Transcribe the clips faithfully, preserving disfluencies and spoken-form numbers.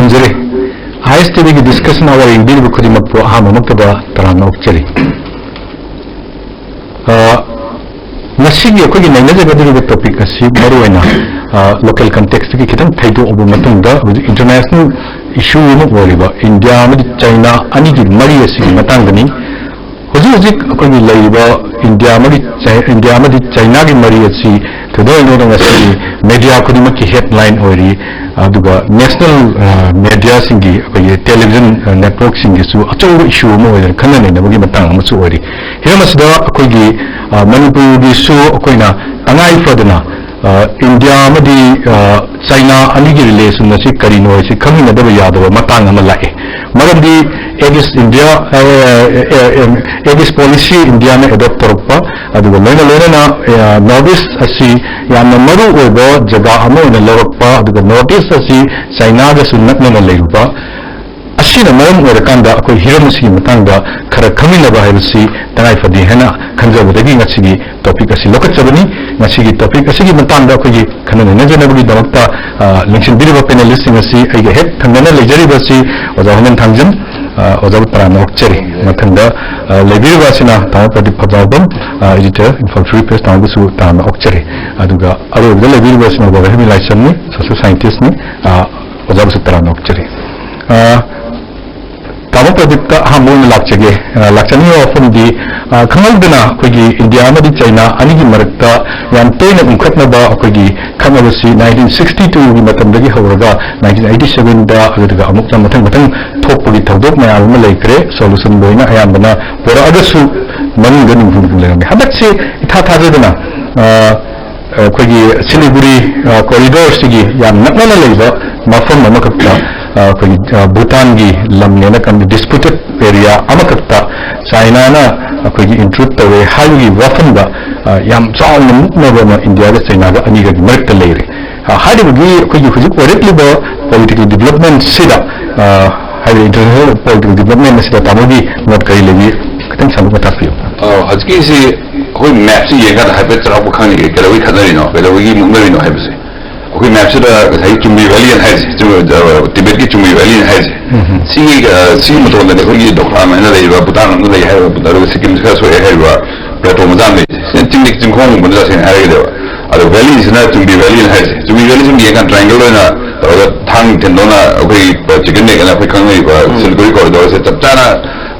ꯊꯝꯖꯔꯤ꯫ ꯑꯥꯏ S T ꯚꯤꯒꯤ discussion ꯑꯋꯥꯔ ꯌꯦꯡꯕꯤꯔꯤꯕ ꯈꯨꯗꯤꯡꯃꯛꯄꯨ ꯑꯍꯥꯟꯕꯃꯛꯇꯗ ꯇꯔꯥꯝꯅ ꯑꯣꯛꯆꯔꯤ꯫ ꯑ, ꯉꯁꯤꯒꯤ ꯑꯩꯈꯣꯏꯒꯤ ꯅꯩꯅꯖꯒꯗꯧꯔꯤꯕ ꯇꯣꯄꯤꯛ ꯑꯁꯤ ꯃꯔꯨꯑꯣꯏꯅ, ꯑ, ꯂꯣꯀꯦꯜ ꯀꯟꯇꯦꯛꯁꯇꯒꯤ ꯈꯤꯇꯪ ꯊꯩꯗꯣꯛꯑꯕ ꯃꯇꯨꯡꯗ ꯍꯧꯖꯤꯛ ꯏꯟꯇꯔꯅꯦꯁꯅꯦꯜ ꯏꯁꯨ ꯑꯃ ꯑꯣꯏꯔꯤꯕ ꯏꯟꯗꯤꯌꯥ ꯑꯃꯗꯤ ꯆꯩꯅꯥ ꯑꯅꯤꯒꯤ ꯃꯔꯤ ꯑꯁꯤꯒꯤ ꯃꯇꯥꯡꯗꯅꯤ꯫ ꯍꯧꯖꯤꯛ ꯍꯧꯖꯤꯛ ꯑꯩꯈꯣꯏꯒꯤ ꯂꯩꯔꯤꯕ ꯏꯟꯗꯤꯌꯥ ꯑꯃꯗꯤ ꯆꯩ-, ꯏꯟꯗꯤꯌꯥ ꯑꯃꯗꯤ ꯆꯩꯅꯥꯒꯤ ꯃꯔꯤ ꯑꯁꯤ ꯊꯣꯏꯗꯣꯛ ꯍꯦꯟꯗꯣꯛꯅ ꯉꯁꯤꯒꯤ ꯃꯦꯗꯤꯌꯥ ꯈꯨꯗꯤꯡꯃꯛꯀꯤ ꯍꯦꯗꯂꯥꯏꯟ ꯑꯣꯏꯔꯤ꯫ ꯑꯗꯨꯒ ꯅꯦꯁꯅꯦꯜ, ꯑ, ꯃꯦꯗꯤꯌꯥꯁꯤꯡꯒꯤ, ꯑꯩꯈꯣꯏꯒꯤ ꯇꯦꯂꯤꯚꯤꯖꯟ, ꯑ, ꯅꯦꯠꯋꯔꯛꯁꯤꯡꯒꯤꯁꯨ ꯑꯆꯧꯕ ꯏꯁꯨ ꯑꯃ ꯑꯣꯏꯗꯅ ꯈꯟꯅ ꯅꯩꯅꯕꯒꯤ ꯃꯇꯥꯡ ꯑꯃꯁꯨ ꯑꯣꯏꯔꯤ꯫ ꯍꯤꯔꯝ ꯑꯁꯤꯗ ꯑꯩꯈꯣꯏꯒꯤ, ꯑ, ꯃꯅꯤꯄꯨꯔꯒꯤꯁꯨ ꯑꯩꯈꯣꯏꯅ ꯇꯉꯥꯏ ꯐꯗꯅ, ꯑ, ꯏꯟꯗꯤꯌꯥ ꯑꯃꯗꯤ, ꯑ, ꯆꯩꯅꯥ ꯑꯅꯤꯒꯤ ꯔꯤꯂꯦꯁꯟ ꯑꯁꯤ ꯀꯔꯤꯅꯣ ꯍꯥꯏꯁꯤ ꯈꯪꯃꯤꯟꯅꯗꯕ ꯌꯥꯗꯕ ꯃꯇꯥꯡ ꯑꯃ ꯂꯥꯛꯑꯦ꯫ ꯃꯔꯝꯗꯤ ꯑꯦꯛ ꯏꯁ ꯏꯟꯗꯤꯌꯥ, ꯑ, ꯑ, ꯑ, ꯑꯦꯛ ꯏꯁ ꯄꯣꯂꯤꯁꯤ ꯏꯟꯗꯤꯌꯥꯅ ꯑꯦꯗꯣꯞ ꯇꯧꯔꯛꯄ, ꯑꯗꯨꯒ ꯂꯣꯏꯅ ꯂꯣꯏꯅꯅ, ꯑ, ꯅꯣꯔꯠ ꯏꯁ ꯑꯁꯤ ꯌꯥꯝꯅ ꯃꯔꯨ ꯑꯣꯏꯕ ꯖꯒꯥ ꯑꯃ ꯑꯣꯏꯅ ꯂꯧꯔꯛꯄ, ꯑꯗꯨꯒ ꯅꯣꯔꯠ ꯏꯁ ꯑꯁꯤ ꯆꯩꯅꯥꯒꯁꯨ ꯅꯛꯅꯅ ꯂꯩꯔꯨꯕ, ꯑꯁꯤꯅ ꯃꯔꯝ ꯑꯣꯏꯔꯀꯥꯟꯗ ꯑꯩꯈꯣꯏ ꯍꯤꯔꯝ ꯑꯁꯤꯒꯤ ꯃꯇꯥꯡꯗ ꯈꯔ ꯈꯪꯃꯤꯟꯅꯕ ꯍꯥꯏꯕꯁꯤ ꯇꯉꯥꯏ ꯐꯗꯦ ꯍꯥꯏꯅ ꯈꯟꯖꯕꯗꯒꯤ ꯉꯁꯤꯒꯤ ꯇꯣꯄꯤꯛ ꯑꯁꯤ ꯂꯧꯈꯠꯆꯕꯅꯤ꯫ ꯉꯁꯤꯒꯤ ꯇꯣꯄꯤꯛ ꯑꯁꯤꯒꯤ ꯃꯇꯥꯡꯗ ꯑꯩꯈꯣꯏꯒꯤ ꯈꯟꯅ ꯅꯩꯅꯖꯅꯕꯒꯤꯗꯃꯛꯇ, ꯑ, ꯂꯦꯡꯁꯤꯟꯕꯤꯔꯤꯕ ꯄꯦꯅꯦꯂꯤꯁꯁꯤꯡ ꯑꯁꯤ ꯑꯩꯒ ꯍꯦꯛ ꯊꯪꯅꯅ ꯂꯩꯖꯔꯤꯕ ꯑꯁꯤ ꯑꯣꯖꯥ ꯍꯣꯃꯟ ꯊꯥꯡꯖꯝ, ꯑ, ꯑꯣꯖꯥꯕꯨ ꯇꯔꯥꯝꯅ ꯑꯣꯛꯆꯔꯤ꯫ ꯃꯊꯪꯗ, ꯑ, ꯂꯩꯕꯤꯔꯤꯕ ꯑꯁꯤꯅ ꯇꯥꯃꯣ ꯄ꯭ꯔꯗꯤꯞ ꯐꯕꯖꯥꯎꯕꯝ, ꯑ, ꯏꯗꯤꯇꯔ, ꯏꯝꯐꯥꯜ ꯐ꯭ꯔꯤ ꯄ꯭ꯔꯦꯁ, ꯇꯥꯃꯣꯕꯨꯁꯨ ꯇꯔꯥꯝꯅ ꯑꯣꯛꯆꯔꯤ꯫ ꯑꯗꯨꯒ ꯑꯔꯣꯏꯕꯗ ꯂꯩꯕꯤꯔꯤꯕ ꯑꯁꯤꯅ ꯑꯣꯖꯥ ꯔꯍꯤꯃꯤ ꯂꯥꯏꯁ꯭ꯔꯝꯅꯤ, ꯁꯣꯁꯤꯌꯦꯜ ꯁꯥꯏꯟꯇꯤꯁ꯭ꯠꯅꯤ, ꯑ, ꯑꯣꯖꯥꯕꯨꯁꯨ ꯇꯔꯥꯝꯅ ꯑꯣꯛꯆꯔꯤ꯫ ꯑ, ꯇꯥꯃꯣ ꯄ꯭ꯔꯗꯤꯞꯇ ꯑꯍꯥꯟꯕ ꯑꯣꯏꯅ ꯂꯥꯛꯆꯒꯦ꯫ ꯑ, ꯂꯥꯛꯆꯅꯤꯡꯕ ꯋꯥꯐꯝꯗꯤ, ꯑ, ꯈꯪꯍꯧꯗꯅ ꯑꯩꯈꯣꯏꯒꯤ ꯏꯟꯗꯤꯌꯥ ꯑꯃꯗꯤ ꯆꯩꯅꯥ ꯑꯅꯤꯒꯤ ꯃꯔꯛꯇ ꯌꯥꯝ ꯇꯣꯏꯅ ꯎꯪꯈꯠꯅꯕ ꯑꯩꯈꯣꯏꯒꯤ ꯈꯠꯅꯕꯁꯤ ꯅꯥꯏꯟꯇꯤꯟ ꯁꯤꯛꯁꯇꯤ ꯇꯨꯒꯤ ꯃꯇꯝꯗꯒꯤ ꯍꯧꯔꯒ ꯅꯥꯏꯟꯇꯤꯟ ꯑꯩꯠꯇꯤ ꯁꯚꯦꯟꯗ, ꯑꯗꯨꯗꯨꯒ ꯑꯃꯨꯛꯅ ꯃꯊꯪ ꯃꯊꯪ ꯊꯣꯛꯄꯒꯤ ꯊꯧꯗꯣꯛ ꯃꯌꯥꯝ ꯑꯃ ꯂꯩꯈ꯭ꯔꯦ꯫ ꯁꯣꯂꯨꯁꯟ ꯂꯣꯏꯅ ꯑꯌꯥꯝꯕꯅ ꯄꯨꯔꯛꯑꯒꯁꯨ ꯃꯅꯨꯡꯗ ꯅꯤꯡꯐꯨ ꯅꯤꯡꯐꯨ ꯂꯩꯔꯝꯃꯤ꯫ ꯍꯟꯗꯛꯁꯤ ꯏꯊꯥ ꯊꯥꯖꯗꯅ, ꯑ, ꯑꯩꯈꯣꯏꯒꯤ ꯁꯤꯂꯤꯒꯨꯔꯤ, ꯑ, ꯀꯣꯔꯤꯗꯣꯔꯁꯤꯒꯤ ꯌꯥꯝ ꯅꯛꯅꯅ ꯂꯩꯕ ꯃꯐꯝ ꯑꯃꯈꯛꯇ, ꯑ, ꯑꯩꯈꯣꯏꯒꯤ, ꯑ, ꯚꯨꯇꯥꯟꯒꯤ ꯂꯝꯅꯦꯅ ꯈꯟꯕ ꯗꯤꯁꯄ꯭ꯌꯨꯇꯦꯠ ꯑꯦꯔꯤꯌꯥ ꯑꯃꯈꯛꯇ ꯆꯥꯏꯅꯥꯅ ꯑꯩꯈꯣꯏꯒꯤ ꯏꯟꯇ꯭ꯔꯨꯗ ꯇꯧꯔꯦ ꯍꯥꯏꯕꯒꯤ ꯋꯥꯐꯝꯗ, ꯑ, ꯌꯥꯝ ꯆꯥꯎꯅ ꯃꯨꯛꯅꯕ ꯑꯃ ꯏꯟꯗꯤꯌꯥꯒ ꯆꯥꯏꯅꯥꯒ ꯑꯅꯤꯒꯒꯤ ꯃꯔꯛꯇ ꯂꯩꯔꯦ꯫ ꯑ, ꯍꯥꯏꯔꯤꯕꯒꯤ ꯑꯩꯈꯣꯏꯒꯤ ꯍꯧꯖꯤꯛ ꯑꯣꯏꯔꯛꯂꯤꯕ ꯄꯣꯂꯤꯇꯤꯀꯦꯜ ꯗꯤꯕ꯭ꯂꯞꯃꯦꯟꯁꯤꯗ, ꯑ, ꯍꯥꯏꯔꯤꯕ ꯏꯟꯇꯔꯅꯦꯁꯅꯦꯜ ꯄꯣꯂꯤꯇꯤꯀꯦꯜ ꯗꯤꯕ꯭ꯂꯞꯃꯦꯟ ꯑꯁꯤꯗ ꯇꯥꯃꯣꯒꯤ ꯃꯣꯠ ꯀꯔꯤ ꯂꯩꯕꯤ? ꯈꯤꯇꯪ ꯁꯟꯗꯣꯛꯅ ꯇꯥꯛꯄꯤꯌꯨ꯫ ꯑ, ꯍꯧꯖꯤꯛꯀꯤꯁꯤ ꯑꯩꯈꯣꯏ ꯃꯦꯞꯁꯤ ꯌꯦꯡꯀꯥꯟꯗ ꯍꯥꯏꯐꯦꯠ ꯆꯥꯎꯔꯥꯛꯄ ꯈꯪꯅꯤꯡꯉꯦ, ꯀꯩꯗꯧꯕꯒꯤ ꯈꯠꯅꯔꯤꯅꯣ, ꯀꯩꯗꯧꯕꯒꯤ ꯃꯨꯛꯅꯔꯤꯅꯣ ꯍꯥꯏꯕꯁꯦ꯫ ꯑꯩꯈꯣꯏ ꯃꯦꯞꯁꯤꯗ ꯉꯁꯥꯏꯒꯤ ꯆꯨꯝꯕꯤ ꯚꯦꯂꯤ ꯍꯥꯏꯅ ꯍꯥꯏꯔꯤꯁꯦ, ꯆꯨꯝ-, ꯑ, ꯇꯤꯕꯦꯠꯀꯤ ꯆꯨꯝꯕꯤ ꯚꯦꯂꯤ ꯍꯥꯏꯅ ꯍꯥꯏꯔꯤꯁꯦ, ꯁꯤꯒꯤ, ꯑ, ꯁꯤꯒꯤ ꯃꯇꯣꯟꯗꯅꯤ ꯑꯩꯈꯣꯏꯒꯤ ꯗꯣꯈ꯭ꯔꯥꯝ ꯍꯥꯏꯅ ꯂꯩꯔꯤꯕ, ꯚꯨꯇꯥꯟ ꯂꯣꯝꯗ ꯂꯩ ꯍꯥꯏꯔꯤꯕ, ꯑꯗꯨꯒ ꯁꯤꯛꯀꯤꯝꯁꯤ ꯈꯔ ꯁꯣꯛꯑꯦ ꯍꯥꯏꯔꯤꯕ ꯄ꯭ꯂꯦꯇꯣ ꯃꯆꯥ ꯑꯃ ꯂꯩꯔꯤꯁꯦ꯫ ꯁꯤꯅ ꯆꯤꯡꯗꯤ ꯆꯤꯡꯈꯣꯡꯒꯨꯝꯕꯅꯤ, ꯇꯁꯦꯡꯅ ꯍꯥꯏꯔꯒꯗꯤꯕ꯫ ꯑꯗꯣ ꯚꯦꯂꯤꯁꯤꯅ ꯆꯨꯝꯕꯤ ꯚꯦꯂꯤꯅ ꯍꯥꯏꯔꯤꯁꯦ꯫ ꯆꯨꯝꯕꯤ ꯚꯦꯂꯤ ꯁꯨꯝ ꯌꯦꯡꯉꯀꯥꯟꯗ ꯇ꯭ꯔꯥꯏꯡꯒꯜ ꯑꯣꯏꯅ ꯇꯧꯔꯒ ꯊꯥꯡ ꯊꯤꯟꯗꯧꯅ ꯑꯩꯈꯣꯏꯒꯤ ꯆꯤꯀꯟ ꯅꯦꯛ ꯑꯅ ꯑꯩꯈꯣꯏ ꯈꯪꯅꯔꯤꯕ ꯁꯤꯜꯀ꯭ꯔꯨꯒꯤ ꯀꯣꯔꯤꯗꯣꯔꯁꯦ ꯆꯞ ꯆꯥꯅ,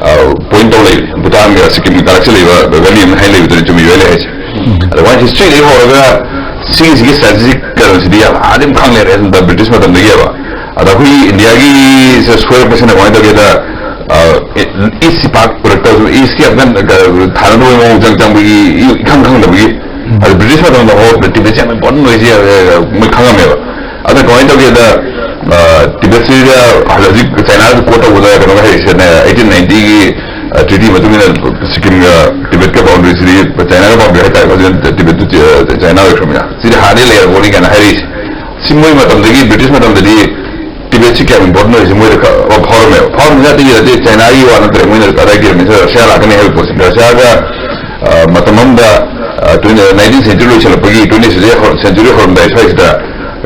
ꯑ, ꯄꯣꯏꯟ ꯇꯧ ꯂꯩꯔꯦ꯫ ꯚꯨꯇꯥꯟꯒ ꯁꯤꯛꯀꯤꯝꯒꯤ ꯀꯥꯔꯛꯁꯦ ꯂꯩꯕ ꯚꯦꯂꯤ ꯑꯃ ꯍꯥꯏꯅ ꯂꯩꯕꯗꯨꯅꯤ ꯆꯨꯝꯕꯤ ꯚꯦꯂꯤ ꯍꯥꯏꯁꯦ꯫ ꯑꯗꯨꯃꯥꯏꯅ ꯍꯤꯁꯇ꯭ꯔꯤꯗꯒꯤ ꯍꯧꯔꯒ ꯁꯤꯒꯤꯁꯤꯒꯤ ꯁ꯭ꯇ꯭ꯔꯦꯇꯦꯖꯤꯛ ꯀꯩꯅꯣꯁꯤꯗꯤ ꯌꯥꯝ ꯑꯥꯗ ꯑꯗꯨꯝ ꯈꯪ ꯂꯩꯔꯦ, ꯑꯗꯨꯝ ꯕ꯭ꯔꯤꯇꯤꯁ ꯃꯇꯝꯗꯒꯤꯕ꯫ ꯑꯗ ꯑꯩꯈꯣꯏꯒꯤ ꯏꯟꯗꯤꯌꯥꯒꯤꯁꯦ ꯁꯣꯏꯔꯛꯄꯁꯤꯅ ꯀꯃꯥꯏꯅ ꯇꯧꯒꯦꯗ, ꯑ, ꯏꯁꯁꯤ ꯄꯥꯛ ꯄꯨꯔꯛꯇꯕꯁꯨ, ꯏꯁꯀꯤ ꯌꯥꯝ ꯀꯟꯅ ꯊꯥꯅꯗꯕ ꯃꯑꯣꯡ ꯆꯪ ꯆꯪꯕꯒꯤ ꯏ-, ꯏꯈꯪ ꯈꯪꯗꯕꯒꯤ꯫ ꯑꯗ ꯕ꯭ꯔꯤꯇꯤꯁ ꯃꯇꯝꯗ ꯍꯣ ꯇꯤꯕꯦꯠꯁꯦ ꯌꯥꯝ ꯏꯝꯄꯣꯔꯇꯦꯟ ꯑꯣꯏꯁꯦ, ꯑ, ꯃꯣꯏ ꯈꯪꯉꯝꯃꯦꯕ꯫ ꯑꯗ ꯀꯃꯥꯏꯅ ꯇꯧꯒꯦꯗ, ꯑ, ꯇꯤꯕꯦꯠꯁꯤꯗ ꯍꯧꯖꯤꯛ ꯆꯥꯏꯅꯥꯗ ꯀꯣꯠ ꯇꯧꯕꯗ ꯀꯩꯅꯣꯒ ꯍꯥꯏꯔꯤꯁꯦ, ꯑꯩꯠꯇꯤꯟ ꯅꯥꯏꯟꯇꯤꯒꯤ, ꯑ, ꯇ꯭ꯔꯤꯇꯤ ꯃꯇꯨꯡ ꯏꯟꯅ ꯁꯤꯛꯀꯤꯝꯒ ꯇꯤꯕꯦꯠꯀ ꯕꯥꯎꯟꯗꯔꯤꯁꯤꯗꯤ ꯆꯥꯏꯅꯥꯒ ꯕꯥꯎꯟꯗꯔꯤ ꯍꯥꯏꯇꯥꯔꯦ, ꯍꯧꯖꯤꯛ ꯇꯤꯕꯦꯠꯇꯨ ꯆ-, ꯆꯥꯏꯅꯥ ꯑꯣꯏꯈ꯭ꯔꯕꯅꯤꯅ꯫ ꯁꯤꯗꯤ ꯍꯥꯟꯅꯗꯤ ꯂꯩꯔꯕꯅꯤ ꯀꯥꯏꯅ ꯍꯥꯏꯔꯛꯏꯁꯦ꯫ ꯁꯤ ꯃꯣꯏ ꯃꯇꯝꯗꯒꯤ, ꯕ꯭ꯔꯤꯇꯤꯁ ꯃꯇꯝꯗꯗꯤ ꯇꯤꯕꯦꯠꯁꯤ ꯀꯌꯥꯝ ꯏꯝꯄꯣꯔꯇꯦꯟ ꯑꯣꯏꯔꯤꯁꯦ ꯃꯣꯏꯗ ꯈꯔ ꯐꯥꯎꯔꯝꯃꯦꯕ꯫ ꯐꯥꯎꯔꯝꯃꯤ ꯅꯠꯇꯦ, ꯅꯠꯇꯦ, ꯆꯥꯏꯅꯥꯒꯤ ꯋꯥ ꯅꯠꯇ꯭ꯔꯦ, ꯃꯣꯏꯅ ꯀꯗꯥꯏꯒꯤ ꯔꯁꯤꯌꯥ ꯂꯥꯛꯀꯅꯤ ꯍꯥꯏꯕ ꯄꯣꯠꯁꯦ꯫ ꯔꯁꯤꯌꯥꯒ, ꯑ, ꯃꯇꯝ ꯑꯃꯗ, ꯑ, ꯇ꯭ꯋꯦꯟꯇꯤ, ꯅꯥꯏꯟꯇꯤꯟ ꯁꯦꯟꯆꯨꯔꯤ ꯂꯣꯏꯁꯤꯜꯂꯛꯄꯒꯤ, ꯇ꯭ꯋꯦꯟꯇꯤ ꯁꯦꯟꯆꯨꯔꯤ ꯍꯧꯔꯝꯗꯥꯏ ꯁ꯭ꯋꯥꯏꯁꯤꯗ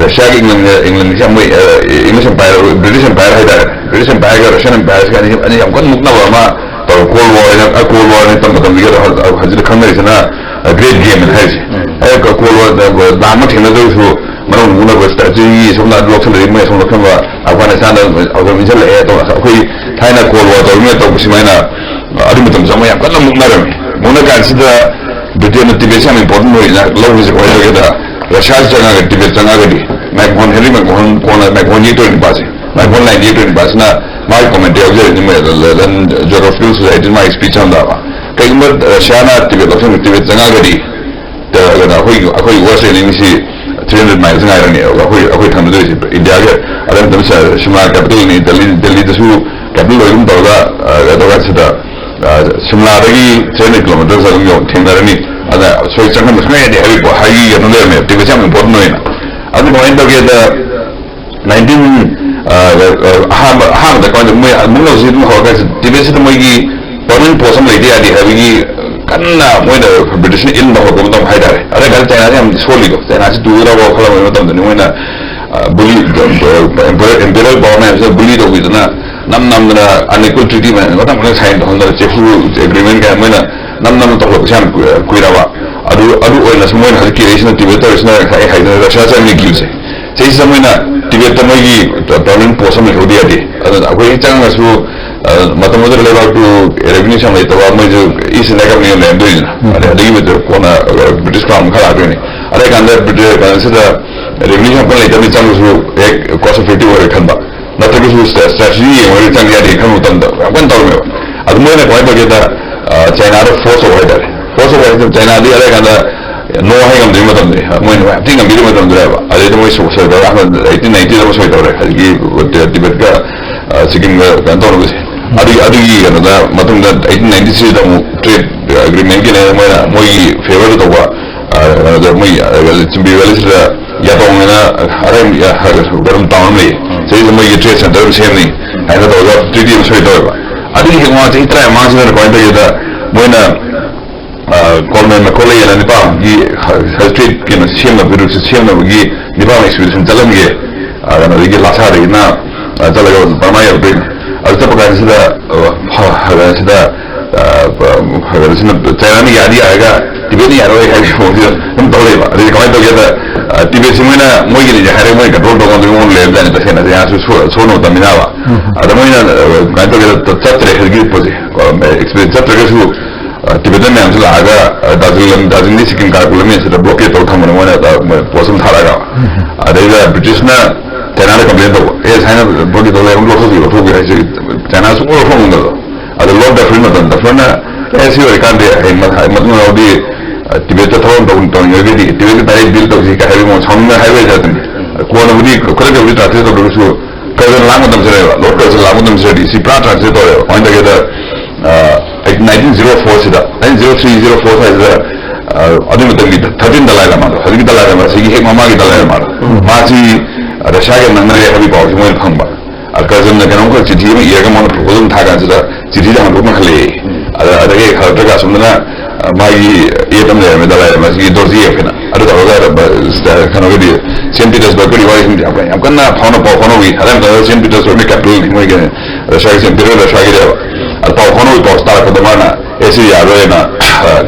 ꯔꯁꯤꯌꯥꯒ ꯏꯪꯂꯦꯟꯒ, ꯏꯪꯂꯦꯟꯒꯁꯦ ꯌꯥꯝ ꯃꯣꯏ, ꯑ, ꯏꯪꯂꯤꯁ ꯑꯦꯝꯄꯥꯌꯔ, ꯕ꯭ꯔꯤꯇꯤꯁ ꯑꯦꯝꯄꯥꯌꯔ ꯍꯥꯏꯇꯥꯔꯦ, ꯕ꯭ꯔꯤꯇꯤꯁ ꯑꯦꯝꯄꯥꯌꯔꯒ ꯔꯁꯤꯌꯥꯟ ꯑꯦꯝꯄꯥꯌꯔꯁꯤꯒ ꯑꯅꯤ, ꯑꯅꯤ ꯌꯥꯝ ꯀꯟꯅ ꯃꯨꯛꯅꯕ ꯑꯃ ꯇꯧꯔ, ꯀꯣꯜ ꯋꯥꯔ ꯍꯥꯏꯅ, ꯑ, ꯀꯣꯜ ꯋꯥꯔ ꯍꯥꯏꯅ ꯃꯇꯝꯗꯨꯒꯤ, ꯑꯗꯣ ꯍꯧꯖꯤꯛ ꯈꯪꯅꯔꯤꯁꯤꯅ, ꯑ, ꯒ꯭ꯔꯦꯠ ꯒꯦꯝ ꯍꯥꯏꯅ ꯍꯥꯏꯔꯤꯁꯦ꯫ ꯍꯥꯏꯔꯤꯕ ꯀꯣꯜ ꯋꯥꯔ, ꯑ, ꯂꯥꯟ ꯑꯃ ꯊꯦꯡꯅꯗ꯭ꯔꯒꯁꯨ ꯃꯅꯨꯡ ꯃꯨꯛꯅꯕ ꯁ꯭ꯇ꯭ꯔꯦꯇꯦꯖꯤ, ꯁꯣꯝꯗ ꯑꯗꯨ ꯂꯧꯁꯤꯜꯂꯛꯏ, ꯃꯣꯏ ꯑꯁꯣꯝ ꯂꯧꯁꯤꯟꯕ, ꯑꯐꯒꯥꯅꯤꯁꯇꯥꯟꯗ ꯑꯗꯨꯝ ꯏꯟꯁꯤꯜꯂꯛꯑꯦ꯫ ꯑꯗꯣ ꯑꯩꯈꯣꯏ ꯊꯥꯏꯅ ꯀꯣꯜ ꯋꯥꯔ ꯇꯧꯔꯤꯉꯩ ꯇꯧꯕ ꯁꯨꯃꯥꯏꯅ ꯑꯗꯨ ꯃꯇꯝꯗꯁꯨ ꯑꯃ ꯌꯥꯝ ꯀꯟꯅ ꯃꯨꯛꯅꯔꯝꯃꯤ꯫ ꯃꯨꯛꯅ ꯀꯥꯟꯁꯤꯗ ꯕ꯭ꯔꯤꯇꯦꯟꯅ ꯇꯤꯕꯦꯠꯁꯦ ꯌꯥꯝ ꯏꯝꯄꯣꯔꯇꯦꯟ ꯑꯣꯏꯅ ꯂꯧꯔꯤꯁꯦ ꯀꯃꯥꯏꯅ ꯇꯧꯒꯦꯗ, ꯔꯁꯤꯌꯥꯁꯤ ꯆꯪꯉꯒ ꯇꯤꯕꯦꯠ ꯆꯪꯉꯒꯗꯤ, ꯃꯦꯛꯃꯣꯍꯟ, ꯍꯦꯅꯔꯤ ꯃꯦꯛꯃꯣꯍꯟ, ꯀꯣꯟꯅ ꯃꯦꯛꯃꯣꯍꯟ ꯌꯦꯛꯇꯣꯏ ꯅꯨꯄꯥꯁꯦ, ꯃꯦꯛꯃꯣꯍꯟ ꯂꯥꯏꯟ ꯌꯦꯛꯇꯣꯏ ꯅꯨꯄꯥꯁꯤꯅ ꯃꯥꯒꯤ ꯀꯣꯃꯦꯟꯇ꯭ꯔꯤ ꯌꯥꯎꯖꯔꯤꯅꯤ, ꯃꯣꯏ ꯂꯟꯗꯟ ꯖꯣꯒ꯭ꯔꯥꯐꯤꯀꯦꯜ ꯁꯣꯁꯥꯏꯇꯤ ꯃꯥꯒꯤ ꯁ꯭ꯄꯤꯆ ꯑꯃꯗ꯫ ꯀꯩꯒꯨꯝꯕ ꯔꯁꯤꯌꯥꯅ ꯇꯤꯕꯦꯠ ꯂꯧꯁꯤꯟ-, ꯇꯤꯕꯦꯠ ꯆꯪꯉꯒꯗꯤ, ꯇ-, ꯀꯩꯅꯣ, ꯑꯩꯈꯣꯏꯒꯤ, ꯑꯩꯈꯣꯏꯒꯤ ꯋꯥꯔꯁ ꯑꯦꯅꯤꯃꯤꯁꯤ ꯊ꯭ꯔꯤ ꯍꯟꯗ꯭ꯔꯦꯠ ꯃꯥꯏꯜꯁ ꯉꯥꯏꯔꯅꯦꯕ ꯑꯩꯈꯣꯏ, ꯑꯩꯈꯣꯏ ꯊꯪꯅꯗꯣꯏꯁꯦ ꯏꯟꯗꯤꯌꯥꯒꯤ꯫ ꯑꯗꯨ ꯃꯇꯝꯗ ꯁꯤꯝꯂꯥ ꯀꯦꯄꯤꯇꯦꯜꯅꯤ, ꯗꯦꯜꯂꯤ, ꯗꯦꯜꯂꯤꯗꯁꯨ ꯀꯦꯄꯤꯇꯦꯜ ꯑꯣꯏꯒꯨꯝ ꯇꯧꯔꯒ, ꯑ, ꯀꯩꯅꯣ ꯀꯥꯟꯁꯤꯗ, ꯑ, ꯁꯤꯝꯂꯥꯗꯒꯤ ꯊ꯭ꯔꯤ ꯍꯟꯗ꯭ꯔꯦꯠ ꯀꯤꯂꯣꯃꯤꯇꯔꯁ ꯑꯗꯨꯝ ꯌꯧ-, ꯊꯦꯡꯅꯔꯅꯤ꯫ ꯑꯗ ꯁꯣꯏ ꯆꯪꯍꯟꯕ ꯁꯨꯡꯌꯥ ꯌꯥꯗꯦ ꯍꯥꯏꯕꯒꯤ ꯄꯣ-, ꯍꯥꯏꯒꯤ ꯀꯩꯅꯣ ꯂꯩꯔꯝꯃꯦ, ꯇꯤꯕꯦꯠꯁꯦ ꯌꯥꯝ ꯏꯝꯄꯣꯔꯇꯦꯟ ꯑꯣꯏꯅ꯫ ꯑꯗꯨ ꯀꯃꯥꯏꯅ ꯇꯧꯒꯦꯗ, ꯅꯥꯏꯟꯇꯤꯟ, ꯑ, ꯑ, ꯑꯍꯥꯟꯕ, ꯑꯍꯥꯟꯕꯗ ꯀꯃꯥꯏꯅ ꯇꯧ-, ꯃꯣꯏ ꯃꯨꯛꯅꯕꯁꯤ ꯑꯗꯨꯝ ꯍꯧꯔꯀꯥꯟꯁꯤꯗ ꯇꯤꯕꯦꯠꯁꯤꯗ ꯃꯣꯏꯒꯤ ꯄꯔꯃꯅꯦꯟ ꯄꯣꯁ ꯑꯃ ꯂꯩꯇ ꯌꯥꯗꯦ ꯍꯥꯏꯕꯒꯤ, ꯑ, ꯀꯟꯅ ꯃꯣꯏꯅ ꯕ꯭ꯔꯤꯇꯤꯁꯅ ꯏꯟꯕ ꯍꯧꯔꯛꯄ ꯃꯇꯝ ꯍꯥꯏꯇꯥꯔꯦ꯫ ꯑꯗ ꯀꯥꯟꯗ ꯆꯥꯏꯅꯥꯁꯦ ꯌꯥꯝ ꯁꯣꯜꯂꯤꯗꯣ, ꯆꯥꯏꯅꯥꯁꯤ ꯇꯨꯒꯗ꯭ꯔꯕ ꯈꯜꯂꯝꯕ ꯃꯇꯝꯗꯅꯤ ꯃꯣꯏꯅ ꯕꯨꯂꯤ, ꯏꯝꯄꯦꯔꯤꯌꯦꯜ ꯄꯋꯥꯔ ꯃꯌꯥꯝꯁꯤꯅ ꯕꯨꯂꯤ ꯇꯧꯕꯤꯗꯅ ꯅꯝ ꯅꯝꯗꯅ ꯑꯟꯏꯀ꯭ꯋꯦꯜ ꯇ꯭ꯔꯤꯇꯤ ꯃꯌꯥꯝ ꯃꯊꯪ ꯃꯊꯪ ꯁꯥꯏꯟ ꯇꯧꯍꯟꯗꯅ ꯆꯦꯐꯨ ꯑꯦꯒ꯭ꯔꯤꯃꯦꯟ ꯀꯥꯏꯅ ꯃꯣꯏꯅ ꯅꯝ ꯅꯝꯅ ꯇꯧꯈꯠꯂꯛꯄꯁꯦ ꯌꯥꯝ ꯀꯨꯏꯔꯕ꯫ ꯑꯗꯨ ꯑꯗꯨ ꯑꯣꯏꯅꯁꯨ ꯃꯣꯏꯅ ꯍꯧꯖꯤꯛ ꯀꯤꯔꯛꯏꯁꯤꯅ ꯇꯤꯕꯦꯠ ꯇꯧꯔꯤꯁꯤꯅ ꯉꯁꯥꯏ ꯑꯩ ꯍꯥꯏꯗꯅ ꯔꯁꯤꯌꯥ ꯆꯪꯉꯛꯈꯤꯕꯁꯦ, ꯁꯤꯁꯤꯗ ꯃꯣꯏꯅ ꯇꯤꯕꯦꯠꯇ ꯃꯣꯏꯒꯤ ꯄꯔꯃꯅꯦꯟ ꯄꯣꯁ ꯑꯃ ꯂꯩꯍꯧꯗ ꯌꯥꯗꯦ꯫ ꯑꯗꯨꯅ ꯑꯩꯈꯣꯏ ꯆꯪꯉꯁꯨ ꯃꯇꯝꯗꯨꯗ ꯂꯩꯕꯥꯛꯇꯨ ꯔꯦꯚꯤꯅ꯭ꯌꯨꯁꯨ ꯌꯥꯝ ꯂꯩꯇꯕ, ꯃꯣꯏꯁꯨ ꯏꯁ ꯏꯟꯗꯤꯌꯥ ꯀꯝꯄꯅꯤ ꯂꯩꯔꯝꯗꯣꯏꯅꯤꯅ꯫ ꯑꯗꯩ ꯑꯗꯨꯒꯤ ꯃꯇꯝꯗ ꯀꯣꯟꯅ ꯕ꯭ꯔꯤꯇꯤꯁ ꯀꯥꯎꯟ ꯃꯈꯥ ꯂꯥꯛꯇꯣꯏꯅꯤ꯫ ꯑꯗꯩ ꯀꯥꯟꯗ ꯕ꯭ꯔꯤꯇꯤꯁ ꯀꯩꯅꯣꯁꯤꯗ ꯔꯦꯚꯤꯅ꯭ꯌꯨꯁꯨ ꯌꯥꯝ ꯀꯟꯅ ꯂꯩꯇꯕꯅꯤ, ꯆꯪꯉꯁꯨ ꯍꯦꯛ ꯀꯣꯁ ꯏꯐꯦꯛꯇꯤꯚ ꯑꯣꯏꯔꯣꯏ ꯈꯟꯕ꯫ ꯅꯠꯇ꯭ꯔꯒꯁꯨ ꯁ꯭ꯇ꯭ꯔꯦꯇꯦꯖꯤ ꯌꯦꯡꯉꯒ ꯆꯪ ꯌꯥꯗꯦ ꯈꯟꯕ ꯃꯇꯝꯗ ꯌꯥꯝ ꯀꯟꯅ ꯇꯧꯔꯝꯃꯦꯕ꯫ ꯑꯗꯨ ꯃꯣꯏꯅ ꯀꯃꯥꯏꯅ ꯇꯧꯒꯦꯗ, ꯆꯥꯏꯅꯥꯗ ꯐꯣꯔꯁ ꯇꯧꯕ ꯍꯥꯏꯇꯥꯔꯦ꯫ ꯐꯣꯔꯁ ꯇꯧꯕ ꯍꯥꯏꯁꯦ ꯆꯥꯏꯅꯥꯗꯤ ꯑꯗꯥꯏ ꯀꯥꯟꯗ ꯅꯣ ꯍꯥꯏ ꯉꯝꯗ꯭ꯔꯤꯉꯩ ꯃꯇꯝꯗꯨꯅꯤ, ꯃꯣꯏꯅ ꯌꯥꯝ ꯊꯤ ꯉꯝꯕꯤꯔꯤꯕ ꯃꯇꯝꯗꯨꯅꯦꯕ꯫ ꯑꯗꯩꯗ ꯃꯣꯏ ꯁꯣꯏ ꯇꯧꯔꯦ, ꯑꯩꯠꯇꯤꯟ ꯅꯥꯏꯟꯇꯤꯗ ꯑꯃ ꯁꯣꯏ ꯇꯧꯔꯦ, ꯍꯧꯖꯤꯛꯀꯤ ꯇꯤꯕꯦꯠꯀ ꯁꯤꯛꯀꯤꯝꯒ ꯀꯩꯅꯣ ꯇꯧꯅꯕꯁꯦ꯫ ꯑꯗꯨꯒꯤ ꯑꯗꯨꯒꯤ ꯀꯩꯅꯣꯗ ꯃꯇꯨꯡꯗ ꯑꯩꯠꯇꯤꯟ ꯅꯥꯏꯟꯇꯤ ꯊ꯭ꯔꯤꯗ ꯑꯃꯨꯛ ꯇ꯭ꯔꯦꯠ ꯑꯦꯒ꯭ꯔꯤꯃꯦꯟꯒꯤꯅꯦ ꯃꯣꯏꯅ ꯃꯣꯏꯒꯤ ꯐꯦꯚꯔꯗ ꯇꯧꯕ, ꯀꯩꯅꯣꯗ ꯃꯣꯏ ꯆꯨꯝꯕꯤ ꯚꯦꯂꯤꯁꯤꯗ ꯌꯥꯇꯣꯡ ꯍꯥꯏꯅ ꯑꯔꯥꯏ ꯒꯔꯝ ꯇꯥꯎꯟ ꯑꯃ ꯂꯩ꯫ ꯁꯤꯗꯩꯁꯤꯗ ꯃꯣꯏꯒꯤ ꯇ꯭ꯔꯦꯠ ꯁꯦꯟꯇꯔ ꯑꯃ ꯁꯦꯝꯅꯤ ꯍꯥꯏꯅ ꯇꯧꯔꯒ ꯇ꯭ꯔꯤꯇꯤ ꯑꯃ ꯁꯣꯏ ꯇꯧꯋꯦꯕ꯫ ꯑꯗꯨꯒꯤ ꯍꯦꯛ ꯃꯃꯥꯡ ꯆꯍꯤ ꯇꯔꯥ ꯃꯃꯥꯡꯁꯤꯗ ꯀꯃꯥꯏꯅ ꯇꯧꯒꯦꯗ, ꯃꯣꯏꯅ ꯀꯣꯜꯃꯦꯟ ꯃꯈꯣꯏ ꯂꯩꯌꯦꯅ ꯅꯤꯄꯥꯒꯤ ꯇ꯭ꯔꯦꯠ ꯀꯩꯅꯣ ꯁꯦꯝꯅꯕ, ꯔꯨꯠꯁꯦ ꯁꯦꯝꯅꯕꯒꯤ ꯅꯤꯄꯥ ꯑꯦꯛꯁꯄꯤꯗꯤꯁꯟ ꯆꯠꯂꯝꯒꯦ꯫ ꯀꯩꯅꯣꯗꯒꯤ ꯂꯥꯁꯥꯗꯒꯤꯅ ꯆꯠꯂꯒ ꯕꯔꯃꯥ ꯌꯧꯔꯛꯇꯣꯏꯅꯤ꯫ ꯑꯗꯨ ꯆꯠꯄ ꯀꯥꯟꯁꯤꯗ ꯁꯤꯗ ꯁꯤꯅ ꯆꯥꯏꯅꯥꯅ ꯌꯥꯗꯤ ꯌꯥꯔꯒ ꯇꯤꯕꯦꯠꯅ ꯌꯥꯔꯣꯏ ꯍꯥꯏꯕꯒꯤ ꯃꯑꯣꯡꯁꯤꯗ ꯑꯗꯨꯝ ꯇꯧ ꯂꯩꯕ꯫ ꯑꯗꯒꯤ ꯀꯃꯥꯏꯅ ꯇꯧꯒꯦꯗ, ꯇꯤꯕꯦꯠꯁꯤ ꯃꯣꯏꯅ ꯃꯣꯏꯒꯤꯅꯤꯁꯦ ꯍꯥꯏꯔꯒ ꯃꯣꯏ ꯀꯟꯇ꯭ꯔꯣꯜ ꯇꯧꯕ ꯉꯝꯗꯕꯒꯤ ꯃꯑꯣꯡ ꯂꯩꯔꯝꯗꯥꯏꯅꯦ꯫ ꯇꯁꯦꯡꯅ ꯆꯥꯏꯅꯥꯁꯨ ꯁꯣꯟꯅ ꯇꯝꯃꯤꯟꯅꯕ꯫ ꯑꯗ ꯃꯣꯏꯅ ꯀꯃꯥꯏꯅ ꯇꯧꯒꯦꯗ, ꯆꯠꯇ꯭ꯔꯦ ꯍꯧꯖꯤꯛꯀꯤ ꯄꯣꯠꯁꯦ꯫ ꯑꯦꯛꯁꯄꯤꯔꯦꯟꯁ ꯆꯠꯇ꯭ꯔꯒꯁꯨ ꯇꯤꯕꯦꯇꯟ ꯃꯌꯥꯝꯁꯨ ꯂꯥꯛꯑꯒ ꯗꯥꯔꯖꯤꯂꯤꯡ, ꯗꯥꯔꯖꯤꯂꯤꯡꯗꯤ ꯁꯤꯛꯀꯤꯝ ꯀꯥꯔꯛꯄ ꯂꯝꯕꯤꯁꯤꯗ ꯕ꯭ꯂꯣꯀꯦꯠ ꯇꯧ ꯊꯝꯕꯅꯦ ꯃꯣꯏꯅ, ꯄꯣꯁ ꯑꯃ ꯊꯥꯔꯛꯑꯒ꯫ ꯑꯗꯩꯗ ꯕ꯭ꯔꯤꯇꯤꯁꯅ ꯆꯥꯏꯅꯥꯗ ꯀꯝꯄ꯭ꯂꯦꯟ ꯇꯧꯕ, ꯑꯦ ꯁꯥꯏꯅ ꯕ꯭ꯂꯣꯀꯦꯠ ꯇꯧ ꯂꯩꯔꯝ ꯂꯧꯊꯣꯛꯄꯤꯌꯨ, ꯂꯧꯊꯣꯛꯄꯤꯌꯨ ꯍꯥꯏꯁꯦ ꯆꯥꯏꯅꯥ ꯁꯨꯡꯂꯧ ꯂꯧꯊꯣꯛ ꯉꯝꯗꯕꯗꯣ꯫ ꯑꯗꯣ ꯂꯣꯔꯗ ꯗꯐꯔꯤꯟ ꯃꯇꯝ, ꯗꯐꯔꯅ ꯑꯦ ꯁꯤ ꯑꯣꯏꯔꯀꯥꯟꯗꯤ ꯍꯌꯦꯡ ꯃꯇꯨꯡ ꯃꯅꯥꯎꯗꯤ ꯇꯤꯕꯦꯠꯇ ꯊꯕꯛ ꯑꯃ ꯇꯧ-, ꯇꯧꯅꯤꯡꯉꯒꯗꯤ ꯇꯤꯕꯦꯠꯀꯤ ꯗꯥꯏꯔꯦꯛ ꯗꯤꯜ ꯇꯧꯁꯤ ꯀꯥꯏ ꯍꯥꯏꯕꯒꯤ ꯃꯑꯣꯡ ꯁꯥꯎꯅꯤꯡꯅ ꯍꯥꯏꯕ ꯌꯥꯗꯕꯅꯤ꯫ ꯀꯣꯟꯅꯕꯨꯗꯤ ꯈꯨꯗꯛꯇꯕꯨꯗꯤ ꯇ꯭ꯔꯥꯟꯁꯂꯦꯠ ꯇꯧꯗ꯭ꯔꯒꯁꯨ ꯀꯔꯖꯟ ꯂꯥꯛ ꯃꯇꯝꯁꯤꯗꯅꯦꯕ, ꯂꯣꯔꯗ ꯀꯔꯖꯟ ꯂꯥꯛ ꯃꯇꯝꯁꯤꯗꯗꯤ ꯁꯤ ꯄꯨꯔꯥ ꯇ꯭ꯔꯥꯟꯁꯂꯦꯠ ꯇꯧꯔꯦꯕ꯫ ꯀꯃꯥꯏꯅ ꯇꯧꯒꯦꯗ, ꯅꯥꯏꯟꯇꯤꯟ ꯖꯤꯔꯣ ꯐꯣꯔꯁꯤꯗ, nineteen zero three zero four ꯁ꯭ꯋꯥꯏꯁꯤꯗ ꯑꯗꯨꯒꯤ ꯃꯇꯝꯒꯤ ꯊꯥꯔꯇꯤꯟ ꯗꯂꯥꯏ ꯂꯥꯃꯥꯗꯣ, ꯍꯧꯖꯤꯛꯀꯤ ꯗꯂꯥꯏ ꯂꯥꯃꯥꯁꯤꯒꯤ ꯍꯦꯛ ꯃꯃꯥꯡꯒꯤ ꯗꯂꯥꯏ ꯂꯥꯃꯥꯗꯣ, ꯃꯥꯁꯤ ꯔꯁꯤꯌꯥꯒ ꯅꯛꯅꯔꯦ ꯍꯥꯏꯕꯒꯤ ꯄꯥꯎꯁꯤ ꯃꯣꯏꯅ ꯐꯪꯕ꯫ ꯀꯔꯖꯟꯅ ꯀꯩꯅꯣꯝꯈꯛ ꯆꯤꯊꯤ ꯑꯃ ꯏꯔꯒ ꯃꯉꯣꯟꯗ ꯄ꯭ꯔꯣꯄꯣꯖꯜ ꯑꯃ ꯊꯥ ꯀꯥꯟꯁꯤꯗ ꯆꯤꯊꯤꯗ ꯍꯟꯗꯣꯛꯅ ꯍꯜꯂꯛꯑꯦ꯫ ꯑꯗ ꯑꯗꯒꯤ ꯍꯜꯂꯛꯇ꯭ꯔꯒ ꯑꯁꯣꯝꯗꯅ ꯃꯥꯒꯤ ꯑꯦꯞ ꯑꯃ ꯂꯩꯔꯝꯃꯦ, ꯗꯂꯥꯏ ꯂꯥꯃꯥꯁꯤꯒꯤ ꯗꯣꯔꯖꯤ ꯑꯦꯞ ꯍꯥꯏꯅ꯫ ꯑꯗꯨ ꯇꯧꯔꯒ ꯀꯩꯅꯣꯒꯤꯗꯤ ꯁꯦꯟ ꯄꯤꯇꯔꯁꯕꯔꯒꯀꯤ ꯋꯥꯔꯤꯁꯤꯡꯗꯤ ꯌꯥꯝ ꯌꯥꯝ ꯀꯟꯅ ꯐꯥꯎꯅ ꯄꯥꯎ ꯐꯥꯎꯅꯕꯤ꯫ ꯑꯗꯨ ꯃꯇꯝꯗ ꯁꯦꯟ ꯄꯤꯇꯔꯁꯕꯔꯒ ꯀꯦꯄꯤꯇꯦꯜꯅꯤ ꯃꯣꯏꯒꯤ, ꯔꯁꯤꯌꯥꯒꯤ ꯁꯦꯟ ꯄꯤꯇꯔ ꯔꯁꯤꯌꯥꯒꯤꯗꯤ꯫ ꯑꯗ ꯄꯥꯎ ꯐꯥꯎꯅꯕꯒꯤ ꯄꯥꯎ ꯇꯥꯔꯛꯄꯗ ꯃꯥꯅ ꯑꯦ ꯁꯤ ꯌꯥꯔꯣꯏꯅ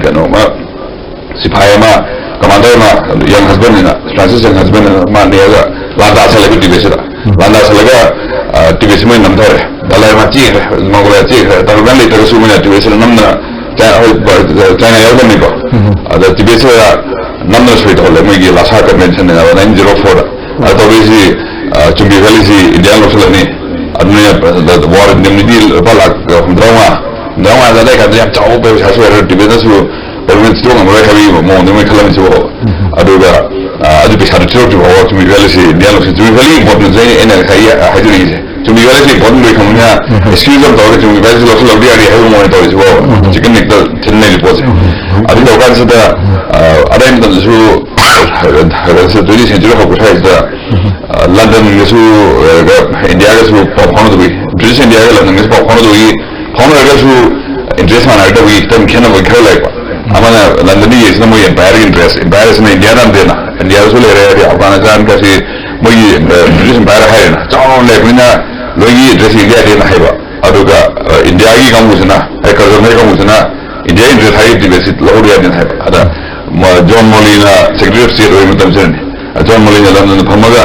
ꯀꯩꯅꯣꯃ ꯁꯤꯐꯥꯏ ꯑꯃ, ꯀꯃꯥꯟꯗꯔ ꯑꯃ, ꯌꯪ ꯍꯁꯕꯦꯟꯅꯤꯅ, ꯐ꯭ꯔꯥꯟꯁꯤꯁ ꯌꯪ ꯍꯁꯕꯦꯟꯅꯤꯅ ꯃꯥ ꯅꯦꯛꯑꯒ ꯂꯥꯟꯗꯥ ꯁꯜꯂꯒ ꯇꯤꯕꯦꯠꯁꯤꯗ, ꯂꯥꯟꯗꯥ ꯁꯜꯂꯒ ꯇꯤꯕꯦꯠꯁꯤ ꯃꯣꯏ ꯅꯝꯊꯔꯦ꯫ ꯗꯂꯥꯏ ꯂꯥꯃꯥ ꯆꯦꯟꯈ꯭ꯔꯦ, ꯃꯪꯒꯣꯂꯤꯌꯥ ꯆꯦꯟꯈ꯭ꯔꯦ꯫ ꯇꯥꯂꯤꯕꯥꯟ ꯂꯩꯇ꯭ꯔꯒꯁꯨ ꯃꯣꯏꯅ ꯇꯤꯕꯦꯠꯁꯤꯗ ꯅꯝꯗꯅ ꯆꯥꯏꯅꯥ ꯌꯥꯎꯗꯕꯅꯤꯀꯣ꯫ ꯑꯗ ꯇꯤꯕꯦꯠꯁꯤꯗ ꯅꯝꯗꯅ ꯁꯣꯏ ꯇꯧꯍꯜꯂꯦ ꯃꯣꯏꯒꯤ ꯂꯥꯁꯥ ꯀꯟꯚꯦꯟꯁꯟ ꯍꯥꯏꯅ ꯅꯥꯏꯟꯇꯤꯟ ꯖꯤꯔꯣ ꯐꯣꯔꯗ꯫ ꯑꯗ ꯇꯧꯔꯤꯁꯤ ꯆꯨꯝꯕꯤ ꯚꯦꯂꯤꯁꯤ ꯏꯟꯗꯤꯌꯥꯅ ꯂꯧꯁꯤꯜꯂꯅꯤ꯫ ꯑꯗꯨꯅ ꯋꯥꯔ ꯏꯟꯗꯦꯝꯅꯤꯇꯤ ꯂꯨꯄꯥ ꯂꯥꯛ ꯍꯨꯝꯗ꯭ꯔꯥ ꯃꯉꯥ, ꯍꯨꯝꯗ꯭ꯔꯥ ꯃꯉꯥ ꯑꯗꯨꯋꯥꯏ ꯀꯥꯟꯗ ꯌꯥꯝ ꯆꯥꯎꯕ ꯄꯩꯁꯥꯁꯨ ꯑꯣꯏꯔꯦ꯫ ꯇꯤꯕꯦꯠꯅꯁꯨ ꯒꯣꯚꯔꯟꯃꯦꯟꯠ ꯊꯤꯗꯣꯛ ꯉꯝꯃꯔꯣꯏ ꯍꯥꯏꯕꯒꯤ ꯃꯑꯣꯡꯗ ꯃꯣꯏ ꯈꯜꯂꯝꯃꯤꯁꯤꯕꯣ꯫ ꯑꯗꯨꯒ ꯑ, ꯑꯗꯨ ꯄꯩꯁꯥꯗꯨ ꯊꯤꯗꯣꯛꯇ꯭ꯔꯤ ꯐꯥꯎꯕ ꯆꯨꯝꯕꯤ ꯚꯦꯂꯤꯁꯤ ꯏꯟꯗꯤꯌꯥ ꯂꯧꯁꯤꯟ, ꯆꯨꯝꯕꯤ ꯚꯦꯂꯤꯒꯤ ꯏꯝꯄꯣꯔꯇꯦꯟꯁ ꯑꯩꯅ ꯑꯩꯅ ꯉꯁꯥꯏ ꯍꯥꯏꯖꯅꯤꯡꯉꯤꯁꯦ꯫ ꯆꯨꯝꯕꯤ ꯚꯦꯂꯤꯁꯤ ꯏꯝꯄꯣꯔꯇꯦꯟ ꯑꯣꯏ ꯈꯪꯕꯅꯤꯅ ꯑꯦꯛꯁꯀ꯭ꯌꯨꯖ ꯑꯃ ꯇꯧꯔꯒ ꯆꯨꯝꯕꯤ ꯚꯦꯂꯤꯁꯤ ꯂꯧꯁꯤꯜꯍꯧꯗ ꯌꯥꯗꯦ ꯍꯥꯏꯕ ꯃꯑꯣꯡꯗ ꯇꯧꯔꯤꯁꯤꯕꯣ꯫ ꯆꯤꯀꯟ ꯅꯦꯛꯇ ꯊꯤꯟꯅꯔꯤ ꯄꯣꯠꯁꯦ꯫ ꯑꯗꯨ ꯇꯧꯔꯀꯥꯟꯁꯤꯗ ꯑ, ꯑꯗꯥꯏ ꯃꯇꯝꯗꯁꯨ ꯇ꯭ꯋꯦꯟꯇꯤ ꯁꯦꯟꯆꯨꯔꯤ ꯍꯧꯔꯛꯄ ꯁ꯭ꯋꯥꯏꯁꯤꯗ ꯑ, ꯂꯟꯗꯟꯒꯁꯨ ꯑ, ꯏꯟꯗꯤꯌꯥꯒꯁꯨ ꯄꯥꯎ ꯐꯥꯎꯅꯗꯕꯒꯤ, ꯕ꯭ꯔꯤꯇꯤꯁ ꯏꯟꯗꯤꯌꯥꯒ ꯂꯟꯗꯟꯒꯁꯨ ꯄꯥꯎ ꯐꯥꯎꯅꯗꯕꯒꯤ, ꯐꯥꯎꯅꯔꯒꯁꯨ ꯏꯟꯇꯔꯦꯁ ꯃꯥꯟꯅꯔꯛꯇꯕꯒꯤ ꯈꯤꯇꯪ ꯈꯦꯠꯅꯕ ꯈꯔ ꯂꯩꯕ꯫ ꯑꯃꯅ ꯂꯟꯗꯟꯗ ꯌꯦꯡꯁꯤꯅ ꯃꯣꯏ ꯑꯦꯝꯄꯥꯌꯔꯒꯤ ꯏꯟꯇꯔꯦꯁ, ꯑꯦꯝꯄꯥꯌꯔꯁꯤꯅ ꯏꯟꯗꯤꯌꯥꯗ ꯅꯝꯗꯦꯅ, ꯏꯟꯗꯤꯌꯥꯗꯁꯨ ꯂꯩꯔꯦ, ꯍꯥꯏꯗꯤ ꯑꯐꯒꯥꯅꯤꯁꯇꯥꯟ ꯀꯁꯤ ꯃꯣꯏꯒꯤ ꯑ, ꯕ꯭ꯔꯤꯇꯤꯁ ꯑꯦꯝꯄꯥꯌꯔ ꯍꯥꯏꯔꯦꯅ ꯆꯥꯎꯅ ꯂꯩꯕꯅꯤꯅ ꯂꯣꯏꯒꯤ ꯏꯟꯇꯔꯦꯁ ꯌꯦꯡꯕ ꯌꯥꯗꯦꯅ ꯍꯥꯏꯕ꯫ ꯑꯗꯨꯒ ꯑ, ꯏꯟꯗꯤꯌꯥꯒꯤ ꯀꯥꯡꯕꯨꯁꯤꯅ, ꯑꯩ ꯀꯔꯖꯟ ꯍꯣꯏ ꯀꯥꯡꯕꯨꯁꯤꯅ ꯏꯟꯗꯤꯌꯥ ꯏꯟꯇꯔꯦꯁ ꯍꯥꯏꯔꯒꯗꯤ ꯕꯦꯁꯤꯠ ꯂꯧꯍꯧꯗ ꯌꯥꯗꯦꯅ ꯍꯥꯏꯕ꯫ ꯑꯗ ꯃ-, ꯖꯣꯟ ꯃꯣꯂꯤꯅ ꯁꯦꯀ꯭ꯔꯦꯇꯔꯤ ꯑꯣꯐ ꯁ꯭ꯇꯦꯠ ꯑꯣꯏꯕ ꯃꯇꯝꯁꯤꯗꯅꯤ꯫ ꯖꯣꯟ ꯃꯣꯂꯤꯅ ꯂꯟꯗꯟꯗ ꯐꯝꯃꯒ,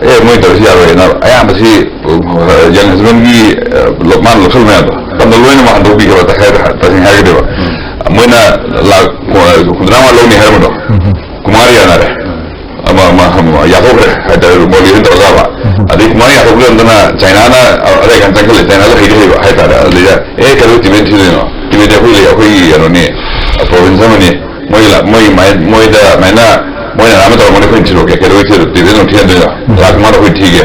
"ꯑꯦ, ꯃꯣꯏ ꯇꯧꯔꯤꯁꯤ ꯌꯥꯔꯣꯏꯅ", ꯑꯌꯥꯝꯕꯁꯤ, ꯑ, ꯌꯪ ꯍꯁꯕꯦꯟꯒꯤ, ꯑ, ꯂꯣ-, ꯃꯥꯅ ꯂꯧꯁꯜ ꯃꯌꯥꯝꯗꯣ ꯂꯝꯗ ꯂꯣꯏꯅ ꯃꯥ ꯍꯟꯗꯣꯛꯄꯤꯈ꯭ꯔꯕ, ꯇꯁꯦꯡ-, ꯇꯁꯦꯡꯅ ꯍꯥꯏꯔꯒꯗꯤꯕ꯫ ꯃꯣꯏꯅ ꯂꯥꯛ, ꯑ, ꯍꯨꯝꯗ꯭ꯔꯥ ꯃꯉꯥ ꯂꯧꯅꯤ ꯍꯥꯏꯔꯝꯕꯗꯣ, ꯀꯨꯃꯥꯔ ꯌꯥꯅꯔꯦ꯫ ꯑꯃ, ꯑꯃ, ꯑꯃ ꯌꯥꯊꯣꯛꯈ꯭ꯔꯦ ꯍꯥꯏꯇꯥꯔꯦ, ꯃꯣꯂꯤ ꯍꯣꯏ ꯇꯧꯔꯒ ꯑꯃ꯫ ꯑꯗꯩ ꯀꯨꯃꯥꯔ ꯌꯥꯊꯣꯛꯈ꯭ꯔꯦ ꯑꯗꯨꯅ ꯆꯥꯏꯅꯥꯅ ꯑꯗꯥꯏ ꯀꯥꯟ ꯆꯪꯈꯠꯂꯦ, ꯆꯥꯏꯅꯥꯁꯨ ꯍꯩꯗꯤ ꯍꯩꯕ ꯍꯥꯏꯇꯥꯔꯦ꯫ ꯑꯗꯨꯗꯩꯗ, "ꯑꯦ, ꯀꯩꯗꯧ ꯇꯤꯕꯦꯠ ꯊꯤꯗꯣꯏꯅꯣ? ꯇꯤꯕꯦꯠꯇꯤ ꯑꯩꯈꯣꯏ ꯂꯩ, ꯑꯩꯈꯣꯏꯒꯤ ꯀꯩꯅꯣꯅꯤ, ꯄ꯭ꯔꯣꯚꯤꯟꯁ ꯑꯃꯅꯤ꯫ ꯃꯣꯏ ꯂꯥ-, ꯃꯣꯏ ꯃꯥꯏ-, ꯃꯣꯏꯗ ꯑꯗꯨꯃꯥꯏꯅ ꯃꯣꯏꯅ ꯑꯃ ꯇꯧꯔꯝꯒꯅꯤ, ꯑꯩꯈꯣꯏꯅ ꯊꯤꯗꯣꯛꯀꯦ, ꯀꯩꯗꯧꯕꯩ ꯊꯤꯗꯣꯏ-, ꯇꯤꯕꯦꯠꯅ ꯑꯃꯨꯛ ꯊꯤꯍꯟꯗꯣꯏꯅꯣ? ꯂꯥꯛ ꯃꯉꯥꯗ ꯑꯩꯈꯣꯏ ꯊꯤꯒꯦ꯫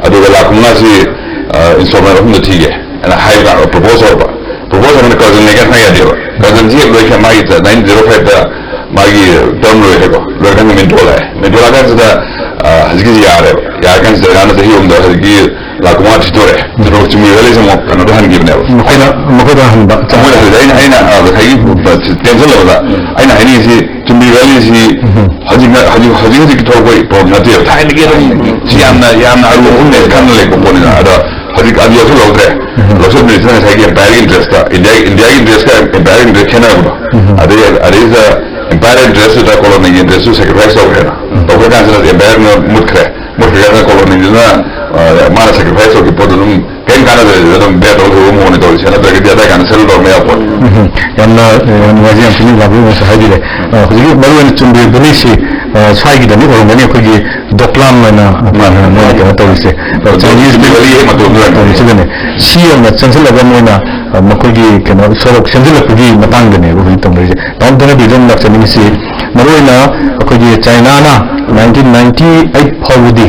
ꯑꯗꯨꯒ ꯂꯥꯛ ꯃꯉꯥꯁꯤ, ꯑ, ꯏꯟꯁꯇꯣꯜꯃꯦꯟ ꯑꯍꯨꯝꯗ ꯊꯤꯒꯦ" ꯍꯥꯏꯅ ꯍꯥꯏꯕ ꯀꯥꯟꯗ ꯄ꯭ꯔꯣꯄꯣꯁ ꯇꯧꯔꯛꯄ꯫ ꯄ꯭ꯔꯣꯄꯣꯁ ꯇꯧꯔꯛꯄꯗ ꯀꯔꯖꯟ ꯂꯩꯀꯥꯏ ꯈꯪ ꯌꯥꯗꯦꯕ꯫ ꯀꯔꯖꯟꯁꯤ ꯍꯦꯛ ꯂꯣꯏꯈ꯭ꯔꯦ, ꯃꯥꯒꯤ ꯅꯥꯏꯟꯇꯤꯟ ꯖꯤꯔꯣ ꯐꯥꯏꯚꯇ ꯃꯥꯒꯤ ꯇꯔꯝ ꯂꯣꯏꯈ꯭ꯔꯦꯀꯣ꯫ ꯂꯣꯏꯔꯀꯥꯟꯗ ꯃꯤꯟꯇꯣ ꯂꯥꯛꯑꯦ꯫ ꯃꯤꯟꯇꯣ ꯂꯥꯛꯀꯥꯟꯁꯤꯗ, ꯑ, ꯍꯧꯖꯤꯛꯀꯤꯁꯤ ꯌꯥꯔꯦꯕ꯫ ꯌꯥꯔꯀꯥꯟꯁꯤꯗ ꯏꯔꯥꯟꯅ ꯆꯍꯤ ꯑꯍꯨꯝꯗ ꯍꯧꯖꯤꯛꯀꯤ ꯂꯥꯛ ꯃꯉꯥ ꯊꯤꯗꯣꯔꯦ꯫ ꯑꯗꯨꯒ ꯆꯨꯝꯃꯤ ꯋꯦꯂꯤꯁꯦ ꯑꯃꯨꯛ ꯀꯩꯅꯣꯗ ꯍꯟꯈꯤꯕꯅꯦꯕ꯫ ꯃꯈꯣꯏꯅ ꯃꯈꯣꯏꯗ ꯍꯟꯕ꯫ ꯃꯣꯏꯗ ꯍꯟꯈꯤ꯫ ꯑꯩꯅ ꯑꯩꯅ ꯑ, ꯉꯁꯥꯏꯒꯤ ꯇꯦꯟꯁꯟ ꯂꯧꯕꯗ ꯑꯩꯅ ꯍꯥꯏꯅꯤꯡꯉꯤꯁꯤ, ꯆꯨꯝꯃꯤ ꯋꯦꯂꯤꯁꯤ ꯍꯧꯖꯤꯛ ꯍꯧꯖꯤꯛ ꯍꯧꯖꯤꯛ ꯍꯧꯖꯤꯛꯀꯤ ꯊꯣꯛꯂꯛꯄ ꯄꯣꯠ ꯅꯠꯇꯦꯕ꯫ ꯊꯥꯏꯅꯒꯤ ꯑꯗꯨꯝ ꯁꯤ ꯌꯥꯝꯅ ꯌꯥꯝꯅ ꯑꯔꯨꯕ ꯃꯐꯝꯅꯦ ꯈꯟꯅ ꯂꯩꯕ ꯄꯣꯠꯅꯤꯅ꯫ ꯑꯗꯣ ꯍꯧꯖꯤꯛ ꯑꯗꯨ ꯂꯧꯁꯤꯜꯍꯧꯗ꯭ꯔꯦ꯫ ꯂꯧꯁꯤꯟꯕꯁꯤꯅ ꯉꯁꯥꯏꯒꯤ ꯑꯦꯝꯄꯥꯌꯔꯒꯤ ꯏꯟꯇꯔꯦꯁꯇ, ꯏꯟꯗꯤꯌꯥ ꯏꯟꯗꯤꯌꯥꯒꯤ ꯏꯟꯇꯔꯦꯁꯀ ꯑꯦꯝꯄꯥꯌꯔꯒꯤ ꯏꯟꯇꯔꯦꯁ ꯈꯦꯠꯅꯔꯕꯗꯣ꯫ ꯑꯗꯩ ꯑꯗꯩꯗ ꯑꯦꯝꯄꯥꯌꯔ ꯏꯟꯇꯔꯦꯁꯇꯨꯗ ꯀꯣꯂꯣꯅꯤꯒꯤ ꯏꯟꯇꯔꯦꯁꯇꯨ ꯁꯦꯀ꯭ꯔꯤꯐꯥꯏꯁ ꯇꯧꯈ꯭ꯔꯦꯅ꯫ ꯇꯧꯈ꯭ꯔ ꯀꯥꯟꯁꯤꯗ ꯑꯦꯝꯄꯥꯌꯔꯅ ꯃꯨꯠꯈ꯭ꯔꯦ꯫ ꯃꯨꯠꯈ꯭ꯔꯀꯥꯟꯗ ꯀꯣꯂꯣꯅꯤꯗꯨꯅ, ꯑ, ꯃꯥꯅ ꯁꯦꯀ꯭ꯔꯤꯐꯥꯏꯁ ꯇꯧꯈꯤꯕ ꯄꯣꯠꯇꯣ ꯑꯗꯨꯝ ꯀꯔꯤꯝ ꯀꯥꯟꯅꯗꯕꯤꯗ ꯑꯗꯨꯝ ꯕꯦꯠ ꯇꯧꯔ ꯊꯝꯕ ꯃꯑꯣꯡꯅꯤ ꯇꯧꯔꯤꯁꯦ꯫ ꯅꯠꯇ꯭ꯔꯒꯗꯤ ꯑꯗꯥꯏ ꯀꯥꯟꯗ ꯁꯦꯇꯜ ꯇꯧꯔꯝꯕ ꯌꯥꯕ ꯄꯣꯠꯅꯤ꯫ ꯎꯝ, ꯌꯥꯝꯅ, ꯑ, ꯌꯥꯝ ꯅꯨꯡꯉꯥꯏꯖꯩ, ꯌꯥꯝ ꯊꯤꯅ ꯂꯥꯛꯄꯤꯕ ꯉꯁꯥꯏ ꯍꯥꯏꯕꯤꯔꯦ꯫ ꯑ, ꯍꯧꯖꯤꯛꯀꯤ ꯃꯔꯨꯑꯣꯏꯅ ꯆꯨꯝꯕꯤ ꯕꯦꯂꯤꯁꯤ, ꯑ, ꯁ꯭ꯋꯥꯏꯒꯤꯗꯅꯤ ꯑꯣꯏꯔꯝꯒꯅꯤ, ꯑꯩꯈꯣꯏꯒꯤ ꯗꯣꯀ꯭ꯂꯥꯝ ꯑꯣꯏꯅ ꯃꯥꯅꯦ, ꯃꯣꯏꯅ ꯃꯥꯅꯦ꯫ ꯀꯩꯅꯣ ꯇꯧꯔꯤꯁꯦ꯫ ꯑꯗꯣ ꯆꯥꯏꯅꯤꯁ ꯆꯨꯝꯕꯤ ꯕꯦꯂꯤ ꯍꯦꯛ ꯃꯇꯣꯟꯗ ꯑꯣꯏꯔꯝꯒꯅꯤ꯫ ꯇꯧꯔꯤꯁꯤꯗꯅꯦ꯫ ꯁꯤ ꯌꯧꯅ ꯆꯪꯁꯤꯜꯂꯒ ꯃꯣꯏꯅ, ꯑ, ꯃꯈꯣꯏꯒꯤ ꯀꯩꯅꯣ ꯁꯣꯔꯣꯛ ꯁꯦꯝꯖꯤꯜꯂꯛꯄꯒꯤ ꯃꯇꯥꯡꯗꯅꯦꯕ ꯍꯧꯖꯤꯛ ꯇꯧꯅꯔꯤꯁꯦ꯫ ꯗꯥꯎꯟ ꯇꯅꯕꯤꯗ ꯑꯃꯨꯛ ꯂꯥꯛꯆꯅꯤꯡꯉꯤꯁꯤ, ꯃꯔꯨꯑꯣꯏꯅ ꯑꯩꯈꯣꯏꯒꯤ ꯆꯥꯏꯅꯥꯅ ꯅꯥꯏꯟꯇꯤꯟ ꯅꯥꯏꯟꯇꯤ ꯑꯩꯠ ꯐꯥꯎꯕꯗꯤ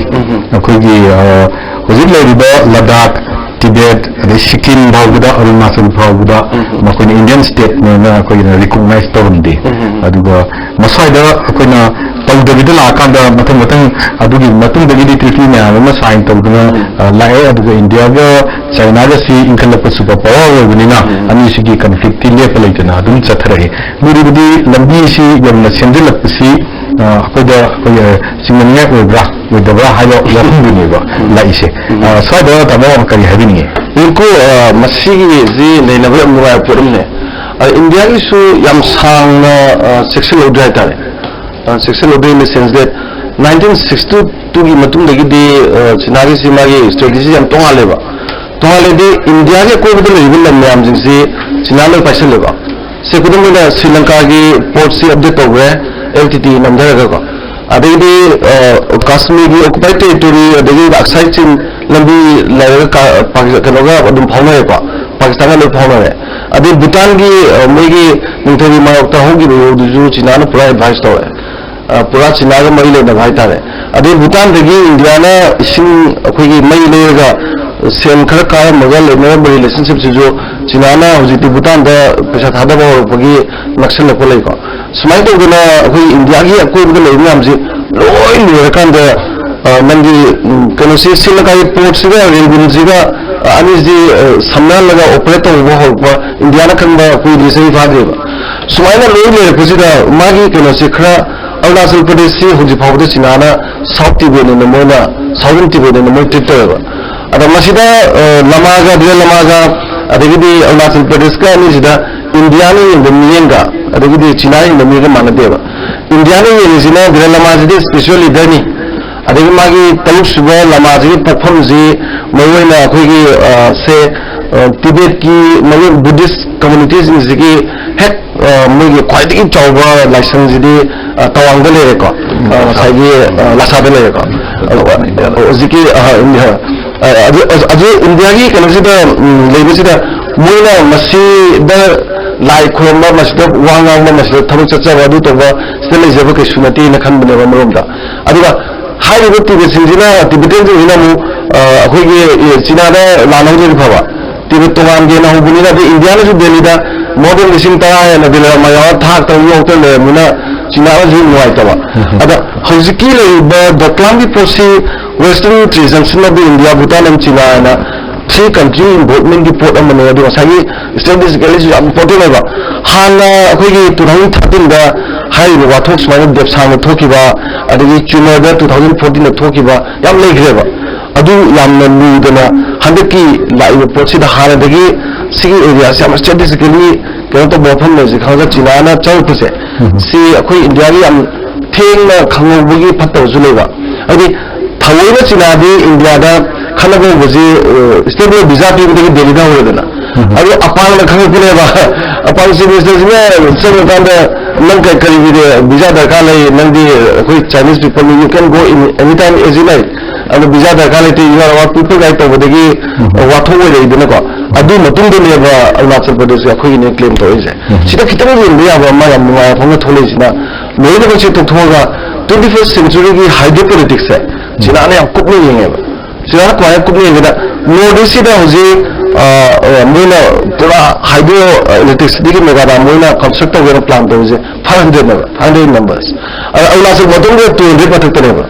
ꯑꯩꯈꯣꯏꯒꯤ, ꯑ, ꯍꯧꯖꯤꯛ ꯂꯩꯔꯤꯕ ꯂꯗꯥꯛ, ꯇꯤꯕꯦꯠ, ꯑꯗꯩ ꯁꯤꯛꯀꯤꯝ ꯐꯥꯎꯕꯗ, ꯑꯔꯨꯅꯥꯆꯜ ꯐꯥꯎꯕꯗ ꯃꯈꯣꯏꯅ ꯏꯟꯗꯤꯌꯟ ꯁ꯭ꯇꯦꯠꯅꯦꯅ ꯑꯩꯈꯣꯏꯅ ꯔꯤꯀꯣꯛꯅꯥꯏꯖ ꯇꯧꯔꯝꯗꯦ꯫ ꯑꯗꯨꯒ ꯃꯁ꯭ꯋꯥꯏꯗ ꯑꯩꯈꯣꯏꯅ ꯇꯧꯗꯕꯤꯗ ꯂꯥꯛꯑꯀꯥꯟꯗ ꯃꯊꯪ ꯃꯊꯪ ꯑꯗꯨꯒꯤ ꯃꯇꯨꯡꯗꯒꯤꯗꯤ ꯇ꯭ꯔꯤꯇꯤ ꯃꯌꯥꯝ ꯑꯃ ꯁꯥꯏꯟ ꯇꯧꯗꯅ, ꯑ, ꯂꯥꯛꯑꯦ꯫ ꯑꯗꯨꯒ ꯏꯟꯗꯤꯌꯥꯒ ꯆꯥꯏꯅꯥꯒꯁꯤ ꯏꯟꯈꯠꯂꯛꯄ ꯁꯨꯄꯔ ꯄꯋꯥꯔ ꯑꯣꯏꯕꯅꯤꯅ ꯑꯅꯤꯁꯤꯒꯤ ꯀꯟꯐ꯭ꯂꯤꯛꯇꯤ ꯂꯦꯞꯄ ꯂꯩꯇꯅ ꯑꯗꯨꯝ ꯆꯠꯊꯔꯛꯏ꯫ ꯂꯨꯔꯤꯕꯗꯤ ꯂꯝꯕꯤꯁꯤ ꯌꯧꯅ ꯁꯦꯝꯖꯤꯜꯂꯛꯄꯁꯤ, ꯑ, ꯑꯩꯈꯣꯏꯗ, ꯑꯩꯈꯣꯏ, ꯑ, ꯆꯤꯡꯅꯅꯤꯡꯉꯥꯏ ꯑꯣꯏꯕ꯭ꯔꯥ ꯑꯣꯏꯗꯕ꯭ꯔꯥ ꯍꯥꯏꯕ ꯋꯥꯐꯝꯗꯨꯅꯦꯕ ꯂꯥꯛꯏꯁꯦ꯫ ꯑ, ꯁ꯭ꯋꯥꯏꯗ ꯇꯥꯃꯣ ꯀꯔꯤ ꯍꯥꯏꯕꯤꯅꯤꯡꯉꯤ? ꯏꯪꯀꯣ, ꯑ, ꯃꯁꯤꯒꯤꯁꯤ ꯅꯩꯅꯕ ꯌꯥꯝ ꯅꯨꯡꯉꯥꯏꯕ ꯄꯣꯠ ꯑꯃꯅꯦ꯫ ꯑ, ꯏꯟꯗꯤꯌꯥꯒꯤꯁꯨ ꯌꯥꯝ ꯁꯥꯡꯅ, ꯑ, ꯆꯦꯛꯁꯤꯜꯍꯧꯗ꯭ꯔꯦ ꯍꯥꯏꯇꯥꯔꯦ꯫ ꯑ, ꯆꯦꯛꯁꯤꯜꯍꯧꯗ꯭ꯔꯦ in the sense that nineteen sixty two ꯒꯤ ꯃꯇꯨꯡꯗꯒꯤꯗꯤ, ꯑ, ꯆꯤꯅꯥꯒꯤꯁꯤ ꯃꯥꯒꯤ ꯁ꯭ꯇꯔꯦꯇꯦꯖꯤ ꯌꯥꯝ ꯇꯣꯉꯥꯜꯂꯦꯕ꯫ ꯇꯣꯉꯥꯜꯂꯦꯗꯤ ꯏꯟꯗꯤꯌꯥꯒꯤ ꯑꯀꯣꯏꯕꯗ ꯂꯩꯔꯤꯕ ꯂꯝ ꯃꯌꯥꯝꯁꯤꯡꯁꯤ ꯆꯤꯅꯥ ꯂꯣꯏ ꯄꯥꯏꯁꯜꯂꯦꯕ꯫ ꯁꯦ, ꯈꯨꯗꯝ ꯑꯣꯏꯅ ꯁ꯭ꯔꯤ ꯂꯪꯀꯥꯒꯤ ꯄꯣꯔꯠꯁꯤ ꯑꯞꯗꯦꯠ ꯇꯧꯈ꯭ꯔꯦ, ꯑꯦꯜ ꯇꯤ ꯇꯤ ꯅꯝꯊꯔꯒꯀꯣ꯫ ꯑꯗꯩꯗꯤ, ꯑ, ꯀꯥꯁꯃꯤꯔꯒꯤ ꯑꯣꯀꯨꯄꯥꯏꯠ ꯇꯦꯔꯤꯇꯣꯔꯤ, ꯑꯗꯒꯤ ꯑꯛꯁꯥꯏ ꯆꯤꯟ ꯂꯝꯕꯤ ꯂꯩꯔꯒ ꯀꯥ-, ꯄꯥꯀꯤ-, ꯀꯩꯅꯣꯒ ꯑꯗꯨꯝ ꯐꯥꯎꯅꯔꯦꯀꯣ, ꯄꯥꯀꯤꯁꯇꯥꯟꯒ ꯂꯣꯏ ꯐꯥꯎꯅꯔꯦ꯫ ꯑꯗꯩ ꯚꯨꯇꯥꯟꯒꯤ, ꯑ, ꯃꯣꯏꯒꯤ ꯅꯤꯡꯊꯧꯒꯤ ꯃꯥꯌꯣꯛꯇ ꯍꯧꯈꯤꯕ ꯏꯍꯧꯗꯨꯁꯨ ꯆꯤꯅꯥꯅ ꯄꯨꯔꯥ ꯑꯦꯗꯚꯥꯏꯁ ꯇꯧꯔꯦ꯫ ꯑ, ꯄꯨꯔꯥ ꯆꯤꯅꯥꯒ ꯃꯔꯤ ꯂꯩꯅꯕ ꯍꯥꯏꯇꯥꯔꯦ꯫ ꯑꯗꯩ ꯚꯨꯇꯥꯟꯗꯒꯤ ꯏꯟꯗꯤꯌꯥꯅ ꯏꯁꯤꯡ ꯑꯩꯈꯣꯏꯒꯤ ꯃꯩ ꯂꯩꯔꯒ ꯁꯦꯟ ꯈꯔ ꯀꯥꯔꯝꯃꯒ ꯂꯩꯅꯔꯝꯕ ꯔꯤꯂꯦꯁꯟꯁꯤꯞꯁꯤꯁꯨ ꯆꯤꯅꯥꯅ ꯍꯧꯖꯤꯛꯇꯤ ꯚꯨꯇꯥꯟꯗ ꯄꯩꯁꯥ ꯊꯥꯗꯕ ꯍꯧꯔꯛꯄꯒꯤ ꯅꯛꯁꯜꯂꯛꯄ ꯂꯩꯀꯣ꯫ ꯁꯨꯃꯥꯏꯅ ꯇꯧꯗꯅ ꯑꯩꯈꯣꯏ ꯏꯟꯗꯤꯌꯥꯒꯤ ꯑꯀꯣꯏꯕꯗ ꯂꯩꯕ ꯃꯌꯥꯝꯁꯤ ꯂꯣꯏ ꯂꯣꯏꯔꯀꯥꯟꯗ ꯑ, ꯅꯪꯒꯤ, ꯎꯝ, ꯀꯩꯅꯣꯁꯤ, ꯁꯤꯜꯂꯀꯥꯏ ꯄꯣꯔꯠꯁꯤꯒ ꯔꯦꯡꯒꯨꯟꯁꯤꯒ, ꯑ, ꯑꯅꯤꯁꯤ, ꯑ, ꯁꯝꯅꯍꯜꯂꯒ ꯑꯣꯄꯔꯦꯠ ꯇꯧꯕ ꯍꯧꯔꯛꯄ ꯏꯟꯗꯤꯌꯥꯅ ꯈꯪꯕ ꯀꯨꯏꯗ꯭ꯔꯤ, ꯆꯍꯤ ꯐꯥꯗ꯭ꯔꯤꯕ꯫ ꯁꯨꯃꯥꯏꯅ ꯂꯣꯏ ꯂꯩꯔꯛꯄꯁꯤꯗ ꯃꯥꯒꯤ ꯀꯩꯅꯣꯁꯤ ꯈꯔ, ꯑꯔꯨꯅꯥꯆꯜ ꯄ꯭ꯔꯗꯦꯁꯁꯤ ꯍꯧꯖꯤꯛ ꯐꯥꯎꯕꯗ ꯆꯤꯅꯥꯅ ꯁꯥꯎꯠ ꯇꯤꯕꯦꯠꯅꯦꯅ ꯃꯣꯏꯅ, ꯁꯥꯎꯗꯔꯟ ꯇꯤꯕꯦꯠꯅꯦꯅ ꯃꯣꯏ ꯇ꯭ꯔꯤꯠ ꯇꯧꯋꯦꯕ꯫ ꯑꯗ ꯃꯁꯤꯗ, ꯑ, ꯂꯃꯥꯒ, ꯗꯤꯂꯦ ꯂꯃꯥꯒ, ꯑꯗꯒꯤꯗꯤ ꯑꯔꯨꯅꯥꯆꯜ ꯄ꯭ꯔꯗꯦꯁꯀ ꯑꯅꯤꯁꯤꯗ ꯏꯟꯗꯤꯌꯥꯅ ꯌꯦꯡꯕ ꯃꯤꯠꯌꯦꯡꯒ ꯑꯗꯒꯤꯗꯤ ꯆꯤꯅꯥ ꯌꯦꯡꯕ ꯃꯤꯒ ꯃꯥꯟꯅꯗꯦꯕ꯫ ꯏꯟꯗꯤꯌꯥꯅ ꯌꯦꯡꯉꯤꯁꯤꯅ ꯗꯤꯂꯦ ꯂꯃꯥꯁꯤꯗꯤ ꯏꯁꯄꯤꯔꯤꯆꯨꯋꯦꯜ ꯂꯤꯗꯔꯅꯤ, ꯑꯗꯒꯤ ꯃꯥꯒꯤ ꯇꯔꯨꯛ ꯁꯨꯕ ꯂꯃꯥꯁꯤꯒꯤ ꯄꯣꯛꯐꯝꯁꯤ ꯃꯔꯨꯑꯣꯏꯅ ꯑꯩꯈꯣꯏꯒꯤ, ꯑ, ꯁꯦ, ꯑ, ꯇꯤꯕꯦꯠꯀꯤ ꯃꯔꯨ ꯕꯨꯙꯤꯁ ꯀꯝꯃꯨꯅꯤꯇꯤꯁꯤꯡꯁꯤꯒꯤ ꯍꯦꯛ, ꯑ, ꯃꯣꯏꯒꯤ ꯈ꯭ꯋꯥꯏꯗꯒꯤ ꯆꯥꯎꯕ ꯂꯥꯏꯁꯪꯁꯤꯗꯤ, ꯑ, ꯇꯋꯥꯡꯗ ꯂꯩꯔꯦꯀꯣ, ꯑ, ꯉꯁꯥꯏꯒꯤ, ꯑ, ꯂꯁꯥꯗ ꯂꯩꯔꯦꯀꯣ꯫ ꯑ, ꯍꯧꯖꯤꯛꯀꯤ, ꯑ, ꯏꯟꯗꯤꯌꯥ, ꯑ, ꯑꯗꯨ, ꯑꯗꯨ ꯏꯟꯗꯤꯌꯥꯒꯤ ꯀꯩꯅꯣꯁꯤꯗ, ꯎꯝ, ꯂꯩꯕꯁꯤꯗ ꯃꯣꯏꯅ ꯃꯁꯤꯗ ꯂꯥꯏ ꯈꯨꯔꯨꯝꯕ, ꯃꯁꯤꯗ ꯋꯥ ꯉꯥꯡꯕ, ꯃꯁꯤꯗ ꯊꯕꯛ ꯆꯠꯆꯕ, ꯑꯗꯨ ꯇꯧꯕ, ꯁꯤꯗ ꯂꯩꯖꯕ ꯀꯩꯁꯨ ꯅꯠꯇꯦꯅ ꯈꯟꯕꯅꯦꯕ ꯑꯃꯔꯣꯝꯗ꯫ ꯑꯗꯨꯒ ꯍꯥꯏꯔꯤꯕ ꯇꯤꯕꯦꯠꯁꯤꯡꯁꯤꯅ, ꯇꯤꯕꯦꯇꯤꯌꯟꯁꯤꯡꯁꯤꯅ ꯑꯃꯨꯛ, ꯑ, ꯑꯩꯈꯣꯏꯒꯤ, ꯑꯦ, ꯆꯤꯅꯥꯗ ꯂꯥꯟꯍꯧꯗ꯭ꯔꯗꯤ ꯐꯕ, ꯇꯤꯕꯦꯠ ꯇꯣꯉꯥꯟꯒꯦꯅ ꯍꯧꯕꯅꯤꯅ, ꯑꯗꯩ ꯏꯟꯗꯤꯌꯥꯅꯁꯨ ꯗꯦꯜꯂꯤꯗ more than ꯂꯤꯁꯤꯡ ꯇꯔꯥ ꯍꯦꯟꯅ ꯗꯦꯜꯂꯤ ꯂꯃꯥ ꯌꯥꯎꯔ ꯊꯥꯛꯇꯅ ꯌꯣꯛꯇꯅ ꯂꯩꯔꯕꯅꯤꯅ ꯆꯤꯅꯥꯅꯁꯨ ꯅꯨꯡꯉꯥꯏꯇꯕ꯫ ꯑꯗ ꯍꯧꯖꯤꯛꯀꯤ ꯂꯩꯔꯤꯕ ꯗꯣꯀ꯭ꯂꯥꯝꯒꯤ ꯄꯣꯠꯁꯤ Western Region of the India, Bhutan and China ꯍꯥꯏꯅ three country involvementꯀꯤ ꯄꯣꯠ ꯑꯃꯅꯦ꯫ ꯑꯗꯨꯒ ꯉꯁꯥꯏꯒꯤ strategicallyꯁꯨ ꯌꯥꯝ important ꯑꯣꯏꯕ, ꯍꯥꯟꯅ ꯑꯩꯈꯣꯏꯒꯤ two thousand thirteenꯗ ꯍꯥꯏꯔꯤꯕ ꯋꯥꯊꯣꯛ ꯁꯨꯃꯥꯏꯅ ꯗꯦꯞꯁꯥꯡꯗ ꯊꯣꯛꯈꯤꯕ, ꯑꯗꯒꯤ ꯆꯨꯅꯔꯗ two thousand fourteenꯗ ꯊꯣꯛꯈꯤꯕ ꯌꯥꯝ ꯂꯩꯈ꯭ꯔꯦꯕ꯫ ꯑꯗꯨ ꯌꯥꯝꯅ ꯂꯨꯗꯅ ꯍꯟꯗꯛꯀꯤ ꯂꯥꯛꯏꯕ ꯄꯣꯠꯁꯤꯗ ꯍꯥꯟꯅꯗꯒꯤ ꯁꯤꯒꯤ areaꯁꯤ ꯌꯥꯝ strategically ꯀꯩꯅꯣ ꯇꯧꯕ ꯃꯐꯝ ꯂꯩꯁꯦ ꯈꯪꯉꯒ ꯆꯤꯅꯥꯅ ꯆꯪꯉꯛꯄꯁꯦ, ꯁꯤ ꯑꯩꯈꯣꯏ ꯏꯟꯗꯤꯌꯥꯒꯤ ꯌꯥꯝ ꯊꯦꯡꯅ ꯈꯪꯍꯧꯕꯒꯤ ꯐꯠꯇꯕꯁꯨ ꯂꯩꯕ꯫ ꯍꯥꯏꯗꯤ ꯊꯑꯣꯏꯅ ꯆꯤꯅꯥꯗꯤ ꯏꯟꯗꯤꯌꯥꯗ ꯈꯠꯅꯕ ꯍꯧꯕꯁꯤ, ꯑ, state level visa ꯄꯤꯕꯗꯒꯤ ꯗꯦꯜꯂꯤꯗ ꯍꯧꯔꯦꯗꯅ꯫ ꯑꯗꯣ ꯑꯄꯥꯡꯅ ꯈꯪꯉꯛꯄꯅꯦꯕ꯫ ꯑꯄꯥꯡ chief ministerꯁꯤꯅ ꯆꯪꯉꯀꯥꯟꯗ, "ꯅꯪ ꯀ-, ꯀꯔꯤꯒꯤ visa ꯗꯔꯀꯥꯔ ꯂꯩ? ꯅꯪꯗꯤ ꯑꯩꯈꯣꯏ Chinese people, you can go in anytime as you like." ꯑꯗꯣ visa ꯗꯔꯀꯥꯔ ꯂꯩꯇꯦ, "You are our people" ꯀꯥꯏ ꯇꯧꯕꯗꯒꯤ, ꯑ, ꯋꯥꯊꯣꯛ ꯑꯣꯏꯔꯛꯏꯗꯅꯀꯣ꯫ ꯑꯗꯨꯒꯤ ꯃꯇꯨꯡꯗꯅꯦꯕ ꯑꯔꯨꯅꯥꯆꯜ ꯄ꯭ꯔꯗꯦꯁꯁꯦ ꯑꯩꯈꯣꯏꯒꯤꯅꯦ claim ꯇꯧꯔꯛꯏꯁꯦ꯫ ꯁꯤꯗ ꯈꯤꯇꯪ ꯌꯦꯡꯕ ꯌꯥꯕ ꯑꯃ ꯌꯥꯝ ꯅꯨꯡꯉꯥꯏꯕ ꯐꯣꯡꯕ ꯊꯣꯛꯂꯛꯏꯁꯤꯅ, ꯂꯣꯏꯅꯃꯛꯁꯦ ꯇꯣꯛꯊꯣꯛꯑꯒ twenty first centuryꯒꯤ hydro politicsꯁꯦ ꯆꯤꯅꯥꯅ ꯌꯥꯝ ꯀꯨꯞꯅ ꯌꯦꯡꯉꯦꯕ꯫ ꯆꯤꯅꯥꯅ ꯀꯃꯥꯏꯅ ꯀꯨꯞꯅ ꯌꯦꯡꯒꯦꯗ, North Eastꯁꯤꯗ ꯍꯧꯖꯤꯛ, ꯑ, ꯑ, ꯃꯣꯏꯅ ꯄꯨꯔꯥ hydro electricityꯒꯤ mega dam ꯃꯣꯏꯅ construct ꯇꯧꯒꯦꯅ plan ꯇꯧꯔꯤꯁꯦ five hundredꯅꯦꯕ, five hundred numbers꯫ ꯑꯗ ꯑꯔꯨꯅꯥꯆꯜ ꯃꯇꯣꯟꯗ two hundred ꯃꯊꯛꯇꯅꯦꯕ꯫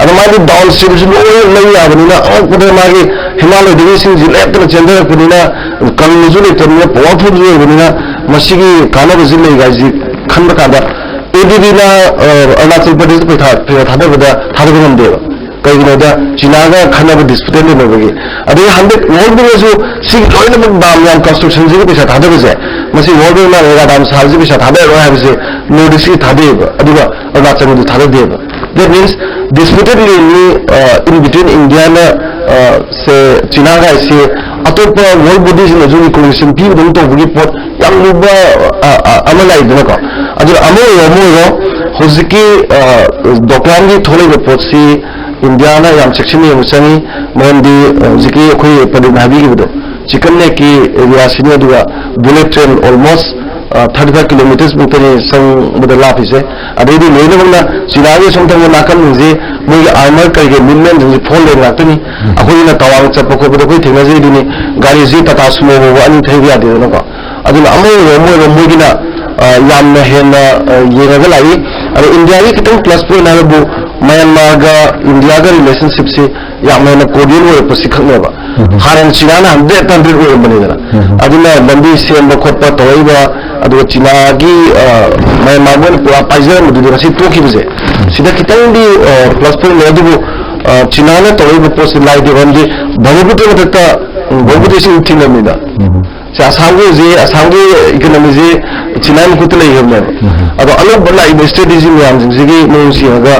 ꯑꯗꯣ ꯃꯥꯗꯤ ꯗꯥꯎꯟ ꯁ꯭ꯇ꯭ꯔꯤꯝꯁꯨ ꯂꯣꯏꯅ ꯂꯩ ꯌꯥꯕꯅꯤꯅ, ꯑꯉꯛꯄꯗ ꯃꯥꯒꯤ ꯍꯤꯃꯥꯂꯌꯗꯒꯤ ꯏꯁꯤꯡꯁꯤ ꯂꯦꯞꯇꯅ ꯆꯦꯟꯊꯔꯛꯄꯅꯤꯅ, ꯀꯪꯕꯁꯨ ꯂꯩꯇꯕꯅꯤꯅ, ꯄꯋꯥꯔꯐꯨꯜꯁꯨ ꯑꯣꯏꯕꯅꯤꯅ, ꯃꯁꯤꯒꯤ ꯀꯥꯟꯅꯕꯁꯤ ꯂꯩ ꯍꯥꯏꯁꯤ ꯈꯟꯕ ꯀꯥꯟꯗ, ꯑꯦ ꯗꯤ ꯕꯤꯅ ꯑꯔꯨꯅꯥꯆꯜ ꯄ꯭ꯔꯗꯦꯁꯇ ꯄꯩꯁꯥ ꯄꯩꯁꯥ ꯊꯥꯗꯕꯗ ꯊꯥꯗꯕ ꯉꯝꯗꯦꯕ꯫ ꯀꯩꯒꯤꯅꯣꯗ, ꯆꯤꯅꯥꯒ ꯈꯟꯅꯕ ꯗꯤꯁꯄ꯭ꯌꯨꯇꯦꯠ ꯂꯩꯅꯕꯒꯤ꯫ ꯑꯗꯒꯤ ꯍꯟꯗꯛ ꯋꯥꯔꯜ ꯕꯦꯡꯅꯁꯨ ꯁꯤꯒꯤ ꯂꯣꯏꯅꯃꯛ ꯗꯥꯝ ꯌꯥꯝ ꯀꯟꯁꯇ꯭ꯔꯛꯁꯟꯁꯤꯒꯤ ꯄꯩꯁꯥ ꯊꯥꯗꯕꯁꯦ, ꯃꯁꯤ ꯋꯥꯔꯜ ꯕꯦꯡꯅ ꯔꯦꯒꯥ ꯗꯥꯝ ꯁꯥꯕꯁꯤ ꯄꯩꯁꯥ ꯊꯥꯗꯔꯔꯣꯏ ꯍꯥꯏꯕꯁꯦ ꯅꯣꯔꯠ ꯏꯁꯀꯤ ꯊꯥꯗꯩꯑꯕ, ꯑꯗꯨꯒ ꯑꯔꯨꯅꯥꯆꯜꯒꯤꯗꯤ ꯊꯥꯗꯗꯦꯕ꯫ That means, ꯗꯤꯁꯄ꯭ꯌꯨꯇꯦꯠ ꯂꯦꯟꯅꯤ, ꯏꯟ ꯕꯤꯇ꯭ꯋꯤꯟ ꯏꯟꯗꯤꯌꯥꯅ ꯁꯦ, ꯆꯤꯅꯥꯒ ꯍꯥꯏꯁꯦ ꯑꯇꯣꯞꯄ ꯋꯥꯔꯜ ꯕꯣꯗꯤꯁꯤꯡꯅꯁꯨ ꯔꯤꯀꯣꯒꯅꯤꯁꯟ ꯄꯤꯕꯗꯧꯅ ꯇꯧꯕꯒꯤ ꯄꯣꯠ ꯌꯥꯝ ꯂꯨꯕ ꯑ, ꯑ, ꯑꯃ ꯂꯥꯛꯏꯗꯅꯀꯣ꯫ ꯑꯗꯨꯅ ꯑꯃ ꯑꯣꯏꯔꯣ, ꯑꯃ ꯑꯣꯏꯔꯣ, ꯍꯧꯖꯤꯛꯀꯤ ꯗꯣꯀ꯭ꯂꯥꯝꯒꯤ ꯊꯣꯛꯂꯛꯏꯕ ꯄꯣꯠꯁꯤ ꯏꯟꯗꯤꯌꯥꯅ ꯌꯥꯝ ꯆꯦꯛꯁꯤꯟꯅ ꯌꯦꯡꯕ ꯆꯪꯉꯤ꯫ ꯃꯔꯝꯗꯤ ꯍꯧꯖꯤꯛꯀꯤ ꯑꯩꯈꯣꯏ ꯄ꯭ꯔꯗꯤꯞꯅ ꯍꯥꯏꯕꯤꯈꯤꯕꯗꯣ, ꯆꯤꯀꯟ ꯅꯦꯛꯀꯤ ꯑꯦꯔꯤꯌꯥꯁꯤꯅꯤ, ꯑꯗꯨꯒ bullet train almost thirty five kilometres ꯃꯨꯛꯇꯅꯤ ꯆꯪꯕꯗ ꯂꯥꯞꯄꯤꯁꯦ꯫ ꯑꯗꯩꯗꯤ ꯂꯣꯏꯅꯃꯛꯅ ꯆꯤꯅꯥꯒꯤ ꯁꯣꯝ ꯊꯪꯕ ꯅꯥꯀꯟꯁꯦ ꯃꯣꯏꯒꯤ ꯑꯥꯔꯃꯔ ꯀꯩ ꯀꯩ ꯃꯨꯚꯃꯦꯟꯁꯤꯡꯁꯦ ꯐꯣꯔ ꯂꯦꯟ ꯉꯥꯛꯇꯅꯤ꯫ ꯑꯩꯈꯣꯏꯅ ꯇꯋꯥꯡ ꯆꯠꯄ ꯈꯣꯠꯄꯗ ꯑꯩꯈꯣꯏ ꯊꯦꯡꯅꯖꯩꯗꯨꯅꯤ, ꯒꯥꯔꯤꯁꯤ ꯇꯥꯇꯥ ꯁꯨꯃꯣ ꯐꯥꯎꯕ ꯑꯅꯤ ꯊꯩꯕ ꯌꯥꯗꯦꯗꯅꯀꯣ꯫ ꯑꯗꯨꯅ ꯑꯃ ꯑꯣꯏꯔꯣ ꯑꯃ ꯑꯣꯏꯔꯣ ꯃꯣꯏꯒꯤꯅ ꯑ, ꯌꯥꯝꯅ ꯍꯦꯟꯅ ꯑ, ꯌꯦꯡꯉꯒ ꯂꯥꯛꯏ꯫ ꯑꯗꯣ ꯏꯟꯗꯤꯌꯥꯒꯤ ꯈꯤꯇꯪ ꯄ꯭ꯂꯁ ꯄꯣꯏꯟ ꯍꯥꯏꯕꯕꯨ ꯃꯌꯥꯟꯃꯥꯔꯒ ꯏꯟꯗꯤꯌꯥꯒ ꯔꯤꯂꯦꯁꯟꯁꯤꯞꯁꯤ ꯌꯥꯝꯅ ꯍꯦꯟꯅ ꯀꯣꯔꯗꯤꯌꯦꯜ ꯑꯣꯏꯔꯛꯄꯁꯤ ꯈꯛꯅꯦꯕ꯫ ꯍꯥꯟꯅ ꯆꯤꯅꯥꯅ ꯍꯟꯗ꯭ꯔꯦꯠ ꯍꯟꯗ꯭ꯔꯦꯠ ꯑꯣꯏꯔꯝꯕꯅꯤꯗꯅ, ꯑꯗꯨꯅ ꯂꯝꯕꯤ ꯁꯦꯝꯕ ꯈꯣꯠꯄ ꯇꯧꯔꯛꯏꯕ, ꯑꯗꯨꯒ ꯆꯤꯅꯥꯒꯤ ꯑ, ꯃꯌꯥꯟꯃꯥꯔ ꯃꯣꯏꯅ ꯄꯨꯔꯥ ꯄꯥꯏꯖꯔꯝꯕꯗꯨꯗꯤ ꯉꯁꯤ ꯇꯣꯛꯈꯤꯕꯁꯦ, ꯁꯤꯗ ꯈꯤꯇꯪꯗꯤ ꯄ꯭ꯂꯁ ꯄꯣꯏꯟ ꯂꯩ꯫ ꯑꯗꯨꯕꯨ ꯑ, ꯆꯤꯅꯥꯅ ꯇꯧꯔꯛꯏꯕ ꯄꯣꯠꯁꯤ ꯂꯥꯏꯗꯤ ꯃꯔꯝꯗꯤ ꯕ꯭ꯔꯍꯃꯄꯨꯇ꯭ꯔ ꯃꯊꯛꯇ ꯎꯝ, ꯕ꯭ꯔꯍꯃꯄꯨꯇ꯭ꯔ ꯏꯁꯤꯡ ꯊꯤꯡꯉꯕꯅꯤꯅ, ꯁꯤ ꯑꯁꯥꯝꯒꯤ ꯍꯧꯖꯤꯛ ꯑꯁꯥꯝꯒꯤ ꯏꯀꯣꯅꯣꯃꯤꯁꯤ ꯆꯤꯅꯥꯒꯤ ꯃꯈꯨꯠꯇ ꯂꯩꯈ꯭ꯔꯕꯅꯦꯕ꯫ ꯑꯗꯣ ꯑꯅꯧꯕ ꯂꯥꯛꯏꯕ ꯁ꯭ꯇ꯭ꯔꯦꯇꯦꯖꯤ ꯃꯌꯥꯝꯁꯤꯡꯁꯤꯒꯤ ꯃꯑꯣꯡꯁꯤ ꯌꯦꯡꯉꯒ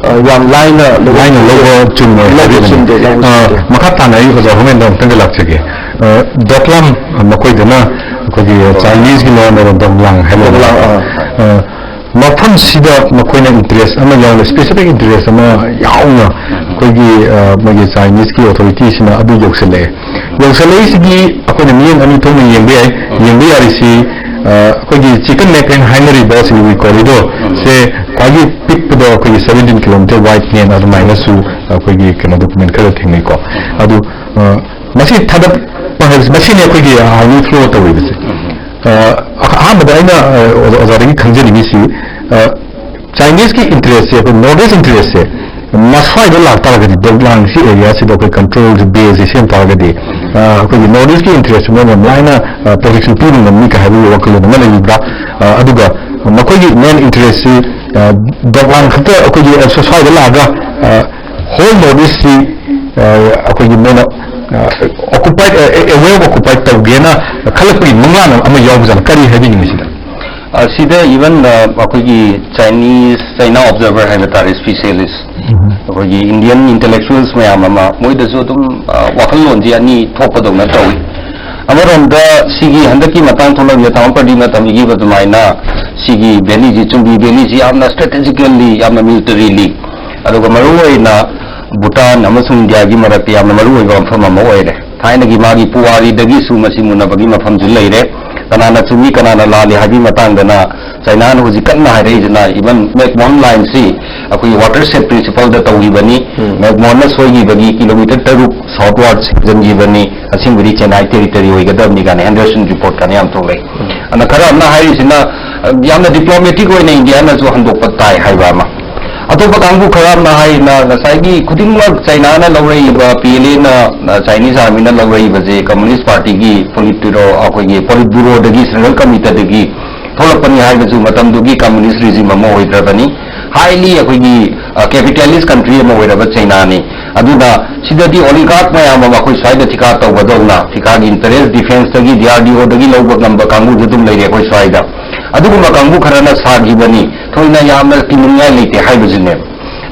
ꯑ, ꯌꯥꯝ ꯂꯥꯏꯅ ꯂꯧꯕ ꯂꯥꯏꯅ ꯂꯧꯕ ꯆꯨꯝꯃꯣꯏ ꯂꯧꯕ ꯍꯥꯏꯕꯤꯕꯅꯤ꯫ ꯆꯨꯝꯗꯦ, ꯂꯧꯕ ꯑ, ꯆꯨꯝꯗꯦ꯫ ꯃꯈꯥ ꯇꯥꯅ ꯑꯩ ꯑꯣꯖꯥ ꯍꯣꯃꯦꯟꯗ ꯑꯃꯨꯛꯇꯪꯒ ꯂꯥꯛꯆꯒꯦ꯫ ꯑ, ꯗꯣꯀ꯭ꯂꯥꯝ, ꯑ, ꯃꯈꯣꯏꯗꯅ ꯑꯩꯈꯣꯏꯒꯤ ꯆꯥꯏꯅꯤꯁꯀꯤ ꯂꯣꯟꯗ ꯗꯣꯡꯂꯥꯡ ꯍꯥꯏꯕ ꯗꯣꯡꯂꯥꯡ, ꯑ꯫ ꯑ, ꯃꯐꯝꯁꯤꯗ ꯃꯈꯣꯏꯅ ꯏꯟꯇꯔꯦꯁ ꯑꯃ ꯌꯥꯎꯅ, ꯁ꯭ꯄꯦꯁꯤꯐꯤꯛ ꯏꯟꯇꯔꯦꯁ ꯑꯃ ꯌꯥꯎꯅ ꯑꯩꯈꯣꯏꯒꯤ, ꯑ, ꯃꯣꯏꯒꯤ ꯆꯥꯏꯅꯤꯁꯀꯤ ꯑꯣꯊꯣꯔꯤꯇꯤꯁꯤꯅ ꯑꯗꯨ ꯌꯧꯁꯤꯜꯂꯛꯑꯦ꯫ ꯌꯧꯁꯤꯜꯂꯛꯏꯁꯤꯗꯤ ꯑꯩꯈꯣꯏꯅ ꯃꯤꯠꯌꯦꯡ ꯑꯅꯤ ꯊꯣꯛꯅ ꯌꯦꯡꯕ ꯌꯥꯏ꯫ ꯌꯦꯡꯕ ꯌꯥꯔꯤꯁꯤ, ꯑ, ꯑꯩꯈꯣꯏꯒꯤ ꯆꯤꯀꯟ ꯅꯦꯛ ꯍꯥꯏꯅ ꯍꯥꯏꯅꯔꯤꯕ ꯁꯤꯂꯤꯒꯨꯔꯤ ꯀꯣꯔꯤꯗꯣꯔꯁꯦ ꯈ꯭ꯋꯥꯏꯗꯒꯤ ꯄꯤꯛꯄꯗ ꯑꯩꯈꯣꯏꯒꯤ ꯁꯚꯦꯟꯇꯤꯟ ꯀꯤꯂꯣꯃꯤꯇꯔ ꯋꯥꯏꯗꯅꯦꯅ ꯑꯗꯨꯃꯥꯏꯅꯁꯨ ꯑꯩꯈꯣꯏꯒꯤ ꯀꯩꯅꯣ ꯗꯣꯀꯨꯃꯦꯟ ꯈꯔ ꯊꯦꯡꯅꯩꯀꯣ꯫ ꯑꯗꯨ, ꯑ, ꯃꯁꯤ ꯊꯥꯗꯠꯄ ꯍꯥꯏꯕꯁꯤ ꯃꯁꯤꯅꯤ ꯑꯩꯈꯣꯏꯒꯤ ꯑꯥꯔꯃꯤ ꯐ꯭ꯂꯣ ꯇꯧꯔꯤꯕꯁꯦ꯫ ꯑ, ꯑꯍꯥꯟꯕꯗ ꯑꯩꯅ, ꯑ, ꯑꯣꯖꯥ-, ꯑꯣꯖꯥꯗꯒꯤ ꯈꯪꯖꯅꯤꯡꯉꯤꯁꯤ, ꯑ, ꯆꯥꯏꯅꯤꯁꯀꯤ ꯏꯟꯇꯔꯦꯁꯁꯦ, ꯑꯩꯈꯣꯏ ꯅꯣꯔꯠ ꯏꯁ ꯏꯟꯇꯔꯦꯁꯁꯦ, ꯃꯁ꯭ꯋꯥꯏꯗ ꯂꯥꯛꯇꯥꯔꯒꯗꯤ, ꯗꯣꯛꯂꯥꯡꯁꯤ ꯑꯦꯔꯤꯌꯥꯁꯤꯗ ꯑꯩꯈꯣꯏ ꯀꯟꯇ꯭ꯔꯣꯜꯁꯤ, ꯕꯦꯁꯁꯤ ꯁꯦꯝ ꯇꯥꯔꯒꯗꯤ, ꯑ, ꯑꯩꯈꯣꯏꯒꯤ ꯅꯣꯔꯠ ꯏꯁꯀꯤ ꯏꯟꯇꯔꯦꯁꯁꯤ ꯃꯣꯏꯅ ꯌꯥꯝ ꯂꯥꯏꯅ, ꯑ, ꯄ꯭ꯔꯣꯇꯦꯛꯁꯟ ꯄꯤꯕ ꯉꯝꯅꯤ ꯀꯥꯏ ꯍꯥꯏꯕꯒꯤ ꯋꯥꯈꯜꯂꯣꯟ ꯑꯃ ꯂꯩꯕꯤꯕ꯭ꯔꯥ? ꯑ, ꯑꯗꯨꯒ ꯃꯈꯣꯏꯒꯤ ꯃꯦꯟ ꯏꯟꯇꯔꯦꯁꯁꯤ, ꯑ, ꯗꯣꯛꯂꯥꯡ ꯈꯛꯇ ꯑꯩꯈꯣꯏꯒꯤ, ꯑ, ꯁ꯭ꯋꯥꯏꯗ ꯂꯥꯛꯑꯒ, ꯑ, ꯍꯣꯜ ꯅꯣꯔꯠ ꯏꯁꯁꯤ, ꯑ, ꯑꯩꯈꯣꯏꯒꯤ ꯃꯣꯏꯅ, ꯑ, ꯑꯣꯀꯨꯄꯥꯏꯠ, ꯑ, ꯑ, ꯋꯦ ꯑꯣꯐ ꯑꯣꯀꯨꯄꯥꯏꯠ ꯇꯧꯒꯦꯅ ꯈꯜꯂꯛꯄꯒꯤ ꯃꯪꯂꯥꯟ ꯑꯃ ꯌꯥꯎꯕꯖꯥꯠꯂ? ꯀꯔꯤ ꯍꯥꯏꯕꯤꯅꯤꯡꯉꯤ ꯁꯤꯗ? ꯑ, ꯁꯤꯗ ꯏꯚꯟ, ꯑ, ꯑꯩꯈꯣꯏꯒꯤ ꯆꯥꯏꯅꯤꯁ, ꯆꯥꯏꯅꯥ ꯑꯣꯕꯖꯔꯚꯔ ꯍꯥꯏꯕ ꯇꯥꯔꯦ, ꯏꯁꯄꯤꯁꯤꯌꯦꯂꯤꯁ, ꯑꯩꯈꯣꯏꯒꯤ ꯏꯟꯗꯤꯌꯟ ꯏꯟꯇꯦꯂꯦꯛꯆꯨꯋꯦꯜꯁ ꯃꯌꯥꯝ ꯑꯃ, ꯃꯣꯏꯗꯁꯨ ꯑꯗꯨꯝ, ꯑ, ꯋꯥꯈꯜꯂꯣꯟꯁꯦ ꯑꯅꯤ ꯊꯣꯛꯄꯗꯧꯅ ꯇꯧꯏ꯫ ꯑꯃꯔꯣꯝꯗ ꯁꯤꯒꯤ ꯍꯟꯗꯛꯀꯤ ꯃꯇꯥꯡ ꯊꯣꯛꯂꯛꯂꯤꯕ ꯊꯥꯡꯃꯩ ꯄ꯭ꯔꯗꯤꯞꯅ ꯇꯝꯕꯤꯈꯤꯕ ꯑꯗꯨꯃꯥꯏꯅ, ꯁꯤꯒꯤ ꯚꯦꯂꯤꯁꯤ, ꯆꯨꯝꯕꯤ ꯚꯦꯂꯤꯁꯤ ꯌꯥꯝꯅ ꯁ꯭ꯇ꯭ꯔꯦꯇꯦꯖꯤꯀꯦꯜꯂꯤ, ꯌꯥꯝꯅ ꯃꯤꯂꯤꯇꯔꯤꯂꯤ, ꯑꯗꯨꯒ ꯃꯔꯨꯑꯣꯏꯅ ꯚꯨꯇꯥꯟ ꯑꯃꯁꯨꯡ ꯏꯟꯗꯤꯌꯥꯒꯤ ꯃꯔꯛꯇ ꯌꯥꯝꯅ ꯃꯔꯨꯑꯣꯏꯕ ꯃꯐꯝ ꯑꯃ ꯑꯣꯏꯔꯦ꯫ ꯊꯥꯏꯅꯒꯤ ꯃꯥꯒꯤ ꯄꯨꯋꯥꯔꯤꯗꯒꯤꯁꯨ ꯃꯁꯤ ꯃꯨꯟꯅꯕꯒꯤ ꯃꯐꯝꯁꯨ ꯂꯩꯔꯦ꯫ ꯀꯅꯥꯅ ꯆꯨꯝꯃꯤ, ꯀꯅꯥꯅ ꯂꯥꯜꯂꯤ ꯍꯥꯏꯕꯒꯤ ꯃꯇꯥꯡꯗꯅ ꯆꯥꯏꯅꯥꯅ ꯍꯧꯖꯤꯛ ꯀꯟꯅ ꯍꯥꯏꯔꯛꯏꯁꯤꯅ, ꯏꯚꯟ ꯃꯦꯛꯃꯣꯍꯟ ꯂꯥꯏꯟꯁꯤ ꯑꯩꯈꯣꯏꯒꯤ ꯋꯥꯇꯔꯁꯦꯗ ꯄ꯭ꯔꯤꯟꯁꯤꯄꯜꯗ ꯇꯧꯈꯤꯕꯅꯤ꯫ ꯎꯝ꯫ ꯃꯦꯛꯃꯣꯍꯟꯅ ꯁꯣꯏꯈꯤꯕꯒꯤ ꯀꯤꯂꯣꯃꯤꯇꯔ ꯇꯔꯨꯛ ꯁꯥꯎꯠꯋꯥꯔꯗ ꯁꯦꯝꯖꯤꯟꯈꯤꯕꯅꯤ, ꯑꯁꯦꯡꯕꯗꯤ ꯆꯦꯟꯅꯥꯏ ꯇꯦꯔꯤꯇꯔꯤ ꯑꯣꯏꯒꯗꯕꯅꯤ ꯀꯥꯏꯅ ꯍꯦꯟꯗꯔꯁꯟ ꯔꯤꯄꯣꯔꯠ ꯀꯥꯏꯅ ꯌꯥꯝ ꯊꯣꯛꯂꯛꯏ꯫ ꯎꯝ꯫ ꯑꯗꯨꯅ ꯈꯔ ꯑꯃꯅ ꯍꯥꯏꯔꯤꯁꯤꯅ, ꯑ, ꯌꯥꯝꯅ ꯗꯤꯄ꯭ꯂꯣꯃꯦꯇꯤꯛ ꯑꯣꯏꯅ ꯏꯟꯗꯤꯌꯥꯅꯁꯨ ꯍꯟꯗꯣꯛꯄ ꯇꯥꯏ ꯍꯥꯏꯕ ꯑꯃ꯫ ꯑꯇꯣꯞꯄ ꯀꯥꯡꯕꯨ ꯈꯔ ꯑꯃꯅ ꯍꯥꯏꯔꯤꯅ, ꯉꯁꯥꯏꯒꯤ ꯈꯨꯗꯤꯡꯃꯛ ꯆꯥꯏꯅꯥꯅ ꯂꯧꯔꯛꯏꯕ, ꯄꯤ ꯑꯦꯜ ꯑꯦꯅ, ꯑ, ꯆꯥꯏꯅꯤꯁ ꯑꯥꯔꯃꯤꯅ ꯂꯧꯔꯛꯏꯕꯁꯦ ꯀꯝꯃꯨꯅꯤꯁ ꯄꯥꯔꯇꯤꯒꯤ ꯄꯣꯂꯤꯠ ꯕ꯭ꯌꯨꯔꯣ, ꯑꯩꯈꯣꯏꯒꯤ ꯄꯣꯂꯤꯠ ꯕ꯭ꯌꯨꯔꯣꯗꯒꯤ, ꯁꯦꯟꯇ꯭ꯔꯦꯜ ꯀꯃꯤꯇꯤꯗꯒꯤ ꯊꯣꯛꯂꯛꯄꯅꯤ ꯍꯥꯏꯔꯒꯁꯨ ꯃꯇꯝꯗꯨꯒꯤ ꯀꯝꯃꯨꯅꯤꯁ ꯔꯤꯖꯤꯝ ꯑꯃ ꯑꯣꯏꯗ꯭ꯔꯕꯅꯤ꯫ ꯍꯥꯏꯂꯤ ꯑꯩꯈꯣꯏꯒꯤ, ꯑ, ꯀꯦꯄꯤꯇꯦꯂꯤꯁ ꯀꯟꯇ꯭ꯔꯤ ꯑꯃ ꯑꯣꯏꯔꯕ ꯆꯩꯅꯥꯅꯤ꯫ ꯑꯗꯨꯅ ꯁꯤꯗꯗꯤ ꯑꯣꯂꯤꯒꯥꯔꯛ ꯃꯌꯥꯝ ꯑꯃ ꯑꯩꯈꯣꯏ ꯁ꯭ꯋꯥꯏꯗ ꯊꯤꯀꯥ ꯇꯧꯕꯗꯧꯅ ꯊꯤꯀꯥꯒꯤ ꯏꯟꯇꯔꯦꯁ, ꯗꯤꯐꯦꯟꯁꯇꯒꯤ, ꯗꯤ ꯑꯥꯔ ꯗꯤ ꯑꯣꯗꯒꯤ ꯂꯧꯕ ꯉꯝꯕ ꯀꯥꯡꯕꯨꯁꯨ ꯑꯗꯨꯝ ꯂꯩꯔꯦ ꯑꯩꯈꯣꯏ ꯁ꯭ꯋꯥꯏꯗ꯫ ꯑꯗꯨꯒꯨꯝꯕ ꯀꯥꯡꯕꯨ ꯈꯔꯅ ꯁꯥꯈꯤꯕꯅꯤ, ꯊꯣꯏꯅ ꯌꯥꯝꯅ ꯀꯤꯅꯤꯡꯉꯥꯏ ꯂꯩꯇꯦ ꯍꯥꯏꯕꯁꯤꯅꯦꯕ꯫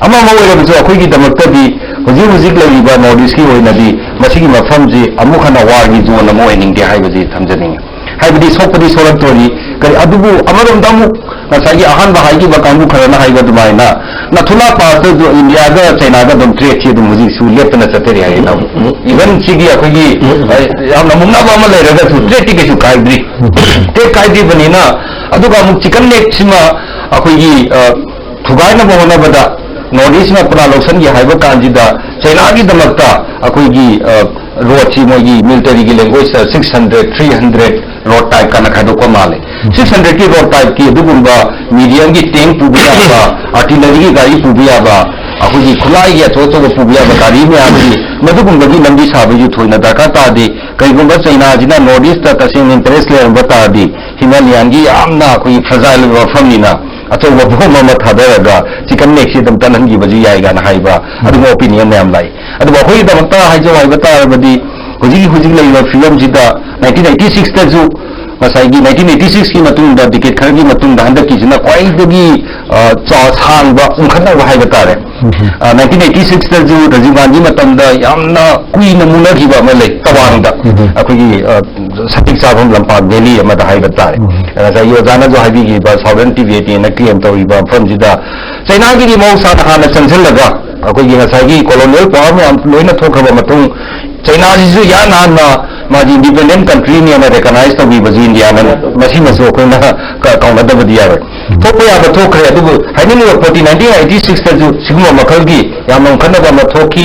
ꯑꯃ ꯑꯃ ꯑꯣꯏꯔꯕꯁꯨ ꯑꯩꯈꯣꯏꯒꯤꯗꯃꯛꯇꯗꯤ ꯍꯧꯖꯤꯛ ꯍꯧꯖꯤꯛ ꯂꯩꯔꯤꯕ ꯅꯣꯔꯠ ꯏꯁꯀꯤ ꯑꯣꯏꯅꯗꯤ ꯃꯁꯤꯒꯤ ꯃꯐꯝꯁꯤ ꯑꯃꯨꯛ ꯍꯟꯅ ꯋꯥꯔꯒꯤ ꯖꯣꯟ ꯑꯃ ꯑꯣꯏꯍꯟꯅꯤꯡꯗꯦ ꯍꯥꯏꯕꯁꯤ ꯊꯝꯖꯅꯤꯡꯉꯤ꯫ ꯍꯥꯏꯕꯗꯤ ꯁꯣꯛꯄꯗꯤ ꯁꯣꯛꯂꯛꯇꯣꯔꯤ꯫ ꯀꯔꯤ, ꯑꯗꯨꯕꯨ ꯑꯃꯔꯣꯝꯗ ꯑꯃꯨꯛ ꯉꯁꯥꯏꯒꯤ ꯑꯍꯥꯟꯕ ꯍꯥꯏꯈꯤꯕ ꯀꯥꯡꯕꯨ ꯈꯔꯅ ꯍꯥꯏꯕ ꯑꯗꯨꯃꯥꯏꯅ ꯅꯥꯊꯨꯂꯥ ꯄꯥꯁꯇꯁꯨ ꯏꯟꯗꯤꯌꯥꯒ ꯆꯩꯅꯥꯒ ꯑꯗꯨꯝ ꯇ꯭ꯔꯦꯗꯁꯤ ꯑꯗꯨꯝ ꯍꯧꯖꯤꯛꯁꯨ ꯂꯦꯞꯇꯅ ꯆꯠꯊꯔꯤ ꯍꯥꯏꯌꯦ ꯏꯅꯥꯎ꯫ ꯏꯚꯟ ꯁꯤꯒꯤ ꯑꯩꯈꯣꯏꯒꯤ, ꯑ, ꯌꯥꯝꯅ ꯃꯨꯛꯅꯕ ꯑꯃ ꯂꯩꯔꯒꯁꯨ ꯇ꯭ꯔꯦꯗꯇꯤ ꯀꯩꯁꯨ ꯀꯥꯏꯗ꯭ꯔꯤ꯫ ꯇ꯭ꯔꯦꯗ ꯀꯥꯏꯗ꯭ꯔꯤꯕꯅꯤꯅ, ꯑꯗꯨꯒ ꯑꯃꯨꯛ ꯆꯤꯀꯟ ꯅꯦꯛꯁꯤꯃ ꯑꯩꯈꯣꯏꯒꯤ, ꯑ, ꯊꯨꯒꯥꯏꯅꯕ ꯍꯣꯠꯅꯕꯗ ꯅꯣꯔꯠ ꯏꯁꯅ ꯄꯨꯔꯥ ꯂꯧꯁꯤꯟꯒꯦ ꯍꯥꯏꯕ ꯀꯥꯟꯁꯤꯗ ꯆꯩꯅꯥꯒꯤꯗꯃꯛꯇ ꯑꯩꯈꯣꯏꯒꯤ, ꯑ, ꯔꯣꯗꯁꯤ ꯃꯣꯏꯒꯤ ꯃꯤꯂꯤꯇꯔꯤꯒꯤ ꯂꯦꯡꯒ꯭ꯋꯦꯖꯇ six hundred, three hundred road type ꯀꯥꯏꯅ ꯈꯥꯏꯗꯣꯛꯄ ꯃꯥꯜꯂꯦ꯫ ꯁꯤꯛꯁ ꯍꯟꯗ꯭ꯔꯦꯗꯀꯤ ꯔꯣꯗ ꯇꯥꯏꯞꯀꯤ ꯑꯗꯨꯒꯨꯝꯕ ꯃꯤꯗꯤꯌꯝꯒꯤ ꯇꯦꯡ ꯄꯨꯕ ꯌꯥꯕ, ꯑꯥꯔꯇꯤꯂꯔꯤꯒꯤ ꯒꯥꯔꯤ ꯄꯨꯕ ꯌꯥꯕ, ꯑꯩꯈꯣꯏꯒꯤ ꯈꯨꯠꯂꯥꯏꯒꯤ ꯑꯆꯧ ꯑꯆꯧꯕ ꯄꯨꯕ ꯌꯥꯕ ꯒꯥꯔꯤ ꯃꯌꯥꯝꯁꯤ ꯃꯗꯨꯒꯨꯝꯕꯒꯤ ꯂꯝꯕꯤ ꯁꯥꯕꯒꯤ ꯊꯣꯏꯅ ꯗꯔꯀꯥꯔ ꯇꯥꯗꯦ꯫ ꯀꯔꯤꯒꯨꯝꯕ ꯆꯩꯅꯥꯁꯤꯅ ꯅꯣꯔꯠ ꯏꯁꯇ ꯇꯁꯦꯡꯅ ꯏꯟꯇꯔꯦꯁ ꯂꯩꯔꯝꯕ ꯇꯥꯔꯗꯤ, ꯍꯤꯃꯥꯂꯌꯥꯟꯒꯤ ꯌꯥꯝꯅ ꯑꯩꯈꯣꯏꯒꯤ ꯐ꯭ꯔꯖꯥꯏꯜ ꯑꯣꯏꯕ ꯃꯐꯝꯅꯤꯅ, ꯑꯆꯧꯕ ꯕꯣꯝ ꯑꯃ ꯊꯥꯗꯔꯒ ꯆꯤꯀꯟ ꯅꯦꯛꯁꯤ ꯑꯗꯨꯝ ꯇꯠꯍꯟꯈꯤꯕꯁꯨ ꯌꯥꯏ ꯀꯥꯏꯅ ꯍꯥꯏꯕ ꯑꯗꯨꯒꯨꯝꯕ ꯑꯣꯄꯤꯅꯤꯌꯟ ꯃꯌꯥꯝ ꯂꯥꯛꯏ꯫ ꯑꯗꯨꯕꯨ ꯑꯩꯈꯣꯏꯒꯤꯗꯃꯛꯇ ꯍꯥꯏꯖꯧ ꯍꯥꯏꯕ ꯇꯥꯔꯕꯗꯤ, ꯍꯧꯖꯤꯛ ꯍꯧꯖꯤꯛ ꯂꯩꯔꯤꯕ ꯐꯤꯕꯝꯁꯤꯗ, ꯅꯥꯏꯟꯇꯤꯟ ꯑꯩꯠꯇꯤ ꯁꯤꯛꯁꯇꯁꯨ, ꯉꯁꯥꯏꯒꯤ ꯅꯥꯏꯟꯇꯤꯟ ꯑꯩꯠꯇꯤ ꯁꯤꯛꯁꯀꯤ ꯃꯇꯨꯡꯗ, ꯗꯤꯀꯦꯠ ꯈꯔꯒꯤ ꯃꯇꯨꯡꯗ, ꯍꯟꯗꯛꯀꯤꯁꯤꯅ ꯈ꯭ꯋꯥꯏꯗꯒꯤ, ꯑ, ꯆꯥꯎ-, ꯁꯥꯡꯕ ꯎꯪꯈꯠꯅꯕ ꯍꯥꯏꯕ ꯇꯥꯔꯦ꯫ ꯑ, ꯅꯥꯏꯟꯇꯤꯟ ꯑꯩꯠꯇꯤ ꯁꯤꯛꯁꯇꯁꯨ ꯔꯥꯖꯤꯕ ꯒꯥꯟꯙꯤ ꯃꯇꯝꯗ ꯌꯥꯝꯅ ꯀꯨꯏꯅ ꯃꯨꯛꯅꯈꯤꯕ ꯑꯃ ꯂꯩ, ꯇꯋꯥꯡꯗ, ꯑꯩꯈꯣꯏꯒꯤ, ꯑ, ꯁꯇꯤꯛ ꯆꯥꯐꯝ ꯂꯝꯄꯥꯛ ꯚꯦꯂꯤ ꯑꯃꯗ ꯍꯥꯏꯕ ꯇꯥꯔꯦ꯫ ꯉꯁꯥꯏꯒꯤ ꯑꯣꯖꯥꯅꯁꯨ ꯍꯥꯏꯕꯤꯈꯤꯕ ꯁꯥꯎꯗꯔꯟ ꯇꯤꯕꯦꯠꯅ ꯀ꯭ꯂꯦꯝ ꯇꯧꯔꯤꯕ ꯃꯐꯝꯁꯤꯗ ꯆꯩꯅꯥꯒꯤꯗꯤ ꯃꯍꯧꯁꯥꯅ ꯍꯥꯟꯅ ꯆꯪꯁꯤꯜꯂꯒ, ꯑꯩꯈꯣꯏꯒꯤ ꯉꯁꯥꯏꯒꯤ ꯀꯣꯂꯣꯅꯤꯌꯦꯜ ꯄꯋꯥꯔ ꯃꯌꯥꯝ ꯂꯣꯏꯅ ꯊꯣꯛꯈ꯭ꯔꯕ ꯃꯇꯨꯡ, ꯆꯩꯅꯥꯁꯤꯁꯨ ꯏꯍꯥꯟ ꯍꯥꯟꯅ ꯃꯥꯒꯤ ꯏꯟꯗꯤꯄꯦꯟꯗꯦꯟ ꯀꯟꯇ꯭ꯔꯤꯅꯦꯅ ꯔꯦꯀꯒꯅꯥꯏꯖ ꯇꯧꯕꯤꯕꯁꯤ ꯏꯟꯗꯤꯌꯥꯅ, ꯃꯁꯤꯃꯁꯨ ꯑꯩꯈꯣꯏꯅ ꯀ-, ꯀꯥꯎꯅꯗꯕꯗꯤ ꯌꯥꯔꯣꯏ꯫ ꯊꯣꯛꯄ ꯌꯥꯕ ꯊꯣꯛꯈ꯭ꯔꯦ, ꯑꯗꯨꯕꯨ ꯍꯥꯏꯅꯤꯡꯉꯤꯕ ꯄꯣꯠꯇꯤ ꯅꯥꯏꯟꯇꯤꯟ ꯑꯩꯠꯇꯤ ꯁꯤꯛꯁꯇꯁꯨ ꯁꯤꯒꯨꯝꯕ ꯃꯈꯜꯒꯤ ꯌꯥꯝꯅ ꯎꯪꯈꯠꯅꯕ ꯑꯃ ꯊꯣꯛꯈꯤ꯫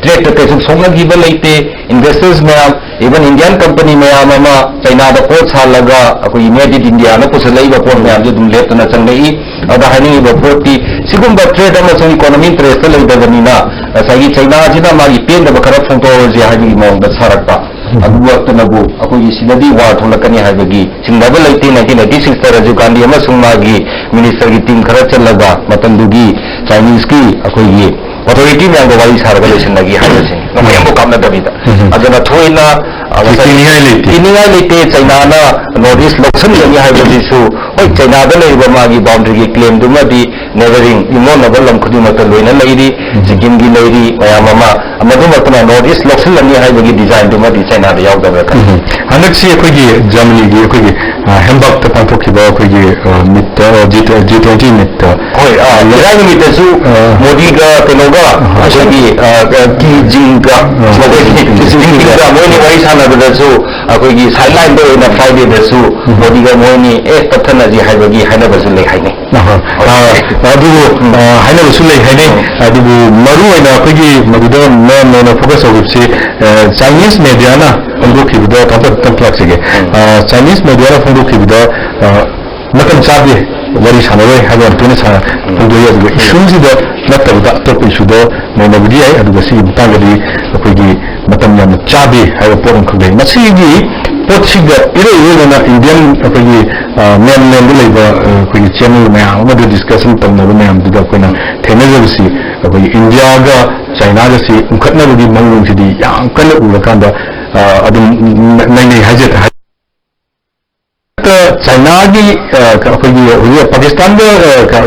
ꯇ꯭ꯔꯦꯗꯇ ꯀꯩꯁꯨ ꯁꯣꯛꯅꯈꯤꯕ ꯂꯩꯇꯦ꯫ ꯏꯟꯚꯦꯁꯇꯔꯁ ꯃꯌꯥꯝ, ꯏꯚꯟ ꯏꯟꯗꯤꯌꯥꯟ ꯀꯝꯄꯅꯤ ꯃꯌꯥꯝ ꯑꯃ ꯆꯩꯅꯥꯗ ꯄꯣꯠ ꯁꯥꯍꯜꯂꯒ ꯑꯩꯈꯣꯏꯒꯤ ꯃꯦꯗ ꯏꯟ ꯏꯟꯗꯤꯌꯥꯅ ꯄꯨꯁꯜꯂꯛꯏꯕ ꯄꯣꯠ ꯃꯌꯥꯝꯁꯦ ꯑꯗꯨꯝ ꯂꯦꯞꯇꯅ ꯆꯪꯂꯛꯏ꯫ ꯑꯗ ꯍꯥꯏꯅꯤꯡꯉꯤꯕ ꯄꯣꯠꯇꯤ, ꯁꯤꯒꯨꯝꯕ ꯇ꯭ꯔꯦꯗ ꯑꯃꯁꯨꯡ ꯏꯀꯣꯅꯣꯃꯤ ꯏꯟꯇꯔꯦꯁꯇ ꯂꯩꯇꯕꯅꯤꯅ, ꯉꯁꯥꯏꯒꯤ ꯆꯩꯅꯥꯁꯤꯅ ꯃꯥꯒꯤ ꯄꯦꯟꯗꯕ ꯈꯔ ꯐꯣꯡꯗꯣꯛꯍꯧꯔꯁꯦ ꯍꯥꯏꯕꯒꯤ ꯃꯑꯣꯡꯗ ꯁꯥꯔꯛꯄ꯫ ꯑꯗꯨꯃꯛꯇꯅꯕꯨ ꯑꯩꯈꯣꯏꯒꯤ ꯁꯤꯗꯗꯤ ꯋꯥꯔ ꯊꯣꯛꯂꯛꯀꯅꯤ ꯍꯥꯏꯕꯒꯤ ꯆꯤꯡꯅꯕ ꯂꯩꯇꯦ꯫ ꯅꯥꯏꯟꯇꯤꯟ ꯑꯩꯠꯇꯤ ꯁꯤꯛꯁꯇ ꯔꯥꯖꯤꯕ ꯒꯥꯟꯙꯤ ꯑꯃꯁꯨꯡ ꯃꯥꯒꯤ ꯃꯤꯅꯤꯁꯇꯔꯒꯤ ꯇꯤꯝ ꯈꯔ ꯆꯠꯂꯒ ꯃꯇꯝꯗꯨꯒꯤ ꯆꯥꯏꯅꯤꯁꯀꯤ ꯑꯩꯈꯣꯏꯒꯤ ꯑꯣꯊꯣꯔꯤꯇꯤ ꯃꯌꯥꯝꯒ ꯋꯥꯔꯤ ꯁꯥꯔꯒ ꯂꯣꯏꯁꯤꯟꯅꯈꯤ ꯍꯥꯏꯕꯁꯤꯅꯤ, ꯃꯈꯣꯏ ꯑꯃꯕꯨ ꯀꯥꯞꯅꯗꯕꯤꯗ꯫ ꯑꯗꯨꯅ ꯊꯣꯏꯅ, ꯑ, ꯉꯁꯥꯏ ꯀꯤꯅꯤꯡꯉꯥꯏ ꯂꯩꯇꯦ꯫ ꯀꯤꯅꯤꯡꯉꯥꯏ ꯂꯩꯇꯦ꯫ ꯆꯩꯅꯥꯅ ꯅꯣꯔꯠ ꯏꯁ ꯂꯧꯁꯤꯟꯒꯅꯤ ꯍꯥꯏꯕꯁꯤꯁꯨ, ꯍꯣꯏ, ꯆꯩꯅꯥꯗ ꯂꯩꯔꯤꯕ ꯃꯥꯒꯤ ꯕꯥꯎꯟꯗꯔꯤꯒꯤ ꯀ꯭ꯂꯦꯝꯗꯨꯃꯗꯤ ꯅꯦꯕꯔꯤꯡ, ꯏꯪꯉꯣꯟꯅꯕ ꯂꯝ ꯈꯨꯗꯤꯡꯃꯛꯇ ꯂꯣꯏꯅ ꯂꯩꯔꯤ, ꯁꯤꯛꯀꯤꯝꯒꯤ ꯂꯩꯔꯤ, ꯃꯌꯥꯝ ꯑꯃ, ꯃꯗꯨꯃꯛꯇꯅ ꯅꯣꯔꯠ ꯏꯁ ꯂꯧꯁꯤꯜꯂꯅꯤ ꯍꯥꯏꯕꯒꯤ ꯗꯤꯖꯥꯏꯟꯗꯨꯃꯗꯤ ꯆꯩꯅꯥꯗ ꯌꯥꯎꯗꯕ꯭ꯔꯥ ꯈꯜꯂꯤ꯫ ꯍꯟꯗꯛꯁꯤ ꯑꯩꯈꯣꯏꯒꯤ ꯖꯔꯃꯅꯤꯒꯤ ꯑꯩꯈꯣꯏꯒꯤ, ꯑ, ꯍꯦꯝꯕꯔꯛꯇ ꯄꯥꯡꯊꯣꯛꯈꯤꯕ ꯑꯩꯈꯣꯏꯒꯤ, ꯑ, ꯃꯤꯠꯇ, ꯑ, ꯖꯤ, ꯖꯤ ꯇ꯭ꯋꯦꯟꯇꯤ ꯃꯤꯠꯇ ꯍꯣꯏ, ꯑ, ꯏꯔꯥꯏ ꯅꯨꯃꯤꯠꯇꯁꯨ ꯑ, ꯃꯣꯗꯤꯒ ꯀꯩꯅꯣꯒ, ꯑ, ꯑꯩꯈꯣꯏꯒꯤ, ꯑ, ꯑ, ꯀꯤ ꯖꯤꯟꯒ, ꯑ, ꯃꯈꯣꯏꯒꯤ ꯖꯤ ꯖꯤꯟꯄꯤꯡꯒ ꯃꯣꯏꯅꯤ ꯋꯥꯔꯤ ꯁꯥꯟꯅꯕꯗꯁꯨ, ꯑꯩꯈꯣꯏꯒꯤ ꯁꯥꯏꯠ ꯂꯥꯏꯟꯗ ꯑꯣꯏꯅ ꯐ꯭ꯔꯥꯏꯗꯦꯗꯁꯨ ꯃꯣꯗꯤꯒ ꯃꯣꯏꯅꯤ, "ꯑꯦ, ꯇꯞꯊꯅꯁꯤ" ꯍꯥꯏꯕꯒꯤ ꯍꯥꯏꯅꯕꯁꯨ ꯂꯩ ꯍꯥꯏꯅꯩ꯫ ꯑꯍꯣꯏ꯫ ꯑ, ꯑꯗꯨꯕꯨ, ꯑ, ꯍꯥꯏꯅꯕꯁꯨ ꯂꯩ ꯍꯥꯏꯅꯩ꯫ ꯑꯗꯨꯕꯨ ꯃꯔꯨ ꯑꯣꯏꯅ ꯑꯩꯈꯣꯏꯒꯤ ꯃꯗꯨꯗ ꯃꯦꯟ ꯑꯣꯏꯅ ꯐꯣꯀꯁ ꯇꯧꯈꯤꯕꯁꯤ, ꯑ, ꯆꯥꯏꯅꯤꯁ ꯃꯦꯗꯤꯌꯥꯅ ꯐꯣꯡꯗꯣꯛꯈꯤꯕꯗ ꯇꯥꯡꯀꯛ ꯇꯪ ꯂꯥꯛꯆꯒꯦ꯫ ꯑ, ꯆꯥꯏꯅꯤꯁ ꯃꯦꯗꯤꯌꯥꯅ ꯐꯣꯡꯗꯣꯛꯈꯤꯕꯗ, ꯑ, ꯃꯇꯝ ꯆꯥꯗꯦ꯫ ꯋꯥꯔꯤ ꯁꯥꯟꯅꯔꯣꯏ ꯍꯥꯏꯕ ꯌꯥꯝ ꯇꯣꯏꯅ ꯁꯥꯟꯅ ꯐꯣꯡꯗꯣꯛꯏ꯫ ꯑꯗꯨꯒ ꯏꯁꯨꯁꯤꯗ ꯅꯠꯇꯕꯗ ꯑꯇꯣꯞꯄ ꯏꯁꯨꯗ ꯅꯩꯅꯕꯗꯤ ꯌꯥꯏ꯫ ꯑꯗꯨꯒ ꯁꯤꯒꯤ ꯃꯇꯥꯡꯗꯗꯤ ꯑꯩꯈꯣꯏꯒꯤ ꯃꯇꯝ ꯌꯥꯝꯅ ꯆꯥꯗꯦ ꯍꯥꯏꯕ ꯄꯣꯠ ꯑꯃꯈꯛ ꯂꯩ꯫ ꯃꯁꯤꯒꯤ ꯄꯣꯠꯁꯤꯒ ꯏꯔꯣꯏ ꯏꯔꯣꯏꯅꯅ ꯏꯟꯗꯤꯌꯟ ꯑꯩꯈꯣꯏꯒꯤ ꯃꯦꯟꯂꯦꯟꯗ ꯂꯩꯕ ꯑꯩꯈꯣꯏꯒꯤ ꯆꯦꯅꯦꯜ ꯃꯌꯥꯝ ꯑꯃꯗ ꯗꯤꯁꯀꯁꯟ ꯇꯧꯅꯕ ꯃꯌꯥꯝꯗꯨꯗ ꯑꯩꯈꯣꯏꯅ ꯊꯦꯡꯅꯖꯕꯁꯤ, ꯑꯩꯈꯣꯏꯒꯤ ꯏꯟꯗꯤꯌꯥꯒ ꯆꯥꯏꯅꯥꯒꯁꯤ ꯎꯪꯈꯠꯅꯕꯒꯤ ꯃꯑꯣꯡꯁꯤꯗꯤ ꯌꯥꯝ ꯀꯟꯅ ꯎꯔꯀꯥꯟꯗ ꯑꯗꯨꯝ ꯅꯩꯅꯩ ꯍꯥꯏꯖ ꯆꯥꯏꯅꯥꯒꯤ ꯑꯩꯈꯣꯏꯒꯤ ꯍꯧꯖꯤꯛ ꯄꯥꯀꯤꯁꯇꯥꯟꯒ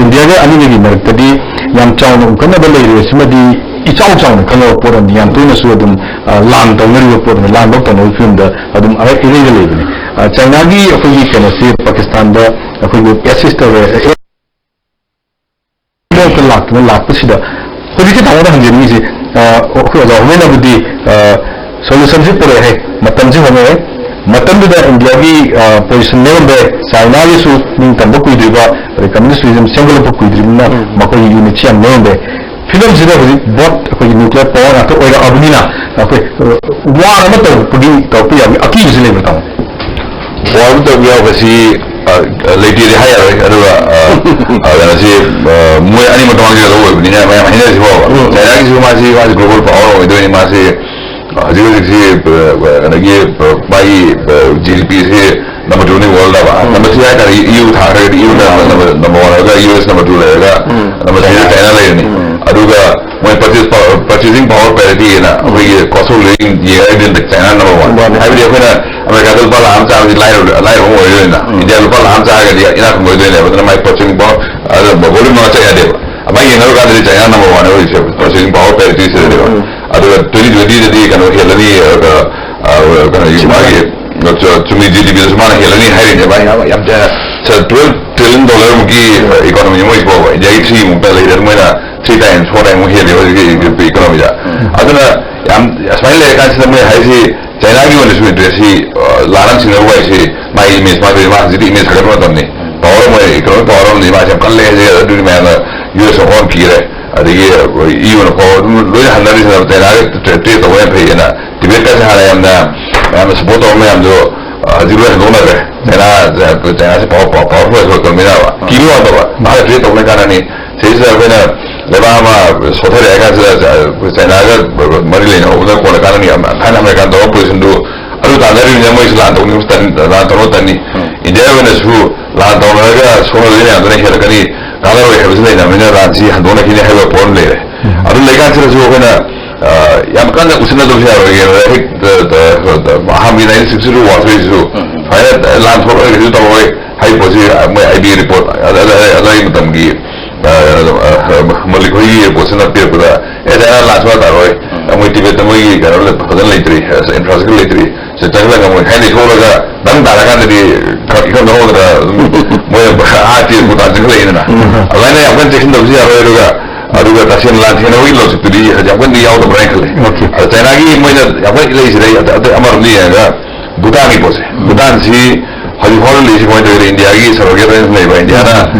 ꯏꯟꯗꯤꯌꯥꯒ ꯑꯅꯤꯒꯤ ꯃꯔꯛꯇꯗꯤ ꯌꯥꯝ ꯆꯥꯎꯅ ꯎꯪꯈꯠꯅꯕ ꯂꯩꯔꯤꯕꯁꯤꯃꯗꯤ ꯏꯆꯥꯎ ꯆꯥꯎꯅ ꯈꯪꯅꯕ ꯄꯣꯠ ꯑꯃꯅꯤ꯫ ꯌꯥꯝ ꯇꯣꯏꯅꯁꯨ ꯑꯗꯨꯝ ꯂꯥꯟ ꯇꯧꯅꯔꯤꯕ ꯄꯣꯠ ꯑꯃ, ꯂꯥꯟ ꯐꯥꯎ ꯇꯧꯅꯕꯒꯤ ꯐꯤꯕꯝꯗ ꯑꯗꯨꯝ ꯏꯔꯩꯗ ꯂꯩꯕꯅꯤ꯫ ꯆꯥꯏꯅꯥꯒꯤ ꯑꯩꯈꯣꯏꯒꯤ ꯀꯩꯅꯣꯁꯤ ꯄꯥꯀꯤꯁꯇꯥꯟꯗ ꯑꯩꯈꯣꯏꯒꯤ ꯑꯦꯁꯤꯁ ꯇꯧꯔꯦ, ꯃꯔꯛꯇ ꯂꯥꯛꯇꯨꯅ ꯂꯥꯛꯄꯁꯤꯗ ꯍꯧꯖꯤꯛꯁꯤ ꯇꯥꯃꯣꯗ ꯍꯪꯖꯅꯤꯡꯉꯤꯁꯤ, ꯑ, ꯑꯩꯈꯣꯏ ꯑꯣꯖꯥ ꯍꯣꯃꯦꯟꯅꯕꯨꯗꯤ, ꯑ, ꯁꯣꯂꯨꯁꯟꯁꯤ ꯄꯨꯔꯛꯑꯦ, ꯃꯇꯝꯁꯤ ꯍꯣꯡꯉꯛꯑꯦ, ꯃꯇꯝꯗꯨꯗ ꯏꯟꯗꯤꯌꯥꯒꯤ, ꯑ, ꯄꯣꯖꯤꯁꯟ ꯂꯩꯔꯝꯕ ꯌꯥꯏ, ꯆꯥꯏꯅꯥꯒꯤꯁꯨ ꯅꯤꯡꯇꯝꯕ ꯀꯨꯏꯗ꯭ꯔꯤꯕ, ꯑꯗꯩ ꯀꯝꯃ꯭ꯌꯨꯅꯤꯁ ꯔꯤꯖꯝ ꯁꯦꯝꯒꯠꯂꯛꯄ ꯀꯨꯏꯗ꯭ꯔꯤꯕꯅꯤꯅ ꯎꯝ꯫ ꯃꯈꯣꯏꯒꯤ ꯌꯨꯅꯤꯠꯁꯤ ꯌꯥꯝ ꯂꯩꯔꯝꯕ ꯌꯥꯏ꯫ ꯐꯤꯕꯝꯁꯤꯗ ꯍꯧꯖꯤꯛ ꯕꯣꯠ ꯑꯩꯈꯣꯏꯒꯤ ꯅ꯭ꯌꯨꯀ꯭ꯂꯤꯌꯔ ꯄꯥꯋꯔ ꯉꯥꯛꯇ ꯑꯣꯏꯔꯛꯑꯕꯅꯤꯅ ꯑꯩꯈꯣꯏ, ꯑ, ꯋꯥꯔ ꯑꯃ ꯇꯧꯔꯛꯄꯒꯤ, ꯇꯧꯔꯛꯄ ꯌꯥꯕꯒꯤ ꯑꯀꯤꯕꯁꯤ ꯂꯩꯕ꯭ꯔꯥ ꯇꯥꯃꯣ? ꯋꯥꯔ ꯑꯃ ꯇꯧꯔꯛꯄ ꯌꯥꯕꯁꯤ ꯑ, ꯂꯩꯇꯦꯗꯤ ꯍꯥꯏ ꯌꯥꯔꯣꯏ꯫ ꯑꯗꯨꯒ, ꯑ, ꯑ, ꯀꯩꯅꯣꯁꯤ, ꯑ, ꯃꯣꯏ ꯑꯅꯤꯃꯛ ꯇꯣꯉꯥꯟ ꯇꯣꯉꯥꯟ ꯑꯣꯏꯕꯅꯤꯅ ꯃꯌꯥꯝ ꯍꯥꯏꯅꯔꯤꯁꯤ ꯐꯥꯎꯕ꯫ ꯎꯝ꯫ ꯆꯥꯏꯅꯥꯒꯤꯁꯨ ꯃꯥꯁꯤ, ꯃꯥꯁꯤ global power ꯑꯣꯏꯗꯣꯏꯅꯤ꯫ ꯃꯥꯁꯤ, ꯑ, ꯍꯧꯖꯤꯛ ꯍꯧꯖꯤꯛꯁꯤ, ꯑ, ꯑ, ꯀꯩꯅꯣꯒꯤ, ꯑ, ꯃꯥꯒꯤ, ꯑ, G D P ꯁꯤ number two ꯅꯤ world ꯗ꯫ ꯎꯝ꯫ Number three ꯍꯥꯏꯇꯥꯔꯦ, E U ꯊꯥꯈ꯭ꯔꯒꯗꯤ E U ꯅ ꯎꯝ꯫ Number, number one ꯑꯣꯏꯔꯒ U S number two ꯂꯩꯔꯒ ꯎꯝ꯫ Number three ꯗ ꯆꯥꯏꯅꯥ ꯂꯩꯔꯅꯤ꯫ ꯎꯝ꯫ ꯑꯗꯨꯒ ꯃꯣꯏ purchase power, purchasing power parity ꯍꯥꯏꯅ ꯑꯩꯈꯣꯏꯒꯤ cost of living ꯌꯦꯡꯉꯒꯗꯤ ꯆꯥꯏꯅꯥ number one꯫ ꯎꯝ꯫ ꯍꯥꯏꯕꯗꯤ ꯑꯩꯈꯣꯏꯅ ꯑꯃꯦꯔꯤꯀꯥꯗ ꯂꯨꯄꯥ ꯂꯥꯈ ꯑꯃ ꯆꯥꯕꯗꯤ ꯂꯥꯏꯔꯕ, ꯂꯥꯏꯔꯕ ꯑꯃ ꯑꯣꯏꯗꯣꯏꯅ꯫ ꯎꯝ꯫ ꯏꯟꯗꯤꯌꯥ ꯂꯨꯄꯥ ꯂꯥꯈ ꯑꯃ ꯆꯥꯔꯒꯗꯤ ꯏꯅꯥꯛ ꯈꯨꯟꯕ ꯑꯣꯏꯗꯣꯏꯅꯦꯕ꯫ ꯑꯗꯨꯅ ꯃꯥꯏ purchasing power, ꯑꯗꯨ volume ꯃꯉꯥ ꯆꯠ ꯌꯥꯗꯦꯕ꯫ ꯑꯃꯥꯏ ꯌꯦꯡꯅꯔꯨꯀꯥꯟꯗꯗꯤ ꯆꯥꯏꯅꯥ number one ꯅꯦ ꯑꯣꯏꯔꯤꯁꯦ, purchasing power parity ꯁꯤꯗꯗꯤꯕ꯫ ꯎꯝ꯫ ꯑꯗꯨꯒ twenty twenty ꯗꯗꯤ ꯀꯩꯅꯣ ꯍꯦꯜꯂꯅꯤ, ꯑ, ꯑ, ꯀꯩꯅꯣꯒꯤ ꯃꯥꯒꯤ, ꯑ, ꯆꯨꯝꯃꯤ, G D P ꯗꯁꯨ ꯃꯥꯅ ꯍꯦꯜꯂꯅꯤ ꯍꯥꯏꯔꯤꯅꯦꯕ꯫ ꯌꯥꯝ, ꯌꯥꯝ ꯊꯤꯅ twelve trillion dollar ꯃꯨꯛꯀꯤ, ꯑ, economy ꯃꯣꯏ ꯐꯥꯎꯕ ꯏꯟꯗꯤꯌꯥꯒꯤ three ꯃꯨꯛꯇ ꯂꯩꯔꯦ꯫ ꯃꯣꯏꯅ three times, four times ꯃꯨꯛ ꯍꯦꯜꯂꯦ ꯍꯧꯖꯤꯛꯀꯤ economy ꯗ꯫ ꯎꯝ꯫ ꯑꯗꯨꯅ ꯌꯥꯝ ꯑꯁꯨꯃꯥꯏꯅ ꯂꯩꯔꯀꯥꯟꯁꯤꯗ ꯃꯣꯏ ꯍꯥꯏꯁꯤ ꯆꯥꯏꯅꯥꯒꯤ ꯑꯣꯏꯅꯁꯨ interest ꯁꯤ, ꯑ, ꯂꯥꯟꯅ ꯁꯤꯡꯅꯕ ꯍꯥꯏꯁꯤ ꯃꯥꯒꯤ image, ꯃꯥꯒꯤ, ꯃꯥ ꯍꯧꯖꯤꯛꯇꯤ image ꯁꯥꯒꯠꯄ ꯃꯇꯝꯅꯤ꯫ Power ꯑꯃ ꯑꯣꯏ, economic power ꯑꯃꯅꯤ, ꯃꯥꯁꯤ ꯌꯥꯝ ꯀꯜꯂꯦ ꯍꯥꯏꯁꯦ ꯑꯗꯨꯗꯤ ꯃꯌꯥꯝꯅ U S ꯑꯃ ꯑꯣꯟꯈꯤꯔꯦ꯫ ꯑꯗꯒꯤ ꯑꯩꯈꯣꯏ E U ꯅ ꯐꯥꯎꯕ ꯑꯗꯨꯝ ꯂꯣꯏꯅ ꯍꯟꯅꯔꯤꯁꯤꯅ ꯆꯥꯏꯅꯥꯒ trade, trade ꯇꯧꯕ ꯌꯥꯝ ꯐꯩꯌꯦꯅ꯫ ꯇꯤꯕꯦꯠꯀꯁꯦ ꯍꯥꯟꯅ ꯌꯥꯝꯅ, ꯃꯌꯥꯝꯅ support ꯇꯧꯕ ꯃꯌꯥꯝꯗꯣ ꯍꯧꯖꯤꯛ ꯂꯣꯏ ꯍꯟꯗꯣꯛꯅꯈ꯭ꯔꯦ꯫ ꯆꯩꯅꯥ, ꯆꯩꯅꯥꯁꯤ ꯄꯋꯥꯔ, ꯄꯋꯥꯔ, ꯄꯋꯥꯔꯐꯨꯜ ꯑꯣꯏꯕ ꯏꯀꯣꯅꯣꯃꯤꯅꯦꯕ꯫ ꯀꯤꯕ ꯋꯥꯗꯕ, ꯃꯥꯅ ꯇ꯭ꯔꯦꯠ ꯇꯧꯕꯅ ꯀꯥꯟꯅꯅꯤ꯫ ꯁꯤꯁꯤꯗ ꯑꯩꯈꯣꯏꯅ ꯂꯩꯕꯥꯛ ꯑꯃ ꯁꯣꯊꯔꯦ ꯍꯥꯏ ꯀꯥꯟꯁꯤꯗ, ꯆꯩꯅꯥꯒ ꯃꯔꯤ ꯂꯩꯅꯍꯧꯕꯅ ꯀꯣꯟꯅ ꯀꯥꯟꯅꯅꯤ꯫ ꯊꯥꯏꯅ ꯑꯃꯦꯔꯤꯀꯥꯟ ꯇꯧꯔ ꯄꯣꯖꯤꯁꯟꯗꯨ ꯑꯗꯨ ꯇꯥꯟꯅꯔꯤꯕꯅꯤꯅ ꯃꯣꯏꯁꯨ ꯂꯥꯟ ꯇꯧꯅꯤꯡꯕ ꯇꯟ-, ꯂꯥꯟ ꯇꯧꯅꯕ ꯇꯟꯅꯤ꯫ ꯏꯟꯗꯤꯌꯥꯒꯤ ꯑꯣꯏꯅꯁꯨ ꯂꯥꯟ ꯇꯧꯅꯔꯒ ꯁꯣꯛꯅꯗꯣꯏ ꯃꯌꯥꯝꯗꯨꯅ ꯍꯦꯜꯂꯛꯀꯅꯤ, ꯀꯥꯟꯅꯔꯣꯏ ꯍꯥꯏꯕꯁꯤ ꯂꯩꯅꯕꯅꯤꯅ ꯂꯥꯟꯁꯤ ꯍꯟꯗꯣꯛꯅꯈꯤꯅꯤ ꯍꯥꯏꯕ ꯄꯣꯠ ꯑꯃ ꯂꯩꯔꯦ꯫ ꯑꯗꯨ ꯂꯩꯀꯥꯟꯁꯤꯗꯁꯨ ꯑꯩꯈꯣꯏꯅ, ꯑ, ꯌꯥꯝ ꯀꯟꯅ ꯎꯁꯤꯟꯅꯗꯕꯁꯨ ꯌꯥꯔꯣꯏ꯫ ꯍꯦꯛ, ꯑ, ꯑ, ꯑ, ꯑꯍꯥꯟꯕꯒꯤ ꯅꯥꯏꯟꯇꯤꯟ ꯁꯤꯛꯁꯇꯤ ꯇꯨ ꯋꯥꯔ ꯊꯣꯛꯏꯁꯤꯁꯨ ꯁꯨꯃꯥꯏꯅ ꯂꯥꯟ ꯊꯣꯛꯂꯒ ꯀꯩꯁꯨ ꯇꯧꯔꯣꯏ ꯍꯥꯏꯕ ꯄꯣꯠꯁꯤ ꯃꯣꯏ ꯑꯥꯏ ꯕꯤ ꯔꯤꯄꯣꯔꯠ, ꯑꯗ, ꯑꯗ, ꯑꯗ, ꯑꯗꯨꯒꯤ ꯃꯇꯝꯒꯤ, ꯑ, ꯑ, ꯃꯜꯂꯤꯛ ꯍꯣꯏꯒꯤ ꯔꯤꯄꯣꯔꯠꯁꯤꯅ ꯄꯤꯔꯛꯄꯗ, "ꯑꯦ, ꯆꯩꯅꯥ ꯂꯥꯟ ꯁꯨꯡꯇꯥ ꯇꯥꯔꯣꯏ꯫ ꯃꯣꯏ ꯇꯤꯕꯦꯠꯇ ꯃꯣꯏꯒꯤ ꯀꯩꯅꯣ ꯐꯖꯅ ꯂꯩꯇ꯭ꯔꯤ, ꯏꯟꯐ꯭ꯔꯥꯁ꯭ꯇ꯭ꯔꯛꯆꯔ ꯂꯩꯇ꯭ꯔꯤ, ꯁꯤ ꯆꯪꯁꯤꯜꯂꯒ ꯃꯣꯏ ꯍꯥꯏꯅ ꯊꯣꯛꯂꯒ ꯅꯪ ꯇꯥꯔꯀꯥꯟꯗꯗꯤ ꯏꯀꯝ ꯈꯪꯍꯧꯗꯅ ꯑꯗꯨꯝ ꯃꯣꯏ ꯑꯥ ꯇꯤꯕꯦꯠ ꯚꯨꯇꯥꯟ ꯆꯪꯁꯤꯜꯂꯛꯏꯗꯅ꯫ ꯑꯗꯨꯃꯥꯏꯅ ꯌꯥꯝ ꯀꯟꯅ ꯆꯦꯛꯁꯤꯟꯗꯕꯁꯨ ꯌꯥꯔꯣꯏ꯫ ꯑꯗꯨꯒ, ꯑꯗꯨꯒ ꯇꯁꯦꯡꯅ ꯂꯥꯟ ꯊꯦꯡꯅꯕꯒꯤ ꯂꯧꯁꯤꯛꯇꯨꯗꯤ ꯍꯧꯖꯤꯛ ꯌꯥꯝ ꯀꯟꯅꯗꯤ ꯌꯥꯎꯗꯕ꯭ꯔꯥ ꯍꯥꯏꯅ ꯈꯜꯂꯤ꯫ ꯑꯗ ꯆꯩꯅꯥꯒꯤ ꯃꯣꯏꯅ ꯌꯥꯝ ꯀꯟꯅ ꯏꯜꯂꯛꯏꯁꯤꯗ ꯑꯩ ꯑꯇꯩ, ꯑꯇꯩ ꯑꯃꯔꯣꯝꯗ ꯌꯦꯡꯉꯒ ꯚꯨꯇꯥꯟꯒꯤ ꯄꯣꯠꯁꯦ, ꯚꯨꯇꯥꯟꯁꯤ ꯍꯧꯖꯤꯛ ꯐꯥꯎꯕ ꯂꯩꯔꯤꯁꯤ ꯀꯃꯥꯏꯅ ꯇꯧꯒꯦꯗ, ꯏꯟꯗꯤꯌꯥꯒꯤ ꯁꯔꯣꯒꯦꯠ ꯑꯣꯏꯅ ꯂꯩꯕ, ꯏꯟꯗꯤꯌꯥꯅ,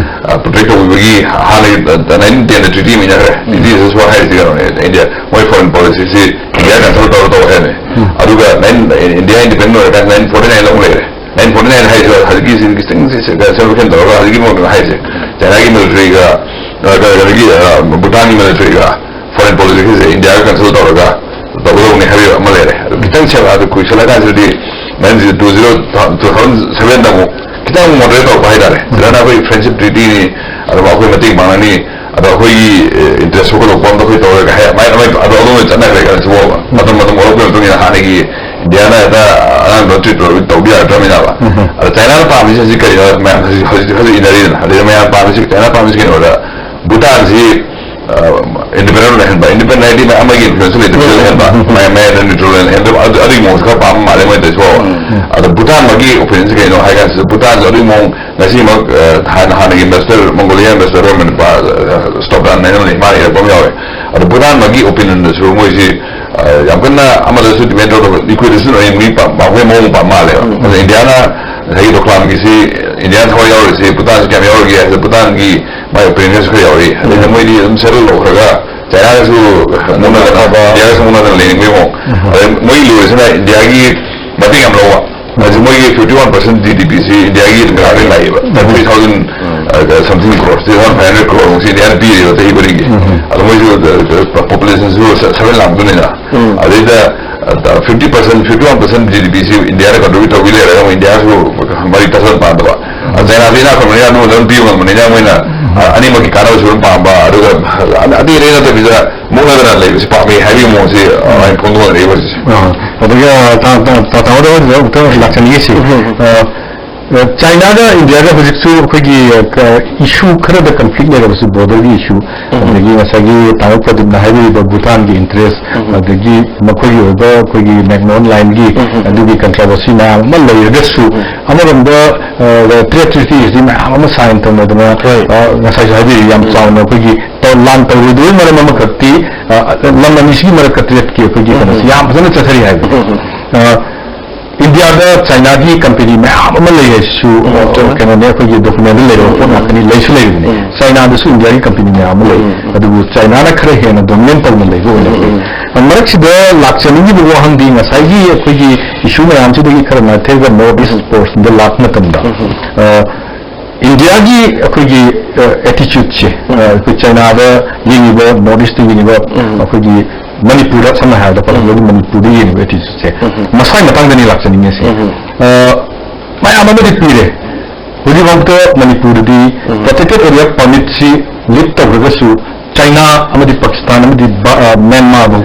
ꯑ, ꯄ꯭ꯔꯣꯇꯦꯛ ꯇꯧꯕꯤꯕꯒꯤ ꯍꯥꯟꯅꯒꯤ, ꯑ, ꯅꯥꯏꯟꯇꯤꯟ ꯇꯦꯟꯗ ꯇ꯭ꯔꯤꯇꯤ ꯑꯃ ꯏꯟꯅꯈ꯭ꯔꯦ꯫ ꯇ꯭ꯔꯤꯇꯤ ꯑꯁꯤꯁꯨ ꯍꯥꯏꯔꯤꯁꯤ ꯀꯩꯅꯣꯅꯦ, ꯏꯟꯗꯤꯌꯥ ꯃꯣꯏ ꯐꯣꯔꯦꯟ ꯄꯣꯂꯤꯁꯤꯁꯤ ꯏꯟꯗꯤꯌꯥ ꯀꯟꯁꯜ ꯇꯧꯔ ꯇꯧ ꯍꯥꯏꯕꯅꯦ꯫ ꯑꯗꯨꯒ ꯅꯥꯏꯟ, ꯏꯟꯗꯤꯌꯥ ꯏꯟꯗꯤꯄꯦꯟꯗꯦꯟ ꯑꯣꯏꯔꯀꯥꯟꯗ ꯅꯥꯏꯟꯇꯤꯟ ꯐꯣꯔꯇꯤ ꯅꯥꯏꯟꯗ ꯑꯃꯨꯛ ꯂꯩꯔꯦ꯫ ꯅꯥꯏꯟꯇꯤꯟ ꯐꯣꯔꯇꯤ ꯅꯥꯏꯟ ꯍꯥꯏꯔꯤꯁꯤ ꯍꯧꯖꯤꯛꯀꯤ ꯁꯤ ꯈꯤꯇꯪ ꯁꯦ-, ꯁꯦ-, ꯁꯦ-, ꯁꯦꯝꯗꯣꯛ ꯁꯦꯝꯖꯤꯟ ꯇꯧꯔꯒ ꯍꯧꯖꯤꯛꯀꯤ ꯃꯑꯣꯡꯗ ꯍꯥꯏꯔꯤꯁꯦ ꯆꯩꯅꯥꯒꯤ ꯃꯤꯂꯤꯇꯔꯤꯒ, ꯑ, ꯀ-, ꯀꯩꯅꯣꯒꯤ, ꯑ, ꯚꯨꯇꯥꯟꯒꯤ ꯃꯤꯂꯤꯇꯔꯤꯒ ꯐꯣꯔꯦꯟ ꯄꯣꯂꯤꯁꯤꯒꯤꯁꯦ ꯏꯟꯗꯤꯌꯥꯒ ꯀꯟꯁꯜ ꯇꯧꯔꯒ ꯇꯧꯒꯗꯧꯕꯅꯤ ꯍꯥꯏꯕ ꯑꯃ ꯂꯩꯔꯦ꯫ ꯑꯗꯨ ꯈꯤꯇꯪ ꯁꯦꯝ-, ꯑꯗꯨ ꯀꯨꯏꯁꯜꯂꯀꯥꯟꯁꯤꯗꯗꯤ nineteen two zero, two thousand ꯁꯚꯦꯟꯗ ꯑꯃꯨꯛ ꯈꯤꯇꯪ ꯃꯣꯗꯔꯦꯠ ꯇꯧꯔꯛꯄ ꯍꯥꯏꯇꯥꯔꯦ꯫ ꯁꯤꯗꯅ ꯑꯩꯈꯣꯏ ꯐ꯭ꯔꯦꯟꯁꯤꯞ ꯇ꯭ꯔꯤꯇꯤꯅꯤ, ꯑꯗꯨꯒ ꯑꯩꯈꯣꯏ ꯃꯇꯦꯡ ꯄꯥꯡꯅꯅꯤ, ꯑꯗꯣ ꯑꯩꯈꯣꯏꯒꯤ, ꯑꯦ, ꯏꯟꯇꯔꯦꯁ ꯁꯣꯛꯀꯗꯧꯕ ꯄꯣꯠ ꯑꯝꯗ ꯑꯩꯈꯣꯏ ꯇꯧꯔꯒ ꯍꯥꯏ-, ꯑꯗꯨꯃꯥꯏꯅ, ꯑꯗꯨꯃꯥꯏꯅ, ꯑꯗꯣ ꯑꯗꯣꯝꯗ ꯆꯠꯅꯈ꯭ꯔꯦ ꯀꯩꯅꯣ ꯁꯤꯐꯥꯎꯕ꯫ ꯃꯇꯝ, ꯃꯇꯝ ꯑꯣꯜꯂꯛꯄꯒꯤ ꯃꯇꯨꯡ ꯏꯟꯅ ꯍꯥꯟꯅꯒꯤ ꯏꯟꯗꯤꯌꯥꯅ ꯍꯦꯛꯇ ꯑꯉꯥꯡꯗꯣ ꯇ꯭ꯔꯤꯠ ꯇꯧꯔ-, ꯇꯧꯕ ꯌꯥꯔꯛꯇ꯭ꯔꯕꯅꯤꯅꯕ꯫ ꯑꯗ ꯆꯥꯏꯅꯥꯅ ꯄꯥꯝꯃꯤꯁꯦ ꯍꯧꯖꯤꯛ ꯀꯔꯤꯅꯣ? ꯃꯌꯥꯝ ꯍꯧꯖꯤꯛ, ꯍꯧꯖꯤꯛ, ꯍꯧꯖꯤꯛ ꯏꯟꯅꯔꯤꯗꯅ꯫ ꯑꯗꯩ ꯃꯌꯥꯝ ꯄꯥꯝꯃꯤꯁꯦ, ꯆꯥꯏꯅꯥ ꯄꯥꯝꯃꯤꯁꯦ ꯀꯩꯅꯣꯗ, ꯚꯨꯇꯥꯟꯁꯤ, ꯑ, ꯏꯟꯗꯤꯄꯦꯟꯗꯦꯟ ꯑꯣꯏꯍꯟꯕ, ꯏꯟꯗꯤꯄꯦꯟꯗꯦꯟ ꯍꯥꯏꯗꯤ ꯑꯃꯒꯤ ꯏꯟꯐ꯭ꯂꯨꯌꯦꯟꯁ ꯂꯩꯇꯕ, ꯂꯩꯍꯟꯕ, ꯃꯌꯥꯝ, ꯃꯌꯥꯝꯗ ꯅ꯭ꯌꯨꯇ꯭ꯔꯦꯜ ꯑꯣꯏꯍꯟꯕ, ꯑꯗꯨ, ꯑꯗꯨꯒꯤ ꯃꯑꯣꯡꯁꯦ ꯈꯔ ꯄꯥꯝꯕ ꯃꯥꯜꯂꯦ ꯃꯣꯏ ꯇꯧꯔꯤꯁꯤꯀꯣ꯫ ꯑꯗꯣ ꯚꯨꯇꯥꯟ ꯃꯥꯒꯤ ꯑꯣꯄꯤꯅꯤꯌꯟꯁꯦ ꯀꯩꯅꯣ ꯍꯥꯏ ꯀꯥꯟꯁꯤꯗ, ꯚꯨꯇꯥꯟꯁꯨ ꯑꯗꯨꯒꯤ ꯃꯑꯣꯡ ꯉꯁꯤꯃꯛ, ꯑ, ꯍꯥꯟꯅ, ꯍꯥꯟꯅꯒꯤ ꯑꯦꯝꯕꯦꯁꯦꯗꯔ, ꯃꯪꯒꯣꯂꯤꯌꯥ ꯑꯦꯝꯕꯦꯁꯦꯗꯔ ꯑꯣꯏꯔꯝꯕ ꯅꯨꯄꯥ, ꯑ, ꯁ꯭ꯇꯣꯞ ꯗꯥꯟ ꯍꯥꯏꯅ ꯑꯃ ꯂꯩ, ꯃꯥꯅ ꯏꯔꯛꯄ ꯑꯃ ꯌꯥꯎꯋꯦ꯫ ꯑꯗꯣ ꯚꯨꯇꯥꯟ ꯃꯥꯒꯤ ꯑꯣꯄꯤꯅꯤꯌꯟꯗꯁꯨ ꯃꯣꯏꯁꯤ, ꯑ, ꯌꯥꯝ ꯀꯟꯅ ꯑꯃꯗꯁꯨ ꯗꯤꯄꯦꯟ ꯇꯧꯗꯕ, ꯏꯀ꯭ꯋꯦꯇꯦꯁꯟ ꯑꯣꯏꯅ ꯃꯤ ꯄꯥꯝ-, ꯄꯥꯝꯕꯒꯤ ꯃꯑꯣꯡ ꯄꯥꯝ ꯃꯥꯜꯂꯦꯕ꯫ ꯑꯗꯣ ꯏꯟꯗꯤꯌꯥꯅ ꯉꯁꯥꯏꯒꯤ ꯗꯣꯀ꯭ꯂꯥꯝꯒꯤꯁꯤ ꯏꯟꯗꯤꯌꯥꯅ ꯊꯋꯥꯏ ꯌꯥꯎꯔꯤꯁꯤ ꯚꯨꯇꯥꯟꯁꯤ ꯀꯌꯥꯝ ꯌꯥꯎꯔꯤꯒꯦ ꯍꯥꯏꯕꯗ, ꯚꯨꯇꯥꯟꯒꯤ ꯃꯥꯏ ꯑꯣꯄꯤꯅꯤꯌꯟꯁꯨ ꯈꯔ ꯌꯥꯎꯔꯤ꯫ ꯑꯗꯩꯗ ꯃꯣꯏꯗꯤ ꯑꯗꯨꯝ ꯁꯦꯇꯜ ꯇꯧꯈ꯭ꯔꯒ ꯆꯥꯏꯅꯥꯒꯁꯨ ꯃꯨꯟꯅꯗꯅ, ꯏꯟꯗꯤꯌꯥꯒꯁꯨ ꯃꯨꯟꯅꯗꯅ ꯂꯩꯅꯤꯡꯕꯒꯤ ꯃꯑꯣꯡ꯫ ꯑꯗꯩ ꯃꯣꯏꯒꯤ ꯂꯣꯏꯔꯤꯁꯤꯅ ꯏꯟꯗꯤꯌꯥꯒꯤ ꯃꯇꯦꯡ ꯌꯥꯝ ꯂꯧꯕ꯫ ꯍꯧꯖꯤꯛ ꯃꯣꯏꯒꯤ fifty one percent GDP ꯁꯤ ꯏꯟꯗꯤꯌꯥꯒꯤ ꯀꯩꯅꯣꯗꯒꯤ ꯂꯥꯛꯑꯦꯕ, three thousand something crore, three thousand five hundred crore ꯁꯤ ꯏꯟꯗꯤꯌꯥꯅ ꯄꯤꯔꯤꯕ ꯆꯍꯤ ꯈꯨꯗꯤꯡꯒꯤ꯫ ꯑꯗꯣ ꯃꯣꯏꯁꯨ population ꯁꯨ seven ꯂꯥꯛꯇꯣꯏꯅꯤꯅ, ꯑꯗꯩꯗ fifty percent, fifty one percent GDP ꯁꯤ ꯏꯟꯗꯤꯌꯥꯅ contribute ꯇꯧꯕꯤ ꯂꯩꯔꯒ ꯑꯃꯨꯛ ꯏꯟꯗꯤꯌꯥꯁꯨ ꯃꯔꯤ ꯇꯥꯁꯟ ꯄꯥꯟꯗꯕ꯫ ꯆꯥꯏꯅꯥꯗꯤ ꯏꯅꯥꯛ ꯈꯨꯟꯕꯅꯤꯅ ꯑꯗꯨꯝꯕꯗ ꯑꯗꯨꯝ ꯄꯤꯕ ꯉꯝꯕꯅꯤꯅ ꯃꯣꯏꯅ ꯑꯅꯤꯃꯛꯀꯤ ꯀꯥꯟꯅꯕꯁꯨ ꯑꯗꯨꯝ ꯄꯥꯝꯕ, ꯑꯗꯨꯒ ꯑꯇꯩ ꯑꯇꯩ ꯅꯠꯇꯕꯤꯗ ꯃꯨꯛꯅꯗꯅ ꯂꯩꯕꯁꯤ ꯄꯥꯝꯃꯤ ꯍꯥꯏꯕꯒꯤ ꯃꯑꯣꯡꯁꯤ ꯑꯗꯨꯃꯥꯏꯅ ꯐꯣꯡꯗꯣꯛꯅꯔꯛꯏ ꯍꯧꯖꯤꯛꯁꯦ꯫ ꯑꯥ, ꯑꯗꯨꯒ ꯇꯥ-, ꯇꯥ-, ꯇꯥ-, ꯇꯥꯃꯣꯗ ꯑꯣꯏꯅ ꯑꯃꯨꯛꯇ ꯂꯥꯛꯆꯅꯤꯡꯉꯤꯁꯤ, ꯑ, ꯑ, ꯆꯥꯏꯅꯥꯒ ꯏꯟꯗꯤꯌꯥꯒ ꯍꯧꯖꯤꯛꯁꯨ ꯑꯩꯈꯣꯏꯒꯤ, ꯑ, ꯀ-, issue ꯈꯔꯗ conflict ꯂꯩꯔꯕꯁꯨ, border ꯒꯤ issue, ꯑꯗꯒꯤ ꯉꯁꯥꯏꯒꯤ ꯇꯥꯃꯣ ꯄ꯭ꯔꯗꯤꯞꯅ ꯍꯥꯏꯕꯤꯔꯤꯕ ꯚꯨꯇꯥꯟꯒꯤ interest, ꯑꯗꯒꯤ ꯃꯈꯣꯏꯒꯤ ꯑꯣꯏꯕ ꯑꯩꯈꯣꯏꯒꯤ McMahon Line ꯒꯤ ꯑꯗꯨꯒꯤ controversy ꯃꯌꯥꯝ ꯑꯃ ꯂꯩꯔꯒꯁꯨ, ꯑꯃꯔꯣꯝꯗ, ꯑ, trade treaty ꯁꯤ ꯃꯌꯥꯝ ꯑꯃ sign ꯇꯧꯅꯗꯅ, ꯑ, ꯉꯁꯥꯏꯁꯨ ꯍꯥꯏꯕꯤꯔꯤ, ꯌꯥꯝ ꯆꯥꯎꯅ ꯑꯩꯈꯣꯏꯒꯤ ꯇꯧ-, ꯂꯥꯟ ꯇꯧꯔꯣꯏꯗꯕꯒꯤ ꯃꯔꯝ ꯑꯃꯈꯛꯇꯤ, ꯑ, ꯂꯝ ꯑꯅꯤꯁꯤꯒꯤ ꯃꯔꯛꯇ trade ꯀꯤ ꯑꯩꯈꯣꯏꯒꯤ ꯀꯩꯅꯣꯁꯤ ꯌꯥꯝ ꯐꯖꯅ ꯆꯠꯊꯔꯤ ꯍꯥꯏꯕꯅꯤ꯫ ꯑ, ꯏꯟꯗꯤꯌꯥꯗ ꯆꯥꯏꯅꯥꯒꯤ company ꯃꯌꯥꯝ ꯑꯃ ꯂꯩ ꯍꯥꯏꯁꯤꯁꯨ, ꯑ, ꯆꯨꯝꯃꯦ꯫ ꯀꯩꯅꯣꯅꯦ, ꯑꯩꯈꯣꯏꯒꯤ document ꯗ ꯂꯩꯔꯕ ꯄꯣꯠ ꯉꯥꯛꯇꯅꯤ, ꯂꯩꯁꯨ ꯂꯩꯔꯤꯕꯅꯤ꯫ ꯆꯥꯏꯅꯥꯗꯁꯨ ꯏꯟꯗꯤꯌꯥꯒꯤ company ꯃꯌꯥꯝ ꯑꯃ ꯂꯩ, ꯑꯗꯨꯕꯨ ꯆꯥꯏꯅꯥꯅ ꯈꯔ ꯍꯦꯟꯅ dominate ꯇꯧꯅ ꯂꯩꯕ ꯑꯣꯏꯅ ꯎꯏ꯫ ꯑ, ꯃꯔꯛꯁꯤꯗ ꯂꯥꯛꯆꯅꯤꯡꯉꯤꯕ ꯋꯥꯍꯪꯗꯤ ꯉꯁꯥꯏꯒꯤ ꯑꯩꯈꯣꯏꯒꯤ issue ꯃꯌꯥꯝꯁꯤꯗꯒꯤ ꯈꯔ ꯅꯥꯊꯩꯔꯒ North East portion ꯗ ꯂꯥꯛꯄ ꯃꯇꯝꯗ, ꯑ, ꯏꯟꯗꯤꯌꯥꯒꯤ ꯑꯩꯈꯣꯏꯒꯤ, ꯑ, attitude ꯁꯦ, ꯑ, ꯑꯩꯈꯣꯏ ꯆꯥꯏꯅꯥꯗ ꯌꯦꯡꯉꯤꯕ, North East ꯇ ꯌꯦꯡꯉꯤꯕ, ꯑꯩꯈꯣꯏꯒꯤ ꯃꯅꯤꯄꯨꯔꯗ, ꯁꯝꯅ ꯍꯥꯏꯔꯕꯗ, ꯄꯔꯇꯤꯀꯨꯂꯔꯂꯤ ꯃꯅꯤꯄꯨꯔꯗ ꯌꯦꯡꯉꯤꯕ attitude ꯁꯦ, ꯃꯁꯥꯒꯤ ꯃꯇꯥꯡꯗꯅꯤ ꯂꯥꯛꯆꯅꯤꯡꯉꯤꯁꯦ꯫ ꯑ, ꯃꯌꯥꯝ ꯑꯃꯗꯤ ꯄꯤꯔꯦ꯫ ꯍꯧꯖꯤꯛꯐꯥꯎꯗ ꯃꯅꯤꯄꯨꯔꯗꯗꯤ protected area permit ꯁꯤ lift ꯇꯧꯔꯒꯁꯨ ꯆꯥꯏꯅꯥ ꯑꯃꯗꯤ ꯄꯥꯀꯤꯁꯇꯥꯟ ꯑꯃꯗꯤ ꯕ-, ꯑ, ꯃ꯭ꯌꯥꯟꯃꯥꯔ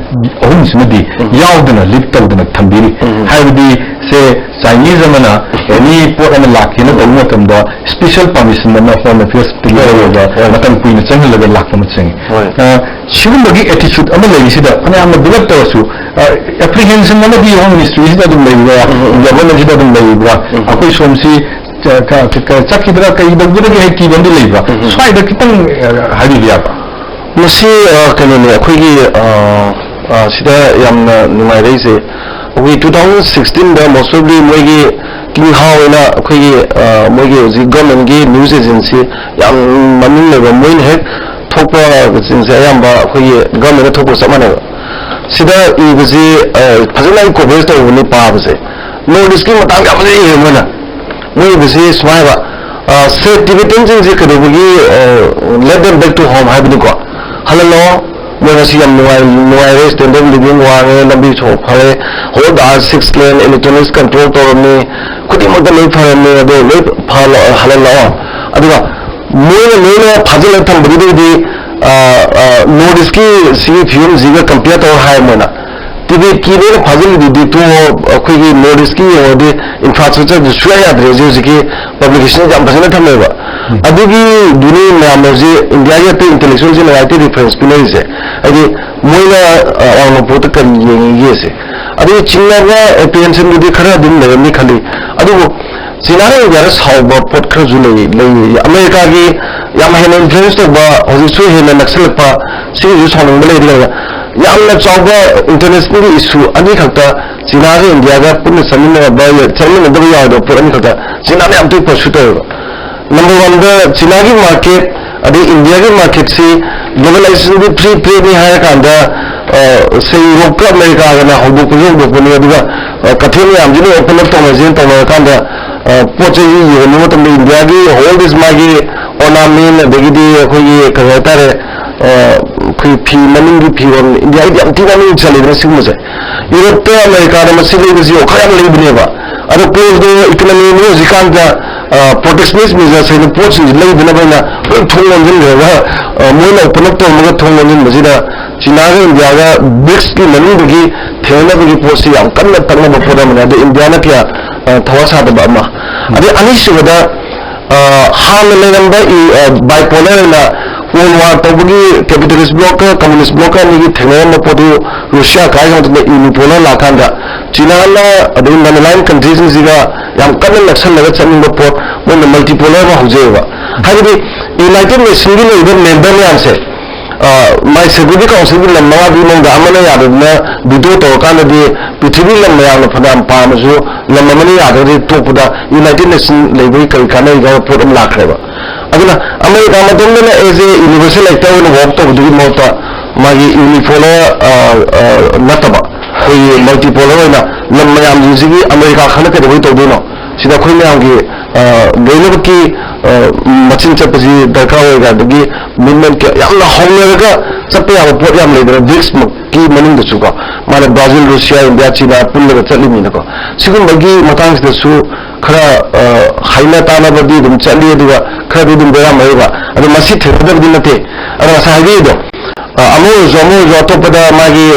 ꯑꯍꯨꯝꯁꯤꯃꯗꯤ ꯌꯥꯎꯗꯅ lift ꯇꯧꯗꯅ ꯊꯝꯕꯤꯔꯤ꯫ ꯍꯥꯏꯕꯗꯤ ꯁꯦ, Chinese ꯑꯃꯅ any ꯄꯣꯠ ꯑꯃ ꯂꯥꯛꯀꯦꯅ ꯇꯧꯕ ꯃꯇꯝꯗ special permission ꯑꯃ Home Affairs ꯇꯒꯤ ꯍꯣꯏ, ꯍꯣꯏ, ꯂꯧꯔꯒ ꯍꯣꯏ꯫ ꯃꯇꯝ ꯀꯨꯏꯅ ꯆꯪꯍꯜꯂꯒ ꯂꯥꯛꯄ ꯃꯁꯤꯡ꯫ ꯍꯣꯏ꯫ ꯑ, ꯁꯤꯒꯨꯝꯕꯒꯤ attitude ꯑꯃ ꯂꯩꯔꯤꯁꯤꯗ ꯐꯅꯌꯥꯝꯅ build up ꯇꯧꯔꯁꯨ, ꯑ, apprehension ꯑꯃꯗꯤ Home Ministry ꯁꯤꯗ ꯑꯗꯨꯝ ꯂꯩꯕ꯭ꯔꯥ, government ꯁꯤꯗ ꯑꯗꯨꯝ ꯂꯩꯕ꯭ꯔꯥ, ꯑꯩꯈꯣꯏ ꯁꯣꯝꯁꯤ ꯆ-, ꯀ-, ꯀ-, ꯆꯠꯈꯤꯗ꯭ꯔꯥ, ꯀꯩ ꯇꯧꯒꯗꯒꯦ ꯍꯥꯏ ꯀꯤꯕ ꯑꯃꯗꯤ ꯂꯩꯕ꯭ꯔꯥ? ꯁ꯭ꯋꯥꯏꯗ ꯈꯤꯇꯪ, ꯑ, ꯍꯥꯏꯕꯤꯕ ꯌꯥꯕ꯭ꯔꯥ? ꯃꯁꯤ, ꯑ, ꯀꯩꯅꯣꯅꯦ, ꯑꯩꯈꯣꯏꯒꯤ, ꯑ, ꯑ, ꯁꯤꯗ ꯌꯥꯝꯅ ꯅꯨꯡꯉꯥꯏꯔꯛꯏꯁꯦ, ꯑꯩꯈꯣꯏ two thousand sixteen ꯗ most probably ꯃꯣꯏꯒꯤ ꯀꯤꯡꯍꯥ ꯑꯣꯏꯅ ꯑꯩꯈꯣꯏꯒꯤ, ꯑ, ꯃꯣꯏꯒꯤ ꯍꯧꯖꯤꯛ government ꯀꯤ news agency ꯌꯥꯝ ꯃꯃꯤꯡ ꯂꯩꯕ, ꯃꯣꯏꯅ ꯍꯦꯛ ꯊꯣꯛꯄꯁꯤꯡꯁꯦ ꯑꯌꯥꯝꯕ ꯑꯩꯈꯣꯏꯒꯤ government ꯅ ꯊꯣꯛꯄ ꯆꯞ ꯃꯥꯟꯅꯩꯕ꯫ ꯁꯤꯗ ꯏꯕꯁꯤ, ꯑ, ꯐꯖꯅ ꯑꯩ coverage ꯇꯧꯕꯅꯤ ꯄꯥꯕꯁꯦ꯫ North East ꯀꯤ ꯃꯇꯥꯡꯗ ꯌꯥꯝ ꯐꯖꯅ ꯏꯔꯦ ꯃꯣꯏꯅ꯫ ꯃꯣꯏꯒꯤꯁꯤ ꯁꯨꯃꯥꯏ ꯍꯥꯏꯕ, ꯑ, ꯁꯦ ꯇꯤꯕꯦꯇꯟꯁꯤꯡꯁꯦ ꯀꯩꯗꯧꯕꯒꯤ, ꯑ, let them back to home ꯍꯥꯏꯕꯅꯤꯀꯣ, ꯍꯜꯍꯜꯂꯛꯑꯣ, ꯃꯣꯏ ꯉꯁꯤ ꯌꯥꯝ ꯅꯨꯡꯉꯥꯏ-, ꯅꯨꯡꯉꯥꯏꯔꯦ, standard of living ꯋꯥꯡꯉꯦ, ꯂꯝꯕꯤ ꯁꯣꯔꯣꯛ ꯐꯔꯦ, ꯍꯣꯜ ꯗ ꯁꯤꯛꯁ ꯂꯦꯟ, electronics control ꯇꯧꯔꯝꯃꯤ, ꯈꯨꯗꯤꯡꯃꯛꯇ ꯂꯣꯏ ꯐꯔꯝꯃꯤ, ꯑꯗꯣ ꯂꯣꯏ ꯐꯍꯜꯂꯛꯑꯣ, ꯍꯜꯍꯜꯂꯛꯑꯣ꯫ ꯑꯗꯨꯒ ꯃꯣꯏꯅ ꯂꯣꯏꯅ ꯐꯥꯖꯤꯜꯂꯒ ꯊꯝꯕꯗꯨꯗꯩꯗꯤ, ꯑ, ꯑ, North East ꯀꯤ ꯁꯤꯒꯤ ꯐꯤꯕꯝꯁꯤꯒ compare ꯇꯧꯔ ꯍꯥꯏ ꯃꯣꯏꯅ꯫ ꯇꯤꯕꯦꯠꯀꯤ ꯂꯣꯏꯅ ꯐꯥꯖꯤꯜꯂꯤꯗꯨꯗꯤ ꯇꯣ ꯑꯩꯈꯣꯏꯒꯤ North East ꯀꯤ ꯌꯦꯡꯉꯨꯔꯗꯤ infrastructure ꯗꯨ ꯁꯨꯡꯌꯥ ꯌꯥꯗ꯭ꯔꯦ ꯍꯧꯖꯤꯛ, ꯍꯧꯖꯤꯛꯀꯤ publication ꯌꯥꯝ ꯐꯖꯅ ꯊꯝꯃꯦꯕ꯫ ꯎꯝ꯫ ꯑꯗꯨꯒꯤꯗꯨꯅꯤ ꯃꯌꯥꯝꯅ ꯍꯧꯖꯤꯛ India ꯒꯤ ꯑꯇꯩ intellectual ꯁꯤꯡꯅ ꯍꯥꯏꯗꯤ reference ꯄꯤꯅꯔꯤꯁꯦ꯫ ꯍꯥꯏꯗꯤ ꯃꯣꯏꯅ, ꯑ, ꯑꯋꯥꯡ ꯅꯣꯡꯄꯣꯛꯇ ꯀꯔꯤ ꯌꯦꯡꯉꯤꯒꯦꯁꯦ꯫ ꯑꯗꯨꯒ ꯆꯤꯡꯅꯕ apprehension ꯗꯨꯗꯤ ꯈꯔ ꯑꯗꯨꯝ ꯂꯩꯔꯝꯅꯤ ꯈꯜꯂꯤ꯫ ꯑꯗꯨꯕꯨ ꯆꯤꯅꯥꯒ India ꯗ ꯁꯥꯎꯕ ꯄꯣꯠ ꯈꯔꯁꯨ ꯂꯩ, ꯂꯩ꯫ ꯑꯃꯦꯔꯤꯀꯥꯒꯤ ꯌꯥꯝ ꯍꯦꯟꯅ influence ꯇꯧꯕ, ꯍꯧꯖꯤꯛꯁꯨ ꯍꯦꯟꯅ ꯅꯛꯁꯜꯂꯛꯄ, ꯁꯤꯒꯤꯁꯨ ꯁꯥꯎꯅꯤꯡꯕ ꯂꯩꯔꯤ꯫ ꯌꯥꯝꯅ ꯆꯥꯎꯕ international issue ꯑꯅꯤꯈꯛꯇ ꯆꯤꯅꯥꯒ India ꯒ ꯄꯨꯟꯅ ꯆꯠꯃꯤꯟꯅꯕ, ꯆꯠꯃꯤꯟꯅꯗꯕ ꯌꯥꯔꯣꯏꯗꯕ ꯄꯣꯠ ꯑꯅꯤꯈꯛꯇ ꯆꯤꯅꯥꯅ ꯌꯥꯝ ꯊꯤꯅ pursue ꯇꯧꯋꯦꯕ꯫ Number one ꯗ ꯆꯤꯅꯥꯒꯤ market ꯑꯗꯩ India ꯒꯤ market ꯁꯤ globalization ꯗꯤ free trade ꯅꯤ ꯍꯥꯏꯔꯀꯥꯟꯗ, ꯑ, ꯁꯦ ꯌꯨꯔꯣꯞꯀ ꯑꯃꯦꯔꯤꯀꯥꯒꯅ ꯍꯧꯗꯣꯛꯄꯁꯨ ꯍꯧꯗꯣꯛꯄꯅꯤ, ꯑꯗꯨꯒ, ꯑ, ꯀꯩꯊꯦꯜ ꯃꯌꯥꯝꯁꯤꯅ open up ꯇꯧꯅꯁꯦꯅ ꯇꯧꯅꯔꯀꯥꯟꯗ, ꯑ, ꯄꯣꯠ ꯆꯩꯁꯤ ꯌꯣꯟꯕ ꯃꯇꯝꯗ India ꯒꯤ all this ꯃꯥꯒꯤ ornament, ꯑꯗꯒꯤꯗꯤ ꯑꯩꯈꯣꯏꯒꯤ ꯀꯔꯤ ꯍꯥꯏꯇꯥꯔꯦ, ꯑ, ꯑꯩꯈꯣꯏ ꯐꯤ ꯃꯅꯨꯡꯒꯤ ꯐꯤꯔꯣꯜ, India ꯒꯤꯗꯤ ꯌꯥꯝ ꯊꯤꯅ ꯃꯃꯤꯡ ꯆꯠꯂꯤꯗꯅ ꯁꯤꯒꯨꯝꯕꯁꯦ꯫ ꯌꯨꯔꯣꯞꯇ ꯑꯃꯦꯔꯤꯀꯥꯗ ꯃꯁꯤ ꯂꯩꯕꯁꯤ ꯋꯥꯈꯜ ꯌꯥꯝ ꯂꯩꯕꯅꯦꯕ꯫ ꯑꯗꯣ ꯀ꯭ꯂꯣꯖ ꯗꯣꯔ ꯏꯀꯣꯅꯣꯃꯤꯅꯤ ꯍꯧꯖꯤꯛꯀꯥꯟꯗ, ꯑ, protectionist measures ꯍꯥꯏꯅ ꯄꯣꯠꯁꯤꯡꯁꯤ ꯂꯩꯗꯅꯕ ꯑꯩꯅ ꯂꯣꯏ ꯊꯣꯡ ꯂꯣꯟꯁꯤꯟꯈ꯭ꯔꯒ, ꯑ, ꯃꯣꯏꯅ open up ꯇꯧꯔꯝꯃꯒ ꯊꯣꯡ ꯂꯣꯟꯁꯤꯟꯕꯁꯤꯗ ꯆꯤꯅꯥꯒ India ꯒ ꯕ꯭ꯔꯤꯛꯁꯀꯤ ꯃꯅꯨꯡꯗꯒꯤ ꯊꯦꯡꯅꯅꯕꯒꯤ ꯄꯣꯠꯁꯤ ꯌꯥꯝ ꯀꯟꯅ ꯇꯛꯅꯕ ꯄꯣꯠ ꯑꯃꯅꯤ꯫ ꯑꯗꯣ India ꯅ ꯀꯌꯥ, ꯑ, ꯊꯋꯥ ꯁꯥꯗꯕ ꯑꯃ꯫ ꯑꯗꯩ ꯑꯅꯤꯁꯨꯕꯗ, ꯑ, ꯍꯥꯟꯅ ꯂꯩꯔꯝꯕ ꯏ-, ꯑ, bipolar ꯑꯣꯏꯅ Cold War ꯇꯧꯕꯒꯤ capitalist bloc ꯀ communist bloc ꯀ ꯑꯅꯤꯒꯤ ꯊꯦꯡꯅꯔꯝꯕ ꯄꯣꯠꯇꯨ ꯔꯨꯁꯤꯌꯥ ꯀꯥꯏꯈ꯭ꯔ ꯃꯇꯨꯡꯗ unipolar ꯂꯥꯛꯀꯥꯟꯗ ꯆꯤꯅꯥꯅ ꯑꯗꯩ non-aligned country ꯁꯤꯡꯁꯤꯒ ꯌꯥꯝ ꯀꯟꯅ ꯅꯛꯁꯜꯂꯒ ꯆꯠꯅꯤꯡꯕ ꯄꯣꯠ, ꯃꯣꯏꯅ multipolar ꯑꯃ ꯍꯧꯖꯩꯑꯕ꯫ ꯍꯥꯏꯕꯗꯤ United Nation ꯒꯤ ꯂꯩꯔꯤꯕ member ꯃꯌꯥꯝꯁꯦ, ꯑ, ꯃꯥꯏ Security Council ꯒꯤ ꯂꯝ ꯃꯉꯥꯗꯨꯒꯤ ꯃꯅꯨꯡꯗ ꯑꯃꯅ ꯌꯥꯗꯗꯅ veto ꯇꯧꯔꯀꯥꯟꯗꯗꯤ ꯄ꯭ꯔꯤꯊꯤꯕꯤ ꯂꯝ ꯃꯌꯥꯝꯅ ꯐꯅꯌꯥꯝ ꯄꯥꯝꯃꯁꯨ ꯂꯝ ꯑꯃꯅ ꯌꯥꯗ꯭ꯔꯗꯤ ꯇꯣꯛꯄꯗ United Nation ꯂꯩꯕꯒꯤ ꯀꯔꯤ ꯀꯥꯟꯅꯩ ꯍꯥꯏꯕ ꯄꯣꯠ ꯑꯃ ꯂꯥꯛꯈ꯭ꯔꯦꯕ꯫ ꯑꯗꯨꯅ ꯑꯃꯦꯔꯤꯀꯥ ꯃꯇꯣꯝꯗꯅ as a universal actor ꯑꯣꯏꯅ work ꯇꯧꯕꯗꯨꯒꯤ ꯃꯍꯨꯠꯇ ꯃꯥꯒꯤ unipolar, ꯑ, ꯑ, ꯅꯠꯇꯕ ꯑꯩꯈꯣꯏꯒꯤ multipolar ꯑꯣꯏꯅ ꯂꯝ ꯃꯌꯥꯝꯁꯤꯡꯁꯤꯒꯤ ꯑꯃꯦꯔꯤꯀꯥ ꯈꯛꯅ ꯀꯩꯗꯧꯕꯩ ꯇꯧꯗꯣꯏꯅꯣ? ꯁꯤꯗ ꯑꯩꯈꯣꯏ ꯃꯌꯥꯝꯒꯤ, ꯑ, ꯂꯣꯏꯅꯃꯛꯀꯤ, ꯑ, ꯃꯆꯤꯟ ꯆꯠꯄꯁꯤ ꯗꯔꯀꯥꯔ ꯑꯣꯏ, ꯑꯗꯒꯤ movement ꯀꯌꯥ ꯌꯥꯝꯅ ꯍꯧꯅꯔꯒ ꯆꯠꯄ ꯌꯥꯕ ꯄꯣꯠ ꯌꯥꯝ ꯂꯩꯗꯅ, ꯕ꯭ꯔꯤꯛꯁꯃꯛꯀꯤ ꯃꯅꯨꯡꯗꯁꯨꯀꯣ, ꯃꯥꯅ ꯕ꯭ꯔꯥꯖꯤꯜ, ꯔꯨꯁꯤꯌꯥ, ꯏꯟꯗꯤꯌꯥ, ꯆꯤꯅꯥ ꯄꯨꯜꯂꯒ ꯆꯠꯂꯤꯃꯤꯅꯀꯣ꯫ ꯁꯤꯒꯨꯝꯕꯒꯤ ꯃꯇꯥꯡꯁꯤꯗꯁꯨ ꯈꯔ, ꯑ, ꯍꯥꯏꯅ ꯇꯥꯅꯕꯗꯤ ꯑꯗꯨꯝ ꯆꯠꯂꯤ, ꯑꯗꯨꯒ ꯈꯔꯗꯤ ꯑꯗꯨꯝ ꯕꯦꯔꯥ ꯃꯥꯌꯣꯛꯏ꯫ ꯑꯗꯣ ꯃꯁꯤ ꯊꯦꯡꯅꯗꯕꯗꯤ ꯅꯠꯇꯦ꯫ ꯑꯗꯣ ꯉꯁꯥꯏ ꯍꯥꯏꯕꯤꯔꯤꯗꯣ, ꯑ, ꯑꯃ ꯑꯣꯏꯔꯁꯨ, ꯑꯃ ꯑꯣꯏꯔꯁꯨ, ꯑꯇꯣꯞꯄꯗ ꯃꯥꯒꯤ,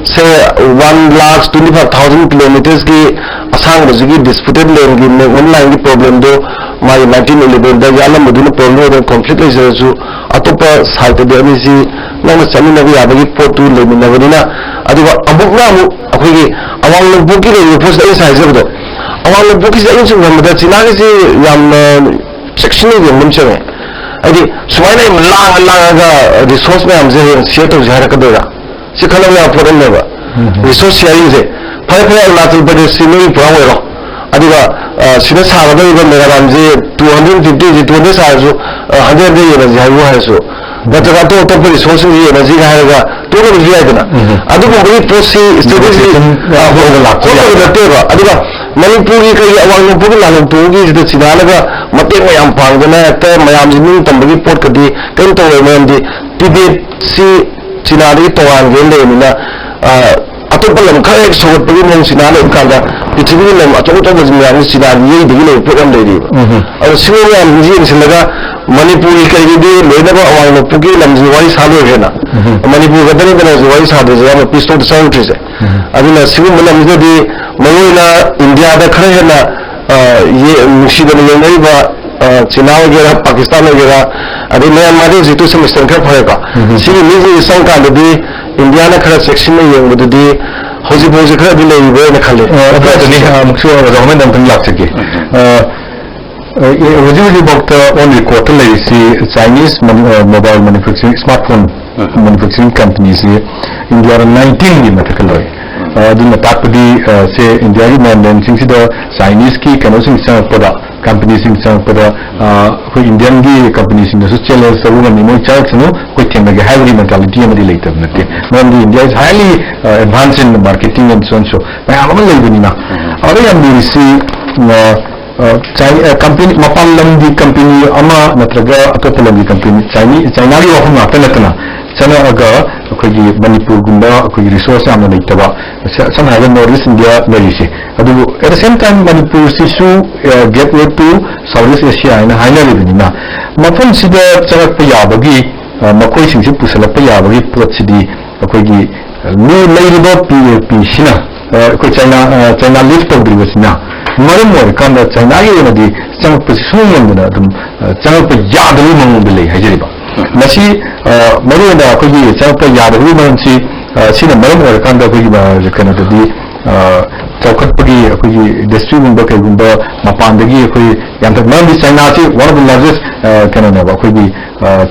say, one lakh twenty five thousand kilometersꯀꯤ ꯑꯁꯥꯡꯕꯁꯤꯒꯤ disputed landꯒꯤ movement lineꯒꯤ problemꯗꯣ ꯃꯥꯒꯤ nineteen elevenꯗ ꯌꯥꯠꯂꯝꯕꯗꯨꯅ problem ꯑꯣꯏꯗꯅ conflict ꯂꯩꯖꯔꯁꯨ, ꯑꯇꯣꯞꯄ sideꯇꯗꯤ ꯑꯅꯤꯁꯤ ꯅꯪꯅ ꯆꯠꯃꯤꯟꯅꯕ ꯌꯥꯕꯒꯤ ꯄꯣꯠꯇꯨ ꯂꯩꯃꯤꯟꯅꯕꯅꯤꯅ꯫ ꯑꯗꯨꯒ ꯑꯃꯨꯛꯅ ꯑꯃꯨꯛ ꯑꯩꯈꯣꯏꯒꯤ ꯑꯋꯥꯡ ꯅꯣꯡꯄꯣꯛꯀꯤ ꯂꯩꯔꯤꯕ ꯄꯣꯠꯁꯤꯗ ꯑꯩꯅ ꯉꯁꯥꯏ ꯍꯥꯏꯖꯕꯗꯣ, ꯑꯋꯥꯡ ꯅꯣꯡꯄꯣꯛꯀꯤꯁꯤꯗ ꯑꯩꯅ ꯁꯨꯝ ꯈꯟꯕꯗ ꯆꯤꯅꯥꯒꯤꯁꯤ ꯌꯥꯝꯅ ꯆꯦꯛꯁꯤꯟꯅ ꯌꯦꯡꯕ ꯑꯃ ꯆꯪꯉꯦ꯫ ꯍꯥꯏꯗꯤ ꯁꯨꯃꯥꯏꯅ ꯌꯥꯝ ꯂꯥꯡꯉ ꯂꯥꯡꯉꯒ resource ꯃꯌꯥꯝꯁꯦ ꯍꯌꯦꯡ share ꯇꯧꯁꯦ ꯍꯥꯏꯔꯛꯀꯗꯣꯏꯔꯥ? ꯁꯤ ꯈꯜꯂꯕ ꯌꯥꯕ ꯄꯣꯠ ꯑꯃꯅꯦꯕ꯫ Resource sharingꯁꯦ, ꯐꯔꯦ ꯐꯔꯦ, ꯑꯔꯨꯅꯥꯆꯜ ꯄ꯭ꯔꯗꯦꯁꯁꯤ ꯅꯣꯏ ꯄꯨꯔꯥ ꯑꯣꯏꯔꯣ, ꯑꯗꯨꯒ, ꯑ, ꯁꯤꯗ ꯁꯥꯒꯗꯧꯔꯤꯕ ꯃꯦꯒꯥꯗꯥꯝꯁꯤ two hundred fiftyꯁꯤ two hundred ꯁꯥꯔꯁꯨ, ꯑ, hundred hundred ꯌꯦꯟꯅꯁꯤ ꯍꯥꯏꯕꯨ ꯍꯥꯏꯔꯁꯨ, ꯅꯠꯇ꯭ꯔꯒ ꯑꯇꯣꯞ ꯑꯇꯣꯞꯄ resourceꯁꯤꯡꯁꯤ ꯌꯦꯟꯅꯁꯤꯒ ꯍꯥꯏꯔꯒ ꯇꯣꯛꯅꯕꯁꯨ ꯌꯥꯏꯗꯅ꯫ ꯑꯗꯨꯒꯨꯝꯕꯒꯤ ꯄꯣꯠꯁꯤ strategy, Negotiation, ꯑ, ꯑ, ꯍꯣꯏ, ꯍꯣꯏ, ꯂꯥꯛꯄ ꯍꯣꯠꯅꯕ ꯌꯥꯏ꯫ ꯅꯠꯇꯦꯕ꯫ ꯑꯗꯨꯒ ꯃꯅꯤꯄꯨꯔꯒꯤ ꯀꯩꯒꯤ ꯑꯋꯥꯡ ꯅꯣꯡꯄꯣꯛꯀꯤ ꯂꯥꯟ ꯊꯣꯛꯄꯒꯤꯁꯤꯗ ꯆꯤꯅꯥꯅꯒ ꯃꯇꯦꯡ ꯃꯌꯥꯝ ꯄꯥꯡꯗꯅ ꯍꯦꯛꯇ ꯃꯌꯥꯝꯁꯤ ꯅꯤꯡ ꯇꯝꯕꯒꯤ ꯄꯣꯠꯀꯗꯤ ꯀꯔꯤꯝ ꯇꯧꯔꯣꯏ꯫ ꯃꯔꯝꯗꯤ ꯇꯤꯕꯦꯠꯁꯤ ꯆꯤꯅꯥꯗꯒꯤ ꯇꯣꯉꯥꯟꯒꯦꯅ ꯂꯩꯔꯕꯅꯤꯅ, ꯑ, ꯑꯇꯣꯞꯄ ꯂꯝ ꯈꯔ ꯍꯦꯛ ꯁꯧꯒꯠꯄꯒꯤ ꯃꯑꯣꯡ ꯆꯤꯅꯥ ꯂꯩꯕ ꯀꯥꯟꯗ ꯄ꯭ꯔꯤꯊꯤꯕꯤꯒꯤ ꯂꯝ ꯑꯆꯧ ꯑꯆꯧꯕ ꯃꯌꯥꯝꯁꯤ ꯆꯤꯅꯥꯒꯤ ꯌꯩꯗꯒꯤ ꯂꯩꯕ ꯄꯣꯠ ꯌꯥꯝ ꯂꯩꯔꯤꯕ꯫ ꯑꯗꯣ ꯁꯤꯒꯨꯝꯕ ꯃꯌꯥꯝꯁꯤ ꯌꯦꯡꯁꯤꯜꯂꯒ ꯃꯅꯤꯄꯨꯔꯒꯤ ꯀꯩꯒꯤꯗꯤ ꯂꯣꯏꯅꯃꯛ ꯑꯋꯥꯡ ꯅꯣꯡꯄꯣꯛꯀꯤ ꯂꯝꯁꯤ ꯋꯥꯔꯤ ꯁꯥ ꯂꯣꯏꯈ꯭ꯔꯦꯅ꯫ ꯃꯅꯤꯄꯨꯔ ꯈꯛꯇꯅꯤꯗꯅ ꯍꯧꯖꯤꯛ ꯋꯥꯔꯤ ꯁꯥꯗ꯭ꯔꯤꯁꯦ, ꯌꯥꯝꯅ peace talkꯇ ꯆꯪꯉꯛꯇ꯭ꯔꯤꯁꯦ꯫ ꯑꯗꯨꯅ ꯁꯤꯒꯨꯝꯕ ꯂꯝꯁꯤꯗꯗꯤ ꯃꯔꯨꯑꯣꯏꯅ ꯏꯟꯗꯤꯌꯥꯗ ꯈꯔ ꯍꯦꯟꯅ, ꯑ, ꯌꯦ-, ꯅꯨꯡꯁꯤꯗꯅ ꯌꯦꯡꯅꯔꯤꯕ, ꯑ, ꯆꯤꯅꯥ ꯑꯣꯏꯒꯦꯔꯥ, ꯄꯥꯀꯤꯁꯇꯥꯟ ꯑꯣꯏꯒꯦꯔꯥ, ꯑꯗꯩ ꯃꯌꯥꯟꯃꯥꯔꯗꯤ ꯍꯧꯖꯤꯛꯇꯤ ꯁꯦꯃꯤꯁꯇꯔ ꯈꯔ ꯐꯔꯦꯀꯣ꯫ ꯁꯤꯒꯤ ꯃꯤꯁꯤꯡꯁꯤ ꯆꯪꯀꯥꯟꯗꯗꯤ ꯏꯟꯗꯤꯌꯥꯅ ꯈꯔ ꯆꯦꯛꯁꯤꯟꯅ ꯌꯦꯡꯕꯗꯗꯤ ꯍꯧꯖꯤꯛ ꯐꯥꯎꯁꯦ ꯈꯔꯗꯤ ꯂꯩꯔꯤꯕ꯭ꯔꯥ ꯍꯥꯏꯅ ꯈꯜꯂꯤ꯫ ꯑ, ꯑꯗꯨꯅꯤ, ꯑ, ꯑꯃꯨꯛꯁꯨ ꯑꯣꯖꯥ ꯍꯣꯏꯗ ꯑꯃꯨꯛꯇꯪ ꯂꯥꯛꯆꯒꯦ꯫ ꯑ, ꯑ, ꯍꯧꯖꯤꯛ ꯍꯧꯖꯤꯛꯐꯥꯎꯗ on recordꯇ ꯂꯩꯔꯤꯁꯤ Chinese manu-, ꯑ, mobile manufacturing, smartphone manufacturing companyꯁꯤ ꯏꯟꯗꯤꯌꯥꯗ nineteenꯒꯤ ꯃꯊꯛꯇ ꯂꯩ꯫ ꯑ, ꯑꯗꯨꯅ ꯇꯥꯛꯄꯗꯤ, ꯑ, ꯁꯦ ꯏꯟꯗꯤꯌꯥꯒꯤ mainlandꯁꯤꯡꯁꯤꯗ Chineseꯀꯤ ꯀꯩꯅꯣꯁꯤꯡ ꯆꯪꯉꯛꯄꯗ ꯀꯝꯄꯅꯤꯁꯤꯡ ꯆꯪꯉꯛꯄꯗ ꯑꯩꯈꯣꯏ ꯏꯟꯗꯤꯌꯟꯒꯤ ꯀꯝꯄꯅꯤꯁꯤꯡꯅꯁꯨ ꯆꯦꯂꯦꯟꯖ ꯇꯧꯕ ꯉꯝꯃꯤ, ꯃꯣꯏ ꯆꯪꯉꯛꯁꯅꯨ, ꯑꯩꯈꯣꯏ ꯊꯦꯡꯅꯒꯦ ꯍꯥꯏꯕꯒꯤ ꯃꯦꯟꯇꯥꯂꯤꯇꯤ ꯑꯃꯗꯤ ꯂꯩꯇꯕ ꯅꯠꯇꯦ꯫ ꯃꯔꯝꯗꯤ India is highly advanced in marketing and so on so, ꯃꯌꯥꯝ ꯑꯃ ꯂꯩꯕꯅꯤꯅ꯫ ꯑꯗ ꯌꯥꯝ ꯂꯨꯔꯤꯁꯤ ꯀꯝꯄꯅꯤ, ꯃꯄꯥꯟ ꯂꯝꯒꯤ ꯀꯝꯄꯅꯤ ꯑꯃ ꯅꯠꯇ꯭ꯔꯒ ꯑꯇꯣꯞꯄ ꯂꯝꯒꯤ ꯀꯝꯄꯅꯤ, ꯆꯥꯏꯅꯥꯒꯤ ꯋꯥꯐꯝ ꯉꯥꯛꯇ ꯅꯠꯇꯅ ꯆꯪꯉꯛꯑꯒ ꯑꯩꯈꯣꯏꯒꯤ ꯃꯅꯤꯄꯨꯔꯒꯨꯝꯕ ꯑꯩꯈꯣꯏꯒꯤ ꯔꯤꯁꯣꯔꯁ ꯌꯥꯝꯅ ꯂꯩꯇꯕ, ꯁꯝꯅ ꯍꯥꯏꯔꯕꯗ North East India ꯂꯩꯔꯤꯁꯦ꯫ ꯑꯗꯨꯕꯨ at the same time ꯃꯅꯤꯄꯨꯔꯁꯤꯁꯨ gateway to South East Asia ꯍꯥꯏꯅ ꯍꯥꯏꯅꯔꯤꯕꯅꯤꯅ, ꯃꯐꯝꯁꯤꯗ ꯆꯪꯉꯛꯄ ꯌꯥꯕꯒꯤ, ꯃꯈꯣꯏꯁꯤꯡꯁꯤ ꯄꯨꯁꯜꯂꯛꯄ ꯌꯥꯕꯒꯤ ꯄꯣꯠꯁꯤꯗꯤ ꯑꯩꯈꯣꯏꯒꯤ ꯂꯩꯔꯤꯕ P A P ꯁꯤꯅ, ꯑꯩꯈꯣꯏ ꯆꯥꯏꯅꯥ, ꯆꯥꯏꯅꯥ ꯂꯤꯐ ꯇꯧꯗ꯭ꯔꯤꯕꯁꯤꯅ ꯃꯔꯝ ꯑꯣꯏꯔꯀꯥꯟꯗ ꯆꯥꯏꯅꯥꯒꯤ ꯑꯣꯏꯅꯗꯤ ꯆꯪꯉꯛꯄꯁꯤ ꯁꯨꯡꯉꯝ ꯉꯝꯗꯅ ꯑꯗꯨꯝ ꯆꯪꯉꯛꯄ ꯌꯥꯗꯕꯒꯤ ꯃꯑꯣꯡꯗ ꯂꯩ ꯍꯥꯏꯖꯔꯤꯕ꯫ ꯃꯁꯤ ꯃꯔꯨꯑꯣꯏꯅ ꯑꯩꯈꯣꯏꯒꯤ ꯆꯪꯉꯛꯄ ꯌꯥꯗꯕꯒꯤ ꯃꯔꯝꯁꯤ, ꯁꯤꯅ ꯃꯔꯝ ꯑꯣꯏꯔꯀꯥꯟꯗ ꯑꯩꯈꯣꯏꯒꯤ ꯀꯩꯅꯣꯗꯗꯤ ꯆꯥꯎꯈꯠꯄꯒꯤ ꯑꯩꯈꯣꯏꯒꯤ ꯏꯟꯗꯁꯇ꯭ꯔꯤꯒꯨꯝꯕ ꯀꯩꯒꯨꯝꯕ ꯃꯄꯥꯟꯗꯒꯤ ꯑꯩꯈꯣꯏ ꯌꯥꯝ ꯊ-, ꯃꯔꯝꯗꯤ ꯆꯥꯏꯅꯥꯁꯤ one of the largest ꯀꯩꯅꯣꯅꯦꯕ, ꯑꯩꯈꯣꯏꯒꯤ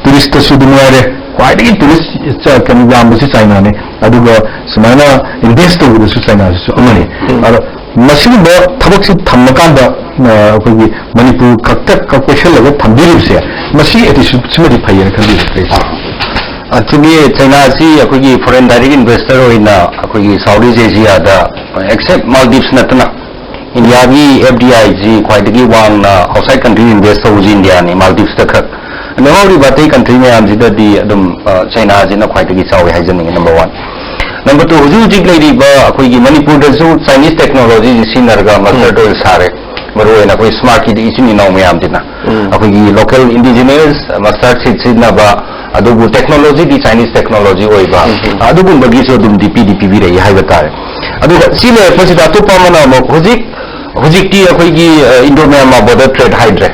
ꯇꯨꯔꯤꯁꯇꯁꯨ ꯑꯗꯨꯝ ꯉꯥꯏꯔꯦ, ꯈ꯭ꯋꯥꯏꯗꯒꯤ ꯇꯨꯔꯤꯁ ꯀꯩꯅꯣ ꯌꯥꯝꯕꯁꯤ ꯆꯥꯏꯅꯥꯅꯤ꯫ ꯑꯗꯨꯒ ꯁꯨꯃꯥꯏꯅ ꯏꯟꯚꯦꯁ ꯇꯧꯕꯗꯁꯨ ꯆꯥꯏꯅꯥꯁꯤꯁꯨ ꯑꯃꯅꯤ꯫ ꯑꯗꯣ ꯃꯁꯤꯒꯨꯝꯕ ꯊꯕꯛꯁꯤ ꯊꯝꯃꯀꯥꯟꯗ ꯑꯩꯈꯣꯏꯒꯤ ꯃꯅꯤꯄꯨꯔ ꯈꯛꯇ ꯀꯣꯏꯁꯜꯂꯒ ꯊꯝꯕꯤꯔꯤꯕꯁꯦ, ꯃꯁꯤ ꯑꯦꯇꯤꯆꯨꯠꯁꯤꯃꯗꯤ ꯐꯩꯌꯦꯅ ꯈꯟꯕꯤꯕ ꯑꯩ꯫ ꯑꯗꯨꯒꯤ ꯆꯥꯏꯅꯥꯁꯤ ꯑꯩꯈꯣꯏꯒꯤ ꯐꯣꯔꯦꯟ ꯗꯥꯏꯔꯦꯛ ꯏꯟꯚꯦꯁꯇꯔ ꯑꯣꯏꯅ ꯑꯩꯈꯣꯏꯒꯤ ꯁꯥꯎꯠ ꯏꯁ ꯑꯦꯁꯤꯌꯥꯗ, ꯑꯦꯛꯁꯦꯞ ꯃꯥꯜꯗꯤꯞꯁ ꯅꯠꯇꯅ, ꯏꯟꯗꯤꯌꯥꯒꯤ F D I ꯁꯤ ꯈ꯭ꯋꯥꯏꯗꯒꯤ ꯋꯥꯡꯅ ꯑꯥꯎꯠꯁꯥꯏꯠ ꯀꯟꯇ꯭ꯔꯤ ꯏꯟꯚꯦꯁ ꯇꯧꯕꯁꯤ ꯏꯟꯗꯤꯌꯥꯅꯤ, ꯃꯥꯜꯗꯤꯞꯁꯇ ꯈꯛ꯫ ꯂꯦꯝꯍꯧꯔꯤꯕ ꯑꯇꯩ ꯀꯟꯇ꯭ꯔꯤ ꯃꯌꯥꯝꯁꯤꯗꯗꯤ ꯑꯗꯨꯝ ꯆꯥꯏꯅꯥꯁꯤꯅ ꯈ꯭ꯋꯥꯏꯗꯒꯤ ꯆꯥꯎꯋꯤ ꯍꯥꯏꯖꯅꯤꯡꯉꯤ, ꯅꯝꯕꯔ ꯋꯥꯟ꯫ ꯅꯝꯕꯔ ꯇꯨ, ꯍꯧꯖꯤꯛ ꯍꯧꯖꯤꯛ ꯂꯩꯔꯤꯕ ꯑꯩꯈꯣꯏꯒꯤ ꯃꯅꯤꯄꯨꯔꯗꯁꯨ ꯆꯥꯏꯅꯤꯁ ꯇꯦꯛꯅꯣꯂꯣꯖꯤꯁꯤ ꯁꯤꯖꯤꯟꯅꯔꯒ ꯃꯁꯇꯔꯠ ꯑꯣꯏꯜ ꯁꯥꯔꯦ꯫ ꯃꯔꯨꯑꯣꯏꯅ ꯑꯩꯈꯣꯏ ꯁ꯭ꯃꯥꯔꯠꯀꯤꯗꯤ ꯏꯆꯤꯟ ꯏꯅꯥꯎ ꯃꯌꯥꯝꯁꯤꯅ ꯑꯩꯈꯣꯏꯒꯤ ꯂꯣꯀꯦꯜ ꯏꯟꯗꯤꯖꯤꯅꯁ ꯃꯁꯇꯔꯠ ꯁꯤꯗ ꯁꯤꯖꯤꯟꯅꯕ, ꯑꯗꯨꯕꯨ ꯇꯦꯛꯅꯣꯂꯣꯖꯤꯗꯤ ꯆꯥꯏꯅꯤꯁ ꯇꯦꯛꯅꯣꯂꯣꯖꯤ ꯑꯣꯏꯕ, ꯑꯗꯨꯒꯨꯝꯕꯒꯤꯁꯨ ꯑꯗꯨꯝꯗꯤ ꯄꯤꯗꯤ ꯄꯤꯕꯤꯔꯛꯏ ꯍꯥꯏꯕ ꯇꯥꯔꯦ꯫ ꯑꯗꯨꯒ ꯁꯤ ꯂꯩꯔꯛꯄꯁꯤꯗ ꯑꯇꯣꯞꯄ ꯑꯃꯅ ꯑꯃꯨꯛ ꯍꯧꯖꯤꯛ ꯍꯧꯖꯤꯛꯇꯤ ꯑꯩꯈꯣꯏꯒꯤ, ꯑ, ꯏꯟꯗꯣ ꯃ꯭ꯌꯥꯟꯃꯥꯔ ꯕꯣꯔꯗꯔ ꯇ꯭ꯔꯦꯗ ꯍꯥꯏꯗ꯭ꯔꯦ꯫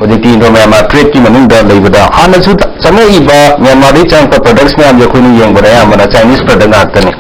ꯍꯧꯖꯤꯛꯇꯤ ꯏꯟꯗꯣ ꯃ꯭ꯌꯥꯟꯃꯥꯔ ꯇ꯭ꯔꯦꯗꯀꯤ ꯃꯅꯨꯡꯗ ꯂꯩꯕꯗ ꯍꯥꯟꯅꯁꯨ ꯆꯪꯉꯛꯏꯕ ꯃ꯭ꯌꯥꯟꯃꯥꯔꯗꯒꯤ ꯆꯪꯉꯛꯄ ꯄ꯭ꯔꯗꯛꯁ ꯃꯌꯥꯝꯁꯦ ꯑꯩꯈꯣꯏꯅ ꯌꯦꯡꯕꯗ ꯑꯌꯥꯝꯕꯅ ꯆꯥꯏꯅꯤꯁ ꯄ꯭ꯔꯗꯛ ꯉꯥꯛꯇꯅꯤ꯫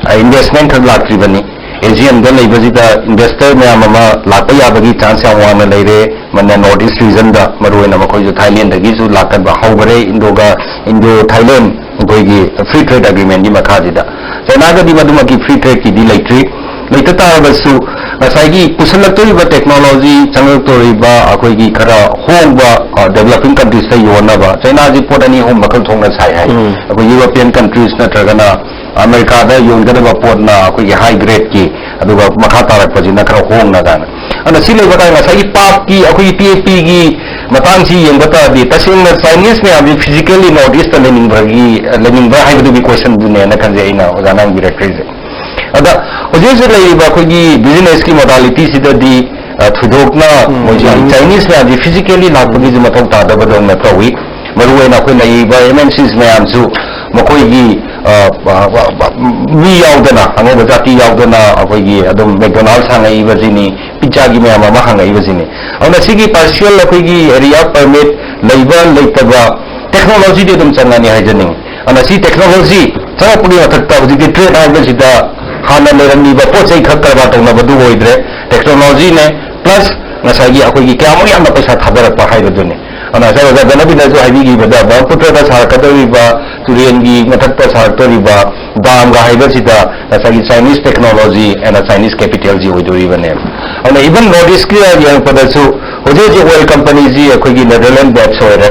ꯑ, ꯏꯟꯚꯦꯁꯃꯦꯟ ꯈꯛ ꯂꯥꯛꯇ꯭ꯔꯤꯕꯅꯤ꯫ ꯑꯦꯖꯤꯌꯟꯗ ꯂꯩꯕꯁꯤꯗ ꯏꯟꯚꯦꯁꯇꯔ ꯃꯌꯥꯝ ꯑꯃ ꯂꯥꯛꯄ ꯌꯥꯕꯒꯤ ꯆꯥꯟꯁ ꯌꯥꯝ ꯋꯥꯡꯅ ꯂꯩꯔꯦ꯫ ꯃꯅ ꯅꯣꯔꯠ ꯏꯁ ꯔꯤꯖꯟꯗ ꯃꯔꯨꯑꯣꯏꯅ ꯃꯈꯣꯏꯁꯨ ꯊꯥꯏꯂꯦꯟꯗꯒꯤꯁꯨ ꯂꯥꯛꯀꯟꯕ ꯍꯧꯈꯔꯦ꯫ ꯏꯟꯗꯣꯒ, ꯏꯟꯗꯣ ꯊꯥꯏꯂꯦꯟ ꯑꯩꯈꯣꯏꯒꯤ ꯐ꯭ꯔꯤ ꯇ꯭ꯔꯦꯗ ꯑꯦꯒ꯭ꯔꯤꯃꯦꯟꯒꯤ ꯃꯈꯥꯁꯤꯗ꯫ ꯆꯥꯏꯅꯥꯒꯗꯤ ꯃꯗꯨꯃꯛꯀꯤ ꯐ꯭ꯔꯤ ꯇ꯭ꯔꯦꯗꯀꯤꯗꯤ ꯂꯩꯇ꯭ꯔꯤ꯫ ꯂꯩꯇ ꯇꯥꯔꯒꯁꯨ ꯉꯁꯥꯏꯒꯤ ꯄꯨꯁꯜꯂꯛꯇꯣꯔꯤꯕ ꯇꯦꯛꯅꯣꯂꯣꯖꯤ, ꯆꯪꯂꯛꯇꯣꯔꯤꯕ ꯑꯩꯈꯣꯏꯒꯤ ꯈꯔ ꯍꯣꯡꯕ ꯗꯦꯕꯂꯞꯄꯤꯡ ꯀꯟꯇ꯭ꯔꯤꯁꯇ ꯌꯣꯟꯅꯕ, ꯆꯩꯅꯥꯁꯤ ꯄꯣꯠ ꯑꯅꯤ ꯑꯍꯨꯝ ꯃꯈꯜ ꯊꯣꯛꯅ ꯁꯥꯏ ꯍꯥꯏ꯫ ꯑꯩꯈꯣꯏ ꯌꯨꯔꯣꯄꯤꯌꯟ ꯀꯟꯇ꯭ꯔꯤꯁ ꯅꯠꯇ꯭ꯔꯒꯅ ꯑꯃꯦꯔꯤꯀꯥꯗ ꯌꯣꯟꯒꯗꯕ ꯄꯣꯠꯅ ꯑꯩꯈꯣꯏꯒꯤ ꯍꯥꯏ ꯒ꯭ꯔꯦꯗꯀꯤ, ꯑꯗꯨꯒ ꯃꯈꯥ ꯇꯥꯔꯛꯄꯁꯤꯅ ꯈꯔ ꯍꯣꯡꯅ ꯀꯥꯏꯅ꯫ ꯑꯗꯨꯅ ꯁꯤ ꯂꯩꯕ ꯀꯥꯟꯗ ꯉꯁꯥꯏꯒꯤ ꯄꯥꯞꯀꯤ, ꯑꯩꯈꯣꯏꯒꯤ ꯄꯤ ꯑꯦꯐ ꯄꯤꯒꯤ ꯃꯇꯥꯡꯁꯤ ꯌꯦꯡꯕ ꯇꯥꯔꯗꯤ, ꯇꯁꯦꯡꯅ ꯆꯥꯏꯅꯤꯁ ꯃꯌꯥꯝꯁꯤ ꯐꯤꯖꯤꯀꯦꯜꯂꯤ ꯅꯣꯔꯠ ꯏꯁꯇ ꯂꯩꯅꯤꯡꯕꯒꯤ, ꯂꯩꯅꯤꯡꯕ꯭ꯔꯥ ꯍꯥꯏꯕꯗꯨꯒꯤ ꯀꯣꯏꯁꯟꯗꯨꯅꯦꯅ ꯈꯟꯖꯩ ꯑꯩꯅ ꯑꯣꯖꯥꯅ ꯍꯪꯕꯤꯔꯛꯇ꯭ꯔꯤꯁꯦ꯫ ꯑꯗ ꯍꯧꯖꯤꯛ ꯍꯧꯖꯤꯛ ꯂꯩꯔꯤꯕ ꯑꯩꯈꯣꯏꯒꯤ ꯕꯤꯖꯤꯅꯦꯁꯀꯤ ꯃꯣꯗꯥꯂꯤꯇꯤꯁꯤꯗꯗꯤ, ꯑ, ꯊꯣꯏꯗꯣꯛꯅ ꯃꯣꯏꯁꯤ ꯆꯥꯏꯅꯤꯁ ꯃꯌꯥꯝꯁꯤ ꯐꯤꯖꯤꯀꯦꯜꯂꯤ ꯂꯥꯛꯄꯒꯤꯁꯨ ꯃꯊꯧ ꯇꯥꯗꯕꯗꯧꯅ ꯇꯧꯏ꯫ ꯃꯔꯨꯑꯣꯏꯅ ꯑꯩꯈꯣꯏ ꯂꯩꯔꯤꯕ ꯑꯦꯝ ꯑꯦꯟ ꯁꯤꯁ ꯃꯌꯥꯝꯁꯨ ꯃꯈꯣꯏꯒꯤ, ꯑ, ꯑ, ꯑ, ꯑ, ꯃꯤ ꯌꯥꯎꯗꯅ, ꯑꯉꯧꯕ ꯖꯥꯇꯤ ꯌꯥꯎꯗꯅ ꯑꯩꯈꯣꯏꯒꯤ ꯑꯗꯨꯝ ꯃꯦꯛꯗꯣꯅꯥꯜꯗ ꯍꯥꯡꯉꯛꯏꯕꯁꯤꯅꯤ, ꯄꯤꯠꯖꯥꯒꯤ ꯃꯌꯥꯝ ꯑꯃ ꯍꯥꯡꯉꯛꯏꯕꯁꯤꯅꯤ꯫ ꯑꯗꯨꯅ ꯁꯤꯒꯤ ꯄꯥꯔꯁꯤꯌꯦꯜ ꯑꯩꯈꯣꯏꯒꯤ ꯑꯦꯔꯤꯌꯥ ꯄꯔꯃꯤꯠ ꯂꯩꯕ ꯂꯩꯇꯕ, ꯇꯦꯛꯅꯣꯂꯣꯖꯤꯗꯤ ꯑꯗꯨꯝ ꯆꯪꯉꯅꯤ ꯍꯥꯏꯖꯅꯤꯡꯉꯤ꯫ ꯑꯗꯨꯅ ꯁꯤ ꯇꯦꯛꯅꯣꯂꯣꯖꯤ ꯆꯪꯉꯛꯄꯒꯤ ꯃꯊꯛꯇ ꯍꯧꯖꯤꯛꯇꯤ ꯇ꯭ꯔꯦꯠ ꯍꯥꯏꯕꯁꯤꯗ ꯍꯥꯟꯅ ꯂꯩꯔꯝꯃꯤꯕ ꯄꯣꯠ ꯆꯩ ꯈꯛ ꯀꯔꯕꯥꯔ ꯇꯧꯅꯕꯗꯨ ꯑꯣꯏꯗ꯭ꯔꯦ, ꯇꯦꯛꯅꯣꯂꯣꯖꯤꯅꯦ, ꯄ꯭ꯂꯁ ꯉꯁꯥꯏꯒꯤ ꯑꯩꯈꯣꯏꯒꯤ ꯀꯌꯥꯃꯨꯛ ꯌꯥꯝꯅ ꯄꯩꯁꯥ ꯊꯥꯗꯔꯛꯄ ꯍꯥꯏꯕꯗꯨꯅꯤ꯫ ꯑꯗꯨꯅ ꯉꯁꯥꯏ ꯑꯣꯖꯥ ꯙꯅꯕꯤꯅꯁꯨ ꯍꯥꯏꯕꯤꯈꯤꯕꯗ ꯕ꯭ꯔꯍꯃꯄꯨꯇ꯭ꯔꯗ ꯁꯥꯔꯛꯀꯗꯧꯔꯤꯕ, ꯇꯨꯔꯦꯟꯒꯤ ꯃꯊꯛꯇ ꯁꯥꯔꯛꯇꯧꯔꯤꯕ ꯗꯥꯝꯒ ꯍꯥꯏꯕꯁꯤꯗ ꯉꯁꯥꯏꯒꯤ ꯆꯥꯏꯅꯤꯁ ꯇꯦꯛꯅꯣꯂꯣꯖꯤ ꯑꯦꯟ ꯆꯥꯏꯅꯤꯁ ꯀꯦꯄꯤꯇꯦꯜꯁꯤ ꯑꯣꯏꯗꯣꯔꯤꯕꯅꯦꯕ꯫ ꯑꯗꯨꯅ ꯏꯚꯟ ꯅꯣꯔꯠ ꯏꯁꯀꯤ ꯌꯦꯡꯉꯛꯄꯗꯁꯨ ꯍꯧꯖꯤꯛ ꯍꯧꯖꯤꯛ ꯑꯣꯏꯜ ꯀꯝꯄꯅꯤꯁꯤ ꯑꯩꯈꯣꯏꯒꯤ ꯅꯦꯗꯔꯂꯦꯟ ꯕꯦꯠꯁ ꯑꯣꯏꯔꯦ,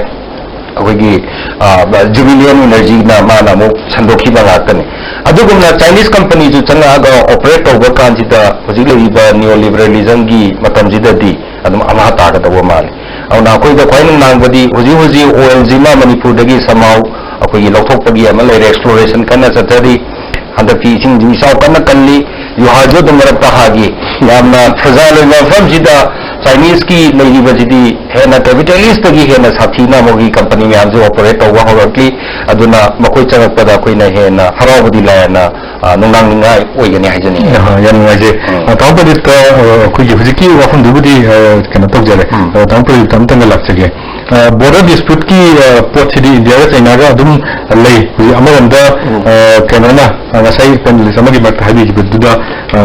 ꯑꯩꯈꯣꯏꯒꯤ, ꯑ, ꯖꯨꯕꯤꯂꯤꯌꯟ ꯏꯅꯔꯖꯤꯅ ꯃꯥꯅ ꯑꯃꯨꯛ ꯁꯟꯗꯣꯛꯈꯤꯕ ꯉꯥꯛꯇꯅꯤ꯫ ꯑꯗꯨꯒꯨꯝꯅ ꯆꯥꯏꯅꯤꯁ ꯀꯝꯄꯅꯤꯁꯨ ꯆꯪꯉꯛꯑꯒ ꯑꯣꯄꯔꯦꯠ ꯇꯧꯕ ꯀꯥꯟꯁꯤꯗ ꯍꯧꯖꯤꯛ ꯂꯩꯔꯤꯕ ꯅꯤꯑꯣ ꯂꯤꯕꯔꯦꯂꯤꯖꯝꯒꯤ ꯃꯇꯝꯁꯤꯗꯗꯤ ꯑꯗꯨꯝ ꯑꯃ ꯇꯥꯒꯗꯧꯕ ꯃꯥꯜꯂꯤ꯫ ꯑꯗꯨꯅ ꯑꯩꯈꯣꯏꯗ ꯈ꯭ꯋꯥꯏ ꯅꯨꯡꯅꯥꯡꯕꯗꯤ ꯍꯧꯖꯤꯛ ꯍꯧꯖꯤꯛ ꯑꯣꯏꯜꯁꯤꯃ ꯃꯅꯤꯄꯨꯔꯗꯒꯤ ꯁꯃꯥꯎ ꯑꯩꯈꯣꯏꯒꯤ ꯂꯧꯊꯣꯛꯄꯒꯤ ꯑꯃ ꯂꯩꯔꯦ, ꯑꯦꯛꯁꯄ꯭ꯂꯣꯔꯦꯁꯟ ꯀꯟꯅ ꯆꯠꯊꯔꯤ꯫ ꯍꯟꯗꯛꯇꯤ ꯏꯁꯤꯡꯁꯨ ꯏꯆꯥꯎ ꯀꯟꯅ ꯀꯜꯂꯤ, ꯌꯨꯍꯥꯔꯁꯨ ꯑꯗꯨꯝ ꯃꯔꯛꯇ ꯍꯥꯒꯤ꯫ ꯌꯥꯝꯅ ꯐ꯭ꯔꯖꯥꯏꯜ ꯑꯣꯏꯕ ꯃꯐꯝꯁꯤꯗ ꯆꯥꯏꯅꯤꯁꯀꯤ ꯂꯩꯔꯤꯕꯁꯤꯗꯤ ꯍꯦꯟꯅ ꯀꯦꯄꯤꯇꯦꯂꯤꯁꯇꯒꯤ ꯍꯦꯟꯅ ꯁꯥꯊꯤꯅ ꯃꯈꯣꯏꯒꯤ ꯀꯝꯄꯅꯤ ꯃꯌꯥꯝꯁꯨ ꯑꯣꯄꯔꯦꯠ ꯇꯧꯕ ꯍꯧꯔꯛꯂꯤ꯫ ꯑꯗꯨꯅ ꯃꯈꯣꯏ ꯆꯪꯉꯛꯄꯗ ꯑꯩꯈꯣꯏꯅ ꯍꯦꯟꯅ ꯍꯔꯥꯎꯕꯗꯤ ꯂꯥꯏꯔꯅ, ꯑ, ꯅꯨꯡꯅꯥꯡꯅꯤꯡꯉꯥꯏ ꯑꯣꯏꯒꯅꯤ ꯍꯥꯏꯖꯅꯤꯡꯉꯤ꯫ ꯑ, ꯌꯥꯝ ꯅꯨꯡꯉꯥꯏꯖꯩ꯫ ꯎꯝ꯫ ꯑ, ꯇꯥꯃꯣ ꯄ꯭ꯔꯗꯤꯞꯇ, ꯑ, ꯑꯩꯈꯣꯏꯒꯤ ꯍꯧꯖꯤꯛꯀꯤ ꯋꯥꯐꯝꯗꯨꯕꯨꯗꯤ, ꯑ, ꯀꯩꯅꯣ ꯇꯧꯖꯔꯦ꯫ ꯎꯝ꯫ ꯑ, ꯇꯥꯃꯣ ꯄ꯭ꯔꯗꯤꯞꯇ ꯑꯃꯇꯪꯒ ꯂꯥꯛꯆꯒꯦ꯫ ꯑ, ꯕꯣꯔꯗꯔ ꯗꯤꯁꯄ꯭ꯌꯨꯠꯀꯤ, ꯑ, ꯄꯣꯠꯁꯤꯗꯤ ꯏꯟꯗꯤꯌꯥꯒ ꯆꯩꯅꯥꯒ ꯑꯗꯨꯝ ꯂꯩ꯫ ꯍꯧꯖꯤꯛ ꯑꯃꯔꯣꯝꯗ, ꯎꯝ꯫ ꯑ, ꯀꯩꯅꯣꯅ, ꯑ, ꯉꯁꯥꯏ ꯄꯦꯅꯦꯂꯤꯁ ꯑꯃꯒꯤ ꯃꯔꯛꯇ ꯍꯥꯏꯕꯤꯈꯤꯕꯗꯨꯗ, ꯑ,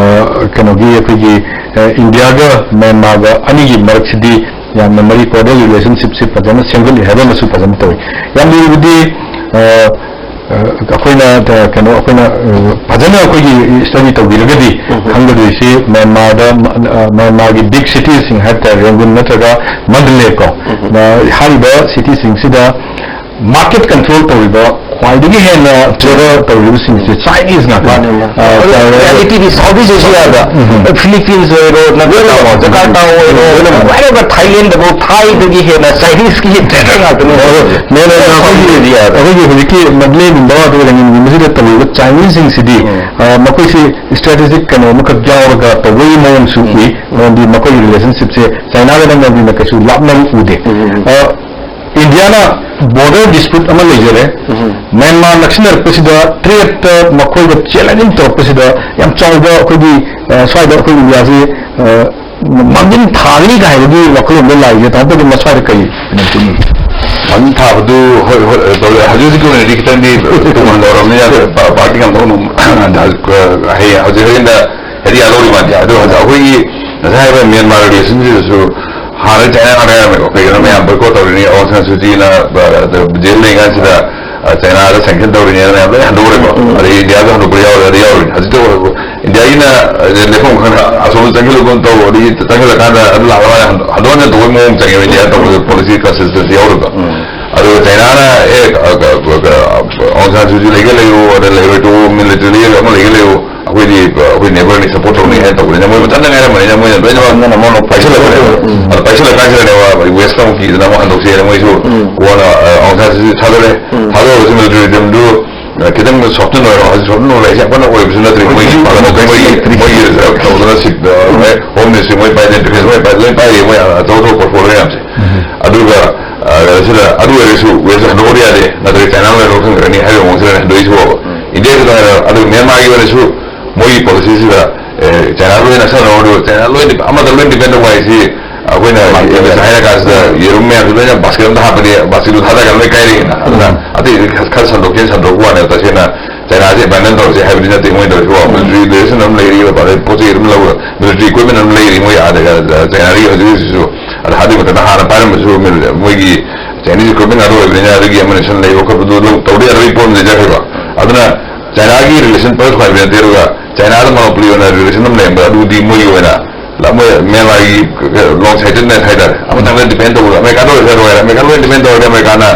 ꯀꯩꯅꯣꯒꯤ ꯑꯩꯈꯣꯏꯒꯤ, ꯑ, ꯏꯟꯗꯤꯌꯥꯒ ꯃ꯭ꯌꯥꯟꯃꯥꯔꯒ ꯑꯅꯤꯒꯤ ꯃꯔꯛꯁꯤꯗꯤ ꯌꯥꯝꯅ ꯃꯔꯤ, ꯀꯣꯔꯗꯤꯌꯦꯜ ꯔꯤꯂꯦꯁꯟꯁꯤꯞꯁꯤ ꯐꯖꯅ ꯁꯦꯝꯒꯠꯂꯤ ꯍꯥꯏꯕ ꯑꯃꯁꯨ ꯐꯖꯅ ꯇꯧꯏ꯫ ꯌꯥꯝ ꯂꯨꯔꯤꯕꯗꯤ, ꯑ, ꯑꯩꯈꯣꯏꯅ ꯀꯩꯅꯣ ꯑꯩꯈꯣꯏꯅ ꯐꯖꯅ ꯑꯩꯈꯣꯏꯒꯤ ꯁ꯭ꯇꯗꯤ ꯇꯧꯕꯤꯔꯒꯗꯤ ꯈꯪꯒꯗꯣꯏꯁꯤ ꯃ꯭ꯌꯥꯟꯃꯥꯔꯗ, ꯃ꯭ꯌꯥꯟꯃꯥꯔꯒꯤ ꯕꯤꯛ ꯁꯤꯇꯤꯁꯤꯡ ꯍꯥꯏꯕ ꯇꯥꯔꯦ, ꯔꯦꯡꯒꯨꯟ ꯅꯠꯇ꯭ꯔꯒ ꯃꯟꯗꯂꯦ ꯀꯣ, ꯍꯥꯏꯔꯤꯕ ꯁꯤꯇꯤꯁꯤꯡꯁꯤꯗ ꯃꯥꯔꯀꯦꯠ ꯀꯟꯇ꯭ꯔꯣꯜ ꯇꯧꯔꯤꯕ ꯈ꯭ꯋꯥꯏꯗꯒꯤ ꯍꯦꯟꯅ ꯇ꯭ꯔꯦꯗꯔ ꯇꯧꯔꯤꯕꯁꯤꯡꯁꯦ ꯆꯥꯏꯅꯤꯁ ꯉꯥꯛꯇ꯫ ꯃꯥꯅꯦ, ꯃꯥꯅꯦ꯫ ꯑ, ꯑꯗꯣ ꯆꯥꯏꯅꯥ ꯔꯤꯌꯦꯂꯤꯇꯤꯗꯤ ꯁꯥꯎꯠ ꯏꯁ ꯑꯦꯁꯤꯌꯥꯗ ꯎꯝ꯫ ꯐꯤꯂꯤꯄꯤꯟꯁ ꯑꯣꯏꯔꯣ, ꯅꯠꯇ꯭ꯔꯒ ꯂꯣꯏꯅꯃꯛ꯫ ꯖꯀꯥꯔꯇꯥ ꯑꯣꯏꯔꯣ, ꯎꯝ꯫ ꯂꯣꯏꯅꯃꯛ꯫ ꯍꯥꯏꯔꯤꯕ ꯊꯥꯏꯂꯦꯟꯗꯗꯐꯥꯎ ꯊꯥꯏꯗꯒꯤ ꯍꯦꯟꯅ ꯆꯥꯏꯅꯤꯁꯀꯤ ꯇ꯭ꯔꯦꯗꯔ ꯉꯥꯛꯇꯅꯤ꯫ ꯑꯗꯣ ꯃꯦꯟ ꯑꯣꯏꯅ ꯁꯥꯎꯠ ꯏꯁ ꯑꯩꯈꯣꯏꯒꯤ, ꯑꯦꯁꯤꯌꯥꯗ꯫ ꯑꯩꯈꯣꯏꯒꯤ ꯍꯧꯖꯤꯛꯀꯤ ꯃꯗꯂꯦꯒꯨꯝꯕ ꯑꯗꯨꯒ ꯔꯦꯡꯒꯨꯟꯒꯨꯝꯕꯁꯤꯗ ꯇꯧꯔꯤꯕ ꯆꯥꯏꯅꯤꯁꯁꯤꯡꯁꯤꯗꯤ, ꯎꯝ꯫ ꯑ, ꯃꯈꯣꯏꯁꯤ ꯏꯁꯇ꯭ꯔꯦꯇꯦꯖꯤꯛ ꯀꯩꯅꯣ ꯑꯃꯈꯛ ꯌꯥꯎꯔꯒ ꯇꯧꯕꯒꯤ ꯃꯑꯣꯡꯁꯨ ꯎꯝ꯫ ꯎꯏ꯫ ꯃꯔꯝꯗꯤ ꯃꯈꯣꯏꯒꯤ ꯔꯤꯂꯦꯁꯟꯁꯤꯞꯁꯦ ꯆꯥꯏꯅꯥꯒ ꯅꯝꯅꯕꯅꯤꯅ ꯀꯩꯁꯨ ꯂꯥꯞꯅꯕ ꯎꯗꯦ꯫ ꯎꯝ꯫ ꯑ, ꯏꯟꯗꯤꯌꯥꯅ ꯕꯣꯔꯗꯔ ꯗꯤꯁꯄ꯭ꯌꯨꯠ ꯑꯃ ꯂꯩꯖꯔꯦ꯫ ꯎꯝ꯫ ꯃ꯭ꯌꯥꯟꯃꯥꯔ ꯅꯛꯁꯤꯟꯅꯔꯛꯄꯁꯤꯗ ꯇ꯭ꯔꯦꯗꯇ ꯃꯈꯣꯏꯒ ꯆꯦꯂꯦꯟꯖꯤꯡ ꯇꯧꯔꯛꯄꯁꯤꯗ ꯌꯥꯝ ꯆꯥꯎꯕ ꯑꯩꯈꯣꯏꯒꯤ, ꯑ, ꯁ꯭ꯋꯥꯏꯗ ꯑꯩꯈꯣꯏ ꯏꯟꯗꯤꯌꯥꯁꯤ, ꯑ, ꯃꯥꯡꯖꯤꯟ ꯊꯥꯒꯅꯤ ꯀꯥꯏꯅꯒꯤ ꯋꯥꯈꯜꯂꯣꯟꯗ ꯂꯥꯛꯏꯁꯦ꯫ ꯇꯥꯃꯣ ꯄꯗꯝꯅ ꯁ꯭ꯋꯥꯏꯗ ꯀꯔꯤ ꯀꯩꯅꯣ ꯄꯤꯅꯤꯡꯉꯤ? ꯃꯥꯡꯖꯤꯟ ꯊꯥꯕꯗꯨ ꯍꯣꯏ, ꯍꯣꯏ, ꯇꯧꯔꯦ꯫ ꯍꯧꯖꯤꯛ ꯍꯧꯖꯤꯛꯀꯤ ꯑꯣꯏꯅꯗꯤ ꯈꯤꯇꯪꯗꯤ ꯇꯨꯡꯍꯟꯗꯧꯔꯕꯅꯤꯅ ꯄꯥ-, ꯄꯥꯔꯇꯤ ꯌꯥꯝ ꯊꯣꯛꯅ ꯍꯌꯦꯡ ꯍꯧꯖꯤꯛ ꯍꯣꯔꯦꯟꯗ ꯍꯥꯏꯗꯤ ꯌꯥꯗꯧꯔꯤ ꯃꯥꯟꯗꯦ꯫ ꯑꯗꯨ ꯍꯧꯖꯤꯛ ꯑꯩꯈꯣꯏꯒꯤ ꯉꯁꯥꯏ ꯍꯥꯏꯕ ꯃ꯭ꯌꯥꯟꯃꯥꯔ ꯔꯤꯂꯦꯁꯟꯁꯤꯞꯇꯁꯨ ꯍꯥꯟꯅ ꯆꯥꯏꯅꯥ ꯉꯥꯛꯇ ꯉꯥꯏꯔꯝꯃꯦꯀꯣ꯫ ꯀꯩꯒꯤꯅꯣ ꯃꯌꯥꯝ ꯕꯣꯏꯀꯣꯠ ꯇꯧꯔꯤꯅꯤ, ꯑꯣꯡ ꯁꯥꯟ ꯁꯨ ꯆꯤꯅ, ꯑ, ꯖꯦꯜ ꯂꯩꯉꯥꯏꯁꯤꯗ, ꯑ, ꯆꯥꯏꯅꯥꯗ ꯁꯦꯡꯁꯟ ꯇꯧꯔꯤꯅꯦꯅ ꯃꯌꯥꯝ ꯂꯣꯏ ꯍꯟꯗꯣꯛꯈ꯭ꯔꯦꯀꯣ꯫ ꯎꯝ꯫ ꯑꯗꯩ ꯏꯟꯗꯤꯌꯥꯁꯨ ꯍꯟꯗꯣꯛꯄ ꯌꯥꯎꯔꯦ, ꯑꯗꯩ ꯌꯥꯎꯔꯤꯅꯤ꯫ ꯍꯧꯖꯤꯛꯇ ꯏꯟꯗꯤꯌꯥꯒꯤꯅ, ꯑ, ꯂꯦꯞꯐꯝ ꯈꯪꯗ ꯑꯁꯣꯝꯗ ꯆꯪꯁꯤꯜꯂꯨꯒꯨꯝ ꯇꯧ, ꯑꯗꯒꯤ ꯆꯪꯁꯤꯜꯂꯀꯥꯟꯗ ꯑꯗꯨ ꯂꯥꯛꯑꯣ ꯍꯥꯏꯅ ꯍꯟꯗꯣꯛ ꯍꯟꯖꯤꯟ ꯇꯧꯕꯒꯤ ꯃꯑꯣꯡ ꯆꯪꯉꯦꯕ ꯏꯟꯗꯤꯌꯥ ꯇꯧꯕꯗ ꯄꯣꯂꯤꯁꯤ ꯀꯟꯁꯤꯁꯇꯦꯟꯁꯤ ꯌꯥꯎꯗꯕ꯫ ꯎꯝ꯫ ꯑꯗꯨꯒ ꯆꯥꯏꯅꯥꯅ ꯑꯦ, ꯑ, ꯑ, ꯑ, ꯑꯣꯡ ꯁꯥꯟ ꯁꯨ ꯆꯤ ꯂꯩꯒꯦ ꯂꯩꯔꯣ, ꯑꯗ ꯂꯩꯔꯣꯏ ꯇꯣꯛꯑꯣ, ꯃꯤꯂꯤꯇꯔꯤ ꯑꯃ ꯂꯩꯒꯦ ꯂꯩꯔꯣ, ꯑꯩꯈꯣꯏꯗꯤ, ꯑꯩꯈꯣꯏ ꯅꯦꯕꯔꯅꯤ ꯁꯞꯄꯣꯔꯠ ꯇꯧꯅꯤ ꯍꯥꯏꯅ ꯇꯧꯕꯅꯤꯅ ꯃꯣꯏ ꯃꯊꯟꯇ ꯉꯥꯏꯔꯝꯕꯅꯤꯅ ꯃꯣꯏꯅ ꯂꯣꯏꯅꯃꯛ ꯄꯥꯏꯁꯤꯜꯂꯛꯄꯅꯦꯕ꯫ ꯎꯝ꯫ ꯑꯗ ꯄꯥꯏꯁꯤꯜꯂꯛꯀꯥꯟꯁꯤꯗꯅꯦꯕ ꯋꯦꯁꯇ ꯑꯃꯨꯛ ꯀꯤꯗꯅ ꯑꯃꯨꯛ ꯍꯟꯗꯣꯛꯁꯦꯅ ꯃꯣꯏꯁꯨ ꯎꯝ꯫ ꯀꯣꯟꯅ, ꯑ, ꯑꯣꯡ ꯁꯥꯟ ꯁꯨ ꯆꯤ ꯊꯥꯗꯣꯔꯛꯑꯦ꯫ ꯎꯝ꯫ ꯊꯥꯗꯣꯔꯛꯄꯁꯤ ꯃꯤꯂꯤꯇꯔꯤꯖꯝꯗꯨ, ꯑ, ꯈꯤꯇꯪ ꯁꯣꯐꯇꯟ ꯑꯣꯏꯔꯣ, ꯍꯧꯖꯤꯛ ꯁꯣꯐꯇꯟ ꯑꯣꯏꯔꯣ ꯂꯩꯁꯦ ꯌꯥꯝ ꯀꯟꯅ ꯑꯣꯏꯕꯁꯨ ꯅꯠꯇ꯭ꯔꯤ꯫ ꯃꯣꯏꯒꯤ ꯗꯦꯃꯣꯀ꯭ꯔꯦꯁꯤ ꯃꯣꯏꯒꯤ ꯂꯩꯇ꯭ꯔꯤ꯫ ꯃꯣꯏꯒꯤ ꯇꯧꯗꯅ ꯁꯤꯠ, ꯑ, ꯍꯣꯝ ꯃꯤꯅꯤꯁꯇ꯭ꯔꯤ, ꯃꯣꯏ ꯄꯥꯏꯗꯅ ꯗꯤꯐꯦꯟꯁ ꯃꯣꯏ ꯄꯥꯏ-, ꯂꯣꯏ ꯄꯥꯏꯔꯤ ꯃꯣꯏ ꯑꯆꯧ ꯑꯆꯧꯕ ꯄꯣꯔꯠꯐꯣꯂꯤꯑꯣ ꯃꯌꯥꯝꯁꯦ꯫ ꯎꯝ꯫ ꯑꯗꯨꯒ, ꯑ, ꯁꯤꯗ ꯑꯗꯨ ꯑꯣꯏꯔꯁꯨ ꯋꯦꯁꯇ ꯍꯟꯗꯣꯛꯑꯗꯤ ꯌꯥꯗꯦ, ꯅꯠꯇ꯭ꯔꯒ ꯆꯥꯏꯅꯥ ꯂꯣꯏ ꯂꯧꯁꯤꯟꯈ꯭ꯔꯅꯤ ꯍꯥꯏꯕꯒꯤ ꯃꯑꯣꯡꯁꯤꯗ ꯍꯟꯗꯣꯛꯏꯁꯤꯕꯣꯕ꯫ ꯎꯝ꯫ ꯏꯟꯗꯤꯌꯥꯒꯤꯗ ꯍꯥꯏꯔꯣ, ꯑꯗꯨꯒ ꯃ꯭ꯌꯥꯟꯃꯥꯔꯒꯤ ꯑꯣꯏꯔꯁꯨ ꯃꯣꯏꯒꯤ ꯄꯣꯂꯤꯁꯤꯁꯤꯗ, ꯑꯦ, ꯆꯥꯏꯅꯥ ꯂꯣꯏ ꯅꯛꯁꯟꯅꯔꯣ, ꯑꯗꯨꯒ ꯆꯥꯏꯅꯥ ꯂꯣꯏ ꯗꯤ-, ꯑꯃꯗ ꯂꯣꯏ ꯗꯤꯄꯦꯟ ꯇꯧꯕ ꯍꯥꯏꯁꯤ ꯑꯩꯈꯣꯏꯅ ꯃꯥꯅꯤ꯫ ꯏꯪꯂꯤꯁꯇ ꯍꯥꯏꯔ ꯀꯥꯟꯁꯤꯗ ꯌꯦꯔꯨꯝ ꯃꯌꯥꯝꯁꯤ ꯂꯣꯏꯅ ꯕꯥꯁꯀꯦꯠ ꯑꯝꯗ ꯍꯥꯞꯄꯗꯤ ꯕꯥꯁꯀꯦꯠꯇꯨ ꯊꯥꯗꯔꯒ ꯂꯣꯏ ꯀꯥꯏꯔꯛꯑꯦꯅ꯫ ꯑꯗꯨꯅ ꯎꯝ꯫ ꯑꯇꯩꯗꯤ ꯈꯔ, ꯈꯔ ꯁꯟꯗꯣꯛꯀꯦꯅ ꯁꯟꯗꯣꯛꯄ ꯋꯥꯅꯦꯕ꯫ ꯇꯁꯦꯡꯅ ꯆꯥꯏꯅꯥꯁꯦ ꯑꯦꯕꯦꯟꯗꯟ ꯇꯧꯔꯁꯦ ꯍꯥꯏꯕꯗꯤ ꯅꯠꯇꯦ ꯃꯣꯏꯅ ꯇꯧꯔꯤꯁꯤꯀꯣ꯫ ꯎꯝ꯫ ꯃꯤꯂꯤꯇꯔꯤ ꯔꯤꯂꯦꯁꯟ ꯑꯗꯨꯝ ꯂꯩꯔꯤ, ꯑꯗꯩ ꯄꯣꯠ ꯆꯩ ꯑꯗꯨꯝ ꯂꯧ-, ꯃꯤꯂꯤꯇꯔꯤ ꯏꯀ꯭ꯋꯤꯞꯃꯦꯟ ꯑꯗꯨꯝ ꯂꯩꯔꯤ ꯃꯣꯏ ꯑꯥꯗ, ꯑ, ꯆꯥꯏꯅꯥꯒꯤ ꯍꯧꯖꯤꯛ ꯍꯧꯖꯤꯛꯁꯨ꯫ ꯑꯗ ꯑꯗꯨꯒꯤ ꯃꯊꯛꯇ ꯍꯥꯟꯅ ꯄꯥꯏꯔꯝꯕꯁꯨ ꯃꯤꯂꯤ-, ꯃꯣꯏꯒꯤ ꯆꯥꯏꯅꯤꯁ ꯏꯀ꯭ꯋꯤꯞꯃꯦꯟ ꯉꯥꯛꯇ ꯑꯣꯏꯕꯅꯤꯅ ꯑꯗꯨꯒꯤ ꯑꯃꯦꯅꯤꯁꯟ ꯂꯩꯕ ꯈꯣꯠꯄꯗꯨ ꯑꯗꯨꯝ ꯇꯧꯗ ꯌꯥꯗꯕꯒꯤ ꯄꯣꯠ ꯑꯃ ꯂꯩꯖꯈ꯭ꯔꯦꯕ꯫ ꯑꯗꯨꯅ ꯆꯥꯏꯅꯥꯒꯤ ꯔꯤꯂꯦꯁꯟ ꯄꯔꯐꯦꯛ ꯑꯣꯏꯕ ꯅꯠꯇꯦ, ꯑꯗꯨꯒ ꯆꯥꯏꯅꯥꯗ ꯃꯣꯅꯣꯄꯣꯂꯤ ꯑꯣꯏꯅ ꯔꯤꯂꯦꯁꯟ ꯑꯃ ꯂꯩꯔꯝꯕ ꯑꯗꯨꯗꯤ ꯃꯣꯏꯒꯤ ꯑꯣꯏꯅ ꯃꯣꯏ ꯃ꯭ꯌꯥꯟꯃꯥꯔꯒꯤ ꯂꯣꯡ ꯁꯥꯏꯇꯦꯗꯅꯦꯁ ꯍꯥꯏꯇꯥꯔꯦ, ꯑꯃꯇꯪꯗ ꯗꯤꯄꯦꯟ ꯇꯧꯕꯗ ꯑꯃꯦꯔꯤꯀꯥꯗ ꯑꯣꯏꯔꯁꯨ ꯂꯣꯏꯔꯦ, ꯑꯃꯦꯔꯤꯀꯥꯗ ꯂꯣꯏꯅ ꯗꯤꯄꯦꯟ ꯇꯧꯔꯗꯤ ꯑꯃꯦꯔꯤꯀꯥꯅ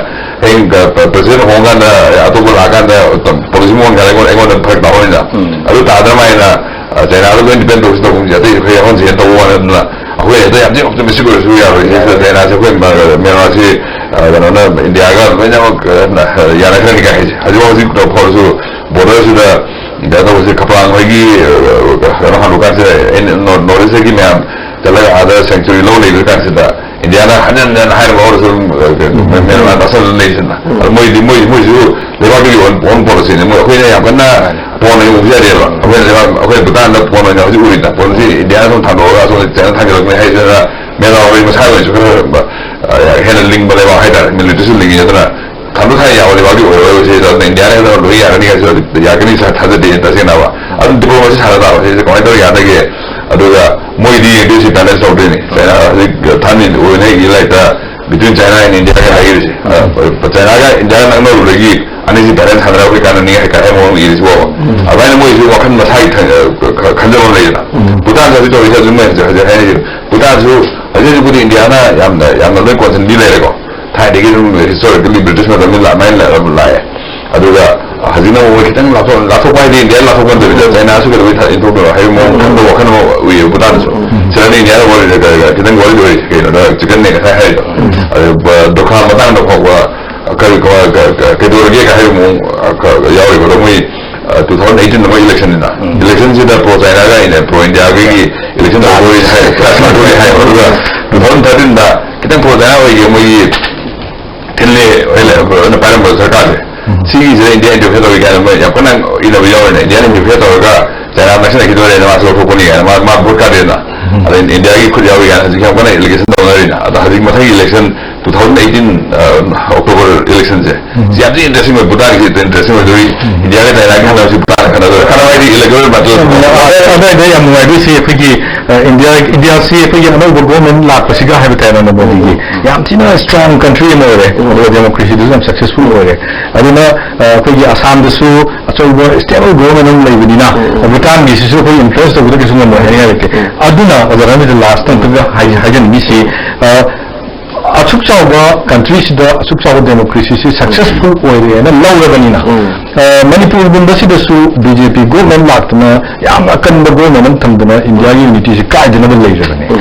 ꯍꯌꯦꯡ ꯄ꯭ꯔ-, ꯄ꯭ꯔ-, ꯄ꯭ꯔꯁꯤꯗꯦꯟ ꯍꯣꯡꯀꯥꯟꯗ ꯑꯇꯣꯞꯄ ꯂꯥꯛꯑꯀꯥꯟꯗ ꯄꯣꯂꯤꯁꯤ ꯃꯑꯣꯡ ꯀꯥꯟꯗ ꯑꯩꯉꯣꯟꯗ, ꯑꯩꯉꯣꯟꯗ ꯐꯔꯛ ꯇꯥꯕꯅꯤꯅ꯫ ꯎꯝ꯫ ꯑꯗꯨ ꯇꯥꯗꯅ ꯑꯩꯅ ꯆꯥꯏꯅꯥꯗ ꯂꯣꯏꯅ ꯗꯤꯄꯦꯟ ꯇꯧꯁꯤ ꯇꯧꯕꯁꯦ ꯑꯇꯩ ꯑꯩꯈꯣꯏ ꯌꯥꯎꯍꯟꯁꯦꯅ ꯇꯧꯕ ꯋꯥꯅꯤ꯫ ꯑꯗꯨꯅ ꯑꯩꯈꯣꯏ ꯍꯦꯛꯇ ꯌꯥꯝ ꯊꯤꯅ ꯑꯣꯞꯇꯤꯃꯤꯁꯇꯤꯛ ꯑꯣꯏꯔꯁꯨ ꯌꯥꯔꯣꯏ꯫ ꯌꯥꯔꯣꯏ꯫ ꯆꯥꯏꯅꯥꯁꯦ ꯑꯩꯈꯣꯏ ꯃ-, ꯃ꯭ꯌꯥꯟꯃꯥꯔꯁꯤ, ꯑ, ꯀꯩꯅꯣꯅ ꯏꯟꯗꯤꯌꯥꯒ ꯂꯣꯏꯅꯃꯛ, ꯑ, ꯌꯥꯅꯈ꯭ꯔꯅꯤ ꯀꯥꯏ ꯍꯥꯏꯁꯦ꯫ ꯍꯧꯖꯤꯛ ꯍꯧꯖꯤꯛ ꯐꯥꯎꯔꯁꯨ ꯕꯣꯔꯗꯔꯁꯤꯗ ꯀꯩꯅꯣ ꯇꯧꯕꯁꯦ, ꯈꯄꯥꯡ ꯍꯣꯏꯒꯤ, ꯑ, ꯀꯩꯅꯣ ꯍꯥꯟꯗꯣꯛꯀꯥꯟꯁꯤꯗ ꯑꯩꯅ ꯅꯣꯔ-, ꯅꯣꯔꯠ ꯏꯁꯇꯒꯤ ꯃꯌꯥꯝ ꯆꯠꯂꯒ ꯑꯥꯗ ꯁꯦꯡꯆꯨꯔꯤ ꯂꯧ ꯂꯩꯕ ꯀꯥꯟꯁꯤꯗ ꯏꯟꯗꯤꯌꯥꯅ ꯍꯟꯖꯟ ꯍꯟꯖꯟ ꯍꯥꯏꯔꯕ ꯑꯣꯏꯔꯁꯨ ꯑꯗꯨꯝ, ꯑ, ꯃꯦ-, ꯃꯦ-, ꯃꯦꯟꯃꯥꯔ ꯅꯛꯁꯜꯂ ꯂꯩꯁꯤꯅ꯫ ꯑꯗꯣ ꯃꯣꯏꯗꯤ, ꯃꯣꯏ, ꯃꯣꯏꯁꯨ ꯂꯩꯕꯥꯛꯇꯨꯒꯤ ꯑꯣꯟ, ꯑꯣꯟ ꯄꯣꯂꯤꯁꯤꯅꯤ꯫ ꯃꯣꯏ ꯑꯩꯈꯣꯏꯅ ꯌꯥꯝ ꯀꯟꯅ ꯄꯣꯟ ꯑꯣꯏꯅ ꯎꯕ ꯌꯥꯗꯦꯕ꯫ ꯑꯩꯈꯣꯏꯅ ꯂꯩꯕꯥꯛ, ꯑꯩꯈꯣꯏ ꯚꯨꯇꯥꯟꯗ ꯄꯣꯟ ꯑꯣꯏꯅ ꯍꯧꯖꯤꯛ ꯎꯔꯤꯗ꯫ ꯄꯣꯟꯁꯤ ꯏꯟꯗꯤꯌꯥꯅ ꯁꯨꯝ ꯊꯥꯡꯗꯣꯛꯑꯒ ꯑꯁꯣꯝꯗ ꯆꯥꯏꯅꯥ ꯊꯥꯡꯖꯜꯂꯛꯄꯅꯤ ꯍꯥꯏꯁꯤꯅ ꯃꯦꯟꯃꯥꯔ ꯍꯣꯏ ꯃꯁꯥꯒꯤ ꯑꯣꯏꯅꯁꯨ ꯈꯔ, ꯑ, ꯍꯦꯟꯅ ꯂꯤꯡꯕ ꯂꯩꯕꯥꯛ ꯍꯥꯏꯇꯥꯔꯦ꯫ ꯃꯤꯂꯤꯇꯔꯤꯁꯨ ꯂꯤꯡꯉꯤ꯫ ꯑꯗꯨꯅ ꯊꯥꯡꯗꯣꯛ ꯊꯥꯡ ꯌꯥꯕ ꯂꯩꯕꯥꯛꯇꯤ ꯑꯣꯏꯔꯣꯏ꯫ ꯁꯤꯗ ꯑꯗꯨꯅ ꯏꯟꯗꯤꯌꯥꯅ ꯍꯦꯛꯇ ꯂꯣꯏ ꯌꯥꯒꯅꯤ ꯍꯥꯏꯁꯨ ꯌꯥꯒꯅꯤ ꯊꯥꯖꯗꯦ ꯇꯁꯦꯡꯅꯕ꯫ ꯑꯗꯨꯝ ꯗꯤꯄ꯭ꯂꯣꯃꯥꯁꯤ ꯁꯥꯟꯅ ꯇꯥꯕ꯫ ꯁꯤꯁꯦ ꯀꯃꯥꯏꯅ ꯇꯧꯔ ꯌꯥꯗꯒꯦ? ꯑꯗꯨꯒ ꯃꯣꯏꯗꯤ ꯌꯦꯡꯗꯣꯏꯁꯤ ꯕꯦꯂꯦꯟꯁ ꯇꯧꯗꯣꯏꯅꯤ꯫ ꯆꯥꯏꯅꯥ ꯍꯧꯖꯤꯛ ꯊꯥꯏꯅ ꯑꯣꯏꯅ ꯏ ꯂꯥꯏꯔꯤꯛꯇ between China and India ꯍꯥꯏꯔꯤꯁꯦ꯫ ꯑ, ꯆꯥꯏꯅꯥꯒ ꯏꯟꯗꯤꯌꯥꯒ ꯅꯛꯅꯔꯨꯕꯗꯒꯤ ꯑꯅꯤꯁꯤ ꯕꯦꯂꯦꯟꯁ ꯁꯥꯟꯅꯔ ꯑꯩꯈꯣꯏ ꯀꯥꯟꯅꯅꯤ ꯍꯥꯏ ꯀꯥꯏ ꯃꯑꯣꯡ ꯏꯔꯤꯁꯤꯕꯣ꯫ ꯑꯗꯨꯃꯥꯏꯅ ꯃꯣꯏꯁꯨ ꯋꯥꯈꯜ ꯃꯁꯥꯒꯤ ꯈꯟ-, ꯈ-, ꯈꯟꯖꯕ ꯑꯃ ꯂꯩꯗꯅ꯫ ꯎꯝ꯫ ꯚꯨꯇꯥꯟꯁꯨ ꯍꯧꯖꯤꯛ ꯇꯧꯔꯤꯁꯦ ꯑꯗꯨꯝ ꯍꯧꯖꯤꯛ, ꯍꯧꯖꯤꯛ ꯍꯥꯏꯔꯤꯁꯦ꯫ ꯚꯨꯇꯥꯟꯁꯨ ꯍꯧꯖꯤꯛ ꯍꯧꯖꯤꯛꯄꯨꯗꯤ ꯏꯟꯗꯤꯌꯥꯅ ꯌꯥꯝꯅ, ꯌꯥꯝꯅ ꯂꯣꯏ ꯀꯣꯟꯁꯤꯟꯕꯤ ꯂꯩꯔꯦꯀꯣ꯫ ꯊꯥꯏꯅꯗꯒꯤ ꯑꯗꯨꯝ ꯍꯤꯁꯇꯣꯔꯤꯀꯦꯜꯂꯤ ꯕ꯭ꯔꯤꯇꯤꯁ ꯃꯇꯝꯗꯒꯤ ꯑꯗꯨꯃꯥꯏꯅ ꯂꯥꯛꯑ-, ꯂꯥꯛꯑꯦ꯫ ꯑꯗꯨꯒ ꯍꯧꯖꯤꯛꯅ ꯑꯃꯨꯛ ꯈꯤꯇꯪ ꯂꯥꯞꯊꯣꯛ-, ꯂꯥꯞꯊꯣꯛꯄ ꯍꯥꯏꯗꯤ ꯏꯟꯗꯤꯌꯥ ꯂꯥꯞꯊꯣꯛꯄ ꯅꯠꯇꯕꯤꯗ ꯆꯥꯏꯅꯥꯁꯨ ꯀꯩꯗꯧꯕꯩ ꯊꯥ-, ꯏꯟꯊꯣꯛꯇꯣꯏꯅꯣ ꯍꯥꯏꯕꯒꯤ ꯃꯑꯣꯡ ꯈꯟꯕ ꯋꯥꯈꯜ ꯑꯃ ꯎꯏꯌꯦ ꯚꯨꯇꯥꯟꯗꯁꯨ꯫ ꯎꯝ꯫ ꯁꯤꯗꯅ ꯏꯟꯗꯤꯌꯥꯗ ꯋꯥꯔꯤꯁꯦ ꯀ-, ꯀ-, ꯈꯤꯇꯪ ꯋꯥꯔꯤ ꯑꯣꯏꯔꯤꯁꯦ ꯀꯩꯅꯣꯗ ꯆꯤꯛꯀꯟꯅꯦ ꯉꯁꯥꯏ ꯍꯥꯏꯔꯤꯗꯣ꯫ ꯎꯝ꯫ ꯑꯗꯨ ꯕ-, ꯗꯣꯈꯥ ꯃꯇꯥꯡꯗ ꯐꯥꯎꯕ ꯀꯔꯤ, ꯀ-, ꯀ-, ꯀ-, ꯀꯩꯗꯧꯔꯒꯦ ꯀ ꯍꯥꯏꯕ ꯃꯑꯣꯡ, ꯑ, ꯀ-, ꯌꯥꯎꯔꯤꯕ꯫ ꯑꯗꯣ ꯃꯣꯏ, ꯑ, two thousand eighteen ꯗ ꯃꯣꯏ ꯏꯂꯦꯛꯁꯟꯅꯤꯅ꯫ ꯎꯝ꯫ ꯏꯂꯦꯛꯁꯟꯁꯤꯗ ꯄ꯭ꯔꯣ ꯆꯥꯏꯅꯥꯒ ꯏꯟꯗꯤꯌꯥ, ꯄ꯭ꯔꯣ ꯏꯟꯗꯤꯌꯥꯒꯤ ꯏꯂꯦꯛꯁꯟ ꯇꯧꯗꯣꯔꯤ ꯍꯥꯏ, ꯇꯧꯗꯣꯔꯤ ꯍꯥꯏ꯫ ꯑꯗꯨꯒ two thousand thirteen ꯗ ꯈꯤꯇꯪ ꯄ꯭ꯔꯣ ꯆꯥꯏꯅꯥ ꯑꯣꯏꯒꯦ ꯃꯣꯏꯒꯤ ꯐꯤꯟꯂꯦ ꯍꯣꯏ ꯂꯩ-, ꯍꯣꯏꯅ ꯄꯥꯏꯔꯝꯕ ꯁꯔꯀꯥꯔꯁꯦ, ꯎꯝ꯫ ꯁꯤꯒꯤꯁꯤꯗ ꯏꯟꯗꯤꯌꯥ ꯏꯟꯇꯔꯐꯤꯌꯔ ꯇꯧꯏ ꯀꯥꯏꯅ ꯃꯣꯏ ꯌꯥꯝ ꯀꯟꯅ ꯏꯅꯕ ꯌꯥꯎꯔꯦꯅꯦ꯫ ꯏꯟꯗꯤꯌꯥꯅ ꯏꯟꯇꯔꯐꯤꯌꯔ ꯇꯧꯔꯒ ꯆꯥꯏꯅꯥ ꯅꯛꯁꯤꯜꯂꯛꯈꯤꯗꯣꯔꯦꯅ ꯃꯥꯁꯨ ꯂꯧꯊꯣꯛꯄꯅꯤ ꯀꯥꯏꯅ ꯃꯥ, ꯃꯥ ꯚꯣꯠ ꯀꯥꯗꯦꯅ꯫ ꯎꯝ꯫ ꯑꯗ ꯏꯟꯗꯤꯌꯥꯒꯤ ꯈꯨꯠ ꯌꯥꯎꯔꯤ ꯀꯥꯏꯅ ꯍꯧꯖꯤꯛ ꯌꯥꯝ ꯀꯟꯅ ꯑꯦꯂꯤꯒꯦꯁꯟ ꯇꯧꯅꯔꯤꯅ꯫ ꯑꯗ ꯍꯧꯖꯤꯛ ꯃꯊꯪꯒꯤ ꯏꯂꯦꯛꯁꯟ two thousand eighteen, ꯑ, ꯑꯣꯛꯇꯣꯕꯔ ꯏꯂꯦꯛꯁꯟꯁꯦ, ꯎꯝ꯫ ꯁꯤ ꯌꯥꯝ ꯊꯤ ꯏꯟꯇꯔꯦꯁꯇꯤꯡ ꯑꯣꯏ, ꯚꯨꯇꯥꯟꯒꯤꯁꯤ ꯏꯟꯇꯔꯦꯁꯇꯤꯡ ꯑꯣꯏꯗꯣꯔꯤ꯫ ꯎꯝ꯫ ꯏꯟꯗꯤꯌꯥꯒ ꯆꯥꯏꯅꯥꯒꯤ ꯈꯟꯅꯕꯁꯤ ꯚꯨꯇꯥꯟꯅ ꯈꯟꯅꯗꯣꯔꯦ꯫ ꯈꯟꯅꯕ ꯍꯥꯏꯗꯤ ꯏꯂꯦꯛꯇꯣꯔꯦꯜ ꯕꯦꯇꯜ꯫ ꯑꯗ-, ꯑꯗ-, ꯑꯗ ꯌꯥꯝ ꯅꯨꯡꯉꯥꯏꯗꯣꯏꯁꯤ ꯑꯩꯈꯣꯏꯒꯤ ꯏꯟꯗꯤꯌꯥ ꯏꯟꯗꯤꯌꯥꯁꯤ ꯑꯩꯈꯣꯏꯒꯤ ꯑꯅꯧꯕ ꯒꯣꯔꯃꯦꯟ ꯂꯥꯛꯄꯁꯤꯒ ꯍꯥꯏꯕ ꯇꯥꯔꯦ, ꯅꯣꯡꯃꯗꯤꯒꯤ ꯎꯝ, ꯎꯝ꯫ ꯌꯥꯝ ꯊꯤꯅ ꯏꯁꯇ꯭ꯔꯣꯡ ꯀꯟꯇ꯭ꯔꯤ ꯑꯃ ꯑꯣꯏꯔꯦ, ꯎꯝ꯫ ꯑꯗꯨꯒ ꯗꯦꯃꯣꯀ꯭ꯔꯦꯁꯤꯗꯁꯨ ꯌꯥꯝ ꯁꯛꯁꯦꯁꯐꯨꯜ ꯑꯣꯏꯔꯦ꯫ ꯑꯗꯨꯅ ꯑ, ꯑꯩꯈꯣꯏꯒꯤ ꯑꯁꯥꯝꯗꯁꯨ ꯑꯆꯧꯕ ꯁ꯭ꯇꯦꯕꯜ ꯒꯣꯔꯃꯦꯟ ꯑꯃ ꯂꯩꯕꯅꯤꯅ, ꯎꯝ, ꯎꯝ꯫ ꯚꯨꯇꯥꯟꯒꯤꯁꯤꯁꯨ ꯑꯩꯈꯣꯏ ꯏꯟꯐ꯭ꯂꯨꯌꯦꯟꯁ ꯇꯧꯕꯗ ꯀꯩꯁꯨ ꯉꯝꯃꯣꯏ ꯍꯥꯏꯅꯤꯡꯉꯥꯏ ꯂꯩꯇꯦ꯫ ꯎꯝ꯫ ꯑꯗꯨꯅ ꯑꯣꯖꯥ ꯔꯥꯃꯤꯗ ꯂꯥꯁꯇ ꯑꯝꯇꯒ ꯍꯥꯏ-, ꯍꯥꯏꯖꯅꯤꯡꯉꯤꯁꯤ, ꯑ, ꯑꯁꯨꯛ ꯆꯥꯎꯕ ꯀꯟꯇ꯭ꯔꯤꯁꯤꯗ ꯑꯁꯨꯛ ꯆꯥꯎꯕ ꯗꯦꯃꯣꯀ꯭ꯔꯦꯁꯤꯁꯤ ꯁꯛꯁꯦꯁꯐꯨꯜ ꯑꯣꯏꯔꯦꯅ ꯂꯧꯔꯕꯅꯤꯅ, ꯎꯝ꯫ ꯑ, ꯃꯅꯤꯄꯨꯔꯒꯨꯝꯕꯁꯤꯗꯁꯨ ꯕꯤ ꯖꯦ ꯄꯤ ꯒꯣꯔꯃꯦꯟ ꯂꯥꯛꯇꯅ ꯌꯥꯝꯅ ꯑꯀꯟꯕ ꯒꯣꯔꯃꯦꯟ ꯑꯃ ꯊꯝꯗꯅ ꯏꯟꯗꯤꯌꯥꯒꯤ ꯌꯨꯅꯤꯇꯤꯁꯤ ꯀꯥꯏꯗꯅꯕ ꯂꯩꯔꯕꯅꯤ꯫ ꯎꯝ꯫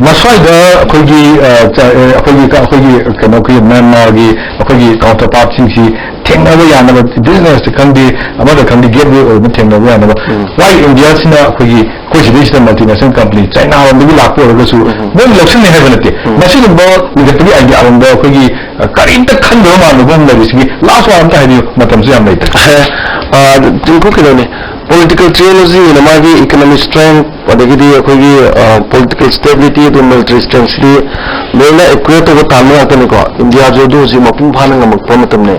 ꯃꯁ꯭ꯋꯥꯏꯗ ꯑꯩꯈꯣꯏꯒꯤ, ꯑ, ꯆ-, ꯑ, ꯑꯩꯈꯣꯏꯒꯤ, ꯑꯩꯈꯣꯏꯒꯤ ꯀꯩꯅꯣ, ꯑꯩꯈꯣꯏꯒꯤ ꯃ꯭ꯌꯥꯟꯃꯥꯔꯒꯤ ꯑꯩꯈꯣꯏꯒꯤ ꯀꯥꯎꯟꯇꯔ ꯄꯥꯔꯠꯁꯤꯡꯁꯤ ꯊꯦꯡꯅꯕ ꯌꯥꯅꯕ, ꯕꯤꯖꯤꯅꯦꯁꯇ ꯈꯪꯗꯦ, ꯑꯃꯗ ꯈꯪꯗꯦ, ꯒꯦꯠꯋꯦ ꯑꯣꯏꯕ ꯊꯦꯡꯅꯕ ꯌꯥꯅꯕ꯫ ꯎꯝ꯫ ꯋꯥꯏ ꯏꯟꯗꯤꯌꯥꯁꯤꯅ ꯑꯩꯈꯣꯏꯒꯤ, ꯑꯩꯈꯣꯏ ꯁꯤꯗꯩꯁꯤꯗ ꯃꯜꯇꯤꯅꯦꯁꯅꯦꯜ ꯀꯝꯄꯅꯤ ꯆꯥꯏꯅꯥꯔꯣꯝꯗꯒꯤ ꯂꯥꯛꯄ ꯑꯣꯏꯔꯒꯁꯨ ꯎꯝ꯫ ꯃꯣꯏ ꯂꯧꯁꯤꯟꯅꯩ ꯍꯥꯏꯕ ꯅꯠꯇꯦ꯫ ꯎꯝ꯫ ꯃꯁꯤꯒꯨꯝꯕ ꯂꯤꯡꯈꯠꯄꯒꯤ ꯑꯥꯏꯗꯤꯌꯥꯔꯣꯝꯗ ꯑꯩꯈꯣꯏꯒꯤ, ꯑ, ꯀꯔꯤꯝꯇ ꯈꯟꯗꯕ ꯃꯥꯟꯕ ꯃꯑꯣꯡ ꯂꯩꯔꯤꯁꯤꯒꯤ ꯂꯥꯁ ꯋꯥꯔꯗ ꯑꯝꯇ ꯍꯥꯏꯕꯤꯌꯨ, ꯃꯇꯝꯁꯨ ꯌꯥꯝ ꯂꯩꯇ꯭ꯔꯦ꯫ ꯑ, ꯇꯤꯡꯀꯨ ꯀꯩꯅꯣꯅꯤ, ꯄꯣꯂꯤꯇꯤꯀꯦꯜ ꯊꯤꯑꯣꯂꯣꯖꯤ ꯑꯣꯏꯅ ꯃꯥꯒꯤ ꯏꯀꯣꯅꯣꯃꯤꯛ ꯁ꯭ꯇꯔꯦꯡ, ꯑꯗꯒꯤꯗꯤ ꯑꯩꯈꯣꯏꯒꯤ, ꯑ, ꯄꯣꯂꯤꯇꯤꯀꯦꯜ ꯁ꯭ꯇꯦꯕꯤꯂꯤꯇꯤ, ꯑꯗꯨ ꯃꯤꯂꯤꯇꯔꯤ ꯁ꯭ꯇꯔꯦꯡꯁꯤꯗꯤ ꯂꯣꯏꯅ ꯑꯦꯀ꯭ꯋꯦꯠ ꯇꯧꯕ ꯇꯥꯟꯕ ꯉꯥꯛꯇꯅꯤꯀꯣ꯫ ꯏꯟꯗꯤꯌꯥꯁꯨ ꯑꯗꯨ ꯍꯧꯖꯤꯛ ꯃꯄꯨꯡ ꯐꯥꯅ ꯉꯝꯃꯛꯄ ꯃꯇꯝꯅꯤ꯫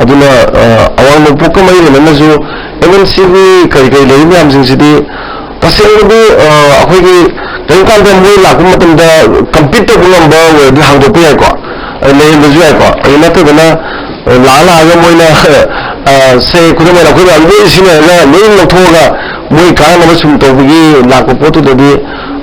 ꯑꯗꯨꯅ, ꯑ, ꯑꯋꯥꯡ ꯅꯣꯡꯄꯣꯛꯀ ꯃꯔꯤ ꯂꯩꯅꯅꯁꯨ ꯑꯦꯝ ꯑꯦꯟ ꯁꯤꯒꯤ ꯀꯔꯤ ꯀꯔꯤ ꯂꯩꯔꯤꯕ ꯃꯌꯥꯝꯁꯤꯡꯁꯤꯗꯤ ꯇꯁꯦꯡꯕꯗꯤ, ꯑ, ꯑꯩꯈꯣꯏꯒꯤ ꯀꯔꯤꯒꯨꯝꯕ ꯀꯥꯟꯗ ꯃꯣꯏ ꯂꯥꯛꯄ ꯃꯇꯝꯗ ꯀꯝꯄꯤꯠ ꯇꯧꯕ ꯉꯝꯕ ꯑꯣꯏꯔꯗꯤ ꯍꯥꯡꯗꯣꯛꯄ ꯌꯥꯏꯀꯣ, ꯑ, ꯂꯩꯍꯟꯕꯁꯨ ꯌꯥꯏꯀꯣ꯫ ꯑꯗꯨ ꯅꯠꯇꯗꯅ, ꯑ, ꯂꯥꯛꯑ ꯂꯥꯛꯑꯒ ꯃꯣꯏꯅ, ꯑ, ꯁꯦ, ꯈꯨꯗꯝ ꯑꯣꯏꯅ ꯑꯩꯈꯣꯏ ꯃꯌꯥꯝ ꯂꯣꯏ ꯁꯤꯖꯤꯟꯅꯔꯒ ꯂꯣꯏ ꯂꯧꯊꯣꯛꯑꯒ ꯃꯣꯏ ꯀꯥꯟꯅꯕ ꯁꯨꯝ ꯇꯧꯕꯒꯤ ꯂꯥꯛꯄ ꯄꯣꯠꯇꯨꯗꯗꯤ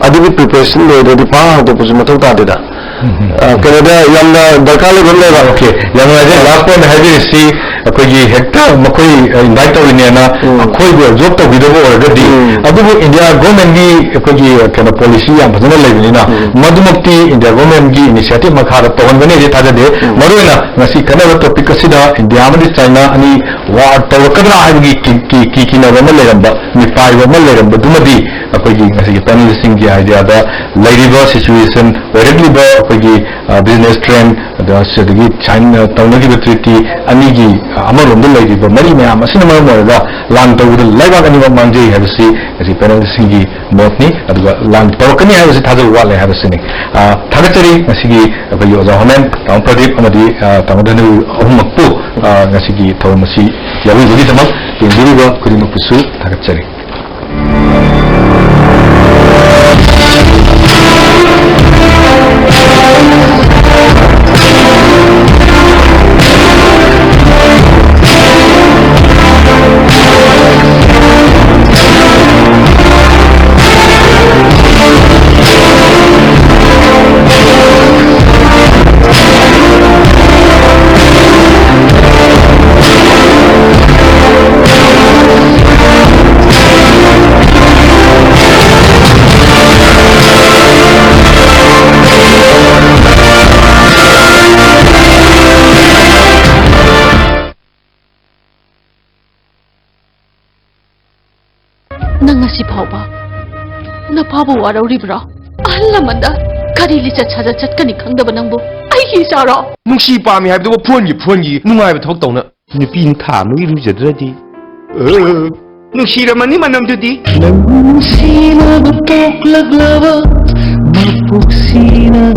ꯑꯗꯨꯒꯤ ꯄ꯭ꯔꯤꯄꯦꯔꯦꯁꯟ ꯂꯣꯏꯗ꯭ꯔꯗꯤ ꯄꯥꯛ ꯍꯥꯡꯗꯣꯛꯄꯁꯨ ꯃꯊꯧ ꯇꯥꯗꯦꯗ꯫ ꯎꯝ꯫ ꯑ, ꯀꯩꯅꯣꯗ ꯌꯥꯝꯅ ꯗꯔꯀꯥꯔ ꯂꯩꯕ ꯑꯃ ꯂꯩꯕ꯫ ꯑꯣꯀꯦ, ꯌꯥꯝ ꯅꯨꯡꯉꯥꯏꯖꯔꯦ꯫ ꯂꯥꯁ ꯄꯣꯏꯟꯠ ꯍꯥꯏꯕꯤꯔꯤꯁꯤ, ꯑꯩꯈꯣꯏꯒꯤ ꯍꯦꯛꯇ ꯃꯈꯣꯏ, ꯑ, ꯏꯟꯚꯥꯏꯠ ꯇꯧꯔꯤꯅꯦꯅ ꯎꯝ꯫ ꯑꯩꯈꯣꯏꯕꯨ ꯑꯦꯕꯖꯣꯔꯕ ꯇꯧꯕꯤꯗꯕ ꯑꯣꯏꯔꯒꯗꯤ, ꯎꯝ꯫ ꯑꯗꯨꯕꯨ ꯏꯟꯗꯤꯌꯥ ꯒꯣꯔꯃꯦꯟꯒꯤ ꯑꯩꯈꯣꯏꯒꯤ, ꯑ, ꯀꯩꯅꯣ, ꯄꯣꯂꯤꯁꯤ ꯌꯥꯝ ꯐꯖꯅ ꯂꯩꯕꯅꯤꯅ, ꯎꯝ꯫ ꯃꯗꯨꯃꯛꯇꯤ ꯏꯟꯗꯤꯌꯥ ꯒꯣꯔꯃꯦꯟꯒꯤ ꯏꯅꯤꯁꯤꯌꯦꯇꯤꯚ ꯃꯈꯥꯗ ꯇꯧꯍꯟꯒꯅꯤ ꯍꯥꯏꯗꯤ ꯊꯥꯖꯗꯦ꯫ ꯎꯝ꯫ ꯃꯔꯨꯑꯣꯏꯅ ꯉꯁꯤ ꯈꯟꯅꯕ ꯇꯣꯄꯤꯛ ꯑꯁꯤꯗ ꯏꯟꯗꯤꯌꯥ ꯑꯃꯗꯤ ꯆꯥꯏꯅꯥ ꯑꯅꯤ ꯋꯥꯔ ꯇꯧꯔꯛꯀꯗ꯭ꯔꯥ ꯍꯥꯏꯕꯒꯤ ꯀꯤ-, ꯀꯤ-, ꯀꯤ-, ꯀꯤꯅꯕ ꯑꯃ ꯂꯩꯔꯝꯕ, ꯃꯤꯄꯥꯏꯕ ꯑꯃ ꯂꯩꯔꯝꯕꯗꯨꯃꯗꯤ ꯑꯩꯈꯣꯏꯒꯤ ꯉꯁꯤꯒꯤ ꯄꯦꯅꯦꯂꯤꯁꯁꯤꯡꯒꯤ ꯑꯥꯏꯗꯤꯌꯥꯗ ꯂꯩꯔꯤꯕ ꯁꯤꯆꯨꯋꯦꯁꯟ, ꯑꯣꯏꯔꯛꯂꯤꯕ ꯑꯩꯈꯣꯏꯒꯤ, ꯑ, ꯕꯤꯖꯤꯅꯦꯁ ꯇ꯭ꯔꯦꯟ, ꯑꯗ ꯁꯤꯗꯒꯤ ꯁꯥꯏꯟ, ꯑ, ꯇꯧꯅꯈꯤꯕ ꯇ꯭ꯔꯤꯇꯤ ꯑꯅꯤꯒꯤ, ꯑ, ꯑꯃꯔꯣꯝꯗ ꯂꯩꯔꯤꯕ ꯃꯔꯤ ꯃꯌꯥꯝ ꯑꯁꯤꯅ ꯃꯔꯝ ꯑꯣꯏꯔꯒ ꯂꯥꯟ ꯇꯧꯕꯗ ꯂꯩꯕꯥꯛ ꯑꯅꯤꯃꯛ ꯃꯥꯡꯖꯩ ꯍꯥꯏꯕꯁꯤ ꯉꯁꯤ ꯄꯦꯅꯦꯂꯤꯁꯁꯤꯡꯒꯤ ꯃꯣꯠꯅꯤ꯫ ꯑꯗꯨꯒ ꯂꯥꯟ ꯇꯧꯔꯛꯀꯅꯤ ꯍꯥꯏꯕꯁꯤ ꯊꯥꯖꯕ ꯋꯥꯠꯂꯦ ꯍꯥꯏꯕꯁꯤꯅꯤ꯫ ꯑ, ꯊꯥꯒꯠꯆꯔꯤ ꯉꯁꯤꯒꯤ ꯑꯩꯈꯣꯏꯒꯤ ꯑꯣꯖꯥ ꯍꯣꯃꯦꯟ, ꯇꯥꯃꯣ ꯄ꯭ꯔꯗꯤꯞ ꯑꯃꯗꯤ, ꯑ, ꯇꯥꯃꯣ ꯙꯅꯨ ꯑꯍꯨꯝꯃꯛꯄꯨ, ꯑ, ꯉꯁꯤꯒꯤ ꯊꯧꯔꯝ ꯑꯁꯤ ꯌꯥꯎꯕꯤꯕꯒꯤꯗꯃꯛ ꯌꯦꯡꯕꯤꯔꯤꯕ ꯈꯨꯗꯤꯡꯃꯛꯄꯨꯁꯨ ꯊꯥꯒꯠꯆꯔꯤ꯫ ꯅꯪ ꯉꯁꯤ ꯐꯥꯎꯕ ꯅꯄꯥꯕꯨ ꯋꯥꯔꯧꯔꯤꯕ꯭ꯔꯣ? ꯑꯍꯜ ꯂꯃꯟꯗ ꯀꯔꯤ ꯂꯤꯆꯠ ꯁꯥꯖꯠ ꯆꯠꯀꯅꯤ ꯈꯪꯗꯕ ꯅꯪꯕꯨ ꯑꯩꯒꯤ ꯏꯆꯥꯔꯣ? ꯅꯨꯡꯁꯤ ꯄꯥꯝꯃꯤ ꯍꯥꯏꯕꯗꯨꯕꯨ ꯐꯣꯟꯒꯤ, ꯐꯣꯟꯒꯤ ꯅꯨꯡꯉꯥꯏꯕ ꯊꯕꯛ ꯇꯧꯅ꯫ ꯅꯨꯄꯤꯅ ꯊꯥ ꯑꯃꯒꯤ ꯏꯔꯨꯖꯗ꯭ꯔꯗꯤ꯫ ꯑ, ꯅꯨꯡꯁꯤꯔꯝꯃꯅꯤ ꯃꯅꯝꯗꯨꯗꯤ꯫ ꯅꯪ ꯅꯨꯡꯁꯤꯅꯕ ꯄꯣꯛꯂꯛꯂꯕ ꯃꯄꯣꯛꯁꯤꯅ꯫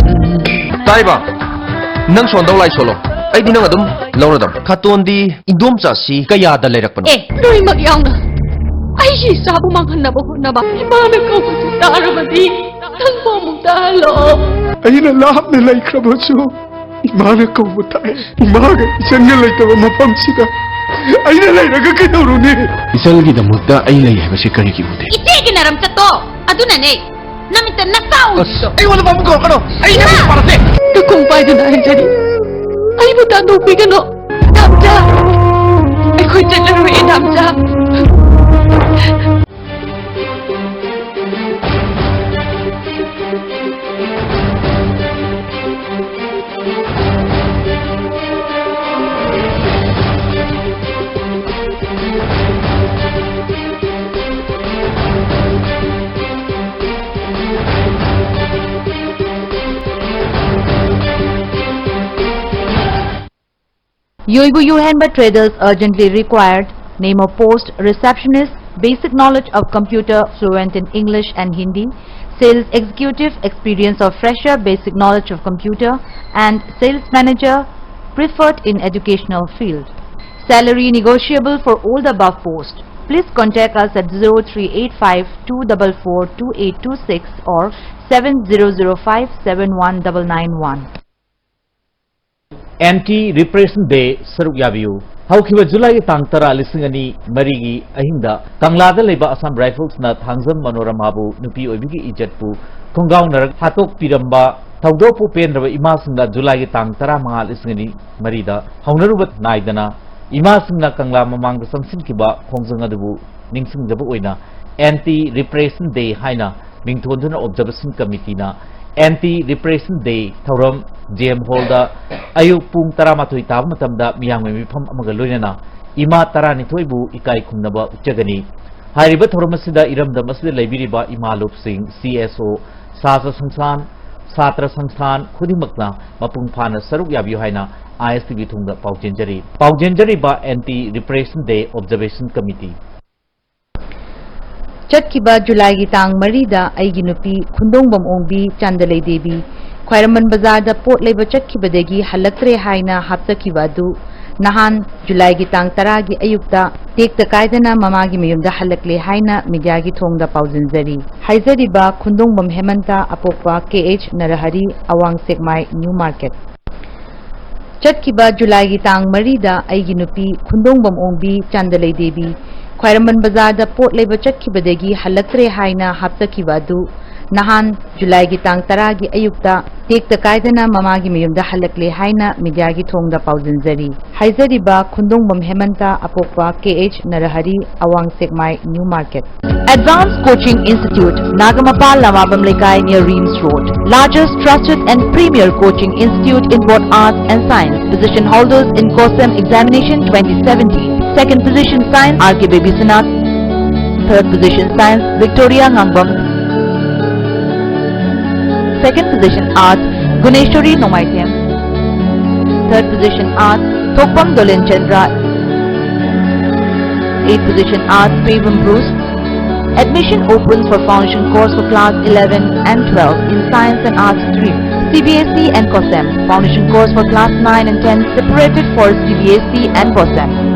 ꯇꯥꯏꯕ, ꯅꯪ ꯁꯣꯟꯗꯧ ꯂꯥꯏ ꯁꯣꯜꯂꯣ, ꯑꯩꯗꯤ ꯅꯪ ꯑꯗꯨꯝ ꯂꯧꯔꯗꯝ꯫ ꯈꯥꯇꯣꯟꯗꯤ ꯏꯟꯗꯣꯝꯆꯥꯁꯤ ꯀꯌꯥꯗ ꯂꯩꯔꯛꯄꯅꯣ? ꯑꯦ, ꯂꯣꯏꯅꯃꯛ ꯌꯥꯎꯅ ꯑꯩꯒꯤ ꯏꯆꯥꯕꯨ ꯃꯥꯡꯍꯟꯅꯕ ꯍꯣꯠꯅꯕ ꯏꯃꯥꯅ ꯀꯧꯕꯁꯤ ꯇꯥꯔꯕꯗꯤ ꯅꯪꯕꯨ ꯑꯃꯨꯛ ꯇꯥꯍꯜꯂꯣ꯫ ꯑꯩꯅ ꯂꯥꯞꯅ ꯂꯩꯈ꯭ꯔꯕꯁꯨ ꯏꯃꯥꯅ ꯀꯧꯕ ꯇꯥꯏ꯫ ꯏꯃꯥꯒ ꯏꯆꯟꯒ ꯂꯩꯇꯕ ꯃꯐꯝꯁꯤꯗ ꯑꯩꯅ ꯂꯩꯔꯒ ꯀꯩꯗꯧꯔꯨꯅꯤ? ꯏꯆꯜꯒꯤꯗꯃꯛꯇ ꯑꯩ ꯂꯩ ꯍꯥꯏꯕꯁꯤ ꯀꯔꯤꯒꯤ ꯎꯗꯦ? ꯏꯆꯦꯒꯤ ꯅꯔꯝꯆꯠꯇꯣ ꯑꯗꯨꯅꯅꯦ ꯅꯃꯤꯠꯇ ꯅꯆꯥ ꯎꯔꯤꯗꯣ꯫ ꯑꯩꯉꯣꯟꯗ ꯄꯥꯕꯨꯡ ꯀꯧꯔꯛꯀꯅꯣ꯫ ꯑꯩ ꯏꯃꯥ! ꯅꯪꯕꯨ ꯄꯥꯔꯁꯦ꯫ ꯅꯈꯣꯡ ꯄꯥꯏꯗꯨꯅ ꯍꯥꯏꯖꯔꯤ, ꯑꯩꯕꯨ ꯇꯥꯟꯊꯣꯛꯄꯤꯒꯅꯨ꯫ ꯗꯥꯝꯆꯥ! ꯑꯩꯈꯣꯏ ꯆꯠꯂꯔꯣꯏ, ꯗꯥꯝꯆꯥ꯫ Yoigu Yuhenba traders urgently required: name of post, receptionist, basic knowledge of computer, fluent in English and Hindi, sales executive, experience of fresher, basic knowledge of computer, and sales manager, preferred in educational field. Salary negotiable for all the above post. Please contact us at zero three eight five two double four two eight two six or seven zero zero five seven one double nine one. Anti repression day ꯁꯔꯨꯛ ꯌꯥꯕꯤꯌꯨ꯫ ꯍꯧꯈꯤꯕ ꯖꯨꯂꯥꯏꯒꯤ ꯇꯥꯡ ꯇꯔꯥ, ꯂꯤꯁꯤꯡ ꯑꯅꯤ ꯃꯔꯤꯒꯤ ꯑꯍꯤꯡꯗ ꯀꯪꯂꯥꯗ ꯂꯩꯕ ꯑꯁꯥꯝ ꯔꯥꯏꯐꯜꯁꯅ ꯊꯥꯡꯖꯝ ꯃꯅꯣꯔꯃꯥꯕꯨ ꯅꯨꯄꯤ ꯑꯣꯏꯕꯤꯒꯤ ꯏꯖꯠꯄꯨ ꯈꯣꯡꯒꯥꯎꯅꯔꯒ ꯍꯥꯠꯇꯣꯛꯄꯤꯔꯝꯕ ꯊꯧꯗꯣꯛꯄꯨ ꯄꯦꯟꯗ꯭ꯔꯕ ꯏꯃꯥꯁꯤꯡꯅ ꯖꯨꯂꯥꯏꯒꯤ ꯇꯥꯡ ꯇꯔꯥꯃꯉꯥ, ꯂꯤꯁꯤꯡ ꯑꯅꯤ ꯃꯔꯤꯗ ꯍꯧꯅꯔꯨꯕ ꯅꯥꯏꯗꯅ ꯏꯃꯥꯁꯤꯡꯅ ꯀꯪꯂꯥ ꯃꯃꯥꯡꯗ ꯆꯪꯁꯤꯟꯈꯤꯕ ꯈꯣꯡꯖꯪ ꯑꯗꯨꯕꯨ ꯅꯤꯡꯁꯤꯡꯖꯕ ꯑꯣꯏꯅ ꯑꯦꯟꯇꯤ ꯔꯤꯄ꯭ꯔꯦꯁꯟ ꯗꯦ ꯍꯥꯏꯅ ꯃꯤꯡꯊꯣꯟꯗꯨꯅ ꯑꯣꯕꯖꯔꯕꯦꯁꯟ ꯀꯃꯤꯇꯤꯅ ꯑꯦꯟꯇꯤ ꯔꯤꯄ꯭ꯔꯦꯁꯟ ꯗꯦ ꯊꯧꯔꯝ ꯖꯦ ꯑꯦꯝ ꯍꯣꯜꯗ ꯑꯌꯨꯛ ꯄꯨꯡ ꯇꯔꯥꯃꯥꯊꯣꯏ ꯇꯥꯕ ꯃꯇꯝꯗ ꯃꯤꯌꯥꯝꯒꯤ ꯃꯤꯐꯝ ꯑꯃꯒ ꯂꯣꯏꯅꯅ ꯏꯃꯥ ꯇꯔꯥꯅꯤꯊꯣꯏꯕꯨ ꯏꯀꯥꯏ ꯈꯨꯝꯅꯕ ꯎꯠꯆꯒꯅꯤ꯫ ꯍꯥꯏꯔꯤꯕ ꯊꯧꯔꯝ ꯑꯁꯤꯗ ꯏꯔꯝꯗꯝ ꯑꯁꯤꯗ ꯂꯩꯕꯤꯔꯤꯕ ꯏꯃꯥ ꯂꯨꯞꯁꯤꯡ, ꯁꯤ ꯑꯦꯁ ꯑꯣ, ꯁꯥꯇ꯭ꯔ ꯁꯪꯁꯊꯥꯟ, ꯁꯥꯇ꯭ꯔ ꯁꯪꯁꯊꯥꯟ ꯈꯨꯗꯤꯡꯃꯛꯅ ꯃꯄꯨꯡ ꯐꯥꯅ ꯁꯔꯨꯛ ꯌꯥꯕꯤꯌꯨ ꯍꯥꯏꯅ ꯑꯥꯏ ꯑꯦꯁ ꯇꯤ ꯚꯤ ꯊꯣꯡꯗ ꯄꯥꯎꯖꯦꯟꯖꯔꯤ꯫ ꯄꯥꯎꯖꯦꯟꯖꯔꯤꯕ Anti Repression Day Observation Committee꯫ ꯆꯠꯈꯤꯕ ꯖꯨꯂꯥꯏꯒꯤ ꯇꯥꯡ ꯃꯔꯤꯗ ꯑꯩꯒꯤ ꯅꯨꯄꯤ ꯈꯨꯟꯗꯣꯡꯕꯝ ꯑꯣꯡꯕꯤ ꯆꯥꯟꯗꯂꯩ ꯗꯦꯕꯤ ꯈ꯭ꯋꯥꯏꯔꯝꯕꯟ ꯕꯖꯥꯔꯗ ꯄꯣꯠ ꯂꯩꯕ ꯆꯠꯈꯤꯕꯗꯒꯤ ꯍꯜꯂꯛꯇ꯭ꯔꯦ ꯍꯥꯏꯅ ꯍꯥꯞꯆꯈꯤꯕ ꯑꯗꯨ ꯅꯍꯥꯟ ꯖꯨꯂꯥꯏꯒꯤ ꯇꯥꯡ ꯇꯔꯥꯒꯤ ꯑꯌꯨꯛꯇ ꯇꯦꯛꯇ ꯀꯥꯏꯗꯅ ꯃꯃꯥꯒꯤ ꯃꯌꯨꯝꯗ ꯍꯜꯂꯛꯂꯦ ꯍꯥꯏꯅ ꯃꯤꯗꯤꯌꯥꯒꯤ ꯊꯣꯡꯗ ꯄꯥꯎꯖꯦꯟꯖꯔꯤ꯫ ꯍꯥꯏꯖꯔꯤꯕ ꯈꯨꯟꯗꯣꯡꯕꯝ ꯍꯦꯃꯟꯇ, ꯑꯄꯣꯛꯄ ꯀꯦ H Narahari, Awang Sekmai new market. ꯆꯠꯈꯤꯕ ꯖꯨꯂꯥꯏꯒꯤ ꯇꯥꯡ ꯃꯔꯤꯗ ꯑꯩꯒꯤ ꯅꯨꯄꯤ ꯈꯨꯟꯗꯣꯡꯕꯝ ꯑꯣꯡꯕꯤ ꯆꯥꯟꯗꯂꯩ ꯗꯦꯕꯤ ꯈ꯭ꯋꯥꯏꯔꯝꯕꯟ ꯕꯖꯥꯔꯗ ꯄꯣꯠ ꯂꯩꯕ ꯆꯠꯈꯤꯕꯗꯒꯤ ꯍꯜꯂꯛꯇ꯭ꯔꯦ ꯍꯥꯏꯅ ꯍꯥꯞꯆꯈꯤꯕ ꯑꯗꯨ ꯅꯍꯥꯟ ꯖꯨꯂꯥꯏꯒꯤ ꯇꯥꯡ ꯇꯔꯥꯒꯤ ꯑꯌꯨꯛꯇ ꯇꯦꯛꯇ ꯀꯥꯏꯗꯅ ꯃꯃꯥꯒꯤ ꯃꯌꯨꯝꯗ ꯍꯜꯂꯛꯂꯦ ꯍꯥꯏꯅ ꯃꯤꯗꯤꯌꯥꯒꯤ ꯊꯣꯡꯗ ꯄꯥꯎꯖꯦꯟꯖꯔꯤ꯫ ꯍꯥꯏꯖꯔꯤꯕ ꯈꯨꯟꯗꯣꯡꯕꯝ ꯍꯦꯃꯟꯇ, ꯑꯄꯣꯛꯄ ꯀꯦ H Narahari, Awang Sekmai new market. Advanced Coaching Institute, Nagamapal, Lamabam Lekai, near Reams Road. Largest trusted and premier coaching institute in both arts and science. Position holders in COSEM examination twenty seventeen. Second position science, R K Baby Sinath. Third position science, Victoria Ngangbam. Second position arts, Guneshwari Nomaithem. Third position arts, Thokpam Dolen Chandra. Eighth position arts, Pavum Bruce. Admission opens for foundation course for class eleven and twelve in science and arts stream. C B S E and COSEM. Foundation course for class nine and ten separated for C B S E and COSEM.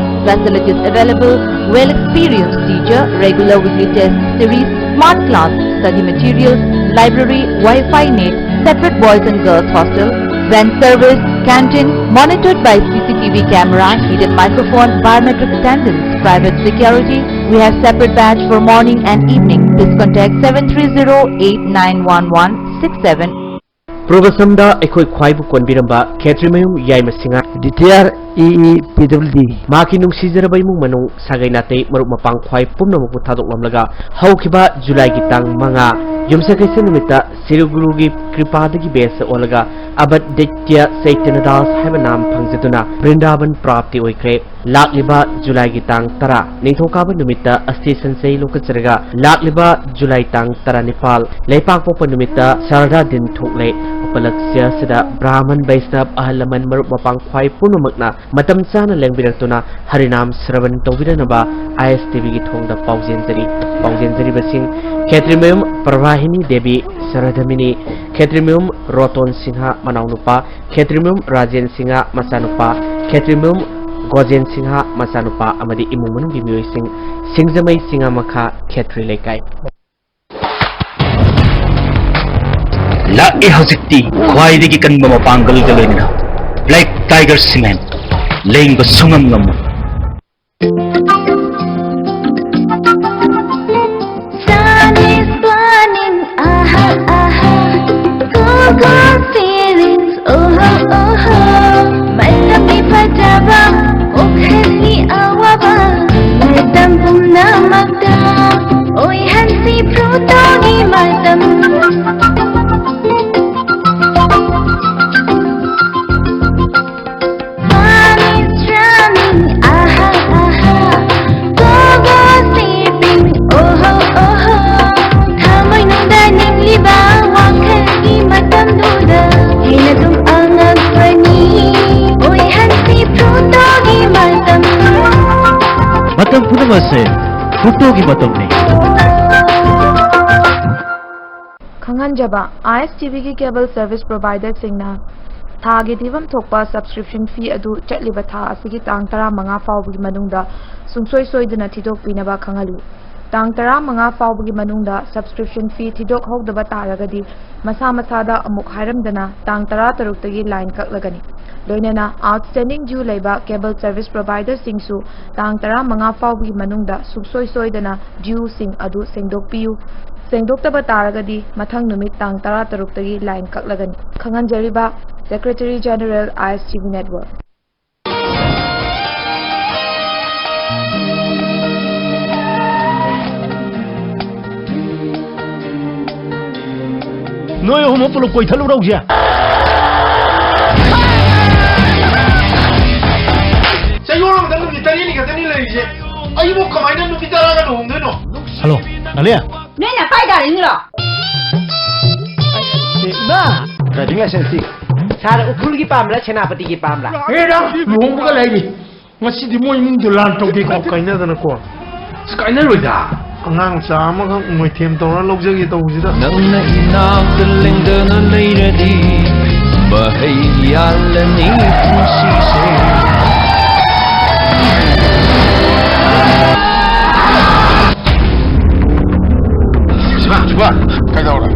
Facilities available: well-experienced teacher, regular weekly test series, smart class, study materials, library, Wi-Fi net, separate boys and girls hostel, van service, canteen, monitored by C C T V camera, hidden microphone, biometric attendance, private security. We have separate batch for morning and evening. Please contact seven three zero eight nine one one six seven. ꯄ꯭ꯔꯣꯒ꯭ꯔꯥꯝꯗ ꯑꯩꯈꯣꯏ ꯈ꯭ꯋꯥꯏꯕꯨ ꯀꯣꯟꯕꯤꯔꯝꯕ ꯈꯦꯇ꯭ꯔꯤꯃꯌꯨꯝ ꯌꯥꯏꯃ ꯁꯤꯡꯉꯥ, retire E E ꯄꯤ W ꯗꯤ꯫ ꯃꯍꯥꯛꯀꯤ ꯅꯨꯡꯁꯤꯖꯔꯕ ꯏꯃꯨꯡ ꯃꯅꯨꯡ, ꯁꯥꯒꯩ ꯅꯥꯇꯩ, ꯃꯔꯨꯞ ꯃꯄꯥꯡ ꯈ꯭ꯋꯥꯏ ꯄꯨꯝꯅꯃꯛꯄꯨ ꯊꯥꯗꯣꯛꯂꯝꯂꯒ ꯍꯧꯈꯤꯕ ꯖꯨꯂꯥꯏꯒꯤ ꯇꯥꯡ ꯃꯉꯥ, ꯌꯨꯝꯁꯀꯩꯁ ꯅꯨꯃꯤꯠꯇ ꯁ꯭ꯔꯤ ꯒꯨꯔꯨꯒꯤ ꯀ꯭ꯔꯤꯄꯥꯗꯒꯤ ꯕꯦꯁ ꯑꯣꯜꯂꯒ ꯑꯕꯗ꯭ꯌ ꯆꯩꯇꯟꯌ ꯗꯥꯁ ꯍꯥꯏꯕ ꯅꯥꯝ ꯐꯪꯖꯗꯨꯅ ꯕ꯭ꯔꯤꯟꯗꯥꯕꯟ ꯄ꯭ꯔꯥꯞꯇꯤ ꯑꯣꯏꯈ꯭ꯔꯦ꯫ ꯂꯥꯛꯂꯤꯕ ꯖꯨꯂꯥꯏꯒꯤ ꯇꯥꯡ ꯇꯔꯥ, ꯅꯤꯡꯊꯧꯀꯥꯕ ꯅꯨꯃꯤꯠꯇ ꯑꯁꯇꯤ ꯁꯟꯆꯩ ꯂꯣꯛꯀꯆꯔꯒ ꯂꯥꯛꯂꯤꯕ ꯖꯨꯂꯥꯏ ꯇꯥꯡ ꯇꯔꯥꯅꯤꯄꯥꯜ, ꯂꯩꯄꯥꯛꯄꯣꯛꯄ ꯅꯨꯃꯤꯠꯇ ꯁꯔꯗꯥ ꯗꯤꯟ ꯊꯣꯛꯂꯦ꯫ ꯎꯄꯂꯛꯁ꯭ꯌ ꯑꯁꯤꯗ ꯕ꯭ꯔꯥꯍꯃꯟ, ꯕꯩꯁꯅꯕ, ꯑꯍꯜ ꯂꯃꯟ, ꯃꯔꯨꯞ ꯃꯄꯥꯡ ꯈ꯭ꯋꯥꯏ ꯄꯨꯝꯅꯃꯛꯅ ꯃꯇꯝ ꯆꯥꯅ ꯂꯦꯡꯕꯤꯔꯛꯇꯨꯅ ꯍꯔꯤꯅꯥꯝ ꯁ꯭ꯔꯕꯟ ꯇꯧꯕꯤꯔꯅꯕ ꯑꯥꯏ ꯑꯦꯁ ꯇꯤ ꯚꯤꯒꯤ ꯊꯣꯡꯗ ꯄꯥꯎꯖꯦꯟꯖꯔꯤ꯫ ꯄꯥꯎꯖꯦꯟꯖꯔꯤꯕꯁꯤꯡ ꯈꯦꯇ꯭ꯔꯤꯃꯌꯨꯝ ꯄ꯭ꯔꯚꯥꯍꯤꯅꯤ ꯗꯦꯕꯤ ꯁꯔꯗꯃꯤꯅꯤ, ꯈꯦꯇ꯭ꯔꯤꯃꯌꯨꯝ ꯔꯣꯇꯣꯟ ꯁꯤꯡꯍ ꯃꯅꯥꯎꯅꯨꯄꯥ, ꯈꯦꯇ꯭ꯔꯤꯃꯌꯨꯝ ꯔꯥꯖꯦꯟ ꯁꯤꯡꯍ ꯃꯆꯥꯅꯨꯄꯥ, ꯈꯦꯇ꯭ꯔꯤꯃꯌꯨꯝ ꯒꯣꯖꯦꯟ ꯁꯤꯡꯍ ꯃꯆꯥꯅꯨꯄꯥ ꯑꯃꯗꯤ ꯏꯃꯨꯡ ꯃꯅꯨꯡꯒꯤ ꯃꯤꯑꯣꯏꯁꯤꯡ, ꯁꯤꯡꯖꯃꯩ ꯆꯤꯡꯉꯥꯃꯈꯥ ꯈꯦꯇ꯭ꯔꯤ ꯂꯩꯀꯥꯏ꯫ ꯂꯥꯛꯑꯦ ꯍꯧꯖꯤꯛꯇꯤ ꯈ꯭ꯋꯥꯏꯗꯒꯤ ꯀꯟꯕ ꯃꯄꯥꯡꯒꯜꯒ ꯂꯣꯏꯅꯅ Black Tiger Cement, ꯂꯦꯡꯕ ꯁꯨꯡꯉꯝ ꯉꯝꯃꯣꯏ꯫ Sun is burning, aha, aha. Cool, cool feelings, oh ho, oh ho. ꯃꯇꯝꯒꯤ ꯐꯖꯕ, ꯋꯥꯈꯜꯒꯤ ꯑꯋꯥꯕ, ꯃꯇꯝ ꯄꯨꯝꯅꯃꯛꯇ ꯑꯣꯏꯍꯟꯁꯤ ꯐ꯭ꯔꯨꯇꯣꯒꯤ ꯃꯇꯝ꯫ Sun is shining, aha, aha. Go, go, sleeping, oh ho, oh ho. ꯊꯃꯣꯏꯅꯨꯡꯗ ꯅꯤꯡꯂꯤꯕ ꯋꯥꯈꯜꯒꯤ ꯃꯇꯝꯗꯨꯗ ꯍꯦꯟꯅ ꯇꯨꯝ ꯑꯉꯛꯄꯅꯤ꯫ ꯑꯣꯏꯍꯟꯁꯤ ꯐ꯭ꯔꯨꯇꯣꯒꯤ ꯃꯇꯝ꯫ ꯃꯇꯝ ꯄꯨꯝꯅꯃꯛꯁꯦ ꯐ꯭ꯔꯨꯇꯣꯒꯤ ꯃꯇꯝꯅꯤ꯫ ꯈꯪꯍꯟꯖꯕ, ꯑꯥꯏ ꯑꯦꯁ ꯇꯤ ꯚꯤꯒꯤ cable service providerꯁꯤꯡꯅ ꯊꯥꯒꯤ ꯊꯤꯐꯝ ꯊꯣꯛꯄ subscription fee ꯑꯗꯨ ꯆꯠꯂꯤꯕ ꯊꯥ ꯑꯁꯤꯒꯤ ꯇꯥꯡ ꯇꯔꯥꯃꯉꯥ ꯐꯥꯎꯕꯒꯤ ꯃꯅꯨꯡꯗ ꯁꯨꯡꯁꯣꯏ ꯁꯣꯏꯗꯅ ꯊꯤꯗꯣꯛꯄꯤꯅꯕ ꯈꯪꯍꯜꯂꯤ꯫ ꯇꯥꯡ ꯇꯔꯥꯃꯉꯥ ꯐꯥꯎꯕꯒꯤ ꯃꯅꯨꯡꯗ subscription fee ꯊꯤꯗꯣꯛꯍꯧꯗꯕ ꯇꯥꯔꯒꯗꯤ, ꯃꯁꯥ ꯃꯁꯥꯗ ꯑꯃꯨꯛ ꯍꯥꯏꯔꯝꯗꯅ ꯇꯥꯡ ꯇꯔꯥꯇꯔꯨꯛꯇꯒꯤ line ꯀꯛꯂꯒꯅꯤ꯫ ꯂꯣꯏꯅꯅ outstanding due ꯂꯩꯕ cable service providerꯁꯤꯡꯁꯨ ꯇꯥꯡ ꯇꯔꯥꯃꯉꯥ ꯐꯥꯎꯕꯒꯤ ꯃꯅꯨꯡꯗ ꯁꯨꯡꯁꯣꯏ ꯁꯣꯏꯗꯅ dueꯁꯤꯡ ꯑꯗꯨ ꯁꯦꯡꯗꯣꯛꯄꯤꯌꯨ꯫ ꯁꯦꯡꯗꯣꯛꯇꯕ ꯇꯥꯔꯒꯗꯤ ꯃꯊꯪ ꯅꯨꯃꯤꯠ ꯇꯥꯡ ꯇꯔꯥꯇꯔꯨꯛꯇꯒꯤ line ꯀꯛꯂꯒꯅꯤ꯫ ꯈꯪꯍꯟꯖꯔꯤꯕ, Secretary General, I S T V Network. ꯅꯣꯏ ꯑꯍꯨꯝꯃꯛ ꯄꯨꯂꯞ ꯀꯣꯏꯊꯠꯂꯨꯔꯧꯁꯦ꯫ ꯆꯌꯣꯜ ꯑꯃꯗ ꯅꯨꯃꯤꯠ ꯇꯔꯦꯠꯅꯤ ꯈꯛꯇꯅꯤ ꯂꯩꯔꯤꯁꯦ꯫ ꯑꯩꯕꯨ ꯀꯃꯥꯏꯅ ꯅꯨꯄꯤ ꯇꯔꯥꯒ ꯂꯨꯍꯣꯡꯗꯣꯏꯅꯣ? ꯍꯜꯂꯣ, ꯅꯥꯂꯦ꯫ ꯅꯣꯏ ꯅꯄꯥꯏ ꯒꯥꯔꯤꯅꯤꯔꯣ? ꯏꯃꯥ! ꯗ꯭ꯔꯥꯏꯚꯤꯡ ꯂꯥꯏꯁꯦꯟꯁꯇꯤ? ꯁꯥꯔ, ꯎꯈ꯭ꯔꯨꯜꯒꯤ ꯄꯥꯝꯕ꯭ꯔꯥ, ꯁꯦꯅꯥꯄꯇꯤꯒꯤ ꯄꯥꯝꯕ꯭ꯔꯥ? ꯍꯦꯔꯥ! ꯂꯨꯍꯣꯡꯕꯒ ꯂꯩꯔꯤ꯫ ꯉꯁꯤꯗꯤ ꯃꯣꯏ ꯏꯃꯨꯡꯗꯣ ꯂꯥꯟ ꯇꯧꯒꯦꯀꯣ꯫ ꯀꯥꯏꯅꯗꯅꯀꯣ꯫ ꯑꯁ, ꯀꯥꯏꯅꯔꯣꯏꯗ꯫ ꯑꯉꯥꯡ ꯃꯆꯥ ꯑꯃꯈꯛ ꯃꯣꯏꯊꯦꯝ ꯇꯧꯔ ꯂꯧꯖꯒꯦ ꯇꯧꯕꯁꯤꯗ꯫ ꯅꯪꯅ ꯏꯅꯥꯛꯇ ꯂꯦꯡꯗꯅ ꯂꯩꯔꯗꯤ ꯃꯍꯩ ꯌꯥꯜꯂꯅꯤ ꯄꯨꯟꯁꯤꯁꯦ꯫ ꯁꯤꯕꯥ, ꯁꯤꯕꯥ, ꯀꯩꯗꯧꯔꯦ?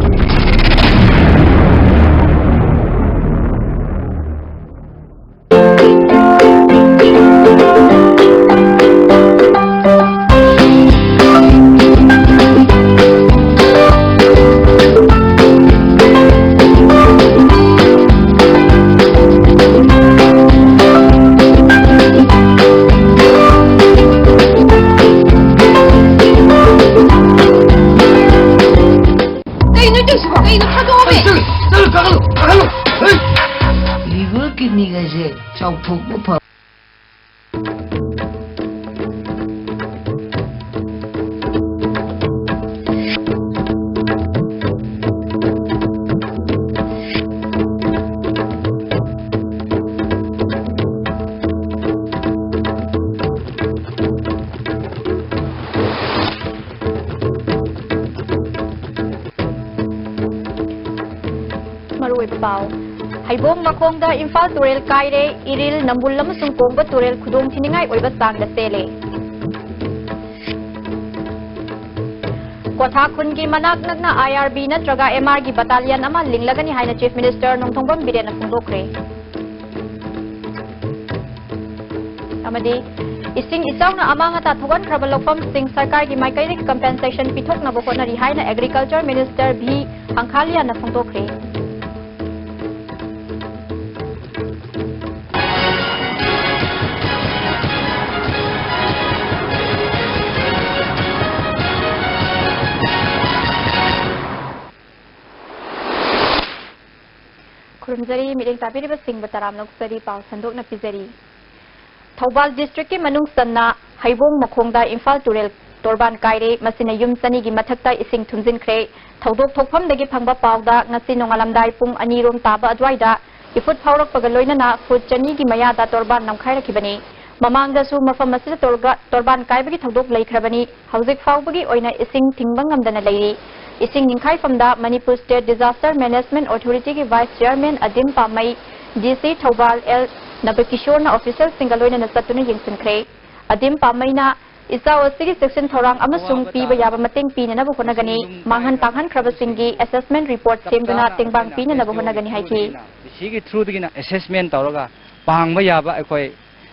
ꯀꯩꯅꯣ ꯇꯧꯏꯁꯤꯕꯣ? ꯀꯩꯅꯣ ꯊꯥꯗꯣꯛꯑꯣꯃꯦ! ꯆꯠꯂꯨ, ꯆꯠꯂꯨ, ꯀꯥꯈꯠꯂꯨ, ꯀꯥꯈꯠꯂꯨ꯫ ꯍꯩ! ꯂꯤꯚꯔ ꯀꯤꯗꯅꯤꯒꯁꯦ ꯆꯥꯎꯊꯣꯛꯄ ꯐ- ꯃꯔꯨꯑꯣꯏꯕ ꯄꯥꯎ꯫ ꯍꯩꯕꯣꯡ ꯃꯈꯣꯡꯗ ꯏꯝꯐꯥꯜ ꯇꯨꯔꯦꯜ ꯀꯥꯏꯔꯦ, ꯏꯔꯤꯜ, ꯅꯝꯕꯨꯜ ꯑꯃꯁꯨꯡ ꯀꯣꯡꯕ ꯇꯨꯔꯦꯜ ꯈꯨꯗꯣꯡ ꯊꯤꯅꯤꯡꯉꯥꯏ ꯑꯣꯏꯕ ꯆꯥꯡꯗ ꯆꯦꯜꯂꯦ꯫ ꯀ꯭ꯋꯥꯊꯥ ꯈꯨꯟꯒꯤ ꯃꯅꯥꯛ ꯅꯛꯅ ꯑꯥꯏ ꯑꯥꯔ ꯕꯤ ꯅꯠꯇ꯭ꯔꯒ ꯑꯦꯝ ꯑꯥꯔꯒꯤ ꯕꯠꯇꯥꯂꯤꯌꯟ ꯑꯃ ꯂꯤꯡꯂꯒꯅꯤ ꯍꯥꯏꯅ ꯆꯤꯐ ꯃꯤꯅꯤꯁꯇꯔ ꯅꯣꯡꯊꯣꯝꯕꯝ ꯕꯤꯔꯦꯟꯅ ꯐꯣꯡꯗꯣꯛꯈ꯭ꯔꯦ꯫ ꯑꯃꯗꯤ ꯏꯁꯤꯡ ꯏꯆꯥꯎꯅ ꯑꯃꯥꯡ ꯑꯇꯥ ꯊꯣꯛꯍꯟꯈ꯭ꯔꯕ ꯂꯧꯐꯝꯁꯤꯡ ꯁꯔꯀꯥꯔꯒꯤ ꯃꯥꯏꯀꯩꯗꯒꯤ ꯀꯝꯄꯦꯟꯁꯦꯁꯟ ꯄꯤꯊꯣꯛꯅꯕ ꯍꯣꯠꯅꯔꯤ ꯍꯥꯏꯅ ꯑꯦꯒ꯭ꯔꯤꯀꯜꯆꯔ ꯃꯤꯅꯤꯁꯇꯔ ꯚꯤ ꯍꯪꯈꯥꯂꯤꯌꯥꯅ ꯐꯣꯡꯗꯣꯛꯈ꯭ꯔꯦ꯫ ꯈꯨꯔꯨꯝꯖꯔꯤ꯫ ꯃꯤꯠꯌꯦꯡ ꯇꯥꯕꯤꯔꯤꯕꯁꯤꯡꯕꯨ ꯇꯔꯥꯝꯅ ꯑꯣꯛꯆꯔꯤ꯫ ꯄꯥꯎ ꯁꯟꯗꯣꯛꯅ ꯄꯤꯖꯔꯤ꯫ ꯊꯧꯕꯥꯜ district ꯀꯤ ꯃꯅꯨꯡ ꯆꯟꯅ ꯍꯩꯕꯣꯡ ꯃꯈꯣꯡꯗ ꯏꯝꯐꯥꯜ ꯇꯨꯔꯦꯜ ꯇꯣꯔꯕꯥꯟ ꯀꯥꯏꯔꯦ꯫ ꯃꯁꯤꯅ ꯌꯨꯝ ꯆꯅꯤꯒꯤ ꯃꯊꯛꯇ ꯏꯁꯤꯡ ꯊꯨꯝꯖꯤꯟꯈ꯭ꯔꯦ꯫ ꯊꯧꯗꯣꯛ ꯊꯣꯛꯐꯝꯗꯒꯤ ꯐꯪꯕ ꯄꯥꯎꯗ ꯉꯁꯤ ꯅꯣꯡꯉꯥꯜꯂꯝꯗꯥꯏ ꯄꯨꯡ ꯑꯅꯤ ꯔꯣꯝ ꯇꯥꯕ ꯑꯗꯨꯋꯥꯏꯗ ꯏꯐꯨꯠ ꯐꯥꯎꯔꯛꯄꯒ ꯂꯣꯏꯅꯅ ꯐꯨꯠ ꯆꯅꯤꯒꯤ ꯃꯌꯥꯗ ꯇꯣꯔꯕꯥꯟ ꯅꯝꯈꯥꯏꯔꯛꯈꯤꯕꯅꯤ꯫ ꯃꯃꯥꯡꯗꯁꯨ ꯃꯐꯝ ꯑꯁꯤꯗ ꯇꯣꯔꯒ-, ꯇꯣꯔꯕꯥꯟ ꯀꯥꯏꯕꯒꯤ ꯊꯧꯗꯣꯛ ꯂꯩꯈ꯭ꯔꯕꯅꯤ꯫ ꯍꯧꯖꯤꯛ ꯐꯥꯎꯕꯒꯤ ꯑꯣꯏꯅ ꯏꯁꯤꯡ ꯊꯤꯡꯕ ꯉꯝꯗꯅ ꯂꯩꯔꯤ꯫ ꯏꯁꯤꯡ ꯅꯤꯡꯈꯥꯏꯐꯝꯗ Manipur State Disaster Management Authority ꯒꯤ Vice Chairman ꯑꯗꯤꯝ ꯄꯥꯝꯃꯩ, D C ꯊꯧꯕꯥꯜ ꯑꯦꯜ ꯅꯕꯀꯤꯁꯣꯔꯅ official ꯁꯤꯡꯒ ꯂꯣꯏꯅꯅ ꯆꯠꯇꯨꯅ ꯌꯦꯡꯁꯤꯟꯈ꯭ꯔꯦ꯫ ꯑꯗꯤꯝ ꯄꯥꯝꯃꯩꯅ ꯏꯆꯥꯎ ꯑꯁꯤꯒꯤ ꯆꯦꯛꯁꯤꯟ ꯊꯧꯔꯥꯡ ꯑꯃꯁꯨꯡ ꯄꯤꯕ ꯌꯥꯕ ꯃꯇꯦꯡ ꯄꯤꯅꯅꯕ ꯍꯣꯠꯅꯒꯅꯤ꯫ ꯃꯥꯡꯍꯟ ꯇꯥꯛꯍꯟꯈ꯭ꯔꯕꯁꯤꯡꯒꯤ assessment report ꯁꯦꯝꯗꯨꯅ ꯇꯦꯡꯕꯥꯡ ꯄꯤꯅꯅꯕ ꯍꯣꯠꯅꯒꯅꯤ ꯍꯥꯏꯈꯤ꯫ ꯁꯤꯒꯤ through ꯗꯒꯤꯅ assessment ꯇꯧꯔꯒ ꯄꯥꯡꯕ ꯌꯥꯕ ꯑꯩꯈꯣꯏ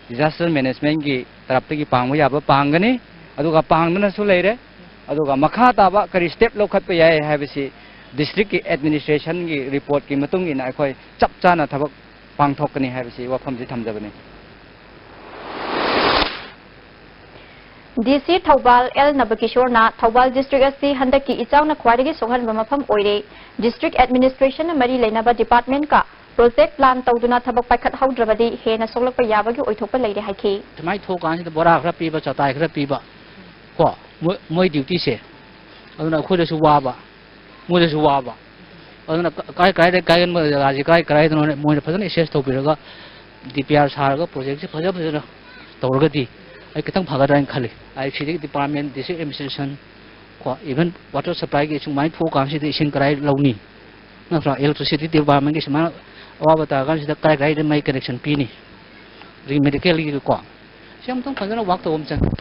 disaster management ꯀꯤ ꯇꯔꯞꯇꯒꯤ ꯄꯥꯡꯕ ꯌꯥꯕ ꯄꯥꯡꯒꯅꯤ꯫ ꯑꯗꯨꯒ ꯄꯥꯡꯗꯨꯅꯁꯨ ꯂꯩꯔꯦ꯫ ꯑꯗꯨꯒ ꯃꯈꯥ ꯇꯥꯕ ꯀꯔꯤ step ꯂꯧꯈꯠꯄ ꯌꯥꯏ ꯍꯥꯏꯕꯁꯤ district ꯀꯤ administration ꯒꯤ report ꯀꯤ ꯃꯇꯨꯡ ꯏꯟꯅ ꯑꯩꯈꯣꯏ ꯆꯞ ꯆꯥꯅ ꯊꯕꯛ ꯄꯥꯡꯊꯣꯛꯀꯅꯤ ꯍꯥꯏꯕꯁꯤ ꯋꯥꯐꯝꯁꯤ ꯊꯝꯖꯕꯅꯤ꯫ D C ꯊꯧꯕꯥꯜ ꯑꯦꯜ ꯅꯕꯀꯤꯁꯣꯔꯅ ꯊꯧꯕꯥꯜ district ꯑꯁꯤ ꯍꯟꯗꯛꯀꯤ ꯏꯆꯥꯎꯅ ꯈ꯭ꯋꯥꯏꯗꯒꯤ ꯁꯣꯛꯍꯟꯕ ꯃꯐꯝ ꯑꯣꯏꯔꯦ꯫ District administration ꯅ ꯃꯔꯤ ꯂꯩꯅꯕ department ꯀ project plan ꯇꯧꯗꯨꯅ ꯊꯕꯛ ꯄꯥꯏꯈꯠꯍꯧꯗ꯭ꯔꯕꯗꯤ ꯍꯦꯟꯅ ꯁꯣꯛꯂꯛꯄ ꯌꯥꯕꯒꯤ ꯑꯣꯏꯊꯣꯛꯄ ꯂꯩꯔꯦ ꯍꯥꯏꯈꯤ꯫ ꯁꯨꯃꯥꯏꯅ ꯊꯣꯛꯑꯀꯥꯟꯁꯤꯗ ꯕꯣꯔꯥ ꯈꯔ ꯄꯤꯕ, ꯆꯇꯥꯏ ꯈꯔ ꯄꯤꯕ, ꯀꯣ, ꯃꯣꯏ, ꯃꯣꯏ duty ꯁꯦ꯫ ꯑꯗꯨꯅ ꯑꯩꯈꯣꯏꯗꯁꯨ ꯋꯥꯕ, ꯃꯣꯏꯗꯁꯨ ꯋꯥꯕ꯫ ꯑꯗꯨꯅ ꯀ-, ꯀꯥꯏ ꯀꯥꯏꯗ ꯀꯥꯏꯒꯟꯕ ꯖꯒꯥꯁꯤ ꯀꯥꯏ ꯀꯥꯏꯗꯅꯣ ꯃꯣꯏꯅ ꯐꯖꯅ assess ꯇꯧꯕꯤꯔꯒ D P R ꯁꯥꯔꯒ project ꯁꯤ ꯐꯖ ꯐꯖꯅ ꯇꯧꯔꯒꯗꯤ ꯑꯩ ꯈꯤꯇꯪ ꯐꯒꯗ꯭ꯔꯥ ꯍꯥꯏꯅ ꯈꯜꯂꯤ꯫ ꯑꯩ ꯁꯤꯗꯒꯤ department, district administration, ꯀꯣ, even water supply ꯒꯤ ꯁꯨꯃꯥꯏꯅ ꯊꯣꯛꯑꯀꯥꯟꯁꯤꯗ ꯏꯁꯤꯡ ꯀꯗꯥꯏ ꯂꯧꯅꯤ? ꯅꯠꯇ꯭ꯔꯥ? Electricity department ꯒꯤ ꯁꯨꯃꯥꯏꯅ ꯑꯋꯥꯕ ꯇꯥꯔꯀꯥꯟꯁꯤꯗ ꯀꯗꯥꯏ ꯀꯗꯥꯏꯗ ꯃꯩ connection ꯄꯤꯅꯤ? ꯑꯗꯒꯤ medical ꯒꯤ, ꯀꯣ, ꯁꯤ ꯑꯃꯇꯪ ꯐꯖꯅ work ꯇꯧꯕ ꯑꯃ ꯆꯪꯉꯤ꯫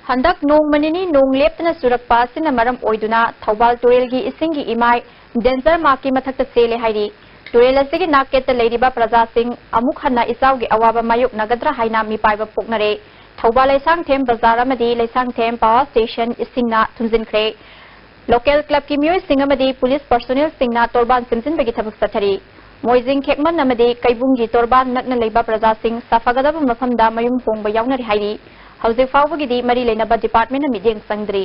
ꯍꯟꯗꯛ ꯅꯣꯡꯃ ꯅꯤꯅꯤ ꯅꯣꯡ ꯂꯦꯞꯇꯅ ꯆꯨꯔꯛꯄ ꯑꯁꯤꯅ ꯃꯔꯝ ꯑꯣꯏꯗꯨꯅ ꯊꯧꯕꯥꯜ ꯇꯨꯔꯦꯜꯒꯤ ꯏꯁꯤꯡꯒꯤ ꯏꯃꯥꯏ danger mark ꯀꯤ ꯃꯊꯛꯇ ꯆꯦꯜꯂꯦ ꯍꯥꯏꯔꯤ꯫ ꯇꯨꯔꯦꯜ ꯑꯁꯤꯒꯤ ꯅꯥꯛꯌꯦꯠꯇ ꯂꯩꯔꯤꯕ ꯄ꯭ꯔꯖꯥꯁꯤꯡ ꯑꯃꯨꯛ ꯍꯟꯅ ꯏꯆꯥꯎꯒꯤ ꯑꯋꯥꯕ ꯃꯥꯌꯣꯛꯅꯒꯗ꯭ꯔꯥ ꯍꯥꯏꯅ ꯃꯤꯄꯥꯏꯕ ꯄꯣꯛꯅꯔꯦ꯫ ꯊꯧꯕꯥꯜ ꯂꯩꯁꯥꯡꯊꯦꯝ ꯕꯖꯥꯔ ꯑꯃꯗꯤ ꯂꯩꯁꯥꯡꯊꯦꯝ power station ꯏꯁꯤꯡꯅ ꯊꯨꯝꯖꯤꯟꯈ꯭ꯔꯦ꯫ Local club ꯀꯤ ꯃꯤꯑꯣꯏꯁꯤꯡ ꯑꯃꯗꯤ police personnel ꯁꯤꯡꯅ ꯇꯣꯔꯕꯥꯟ ꯁꯦꯝꯖꯤꯟꯕꯒꯤ ꯊꯕꯛ ꯆꯠꯊꯔꯤ꯫ ꯃꯣꯏꯖꯤꯡ ꯈꯦꯛꯃꯟ ꯑꯃꯗꯤ ꯀꯩꯕꯨꯡꯒꯤ ꯇꯣꯔꯕꯥꯟ ꯅꯛꯅ ꯂꯩꯕ ꯄ꯭ꯔꯖꯥꯁꯤꯡ ꯁꯥꯐꯒꯗꯕ ꯃꯐꯝꯗ ꯃꯌꯨꯝ ꯍꯣꯡꯕ ꯌꯥꯎꯅꯔꯤ ꯍꯥꯏꯔꯤ꯫ ꯍꯧꯖꯤꯛ ꯐꯥꯎꯕꯒꯤꯗꯤ ꯃꯔꯤ ꯂꯩꯅꯕ department ꯅ ꯃꯤꯠꯌꯦꯡ ꯆꯪꯗ꯭ꯔꯤ꯫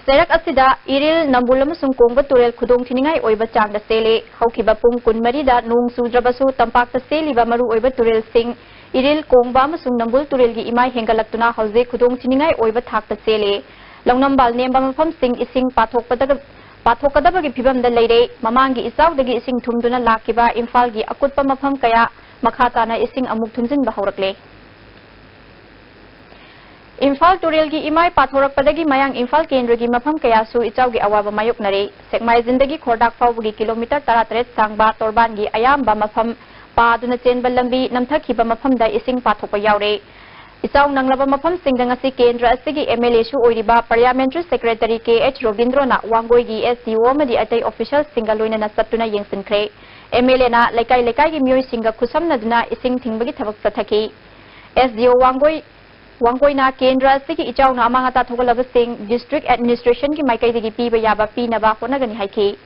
ꯆꯩꯔꯛ ꯑꯁꯤꯗ ꯏꯔꯤꯜ, ꯅꯝꯕꯨꯜ ꯑꯃꯁꯨꯡ ꯀꯣꯡꯕ ꯇꯨꯔꯦꯜ ꯈꯨꯗꯣꯡ ꯊꯤꯅꯤꯡꯉꯥꯏ ꯑꯣꯏꯕ ꯆꯥꯡꯗ ꯆꯦꯜꯂꯤ꯫ ꯍꯧꯈꯤꯕ ꯄꯨꯡ ꯀꯨꯟꯃꯔꯤꯗ ꯅꯣꯡ ꯆꯨꯗ꯭ꯔꯕꯁꯨ ꯇꯝꯄꯥꯛꯇ ꯆꯦꯜꯂꯤꯕ ꯃꯔꯨꯑꯣꯏꯕ ꯇꯨꯔꯦꯜꯁꯤꯡ ꯏꯔꯤꯜ, ꯀꯣꯡꯕ ꯑꯃꯁꯨꯡ ꯅꯝꯕꯨꯜ ꯇꯨꯔꯦꯜꯒꯤ ꯏꯃꯥꯏ ꯍꯦꯟꯒꯠꯂꯛꯇꯨꯅ ꯍꯧꯖꯤꯛ ꯈꯨꯗꯣꯡ ꯊꯤꯅꯤꯡꯉꯥꯏ ꯑꯣꯏꯕ ꯊꯥꯛꯇ ꯆꯦꯜꯂꯤ꯫ ꯂꯧꯅꯝꯕꯥꯜ ꯅꯦꯝꯕ ꯃꯐꯝꯁꯤꯡ ꯏꯁꯤꯡ ꯄꯥꯊꯣꯛꯄꯗꯒ-, ꯄꯥꯊꯣꯛꯀꯗꯕꯒꯤ ꯐꯤꯕꯝꯗ ꯂꯩꯔꯦ꯫ ꯃꯃꯥꯡꯒꯤ ꯏꯆꯥꯎꯗꯒꯤ ꯏꯁꯤꯡ ꯊꯨꯝꯗꯨꯅ ꯂꯥꯛꯈꯤꯕ ꯏꯝꯐꯥꯜꯒꯤ ꯑꯀꯨꯠꯄ ꯃꯐꯝ ꯀꯌꯥ ꯃꯈꯥ ꯇꯥꯅ ꯏꯁꯤꯡ ꯑꯃꯨꯛ ꯊꯨꯝꯖꯤꯟꯕ ꯍꯧꯔꯛꯂꯦ꯫ ꯏꯝꯐꯥꯜ ꯇꯨꯔꯦꯜꯒꯤ ꯏꯃꯥꯏ ꯄꯥꯊꯣꯔꯛꯄꯗꯒꯤ ꯃꯌꯥꯡ ꯏꯝꯐꯥꯜ ꯀꯦꯟꯗ꯭ꯔꯒꯤ ꯃꯐꯝ ꯀꯌꯥꯁꯨ ꯏꯆꯥꯎꯒꯤ ꯑꯋꯥꯕ ꯃꯥꯌꯣꯛꯅꯔꯦ꯫ ꯁꯦꯛꯃꯥꯏꯖꯤꯟꯗꯒꯤ ꯈꯣꯔꯗꯥꯛ ꯐꯥꯎꯕꯒꯤ ꯀꯤꯂꯣꯃꯤꯇꯔ ꯇꯔꯥꯇꯔꯦꯠ ꯁꯥꯡꯕ ꯇꯣꯔꯕꯥꯟꯒꯤ ꯑꯌꯥꯝꯕ ꯃꯐꯝ ꯄꯥꯗꯨꯅ ꯆꯦꯟꯕ ꯂꯝꯕꯤ ꯅꯝꯊꯈꯤꯕ ꯃꯐꯝꯗ ꯏꯁꯤꯡ ꯄꯥꯊꯣꯛꯄ ꯌꯥꯎꯔꯦ꯫ ꯏꯆꯥꯎ ꯅꯪꯂꯕ ꯃꯐꯝꯁꯤꯡꯗ ꯉꯁꯤ ꯀꯦꯟꯗ꯭ꯔ ꯑꯁꯤꯒꯤ MLAꯁꯨ ꯑꯣꯏꯔꯤꯕ Parliamentary Secretary ꯀꯦ ꯑꯦꯆ ꯔꯣꯕꯤꯟꯗ꯭ꯔꯣꯅ ꯋꯥꯡꯒꯣꯏꯒꯤ SDO ꯑꯃꯗꯤ ꯑꯇꯩ officialꯁꯤꯡꯒ ꯂꯣꯏꯅꯅ ꯆꯠꯇꯨꯅ ꯌꯦꯡꯁꯤꯟꯈ꯭ꯔꯦ꯫ MLAꯅ ꯂꯩꯀꯥꯏ ꯂꯩꯀꯥꯏꯒꯤ ꯃꯤꯑꯣꯏꯁꯤꯡꯒ ꯈꯨꯠꯁꯝꯅꯗꯨꯅ ꯏꯁꯤꯡ ꯊꯤꯡꯕꯒꯤ ꯊꯕꯛ ꯆꯠꯊꯈꯤ꯫ SDO ꯋꯥꯡꯒꯣꯏ ꯋꯥꯡꯒꯣꯏꯅ ꯀꯦꯟꯗ꯭ꯔ ꯑꯁꯤꯒꯤ ꯏꯆꯥꯎꯅ ꯑꯃꯥꯡ ꯑꯇꯥ ꯊꯣꯛꯍꯜꯂꯕꯁꯤꯡ district administrationꯒꯤ ꯃꯥꯏꯀꯩꯗꯒꯤ ꯄꯤꯕ ꯌꯥꯕ ꯄꯤꯅꯕ ꯍꯣꯠꯅꯒꯅꯤ ꯍꯥꯏꯈꯤ꯫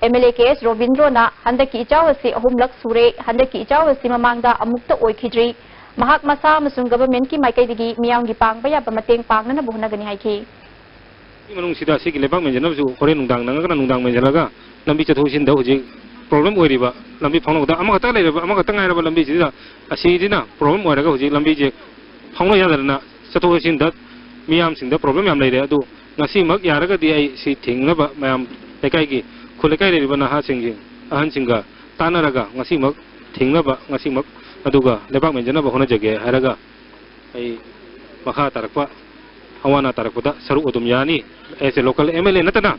MLA ꯀꯦ ꯑꯦꯆ ꯔꯣꯕꯤꯟꯗ꯭ꯔꯣꯅ ꯍꯟꯗꯛꯀꯤ ꯏꯆꯥꯎ ꯑꯁꯤ ꯑꯍꯨꯝꯂꯛ ꯁꯨꯔꯦ, ꯍꯟꯗꯛꯀꯤ ꯏꯆꯥꯎ ꯑꯁꯤ ꯃꯃꯥꯡꯗ ꯑꯃꯨꯛꯇ ꯑꯣꯏꯈꯤꯗ꯭ꯔꯤ꯫ ꯃꯍꯥꯛ ꯃꯁꯥ ꯑꯃꯁꯨꯡ governmentꯀꯤ ꯃꯥꯏꯀꯩꯗꯒꯤ ꯃꯤꯌꯥꯝꯒꯤ ꯄꯥꯡꯕ ꯌꯥꯕ ꯃꯇꯦꯡ ꯄꯥꯡꯅꯅꯕ ꯍꯣꯠꯅꯒꯅꯤ ꯍꯥꯏꯈꯤ꯫ ꯃꯅꯨꯡꯁꯤꯗ ꯑꯁꯤꯒꯤ ꯂꯩꯕꯥꯛ ꯃꯦꯟꯖꯅꯕꯁꯨ ꯍꯣꯔꯦꯟ ꯅꯨꯡꯗꯥꯡ ꯅꯪꯉꯒꯅ ꯅꯨꯡꯗꯥꯡ ꯃꯦꯟꯖꯜꯂꯒ ꯂꯝꯕꯤ ꯆꯠꯊꯣꯛ ꯆꯠꯁꯤꯟꯗ ꯍꯧꯖꯤꯛ problem ꯑꯣꯏꯔꯤꯕ ꯂꯝꯕꯤ ꯐꯥꯎꯅꯕꯗ ꯑꯃꯈꯛꯇ ꯂꯩꯔꯕ, ꯑꯃꯈꯛꯇ ꯉꯥꯏꯔꯕ ꯂꯝꯕꯤꯁꯤꯗ ꯑꯁꯤꯁꯤꯅ problem ꯑꯣꯏꯔꯒ ꯍꯧꯖꯤꯛ ꯂꯝꯕꯤꯁꯦ ꯐꯥꯎꯅ ꯌꯥꯗꯗꯅ ꯆꯠꯊꯣꯛ ꯆꯠꯁꯤꯟꯗ ꯃꯤꯌꯥꯝꯁꯤꯡꯗ problem ꯌꯥꯝ ꯂꯩꯔꯦ꯫ ꯑꯗꯨ ꯉꯁꯤꯃꯛ ꯌꯥꯔꯒꯗꯤ ꯑꯩ ꯁꯤ ꯊꯤꯡꯅꯕ ꯃꯌꯥꯝ ꯂꯩꯀꯥꯏꯒꯤ, ꯈꯨꯜ ꯂꯩꯀꯥꯏ ꯂꯩꯔꯤꯕ ꯅꯍꯥꯁꯤꯡꯁꯤ, ꯑꯍꯟꯁꯤꯡꯒ ꯇꯥꯟꯅꯔꯒ ꯉꯁꯤꯃꯛ ꯊꯤꯡꯅꯕ, ꯉꯁꯤꯃꯛ ꯑꯗꯨꯒ ꯂꯩꯕꯥꯛ ꯃꯦꯟꯖꯅꯕ ꯍꯣꯠꯅꯖꯒꯦ ꯍꯥꯏꯔꯒ ꯑꯩ ꯃꯈꯥ ꯇꯥꯔꯛꯄ ꯑꯋꯥ ꯑꯅꯥ ꯇꯥꯔꯛꯄꯗ ꯁꯔꯨꯛ ꯑꯗꯨꯝ ꯌꯥꯅꯤ꯫ As a local MLA ꯅꯠꯇꯅ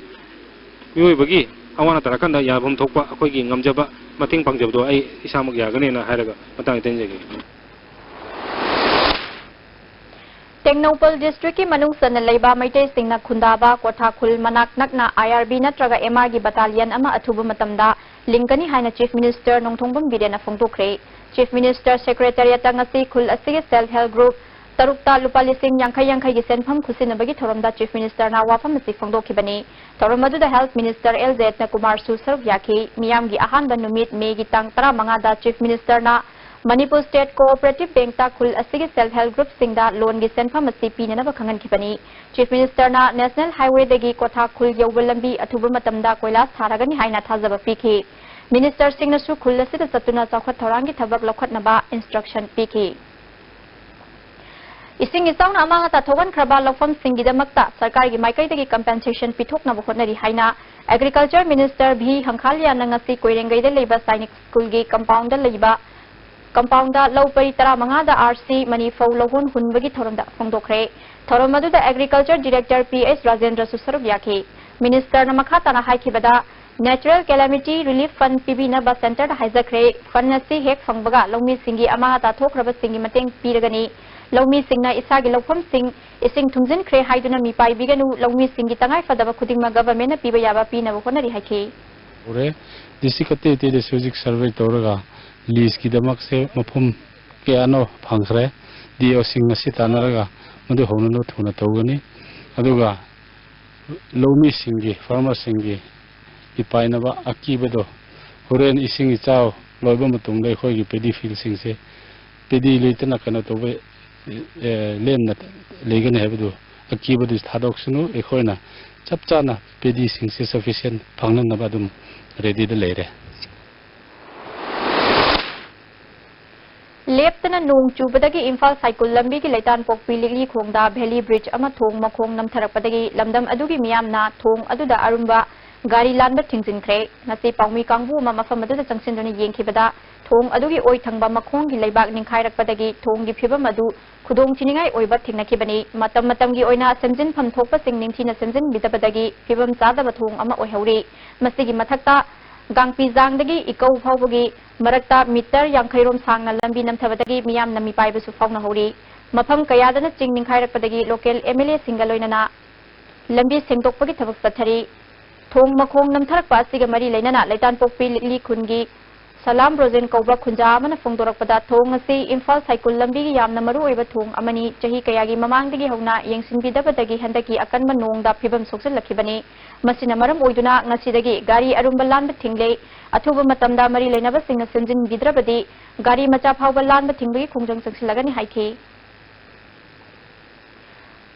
ꯃꯤꯑꯣꯏꯕꯒꯤ ꯑꯋꯥ ꯑꯅꯥ ꯇꯥꯔꯀꯥꯟꯗ ꯌꯥꯐꯝ ꯊꯣꯛꯄ ꯑꯩꯈꯣꯏꯒꯤ ꯉꯝꯖꯕ ꯃꯇꯦꯡ ꯄꯥꯡꯖꯕꯗꯣ ꯑꯩ ꯏꯁꯥꯃꯛ ꯌꯥꯒꯅꯦꯅ ꯍꯥꯏꯔꯒ ꯃꯇꯥꯡ ꯇꯦꯟꯖꯒꯦ꯫ ꯇꯦꯡꯅꯧꯄꯜ districtꯀꯤ ꯃꯅꯨꯡ ꯆꯟꯅ ꯂꯩꯕ ꯃꯩꯇꯩꯁꯤꯡꯅ ꯈꯨꯟꯗꯥꯕ ꯀꯣꯊꯥꯈꯨꯜ ꯃꯅꯥꯛ ꯅꯛꯅ IRB ꯅꯠꯇ꯭ꯔꯒ MRꯒꯤ battalion ꯑꯃ ꯑꯊꯨꯕ ꯃꯇꯝꯗ ꯂꯤꯡꯒꯅꯤ ꯍꯥꯏꯅ Chief Minister Nongthombam ꯕꯤꯔꯦꯟꯅ ꯐꯣꯡꯗꯣꯛꯈ꯭ꯔꯦ꯫ Chief Minister Secretariatꯇ ꯉꯁꯤ ꯈꯨꯜ ꯑꯁꯤꯒꯤ self help group ꯇꯔꯨꯛꯇ ꯂꯨꯄꯥ ꯂꯤꯁꯤꯡ ꯌꯥꯡꯈꯩ ꯌꯥꯡꯈꯩꯒꯤ ꯁꯦꯟꯐꯝ ꯈꯨꯠꯁꯤꯟꯅꯕꯒꯤ ꯊꯧꯔꯝꯗ Chief Ministerꯅ ꯋꯥꯐꯝ ꯑꯁꯤ ꯐꯣꯡꯗꯣꯛꯈꯤꯕꯅꯤ꯫ ꯊꯧꯔꯝ ꯑꯗꯨꯗ Health Minister ꯑꯦꯜ ꯖꯌꯦꯠꯅ ꯀꯨꯃꯥꯔꯁꯨ ꯁꯔꯨꯛ ꯌꯥꯈꯤ꯫ ꯃꯤꯌꯥꯝꯒꯤ ꯑꯍꯥꯟꯕ ꯅꯨꯃꯤꯠ ꯃꯦꯒꯤ ꯇꯥꯡ ꯇꯔꯥꯃꯉꯥꯗ Chief Ministerꯅ ꯃꯅꯤꯄꯨꯔ ꯁ꯭ꯇꯦꯠ ꯀꯣꯑꯣꯄꯔꯦꯇꯤꯚ ꯕꯦꯡꯛꯇ ꯈꯨꯜ ꯑꯁꯤꯒꯤ ꯁꯦꯜꯐ ꯍꯦꯜꯞ ꯒ꯭ꯔꯨꯞꯁꯤꯡꯗ ꯂꯣꯟꯒꯤ ꯁꯦꯟꯐꯝ ꯑꯁꯤ ꯄꯤꯅꯅꯕ ꯈꯪꯍꯟꯈꯤꯕꯅꯤ꯫ ꯆꯤꯐ ꯃꯤꯅꯤꯁꯇꯔꯅ ꯅꯦꯁꯅꯦꯜ ꯍꯥꯏꯋꯦꯗꯒꯤ ꯀ꯭ꯋꯥꯊꯥ ꯈꯨꯜ ꯌꯧꯕ ꯂꯝꯕꯤ ꯑꯊꯨꯕ ꯃꯇꯝꯗ ꯀꯣꯏꯂꯥꯁ ꯊꯥꯔꯒꯅꯤ ꯍꯥꯏꯅ ꯊꯥꯖꯕ ꯄꯤꯈꯤ꯫ ꯃꯤꯅꯤꯁꯇꯔꯁꯤꯡꯅꯁꯨ ꯈꯨꯜ ꯑꯁꯤꯗ ꯆꯠꯇꯨꯅ ꯆꯥꯎꯈꯠ ꯊꯧꯔꯥꯡꯒꯤ ꯊꯕꯛ ꯂꯧꯈꯠꯅꯕ ꯏꯟꯁꯇ꯭ꯔꯛꯁꯟ ꯄꯤꯈꯤ꯫ ꯏꯁꯤꯡ ꯏꯆꯥꯎꯅ ꯑꯃꯥꯡ ꯑꯇꯥ ꯊꯣꯛꯍꯟꯈ꯭ꯔꯕ ꯂꯧꯐꯝꯁꯤꯡꯒꯤꯗꯃꯛꯇ ꯁꯔꯀꯥꯔꯒꯤ ꯃꯥꯏꯀꯩꯗꯒꯤ ꯀꯝꯄꯦꯟꯁꯦꯁꯟ ꯄꯤꯊꯣꯛꯅꯕ ꯍꯣꯠꯅꯔꯤ ꯍꯥꯏꯅ ꯑꯦꯒ꯭ꯔꯤꯀꯜꯆꯔ ꯃꯤꯅꯤꯁꯇꯔ ꯚꯤ ꯍꯪꯈꯥꯂꯤꯌꯥꯅ ꯉꯁꯤ ꯀꯣꯏꯔꯦꯡꯒꯩꯗ ꯂꯩꯕ ꯁꯥꯏꯅꯤꯛ ꯁ꯭ꯀꯨꯜꯒꯤ ꯀꯝꯄꯥꯎꯟꯗ ꯂꯩꯕ, ꯀꯝꯄꯥꯎꯟꯗ ꯂꯧ ꯄꯔꯤ ꯇꯔꯥꯃꯉꯥꯗ RC ꯃꯅꯤ ꯐꯧ ꯂꯧꯍꯣꯟ ꯍꯨꯟꯕꯒꯤ ꯊꯧꯔꯝꯗ ꯐꯣꯡꯗꯣꯛꯈ꯭ꯔꯦ꯫ ꯊꯧꯔꯝ ꯑꯗꯨꯗ ꯑꯦꯒ꯭ꯔꯤꯀꯜꯆꯔ ꯗꯤꯔꯦꯛꯇꯔ P H ꯔꯥꯖꯦꯟꯗ꯭ꯔꯁꯨ ꯁꯔꯨꯛ ꯌꯥꯈꯤ꯫ ꯃꯤꯅꯤꯁꯇꯔꯅ ꯃꯈꯥ ꯇꯥꯅ ꯍꯥꯏꯈꯤꯕꯗ, ꯅꯦꯆꯔꯦꯜ ꯀꯦꯂꯥꯃꯤꯇꯤ ꯔꯤꯂꯤꯐ ꯐꯟ ꯄꯤꯕꯤꯅꯕ ꯁꯦꯟꯇꯔꯗ ꯍꯥꯏꯖꯈ꯭ꯔꯦ꯫ ꯐꯟ ꯑꯁꯤ ꯍꯦꯛ ꯐꯪꯕꯒ ꯂꯧꯃꯤꯁꯤꯡꯒꯤ ꯑꯃꯥꯡ ꯑꯇꯥ ꯊꯣꯛꯈ꯭ꯔꯕꯁꯤꯡꯒꯤ ꯃꯇꯦꯡ ꯄꯤꯔꯒꯅꯤ꯫ ꯂꯧꯃꯤꯁꯤꯡꯅ ꯏꯁꯥꯒꯤ ꯂꯧꯐꯝꯁꯤꯡ ꯏꯁꯤꯡ ꯊꯨꯝꯖꯤꯟꯈ꯭ꯔꯦ ꯍꯥꯏꯗꯨꯅ ꯃꯤꯄꯥꯏꯕꯤꯒꯅꯨ, ꯂꯧꯃꯤꯁꯤꯡꯒꯤ ꯇꯉꯥꯏ ꯐꯗꯕ ꯈꯨꯗꯤꯡꯃꯛ ꯒꯚꯔꯟꯃꯦꯟꯠꯅ ꯄꯤꯕ ꯌꯥꯕ ꯄꯤꯅꯕ ꯍꯣꯠꯅꯔꯤ ꯍꯥꯏꯈꯤ꯫ ꯎꯔꯦ꯫ ꯗꯤꯁꯇ꯭ꯔꯤꯛ ꯑꯇꯩ ꯑꯇꯩꯗꯁꯨ ꯍꯧꯖꯤꯛ ꯁꯔꯚꯦ ꯇꯧꯔꯒ ꯂꯤꯁꯀꯤꯗꯃꯛꯁꯦ ꯃꯐꯝ ꯀꯌꯥꯅꯣ ꯐꯪꯈ꯭ꯔꯦ꯫ DOꯁꯤꯡ ꯉꯁꯤ ꯇꯥꯟꯅꯔꯒ ꯃꯗꯨ ꯍꯧꯅꯅꯕ ꯊꯨꯅ ꯇꯧꯒꯅꯤ꯫ ꯑꯗꯨꯒ ꯂꯧꯃꯤꯁꯤꯡꯒꯤ, ꯐꯥꯔꯃꯔꯁꯤꯡꯒꯤ ꯏꯄꯥꯏꯅꯕ ꯑꯀꯤꯕꯗꯣ, ꯍꯣꯔꯦꯟ ꯏꯁꯤꯡ ꯏꯆꯥꯎ ꯂꯣꯏꯕ ꯃꯇꯨꯡꯗ ꯑꯩꯈꯣꯏꯒꯤ ꯄꯦꯗꯤ ꯐꯤꯜꯁꯤꯡꯁꯦ ꯄꯦꯗꯤ ꯂꯩꯇꯅ ꯀꯩꯅꯣ ꯇꯧꯕ, ꯑꯦ, ꯂꯦꯝꯅ ꯂꯩꯒꯅꯤ ꯍꯥꯏꯕꯗꯨ ꯑꯀꯤꯕꯗꯨ ꯊꯥꯗꯣꯛꯁꯅꯨ꯫ ꯑꯩꯈꯣꯏꯅ ꯆꯞ ꯆꯥꯅ ꯄꯦꯗꯤꯁꯤꯡꯁꯦ ꯁꯐꯤꯁꯤꯌꯦꯟ ꯐꯪꯅꯅꯕ ꯑꯗꯨꯝ ꯔꯦꯗꯤꯗ ꯂꯩꯔꯦ꯫ ꯂꯦꯞꯇꯅ ꯅꯣꯡ ꯆꯨꯕꯗꯒꯤ ꯏꯝꯐꯥꯜ ꯁꯥꯏꯀꯨꯜ ꯂꯝꯕꯤꯒꯤ ꯂꯩꯇꯥꯟꯄꯣꯛꯄꯤ ꯂꯤꯛꯂꯤꯈꯣꯡꯗ ꯚꯦꯂꯤ ꯕ꯭ꯔꯤꯖ ꯑꯃ ꯊꯣꯡ ꯃꯈꯣꯡ ꯅꯝꯊꯔꯛꯄꯗꯒꯤ ꯂꯝꯗꯝ ꯑꯗꯨꯒꯤ ꯃꯤꯌꯥꯝꯅ ꯊꯣꯡ ꯑꯗꯨꯗ ꯑꯔꯨꯝꯕ ꯒꯥꯔꯤ ꯂꯥꯟꯕ ꯊꯤꯡꯖꯤꯟꯈ꯭ꯔꯦ꯫ ꯉꯁꯤ ꯄꯥꯎꯃꯤ ꯀꯥꯡꯕꯨ ꯑꯃ ꯃꯐꯝ ꯑꯗꯨꯗ ꯆꯪꯁꯤꯟꯗꯨꯅ ꯌꯦꯡꯈꯤꯕꯗ ꯊꯣꯡ ꯑꯗꯨꯒꯤ ꯑꯣꯏ ꯊꯪꯕ ꯃꯈꯣꯡꯒꯤ ꯂꯩꯕꯥꯛ ꯅꯤꯡꯈꯥꯏꯔꯛꯄꯗꯒꯤ ꯊꯣꯡꯒꯤ ꯐꯤꯕꯝ ꯑꯗꯨ ꯈꯨꯗꯣꯡ ꯊꯤꯅꯤꯡꯉꯥꯏ ꯑꯣꯏꯕ ꯊꯦꯡꯅꯈꯤꯕꯅꯤ꯫ ꯃꯇꯝ ꯃꯇꯝꯒꯤ ꯑꯣꯏꯅ ꯁꯦꯝꯖꯤꯟꯐꯝ ꯊꯣꯛꯄꯁꯤꯡ ꯅꯤꯡꯊꯤꯅ ꯁꯦꯝꯖꯤꯟꯕꯤꯗꯕꯗꯒꯤ ꯐꯤꯕꯝ ꯆꯥꯗꯕ ꯊꯣꯡ ꯑꯃ ꯑꯣꯏꯍꯧꯔꯤ꯫ ꯃꯁꯤꯒꯤ ꯃꯊꯛꯇ ꯒꯥꯡꯄꯤꯖꯥꯡꯗꯒꯤ ꯏꯀꯧ ꯐꯥꯎꯕꯒꯤ ꯃꯔꯛꯇ ꯃꯤꯇꯔ ꯌꯥꯡꯈꯩꯔꯣꯝ ꯁꯥꯡꯅ ꯂꯝꯕꯤ ꯅꯝꯊꯕꯗꯒꯤ ꯃꯤꯌꯥꯝꯅ ꯃꯤꯄꯥꯏꯕꯁꯨ ꯐꯥꯎꯅꯍꯧꯔꯤ꯫ ꯃꯐꯝ ꯀꯌꯥꯗꯅ ꯆꯤꯡ ꯅꯤꯡꯈꯥꯏꯔꯛꯄꯗꯒꯤ ꯂꯣꯀꯦꯜ MLAꯁꯤꯡꯒ ꯂꯣꯏꯅꯅ ꯂꯝꯕꯤ ꯁꯦꯡꯗꯣꯛꯄꯒꯤ ꯊꯕꯛ ꯆꯠꯊꯔꯤ꯫ ꯊꯣꯡ ꯃꯈꯣꯡ ꯅꯝꯊꯔꯛꯄ ꯑꯁꯤꯒ ꯃꯔꯤ ꯂꯩꯅꯅ ꯂꯩꯇꯥꯟꯄꯣꯛꯄꯤ ꯂꯤꯛꯂꯤ ꯈꯨꯟꯒꯤ ꯁꯂꯥꯝ ꯕ꯭ꯔꯣꯖꯦꯟ ꯀꯧꯕ ꯈꯨꯟꯖꯥ ꯑꯃꯅ ꯐꯣꯡꯗꯣꯔꯛꯄꯗ, ꯊꯣꯡ ꯑꯁꯤ ꯏꯝꯐꯥꯜ ꯁꯥꯏꯀꯨꯜ ꯂꯝꯕꯤꯒꯤ ꯌꯥꯝꯅ ꯃꯔꯨ ꯑꯣꯏꯕ ꯊꯣꯡ ꯑꯃꯅꯤ꯫ ꯆꯍꯤ ꯀꯌꯥꯒꯤ ꯃꯃꯥꯡꯗꯒꯤ ꯍꯧꯅ ꯌꯦꯡꯁꯤꯟꯕꯤꯗꯕꯗꯒꯤ ꯍꯟꯗꯛꯀꯤ ꯑꯀꯟꯕ ꯅꯣꯡꯗ ꯐꯤꯕꯝ ꯁꯣꯛꯆꯤꯜꯂꯛꯈꯤꯕꯅꯤ꯫ ꯃꯁꯤꯅ ꯃꯔꯝ ꯑꯣꯏꯗꯨꯅ ꯉꯁꯤꯗꯒꯤ ꯒꯥꯔꯤ ꯑꯔꯨꯝꯕ ꯂꯥꯟꯕ ꯊꯤꯡꯂꯦ꯫ ꯑꯊꯨꯕ ꯃꯇꯝꯗ ꯃꯔꯤ ꯂꯩꯅꯕꯁꯤꯡꯅ ꯁꯦꯝꯖꯤꯟꯕꯤꯗ꯭ꯔꯕꯗꯤ ꯒꯥꯔꯤ ꯃꯆꯥ ꯐꯥꯎꯕ ꯂꯥꯟꯕ ꯊꯤꯡꯕꯒꯤ ꯈꯣꯡꯖꯪ ꯆꯪꯁꯤꯜꯂꯒꯅꯤ ꯍꯥꯏꯈꯤ꯫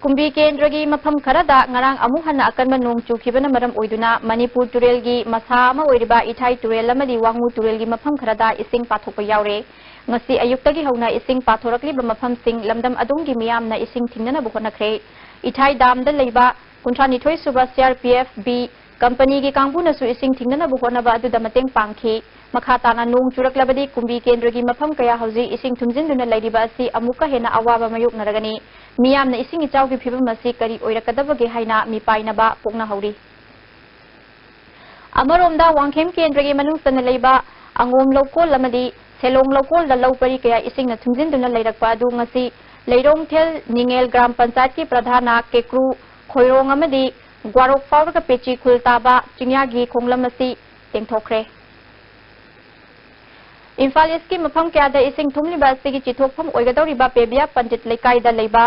ꯀꯨꯝꯕꯤ ꯀꯦꯟꯗ꯭ꯔꯒꯤ ꯃꯐꯝ ꯈꯔꯗ ꯉꯔꯥꯡ ꯑꯃꯨꯛ ꯍꯟꯅ ꯑꯀꯟꯕ ꯅꯣꯡ ꯆꯨꯈꯤꯕꯅ ꯃꯔꯝ ꯑꯣꯏꯗꯨꯅ ꯃꯅꯤꯄꯨꯔ ꯇꯨꯔꯦꯜꯒꯤ ꯃꯁꯥ ꯑꯃ ꯑꯣꯏꯔꯤꯕ ꯏꯊꯥꯏ ꯇꯨꯔꯦꯜ ꯑꯃꯗꯤ ꯋꯥꯉꯨ ꯇꯨꯔꯦꯜꯒꯤ ꯃꯐꯝ ꯈꯔꯗ ꯏꯁꯤꯡ ꯄꯥꯊꯣꯛꯄ ꯌꯥꯎꯔꯦ꯫ ꯉꯁꯤ ꯑꯌꯨꯛꯇꯒꯤ ꯍꯧꯅ ꯏꯁꯤꯡ ꯄꯥꯊꯣꯔꯛꯂꯤꯕ ꯃꯐꯝꯁꯤꯡ ꯂꯝꯗꯝ ꯑꯗꯣꯝꯒꯤ ꯃꯤꯌꯥꯝꯅ ꯏꯁꯤꯡ ꯊꯤꯡꯅꯅꯕ ꯍꯣꯠꯅꯈ꯭ꯔꯦ꯫ ꯏꯊꯥꯏ ꯗꯥꯝꯗ ꯂꯩꯕ ꯀꯨꯟꯊ꯭ꯔꯥꯅꯤꯊꯣꯏ ꯁꯨꯕ C R P F B ꯀꯝꯄꯅꯤꯒꯤ ꯀꯥꯡꯕꯨꯅꯁꯨ ꯏꯁꯤꯡ ꯊꯤꯡꯅꯅꯕ ꯍꯣꯠꯅꯕ ꯑꯗꯨꯗ ꯃꯇꯦꯡ ꯄꯥꯡꯈꯤ꯫ ꯃꯈꯥ ꯇꯥꯅ ꯅꯣꯡ ꯆꯨꯔꯛꯂꯕꯗꯤ ꯀꯨꯝꯕꯤ ꯀꯦꯟꯗ꯭ꯔꯒꯤ ꯃꯐꯝ ꯀꯌꯥ ꯍꯧꯖꯤꯛ ꯏꯁꯤꯡ ꯊꯨꯝꯖꯤꯟꯗꯨꯅ ꯂꯩꯔꯤꯕ ꯑꯁꯤ ꯑꯃꯨꯛꯀ ꯍꯦꯟꯅ ꯑꯋꯥꯕ ꯃꯥꯌꯣꯛꯅꯔꯒꯅꯤ꯫ ꯃꯤꯌꯥꯝꯅ ꯏꯁꯤꯡ ꯏꯆꯥꯎꯒꯤ ꯐꯤꯕꯝ ꯑꯁꯤ ꯀꯔꯤ ꯑꯣꯏꯔꯛꯀꯗꯕꯒꯦ ꯍꯥꯏꯅ ꯃꯤꯄꯥꯏꯅꯕ ꯄꯣꯛꯅꯍꯧꯔꯤ꯫ ꯑꯃꯔꯣꯝꯗ ꯋꯥꯡꯈꯦꯝ ꯀꯦꯟꯗ꯭ꯔꯒꯤ ꯃꯅꯨꯡ ꯆꯟꯅ ꯂꯩꯕ ꯑꯉꯣꯝ ꯂꯧꯀꯣꯜ ꯑꯃꯗꯤ ꯁꯦꯂꯣꯡ ꯂꯧꯀꯣꯜꯗ ꯂꯧ ꯄꯔꯤ ꯀꯌꯥ ꯏꯁꯤꯡꯅ ꯊꯨꯝꯖꯤꯟꯗꯨꯅ ꯂꯩꯔꯛꯄ ꯑꯗꯨ ꯉꯁꯤ ꯂꯩꯔꯣꯡꯊꯦꯜ ꯅꯤꯉꯦꯜ ꯒ꯭ꯔꯥꯝ ꯄꯟꯆꯥꯌꯠꯀꯤ ꯄ꯭ꯔꯙꯥꯅ ꯀꯦꯀ꯭ꯔꯨ ꯈꯣꯏꯔꯣꯡ ꯑꯃꯗꯤ ꯒ꯭ꯋꯥꯔꯣꯛ ꯐꯥꯎꯔꯒ ꯄꯦꯆꯤ ꯈꯨꯜ ꯇꯥꯕ ꯆꯤꯡꯌꯥꯒꯤ ꯈꯣꯡꯂꯝ ꯑꯁꯤ ꯇꯦꯡꯊꯣꯛꯈ꯭ꯔꯦ꯫ ꯏꯝꯐꯥꯜ ꯏꯁꯀꯤ ꯃꯐꯝ ꯀꯌꯥꯗ ꯏꯁꯤꯡ ꯊꯨꯝꯂꯤꯕ ꯑꯁꯤꯒꯤ ꯆꯤꯊꯣꯛꯐꯝ ꯑꯣꯏꯒꯗꯧꯔꯤꯕ ꯄꯦꯕꯤꯌꯥ ꯄꯟꯗꯤꯠ ꯂꯩꯀꯥꯏꯗ ꯂꯩꯕ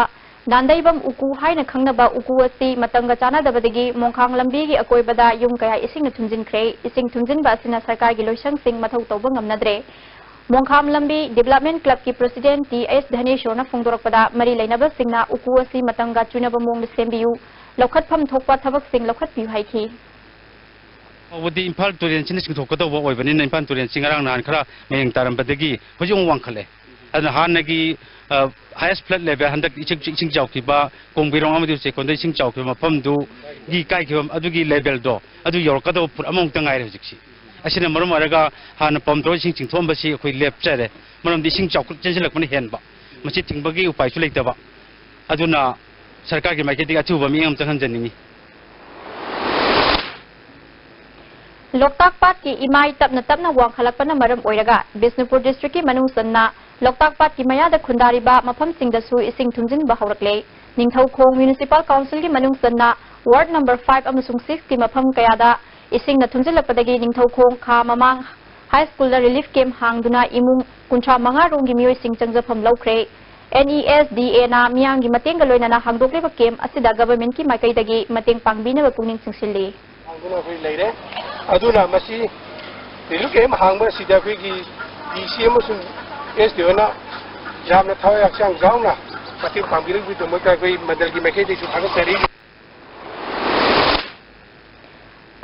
ꯅꯥꯟꯗꯩꯕꯝ ꯎꯀꯨ ꯍꯥꯏꯅ ꯈꯪꯅꯕ ꯎꯀꯨ ꯑꯁꯤ ꯃꯇꯝꯒ ꯆꯥꯟꯅꯗꯕꯗꯒꯤ ꯃꯣꯡꯈꯥꯡ ꯂꯝꯕꯤꯒꯤ ꯑꯀꯣꯏꯕꯗ ꯌꯨꯝ ꯀꯌꯥ ꯏꯁꯤꯡꯅ ꯊꯨꯝꯖꯤꯟꯈ꯭ꯔꯦ꯫ ꯏꯁꯤꯡ ꯊꯨꯝꯖꯤꯟꯕ ꯑꯁꯤꯅ ꯁꯔꯀꯥꯔꯒꯤ ꯂꯣꯏꯁꯪꯁꯤꯡ ꯃꯊꯧ ꯇꯧꯕ ꯉꯝꯅꯗ꯭ꯔꯦ꯫ ꯃꯣꯡꯈꯥꯝ ꯂꯝꯕꯤ ꯗꯤꯕꯂꯞꯃꯦꯟ ꯀ꯭ꯂꯕꯀꯤ ꯄ꯭ꯔꯁꯤꯗꯦꯟ ꯇꯤ ꯑꯦꯁ ꯙꯅꯦꯁꯣꯔꯅ ꯐꯣꯡꯗꯣꯔꯛꯄꯗ, ꯃꯔꯤ ꯂꯩꯅꯕꯁꯤꯡꯅ ꯎꯀꯨ ꯑꯁꯤ ꯃꯇꯝꯒ ꯆꯨꯅꯕ ꯃꯑꯣꯡꯗ ꯁꯦꯝꯕꯤꯌꯨ, ꯂꯧꯈꯠꯐꯝ ꯊꯣꯛꯄ ꯊꯕꯛꯁꯤꯡ ꯂꯧꯈꯠꯄꯤꯌꯨ ꯍꯥꯏꯈꯤ꯫ ꯐꯥꯎꯕꯗꯤ ꯏꯝꯐꯥꯜ ꯇꯨꯔꯦꯜꯁꯤꯅ ꯆꯤꯡꯊꯣꯛꯀꯗꯧꯕ ꯑꯣꯏꯕꯅꯤꯅ, ꯏꯝꯐꯥꯜ ꯇꯨꯔꯦꯜꯁꯤ ꯉꯔꯥꯡ ꯅꯍꯥꯟ ꯈꯔ ꯃꯌꯦꯡ ꯇꯥꯔꯝꯕꯗꯒꯤ ꯍꯧꯖꯤꯛ ꯑꯃꯨꯛ ꯋꯥꯡꯈꯠꯂꯦ꯫ ꯑꯗꯨꯅ ꯍꯥꯟꯅꯒꯤ, ꯑ, highest flood level, ꯍꯟꯗꯛ ꯏꯁꯤꯡ, ꯏꯁꯤꯡ ꯆꯥꯎꯈꯤꯕ ꯀꯣꯡꯕꯤꯔꯣꯡ ꯑꯃꯗꯤ ꯎꯆꯦꯛꯀꯣꯟꯗ ꯏꯁꯤꯡ ꯆꯥꯎꯈꯤꯕ ꯃꯐꯝꯗꯨꯒꯤ ꯀꯥꯏꯈꯤꯕ ꯑꯗꯨꯒꯤ levelꯗꯣ ꯑꯗꯨ ꯌꯧꯔꯛꯀꯗꯧꯕ ꯐꯨꯠ ꯑꯃꯃꯨꯛꯇ ꯉꯥꯏꯔꯦ ꯍꯧꯖꯤꯛꯁꯤ꯫ ꯑꯁꯤꯅ ꯃꯔꯝ ꯑꯣꯏꯔꯒ ꯍꯥꯟꯅ ꯄꯝ ꯇꯧꯔ ꯏꯁꯤꯡ ꯆꯤꯡꯊꯣꯛꯑꯝꯕꯁꯤ ꯑꯩꯈꯣꯏ ꯂꯦꯞꯆꯔꯦ꯫ ꯃꯔꯝꯗꯤ ꯏꯁꯤꯡ ꯆꯥꯎꯈꯠ ꯆꯦꯟꯁꯤꯜꯂꯛꯄꯅ ꯍꯦꯟꯕ꯫ ꯃꯁꯤ ꯊꯤꯡꯕꯒꯤ ꯎꯄꯥꯏꯁꯨ ꯂꯩꯇꯕ꯫ ꯑꯗꯨꯅ ꯁꯔꯀꯥꯔꯒꯤ ꯃꯥꯏꯀꯩꯗꯒꯤ ꯑꯊꯨꯕ ꯃꯤꯠꯌꯦꯡ ꯑꯃ ꯆꯪꯍꯟꯖꯅꯤꯡꯏ꯫ ꯂꯣꯛꯇꯥꯛ ꯄꯥꯠꯀꯤ ꯏꯃꯥꯏ ꯇꯞꯅ ꯇꯞꯅ ꯋꯥꯡꯈꯠꯂꯛꯄꯅ ꯃꯔꯝ ꯑꯣꯏꯔꯒ ꯕꯤꯁꯅꯨꯄꯨꯔ districtꯀꯤ ꯃꯅꯨꯡ ꯆꯟꯅ ꯂꯣꯛꯇꯥꯛ ꯄꯥꯠꯀꯤ ꯃꯌꯥꯗ ꯈꯨꯟꯗꯥꯔꯤꯕ ꯃꯐꯝꯁꯤꯡꯗꯁꯨ ꯏꯁꯤꯡ ꯊꯨꯝꯖꯤꯟꯕ ꯍꯧꯔꯛꯂꯦ꯫ ꯅꯤꯡꯊꯧꯈꯣꯡ Municipal Councilꯒꯤ ꯃꯅꯨꯡ ꯆꯟꯅ ward number five ꯑꯃꯁꯨꯡ sixꯀꯤ ꯃꯐꯝ ꯀꯌꯥꯗ ꯏꯁꯤꯡꯅ ꯊꯨꯝꯖꯤꯜꯂꯛꯄꯗꯒꯤ ꯅꯤꯡꯊꯧꯈꯣꯡ ꯈꯥ ꯃꯃꯥꯡ ꯍꯥꯏ ꯁ꯭ꯀꯨꯜꯗ ꯔꯤꯂꯤꯐ ꯀꯦꯝꯞ ꯍꯥꯡꯗꯨꯅ ꯏꯃꯨꯡ ꯀꯨꯟꯊ꯭ꯔꯥ ꯃꯉꯥ ꯔꯣꯝꯒꯤ ꯃꯤꯑꯣꯏꯁꯤꯡ ꯆꯪꯖꯐꯝ ꯂꯧꯈ꯭ꯔꯦ꯫ NESDAꯅ ꯃꯤꯌꯥꯝꯒꯤ ꯃꯇꯦꯡꯒ ꯂꯣꯏꯅꯅ ꯍꯥꯡꯗꯣꯛꯂꯤꯕ ꯀꯦꯝꯞ ꯑꯁꯤꯗ ꯒꯚꯔꯟꯃꯦꯟꯠꯀꯤ ꯃꯥꯏꯀꯩꯗꯒꯤ ꯃꯇꯦꯡ ꯄꯥꯡꯕꯤꯅꯕ ꯄꯨꯛꯅꯤꯡ ꯆꯤꯡꯁꯤꯜꯂꯤ꯫ ꯍꯥꯡꯗꯨꯅ ꯑꯩꯈꯣꯏ ꯂꯩꯔꯦ꯫ ꯑꯗꯨꯅ ꯃꯁꯤ ꯔꯤꯂꯤꯐ ꯀꯦꯝꯞ ꯍꯥꯡꯕ ꯑꯁꯤꯗ ꯑꯩꯈꯣꯏꯒꯤ DC ꯑꯃꯁꯨꯡ SDOꯅ ꯌꯥꯝꯅ ꯊꯋꯥꯏ ꯍꯛꯆꯥꯡ ꯌꯥꯎꯅ ꯃꯇꯦꯡ ꯄꯥꯡꯕꯤꯔꯛꯄꯒꯤꯗꯃꯛꯇ ꯑꯩꯈꯣꯏ ꯃꯟꯗꯜꯒꯤ ꯃꯥꯏꯀꯩꯗꯒꯤꯁꯨ ꯊꯥꯒꯠꯆꯔꯤ꯫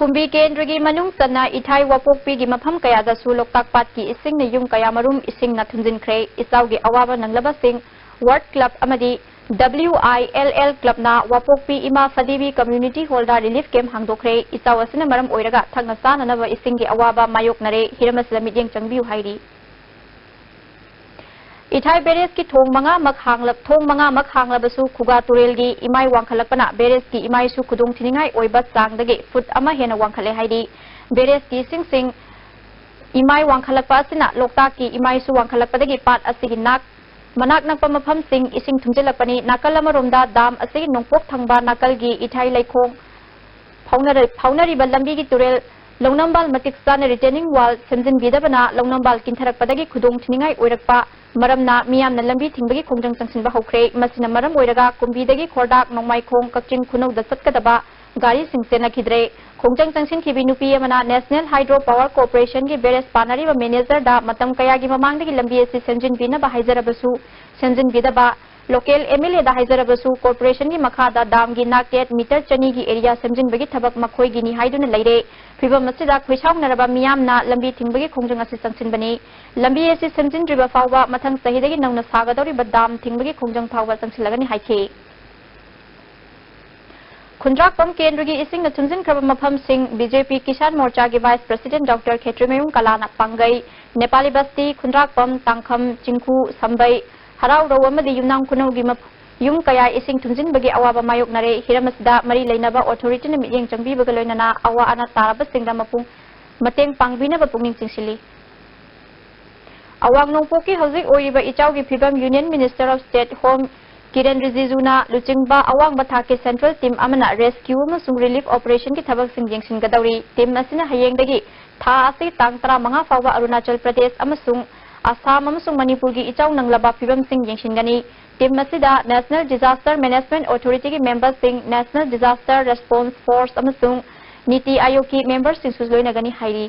ꯀꯨꯝꯕꯤ ꯀꯦꯟꯗ꯭ꯔꯒꯤ ꯃꯅꯨꯡ ꯆꯟꯅ ꯏꯊꯥꯏ ꯋꯥꯄꯣꯛꯄꯤꯒꯤ ꯃꯐꯝ ꯀꯌꯥꯗꯁꯨ ꯂꯣꯛꯇꯥꯛ ꯄꯥꯠꯀꯤ ꯏꯁꯤꯡꯅ ꯌꯨꯝ ꯀꯌꯥꯃꯔꯨꯝ ꯏꯁꯤꯡꯅ ꯊꯨꯝꯖꯤꯟꯈ꯭ꯔꯦ꯫ ꯏꯆꯥꯎꯒꯤ ꯑꯋꯥꯕ ꯅꯪꯂꯕꯁꯤꯡ ꯋꯥꯔꯠ ꯀ꯭ꯂꯕ ꯑꯃꯗꯤ WILL ꯀ꯭ꯂꯕꯅ ꯋꯥꯄꯣꯛꯄꯤ ꯏꯃꯥ ꯐꯗꯤꯕꯤ ꯀꯝꯃ꯭ꯌꯨꯅꯤꯇꯤ ꯍꯣꯜꯗ ꯔꯤꯂꯤꯐ ꯀꯦꯝꯞ ꯍꯥꯡꯗꯣꯛꯈ꯭ꯔꯦ꯫ ꯏꯆꯥꯎ ꯑꯁꯤꯅ ꯃꯔꯝ ꯑꯣꯏꯔꯒ ꯊꯛꯅ ꯆꯥꯅꯅꯕ ꯏꯁꯤꯡꯒꯤ ꯑꯋꯥꯕ ꯃꯥꯌꯣꯛꯅꯔꯦ꯫ ꯍꯤꯔꯝ ꯑꯁꯤꯗ ꯃꯤꯠꯌꯦꯡ ꯆꯪꯕꯤꯌꯨ ꯍꯥꯏꯔꯤ꯫ ꯏꯊꯥꯏ ꯕꯦꯔꯦꯖꯀꯤ ꯊꯣꯡ ꯃꯉꯥꯃꯛ ꯍꯥꯡꯂ-, ꯊꯣꯡ ꯃꯉꯥꯃꯛ ꯍꯥꯡꯂꯕꯁꯨ ꯈꯨꯒꯥ ꯇꯨꯔꯦꯜꯒꯤ ꯏꯃꯥꯏ ꯋꯥꯡꯈꯠꯂꯛꯄꯅ ꯕꯦꯔꯦꯖꯀꯤ ꯏꯃꯥꯏꯁꯨ ꯈꯨꯗꯣꯡ ꯊꯤꯅꯤꯡꯉꯥꯏ ꯑꯣꯏꯕ ꯆꯥꯡꯗꯒꯤ ꯐꯨꯠ ꯑꯃ ꯍꯦꯟꯅ ꯋꯥꯡꯈꯠꯂꯦ ꯍꯥꯏꯔꯤ꯫ ꯕꯦꯔꯦꯖꯀꯤ ꯏꯁꯤꯡꯁꯤꯡ ꯏꯃꯥꯏ ꯋꯥꯡꯈꯠꯂꯛꯄ ꯑꯁꯤꯅ ꯂꯣꯛꯇꯥꯛꯀꯤ ꯏꯃꯥꯏꯁꯨ ꯋꯥꯡꯈꯠꯂꯛꯄꯗꯒꯤ ꯄꯥꯠ ꯑꯁꯤꯒꯤ ꯅꯥꯛ-, ꯃꯅꯥꯛ ꯅꯛꯄ ꯃꯐꯝꯁꯤꯡ ꯏꯁꯤꯡ ꯊꯨꯝꯖꯤꯜꯂꯛꯄꯅꯤ꯫ ꯅꯥꯀꯜ ꯑꯃꯔꯣꯝꯗ ꯗꯥꯝ ꯑꯁꯤꯒꯤ ꯅꯣꯡꯄꯣꯛ ꯊꯪꯕ ꯅꯥꯀꯜꯒꯤ ꯏꯊꯥꯏ ꯂꯩꯈꯣꯡ ꯐꯥꯎꯅꯔ-, ꯐꯥꯎꯅꯔꯤꯕ ꯂꯝꯕꯤꯒꯤ ꯇꯨꯔꯦꯜ ꯂꯧꯅꯝꯕꯥꯜ ꯃꯇꯤꯛ ꯆꯥꯅ ꯔꯤꯇꯦꯅꯤꯡ ꯋꯥꯜ ꯁꯦꯝꯖꯤꯟꯕꯤꯗꯕꯅ ꯂꯧꯅꯝꯕꯥꯜ ꯀꯤꯟꯊꯔꯛꯄꯗꯒꯤ ꯈꯨꯗꯣꯡ ꯊꯤꯅꯤꯡꯉꯥꯏ ꯑꯣꯏꯔꯛꯄ ꯃꯔꯝꯅ ꯃꯤꯌꯥꯝꯅ ꯂꯝꯕꯤ ꯊꯤꯡꯕꯒꯤ ꯈꯣꯡꯖꯪ ꯆꯪꯁꯤꯟꯕ ꯍꯧꯈ꯭ꯔꯦ꯫ ꯃꯁꯤꯅ ꯃꯔꯝ ꯑꯣꯏꯔꯒ ꯀꯨꯝꯕꯤꯗꯒꯤ ꯈꯣꯔꯗꯥꯛ, ꯅꯣꯡꯃꯥꯏꯈꯣꯡ, ꯀꯛꯆꯤꯡ ꯈꯨꯅꯧꯗ ꯆꯠꯀꯗꯕ ꯒꯥꯔꯤ ꯆꯦꯟꯅꯈꯤꯗ꯭ꯔꯦ꯫ ꯈꯣꯡꯖꯪ ꯆꯪꯁꯤꯟꯈꯤꯕꯤ ꯅꯨꯄꯤ ꯑꯃꯅ National Hydro Power Corporationꯒꯤ ꯕꯦꯔꯦꯖ ꯄꯥꯟꯅꯔꯤꯕ ꯃꯦꯅꯦꯖꯔꯗ ꯃꯇꯝ ꯀꯌꯥꯒꯤ ꯃꯃꯥꯡꯗꯒꯤ ꯂꯝꯕꯤ ꯑꯁꯤ ꯁꯦꯝꯖꯤꯟꯕꯤꯅꯕ ꯍꯥꯏꯖꯔꯕꯁꯨ ꯁꯦꯝꯖꯤꯟꯕꯤꯗꯕ, ꯂꯣꯀꯦꯜ MLAꯗ ꯍꯥꯏꯖꯔꯕꯁꯨ ꯀꯣꯔꯄꯣꯔꯦꯁꯟꯒꯤ ꯃꯈꯥꯗ ꯗꯥꯝꯒꯤ ꯅꯥꯛ ꯌꯦꯠ ꯃꯤꯇꯔ ꯆꯅꯤꯒꯤ ꯑꯦꯔꯤꯌꯥ ꯁꯦꯝꯖꯤꯟꯕꯒꯤ ꯊꯕꯛ ꯃꯈꯣꯏꯒꯤꯅꯤ ꯍꯥꯏꯗꯨꯅ ꯂꯩꯔꯦ꯫ ꯐꯤꯚꯝ ꯑꯁꯤꯗ ꯈꯣꯏꯁꯥꯎꯅꯔꯕ ꯃꯤꯌꯥꯝꯅ ꯂꯝꯕꯤ ꯊꯤꯡꯕꯒꯤ ꯈꯣꯡꯖꯪ ꯑꯁꯤ ꯆꯪꯁꯤꯟꯕꯅꯤ꯫ ꯂꯝꯕꯤ ꯑꯁꯤ ꯁꯦꯝꯖꯤꯟꯗ꯭ꯔꯤꯕ ꯐꯥꯎꯕ ꯃꯊꯪ ꯆꯍꯤꯗꯒꯤ ꯅꯧꯅ ꯁꯥꯒꯗꯧꯔꯤꯕ ꯗꯥꯝ ꯊꯤꯡꯕꯒꯤ ꯈꯣꯡꯖꯪ ꯐꯥꯎꯕ ꯆꯪꯁꯤꯜꯂꯒꯅꯤ ꯍꯥꯏꯈꯤ꯫ ꯈꯨꯟꯗ꯭ꯔꯥꯛꯄꯝ ꯀꯦꯟꯗ꯭ꯔꯒꯤ ꯏꯁꯤꯡꯅ ꯊꯨꯝꯖꯤꯟꯈ꯭ꯔꯕ ꯃꯐꯝꯁꯤꯡ BJP ꯀꯤꯁꯥꯟ ꯃꯣꯔꯆꯥꯒꯤ ꯚꯥꯏꯁ ꯄ꯭ꯔꯁꯤꯗꯦꯟꯠ ꯗꯣꯛꯇꯔ ꯈꯦꯇ꯭ꯔꯤꯃꯌꯨꯝ ꯀꯂꯥꯅ ꯄꯥꯡꯒꯩ, ꯅꯦꯄꯥꯂꯤ ꯕꯁꯇꯤ, ꯈꯨꯟꯗ꯭ꯔꯥꯛꯄꯝ, ꯇꯥꯡꯈꯝ, ꯆꯤꯡꯈꯨ, ꯁꯝꯕꯩ, ꯍꯔꯥꯎꯔꯧ ꯑꯃꯗꯤ ꯌꯨꯝꯅꯥꯝ ꯈꯨꯅꯧꯒꯤ ꯃꯐ-, ꯌꯨꯝ ꯀꯌꯥ ꯏꯁꯤꯡ ꯊꯨꯝꯖꯤꯟꯕꯒꯤ ꯑꯋꯥꯕ ꯃꯥꯌꯣꯛꯅꯔꯦ꯫ ꯍꯤꯔꯝ ꯑꯁꯤꯗ ꯃꯔꯤ ꯂꯩꯅꯕ ꯑꯣꯊꯣꯔꯤꯇꯤꯅ ꯃꯤꯠꯌꯦꯡ ꯆꯪꯕꯤꯕꯒ ꯂꯣꯏꯅꯅ ꯑꯋꯥ ꯑꯅꯥ ꯇꯥꯔꯕꯁꯤꯡꯗ ꯃꯄꯨꯡ ꯃꯇꯦꯡ ꯄꯥꯡꯕꯤꯅꯕ ꯄꯨꯛꯅꯤꯡ ꯆꯤꯡꯁꯤꯜꯂꯤ꯫ ꯑꯋꯥꯡ ꯅꯣꯡꯄꯣꯛꯀꯤ ꯍꯧꯖꯤꯛ ꯑꯣꯏꯔꯤꯕ ꯏꯆꯥꯎꯒꯤ ꯐꯤꯕꯝ Union Minister of State Home ꯀꯤꯔꯦꯟ ꯔꯤꯖꯤꯖꯨꯅ ꯂꯨꯆꯤꯡꯕ ꯑꯋꯥꯡꯕ ꯊꯥꯛꯀꯤ ꯁꯦꯟꯇ꯭ꯔꯦꯜ ꯇꯤꯝ ꯑꯃꯅ ꯔꯦꯁꯀ꯭ꯌꯨ ꯑꯃꯁꯨꯡ ꯔꯤꯂꯤꯐ ꯑꯣꯄꯔꯦꯁꯟꯒꯤ ꯊꯕꯛꯁꯤꯡ ꯌꯦꯡꯁꯤꯟꯒꯗꯧꯔꯤ꯫ ꯇꯤꯝ ꯑꯁꯤꯅ ꯍꯌꯦꯡꯗꯒꯤ ꯊꯥ ꯑꯁꯤ ꯇꯥꯡ ꯇꯔꯥꯃꯉꯥ ꯐꯥꯎꯕ ꯑꯔꯨꯅꯥꯆꯜ ꯄ꯭ꯔꯗꯦꯁ ꯑꯃꯁꯨꯡ ꯑꯁꯥꯝ ꯑꯃꯁꯨꯡ ꯃꯅꯤꯄꯨꯔꯒꯤ ꯏꯆꯥꯎ ꯅꯪꯂꯕ ꯐꯤꯕꯝꯁꯤꯡ ꯌꯦꯡꯁꯤꯟꯒꯅꯤ꯫ Team ꯑꯁꯤꯗ National Disaster Management Authority ꯒꯤ member ꯁꯤꯡ, National Disaster Response Force ꯑꯃꯁꯨꯡ ꯅꯤꯇꯤ ꯑꯥꯌꯣꯒꯀꯤ member ꯁꯤꯡꯁꯨ ꯂꯣꯏꯅꯒꯅꯤ ꯍꯥꯏꯔꯤ꯫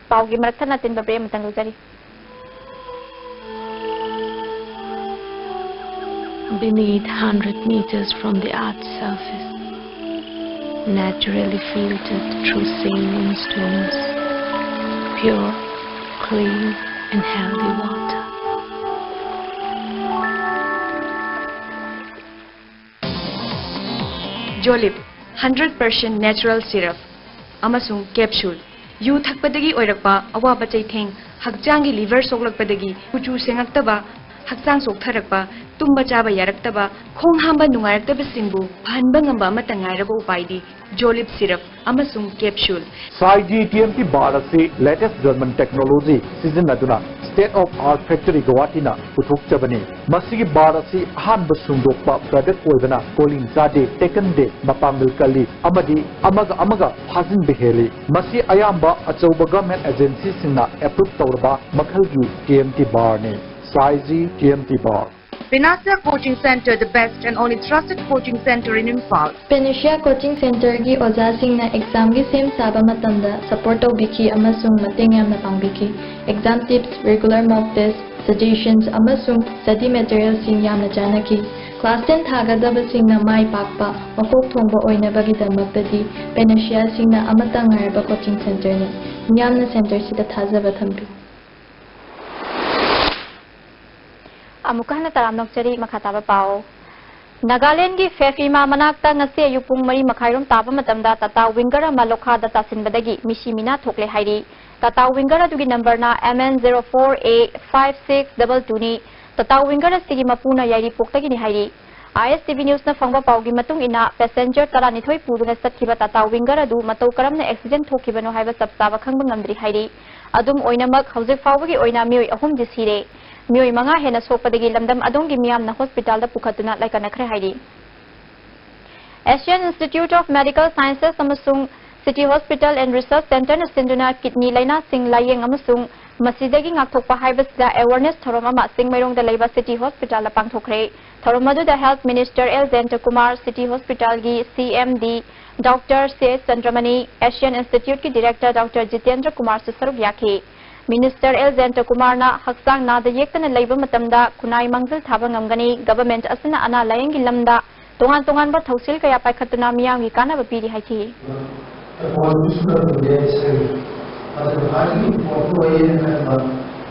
ꯄꯥꯎꯒꯤ ꯃꯔꯛ ꯊꯠꯅ ꯑꯇꯦꯟꯕ break ꯑꯃꯇꯪ ꯂꯧꯖꯔꯤ꯫ Beneath, hundred meters from the earth's surface, naturally filtered through saline stones, pure, clean, and healthy water. Jolib, hundred percent natural syrup ꯑꯃꯁꯨꯡ capsule꯫ ꯌꯨ ꯊꯛꯄꯗꯒꯤ ꯑꯣꯏꯔꯛꯄ ꯑꯋꯥꯕ ꯆꯩꯊꯦꯡ, ꯍꯛꯆꯥꯡꯒꯤ liver ꯁꯣꯛꯂꯛꯄꯗꯒꯤ ꯀꯨꯆꯨ ꯁꯦꯡꯉꯛꯇꯕ, ꯍꯛꯆꯥꯡ ꯆꯣꯛꯊꯔꯛꯄ, ꯇꯨꯝꯕ ꯆꯥꯕ ꯌꯥꯔꯛꯇꯕ, ꯈꯣꯡ ꯍꯥꯝꯕ ꯅꯨꯡꯉꯥꯏꯔꯛꯇꯕꯁꯤꯡꯕꯨ ꯐꯍꯟꯕ ꯉꯝꯕ ꯑꯃꯠꯇ ꯉꯥꯏꯔꯕ ꯎꯄꯥꯏꯗꯤ Jolib syrup ꯑꯃꯁꯨꯡ capsule꯫ Saiji T M T bar ꯑꯁꯤ latest German technology ꯁꯤꯖꯤꯟꯅꯗꯨꯅ state of art factory ꯒꯧꯍꯥꯇꯤꯅ ꯄꯨꯊꯣꯛꯆꯕꯅꯤ꯫ ꯃꯁꯤꯒꯤ bar ꯑꯁꯤ ꯑꯍꯥꯟꯕ ꯁꯨꯡꯗꯣꯛꯄ product ꯑꯣꯏꯕꯅ ꯀꯣꯂꯤꯡ ꯆꯥꯗꯦ, ꯇꯦꯛꯀꯟꯗꯦ, ꯃꯄꯥꯡꯒꯜ ꯀꯜꯂꯤ ꯑꯃꯗꯤ ꯑꯃꯒ ꯑꯃꯒ ꯐꯥꯖꯤꯟꯕ ꯍꯦꯜꯂꯤ꯫ ꯃꯁꯤ ꯑꯌꯥꯝꯕ ꯑꯆꯧꯕ government agency ꯁꯤꯡꯅ approve ꯇꯧꯔꯕ ꯃꯈꯜꯒꯤ T M T bar ꯅꯤ꯫ Saiji T M T bar꯫ Panacea Coaching Center, the best and only trusted coaching center in Imphal. Panacea Coaching Center ꯒꯤ ꯑꯣꯖꯥꯁꯤꯡꯅ exam ꯒꯤ ꯁꯦꯝ ꯁꯥꯕ ꯃꯇꯝꯗ support ꯇꯧꯕꯤꯈꯤ ꯑꯃꯁꯨꯡ ꯃꯇꯦꯡ ꯌꯥꯝꯅ ꯄꯥꯡꯕꯤꯈꯤ꯫ Exam tips, regular mock test, suggestions ꯑꯃꯁꯨꯡ study material ꯁꯤꯡ ꯌꯥꯝꯅ ꯆꯥꯟꯅꯈꯤ꯫ Class ten ꯊꯥꯒꯗꯕꯁꯤꯡꯅ ꯃꯥꯏ ꯄꯥꯛꯄ, ꯃꯀꯣꯛ ꯊꯣꯡꯕ ꯑꯣꯏꯅꯕꯒꯤꯗꯃꯛꯇꯗꯤ Panacea ꯁꯤꯡꯅ ꯑꯃꯠꯇ ꯉꯥꯏꯔꯕ coaching center ꯅꯤ꯫ ꯃꯤꯌꯥꯝꯅ center ꯁꯤꯗ ꯊꯥꯖꯕ ꯊꯝꯕꯤꯌꯨ꯫ ꯑꯃꯨꯛꯀ ꯍꯟꯅ ꯇꯔꯥꯝꯅ ꯑꯣꯛꯆꯔꯤ꯫ ꯃꯈꯥ ꯇꯥꯕ ꯄꯥꯎ꯫ ꯅꯥꯒꯥꯂꯦꯟꯒꯤ ꯐꯦꯐ ꯏꯃꯥ ꯃꯅꯥꯛꯇ ꯉꯁꯤ ꯑꯌꯨꯛ ꯄꯨꯡ ꯃꯔꯤ ꯃꯈꯥꯏꯔꯣꯝ ꯇꯥꯕ ꯃꯇꯝꯗ Tata Winger ꯑꯃ ꯂꯣꯈꯥꯗ ꯇꯥꯁꯤꯟꯕꯗꯒꯤ ꯃꯤꯁꯤ ꯃꯤꯅꯥ ꯊꯣꯛꯂꯦ ꯍꯥꯏꯔꯤ꯫ Tata Winger ꯑꯗꯨꯒꯤ number ꯅ M N zero four A five six double two ꯅꯤ꯫ Tata Winger ꯑꯁꯤꯒꯤ ꯃꯄꯨꯅ ꯌꯥꯏꯔꯤꯄꯣꯛꯇꯒꯤꯅꯤ ꯍꯥꯏꯔꯤ꯫ I S T V news ꯅ ꯐꯪꯕ ꯄꯥꯎꯒꯤ ꯃꯇꯨꯡ ꯏꯟꯅ, passenger ꯇꯔꯥꯅꯤꯊꯣꯏ ꯄꯨꯗꯨꯅ ꯆꯠꯈꯤꯕ Tata Winger ꯑꯗꯨ ꯃꯇꯧ ꯀꯔꯝꯅ accident ꯊꯣꯛꯈꯤꯕꯅꯣ ꯍꯥꯏꯕ ꯆꯞ ꯆꯥꯕ ꯈꯪꯕ ꯉꯝꯗ꯭ꯔꯤ ꯍꯥꯏꯔꯤ꯫ ꯑꯗꯨꯝ ꯑꯣꯏꯅꯃꯛ, ꯍꯧꯖꯤꯛ ꯐꯥꯎꯕꯒꯤ ꯑꯣꯏꯅ ꯃꯤꯑꯣꯏ ꯑꯍꯨꯝꯗꯤ ꯁꯤꯔꯦ꯫ ꯃꯤꯑꯣꯏ ꯃꯉꯥ ꯍꯦꯟꯅ ꯁꯣꯛꯄꯗꯒꯤ ꯂꯝꯗꯝ ꯑꯗꯣꯝꯒꯤ ꯃꯤꯌꯥꯝꯅ hospital ꯗ ꯄꯨꯈꯠꯇꯨꯅ ꯂꯥꯏꯀꯠꯅꯈ꯭ꯔꯦ ꯍꯥꯏꯔꯤ꯫ Asian Institute of Medical Sciences ꯑꯃꯁꯨꯡ City Hospital and Research Centreꯅ ꯁꯤꯟꯗꯨꯅ kidney ꯂꯥꯏꯅꯥꯁꯤꯡ ꯂꯥꯌꯦꯡ ꯑꯃꯁꯨꯡ ꯃꯁꯤꯗꯒꯤ ꯉꯥꯛꯊꯣꯛꯄ ꯍꯥꯏꯕꯁꯤꯗ awareness ꯊꯧꯔꯝ ꯑꯃ ꯆꯤꯡꯃꯩꯔꯣꯡꯗ ꯂꯩꯕ City Hospitalꯗ ꯄꯥꯡꯊꯣꯛꯈ꯭ꯔꯦ꯫ ꯊꯧꯔꯝ ꯑꯗꯨꯗ Health Minister L Jayantakumar, City Hospitalꯒꯤ C M D Doctor C H Chandramani, Asian Instituteꯀꯤ Director Doctor ꯖꯤꯇꯦꯟꯗ꯭ꯔ ꯀꯨꯃꯥꯔꯁꯨ ꯁꯔꯨꯛ ꯌꯥꯈꯤ꯫ Minister ꯑꯦꯜ ꯖꯌꯟꯇꯀꯨꯃꯥꯔꯅ ꯍꯛꯆꯥꯡ ꯅꯥꯗ ꯌꯦꯛꯇꯅ ꯂꯩꯕ ꯃꯇꯝꯗ ꯈꯨꯟꯅꯥꯏ ꯃꯥꯡꯖꯤꯜ ꯊꯥꯕ ꯉꯝꯒꯅꯤ, government ꯑꯁꯤꯅ ꯑꯅꯥ ꯂꯥꯌꯦꯡꯒꯤ ꯂꯝꯗ ꯇꯣꯉꯥꯟ ꯇꯣꯉꯥꯟꯕ ꯊꯧꯁꯤꯜ ꯀꯌꯥ ꯄꯥꯏꯈꯠꯇꯨꯅ ꯃꯤꯌꯥꯝꯒꯤ ꯀꯥꯟꯅꯕ ꯄꯤꯔꯤ ꯍꯥꯏꯈꯤ꯫ ꯑꯗꯨꯅ ꯈ꯭ꯋꯥꯏꯗꯒꯤ important ꯑꯣꯏꯌꯦꯅ ꯈꯟꯕ,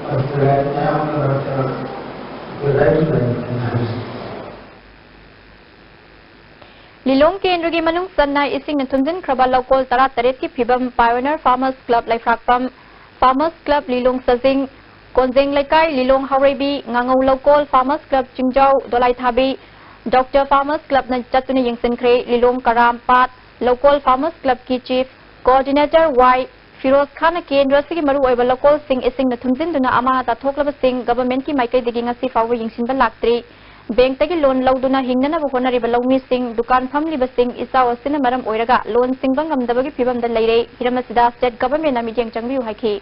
ꯃꯁꯤꯗ ꯃꯌꯥꯝ ꯑꯃ ꯃꯔꯛꯇ ꯂꯩꯔꯦ ꯍꯥꯏꯕꯁꯤ꯫ ꯂꯤꯂꯣꯡ ꯀꯦꯟꯗ꯭ꯔꯒꯤ ꯃꯅꯨꯡ ꯆꯟꯅ ꯏꯁꯤꯡꯅ ꯊꯨꯝꯖꯤꯟꯈ꯭ꯔꯕ ꯂꯧꯀꯣꯜ ꯇꯔꯥꯇꯔꯦꯠꯀꯤ ꯐꯤꯕꯝ Pioneer Farmers Club ꯂꯩꯐ꯭ꯔꯥꯛꯄꯝ, Farmers Club ꯂꯤꯂꯣꯡ ꯆꯖꯤꯡ, ꯀꯣꯟꯖꯦꯡ ꯂꯩꯀꯥꯏ ꯂꯤꯂꯣꯡ ꯍꯥꯎꯔꯩꯕꯤ, ꯉꯥꯉꯧ ꯂꯧꯀꯣꯜ Farmers Club ꯆꯤꯡꯖꯥꯎ ꯗꯣꯂꯥꯏꯊꯥꯕꯤ, Doctor Farmers Clubꯅ ꯆꯠꯇꯨꯅ ꯌꯦꯡꯁꯤꯟꯈ꯭ꯔꯦ꯫ ꯂꯤꯂꯣꯡ ꯀꯔꯥꯝ ꯄꯥꯠ ꯂꯧꯀꯣꯜ Farmers Clubꯀꯤ Chief Coordinator ꯋꯥꯏ ꯐꯤꯔꯣꯖ ꯈꯥꯟꯅ ꯀꯦꯟꯗ꯭ꯔ ꯑꯁꯤꯒꯤ ꯃꯔꯨꯑꯣꯏꯕ ꯂꯧꯀꯣꯜꯁꯤꯡ ꯏꯁꯤꯡꯅ ꯊꯨꯝꯖꯤꯟꯗꯨꯅ ꯑꯃꯥ ꯑꯇꯥ ꯊꯣꯛꯂꯕꯁꯤꯡ governmentꯀꯤ ꯃꯥꯏꯀꯩꯗꯒꯤ ꯉꯁꯤ ꯐꯥꯎꯕ ꯌꯦꯡꯁꯤꯟꯕ ꯂꯥꯛꯇ꯭ꯔꯤ꯫ Bankꯇꯒꯤ loan ꯂꯧꯗꯨꯅ ꯍꯤꯡꯅꯅꯕ ꯍꯣꯠꯅꯔꯤꯕ ꯂꯧꯃꯤꯁꯤꯡ, ꯗꯨꯀꯥꯟ ꯐꯝꯂꯤꯕꯁꯤꯡ, ꯏꯆꯥꯎ ꯑꯁꯤꯅ ꯃꯔꯝ ꯑꯣꯏꯔꯒ loan ꯁꯤꯡꯕ ꯉꯝꯗꯕꯒꯤ ꯐꯤꯕꯝꯗ ꯂꯩꯔꯦ꯫ ꯍꯤꯔꯝ ꯑꯁꯤꯗ state governmentꯅ ꯃꯤꯠꯌꯦꯡ ꯆꯪꯕꯤꯌꯨ ꯍꯥꯏꯈꯤ꯫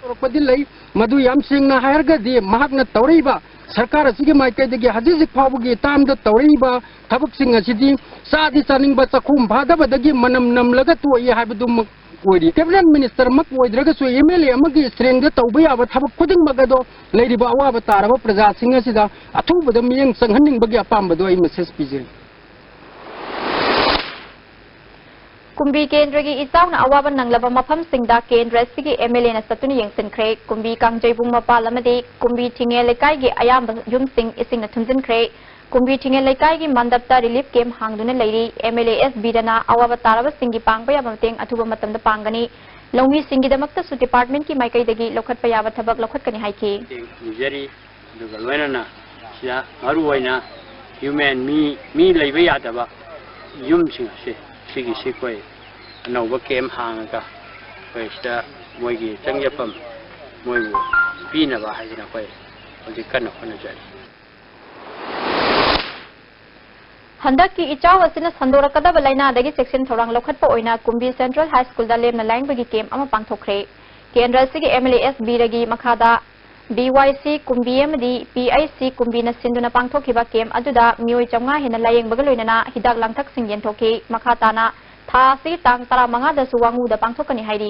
ꯇꯧꯔꯛꯄꯗꯤ ꯂꯩ, ꯃꯗꯨ ꯌꯥꯝ ꯁꯦꯡꯅ ꯍꯥꯏꯔꯒꯗꯤ ꯃꯍꯥꯛꯅ ꯇꯧꯔꯛꯏꯕ ꯁꯔꯀꯥꯔ ꯑꯁꯤꯒꯤ ꯃꯥꯏꯀꯩꯗꯒꯤ ꯍꯧꯖꯤꯛ ꯍꯧꯖꯤꯛ ꯐꯥꯎꯕꯒꯤ ꯇꯥꯝꯗ ꯇꯧꯔꯛꯏꯕ ꯊꯕꯛꯁꯤꯡ ꯑꯁꯤꯗꯤ ꯆꯥꯗꯤ ꯆꯥꯅꯤꯡꯕ ꯆꯥꯛꯈꯣꯝ ꯐꯥꯗꯕꯗꯒꯤ ꯃꯅꯝ ꯅꯝꯂꯒ ꯇꯣꯛꯏ ꯍꯥꯏꯕꯗꯨꯃꯛ ꯑꯣꯏꯔꯤ꯫ Cabinet Ministerꯃꯛ ꯑꯣꯏꯗ꯭ꯔꯒꯁꯨ M L A ꯑꯃꯒꯤ strengthꯗ ꯇꯧꯕ ꯌꯥꯕ ꯊꯕꯛ ꯈꯨꯗꯤꯡꯃꯛ ꯑꯗꯣ ꯂꯩꯔꯤꯕ ꯑꯋꯥꯕ ꯇꯥꯔꯕ ꯄ꯭ꯔꯖꯥꯁꯤꯡ ꯑꯁꯤꯗ ꯑꯊꯨꯕꯗ ꯃꯤꯠꯌꯦꯡ ꯆꯪꯍꯟꯅꯤꯡꯕꯒꯤ ꯑꯄꯥꯝꯕꯗꯣ ꯑꯩ message ꯄꯤꯖꯔꯤ꯫ ꯀꯨꯝꯕꯤ ꯀꯦꯟꯗ꯭ꯔꯒꯤ ꯏꯆꯥꯎꯅ ꯑꯋꯥꯕ ꯅꯪꯂꯕ ꯃꯐꯝꯁꯤꯡꯗ ꯀꯦꯟꯗ꯭ꯔ ꯑꯁꯤꯒꯤ M L Aꯅ ꯆꯠꯇꯨꯅ ꯌꯦꯡꯁꯤꯟꯈ꯭ꯔꯦ꯫ ꯀꯨꯝꯕꯤ ꯀꯥꯡꯖꯩꯕꯨꯡ ꯃꯄꯥꯜ ꯑꯃꯗꯤ ꯀꯨꯝꯕꯤ ꯊꯤꯡꯉꯦ ꯂꯩꯀꯥꯏꯒꯤ ꯑꯌꯥꯝꯕ ꯌꯨꯝꯁꯤꯡ ꯏꯁꯤꯡꯅ ꯊꯨꯝꯖꯤꯟꯈ꯭ꯔꯦ꯫ ꯀꯨꯝꯕꯤ ꯊꯤꯡꯉꯦ ꯂꯩꯀꯥꯏꯒꯤ ꯃꯟꯗꯞꯇ relief camp ꯍꯥꯡꯗꯨꯅ ꯂꯩꯔꯤ꯫ M L A S ꯕꯤꯔꯦꯟꯅ ꯑꯋꯥꯕ ꯇꯥꯔꯕꯁꯤꯡꯒꯤ ꯄꯥꯡꯕ ꯌꯥꯕ ꯃꯇꯦꯡ ꯑꯊꯨꯕ ꯃꯇꯝꯗ ꯄꯥꯡꯒꯅꯤ꯫ ꯂꯧꯃꯤꯁꯤꯡꯒꯤꯗꯃꯛꯇꯁꯨ departmentꯀꯤ ꯃꯥꯏꯀꯩꯗꯒꯤ ꯂꯧꯈꯠꯄ ꯌꯥꯕ ꯊꯕꯛ ꯂꯧꯈꯠꯀꯅꯤ ꯍꯥꯏꯈꯤ꯫ ꯅꯤꯖꯔꯤ꯫ ꯑꯗꯨꯒ ꯂꯣꯏꯅꯅ ꯁꯤꯗ ꯃꯔꯨ ꯑꯣꯏꯅ human ꯃꯤ, ꯃꯤ ꯂꯩꯕ ꯌꯥꯗꯕ ꯌꯨꯝꯁꯤꯡ ꯑꯁꯤ, ꯁꯤꯒꯤꯁꯤ ꯑꯩꯈꯣꯏ ꯑꯅꯧꯕ camp ꯍꯥꯡꯉꯒ ꯑꯩꯈꯣꯏ ꯁꯤꯗ ꯃꯣꯏꯒꯤ ꯆꯪꯖꯐꯝ ꯃꯣꯏꯕꯨ ꯄꯤꯅꯕ ꯍꯥꯏꯗꯅ ꯑꯩꯈꯣꯏ ꯍꯧꯖꯤꯛ ꯀꯟꯅ ꯍꯣꯠꯅꯖꯔꯤ꯫ ꯍꯟꯗꯛꯀꯤ ꯏꯆꯥꯎ ꯑꯁꯤꯅ ꯁꯟꯗꯣꯔꯛꯀꯗꯕ ꯂꯥꯏꯅꯥꯗꯒꯤ ꯆꯦꯛꯁꯤꯟ ꯊꯧꯔꯥꯡ ꯂꯧꯈꯠꯄ ꯑꯣꯏꯅ ꯀꯨꯝꯕꯤ Central High Schoolꯗ ꯂꯦꯝꯅ ꯂꯥꯏꯌꯦꯡꯕꯒꯤ camp ꯑꯃ ꯄꯥꯡꯊꯣꯛꯈ꯭ꯔꯦ꯫ ꯀꯦꯟꯗ꯭ꯔ ꯑꯁꯤꯒꯤ MLA S ꯕꯤꯔꯒꯤ ꯃꯈꯥꯗ BYC ꯀꯨꯝꯕꯤ ꯑꯃꯗꯤ PHC ꯀꯨꯝꯕꯤꯅ ꯁꯤꯟꯗꯨꯅ ꯄꯥꯡꯊꯣꯛꯈꯤꯕ camp ꯑꯗꯨꯗ ꯃꯤꯑꯣꯏ ꯆꯥꯝꯃꯉꯥ ꯍꯦꯟꯅ ꯂꯥꯌꯦꯡꯕꯒ ꯂꯣꯏꯅꯅ ꯍꯤꯗꯥꯛ ꯂꯥꯡꯊꯛꯁꯤꯡ ꯌꯦꯟꯊꯣꯛꯈꯤ꯫ ꯃꯈꯥ ꯇꯥꯅ ꯊꯥ ꯑꯁꯤꯒꯤ ꯇꯥꯡ ꯇꯔꯥꯃꯉꯥꯗꯁꯨ ꯋꯥꯉꯨꯗ ꯄꯥꯡꯊꯣꯛꯀꯅꯤ ꯍꯥꯏꯔꯤ꯫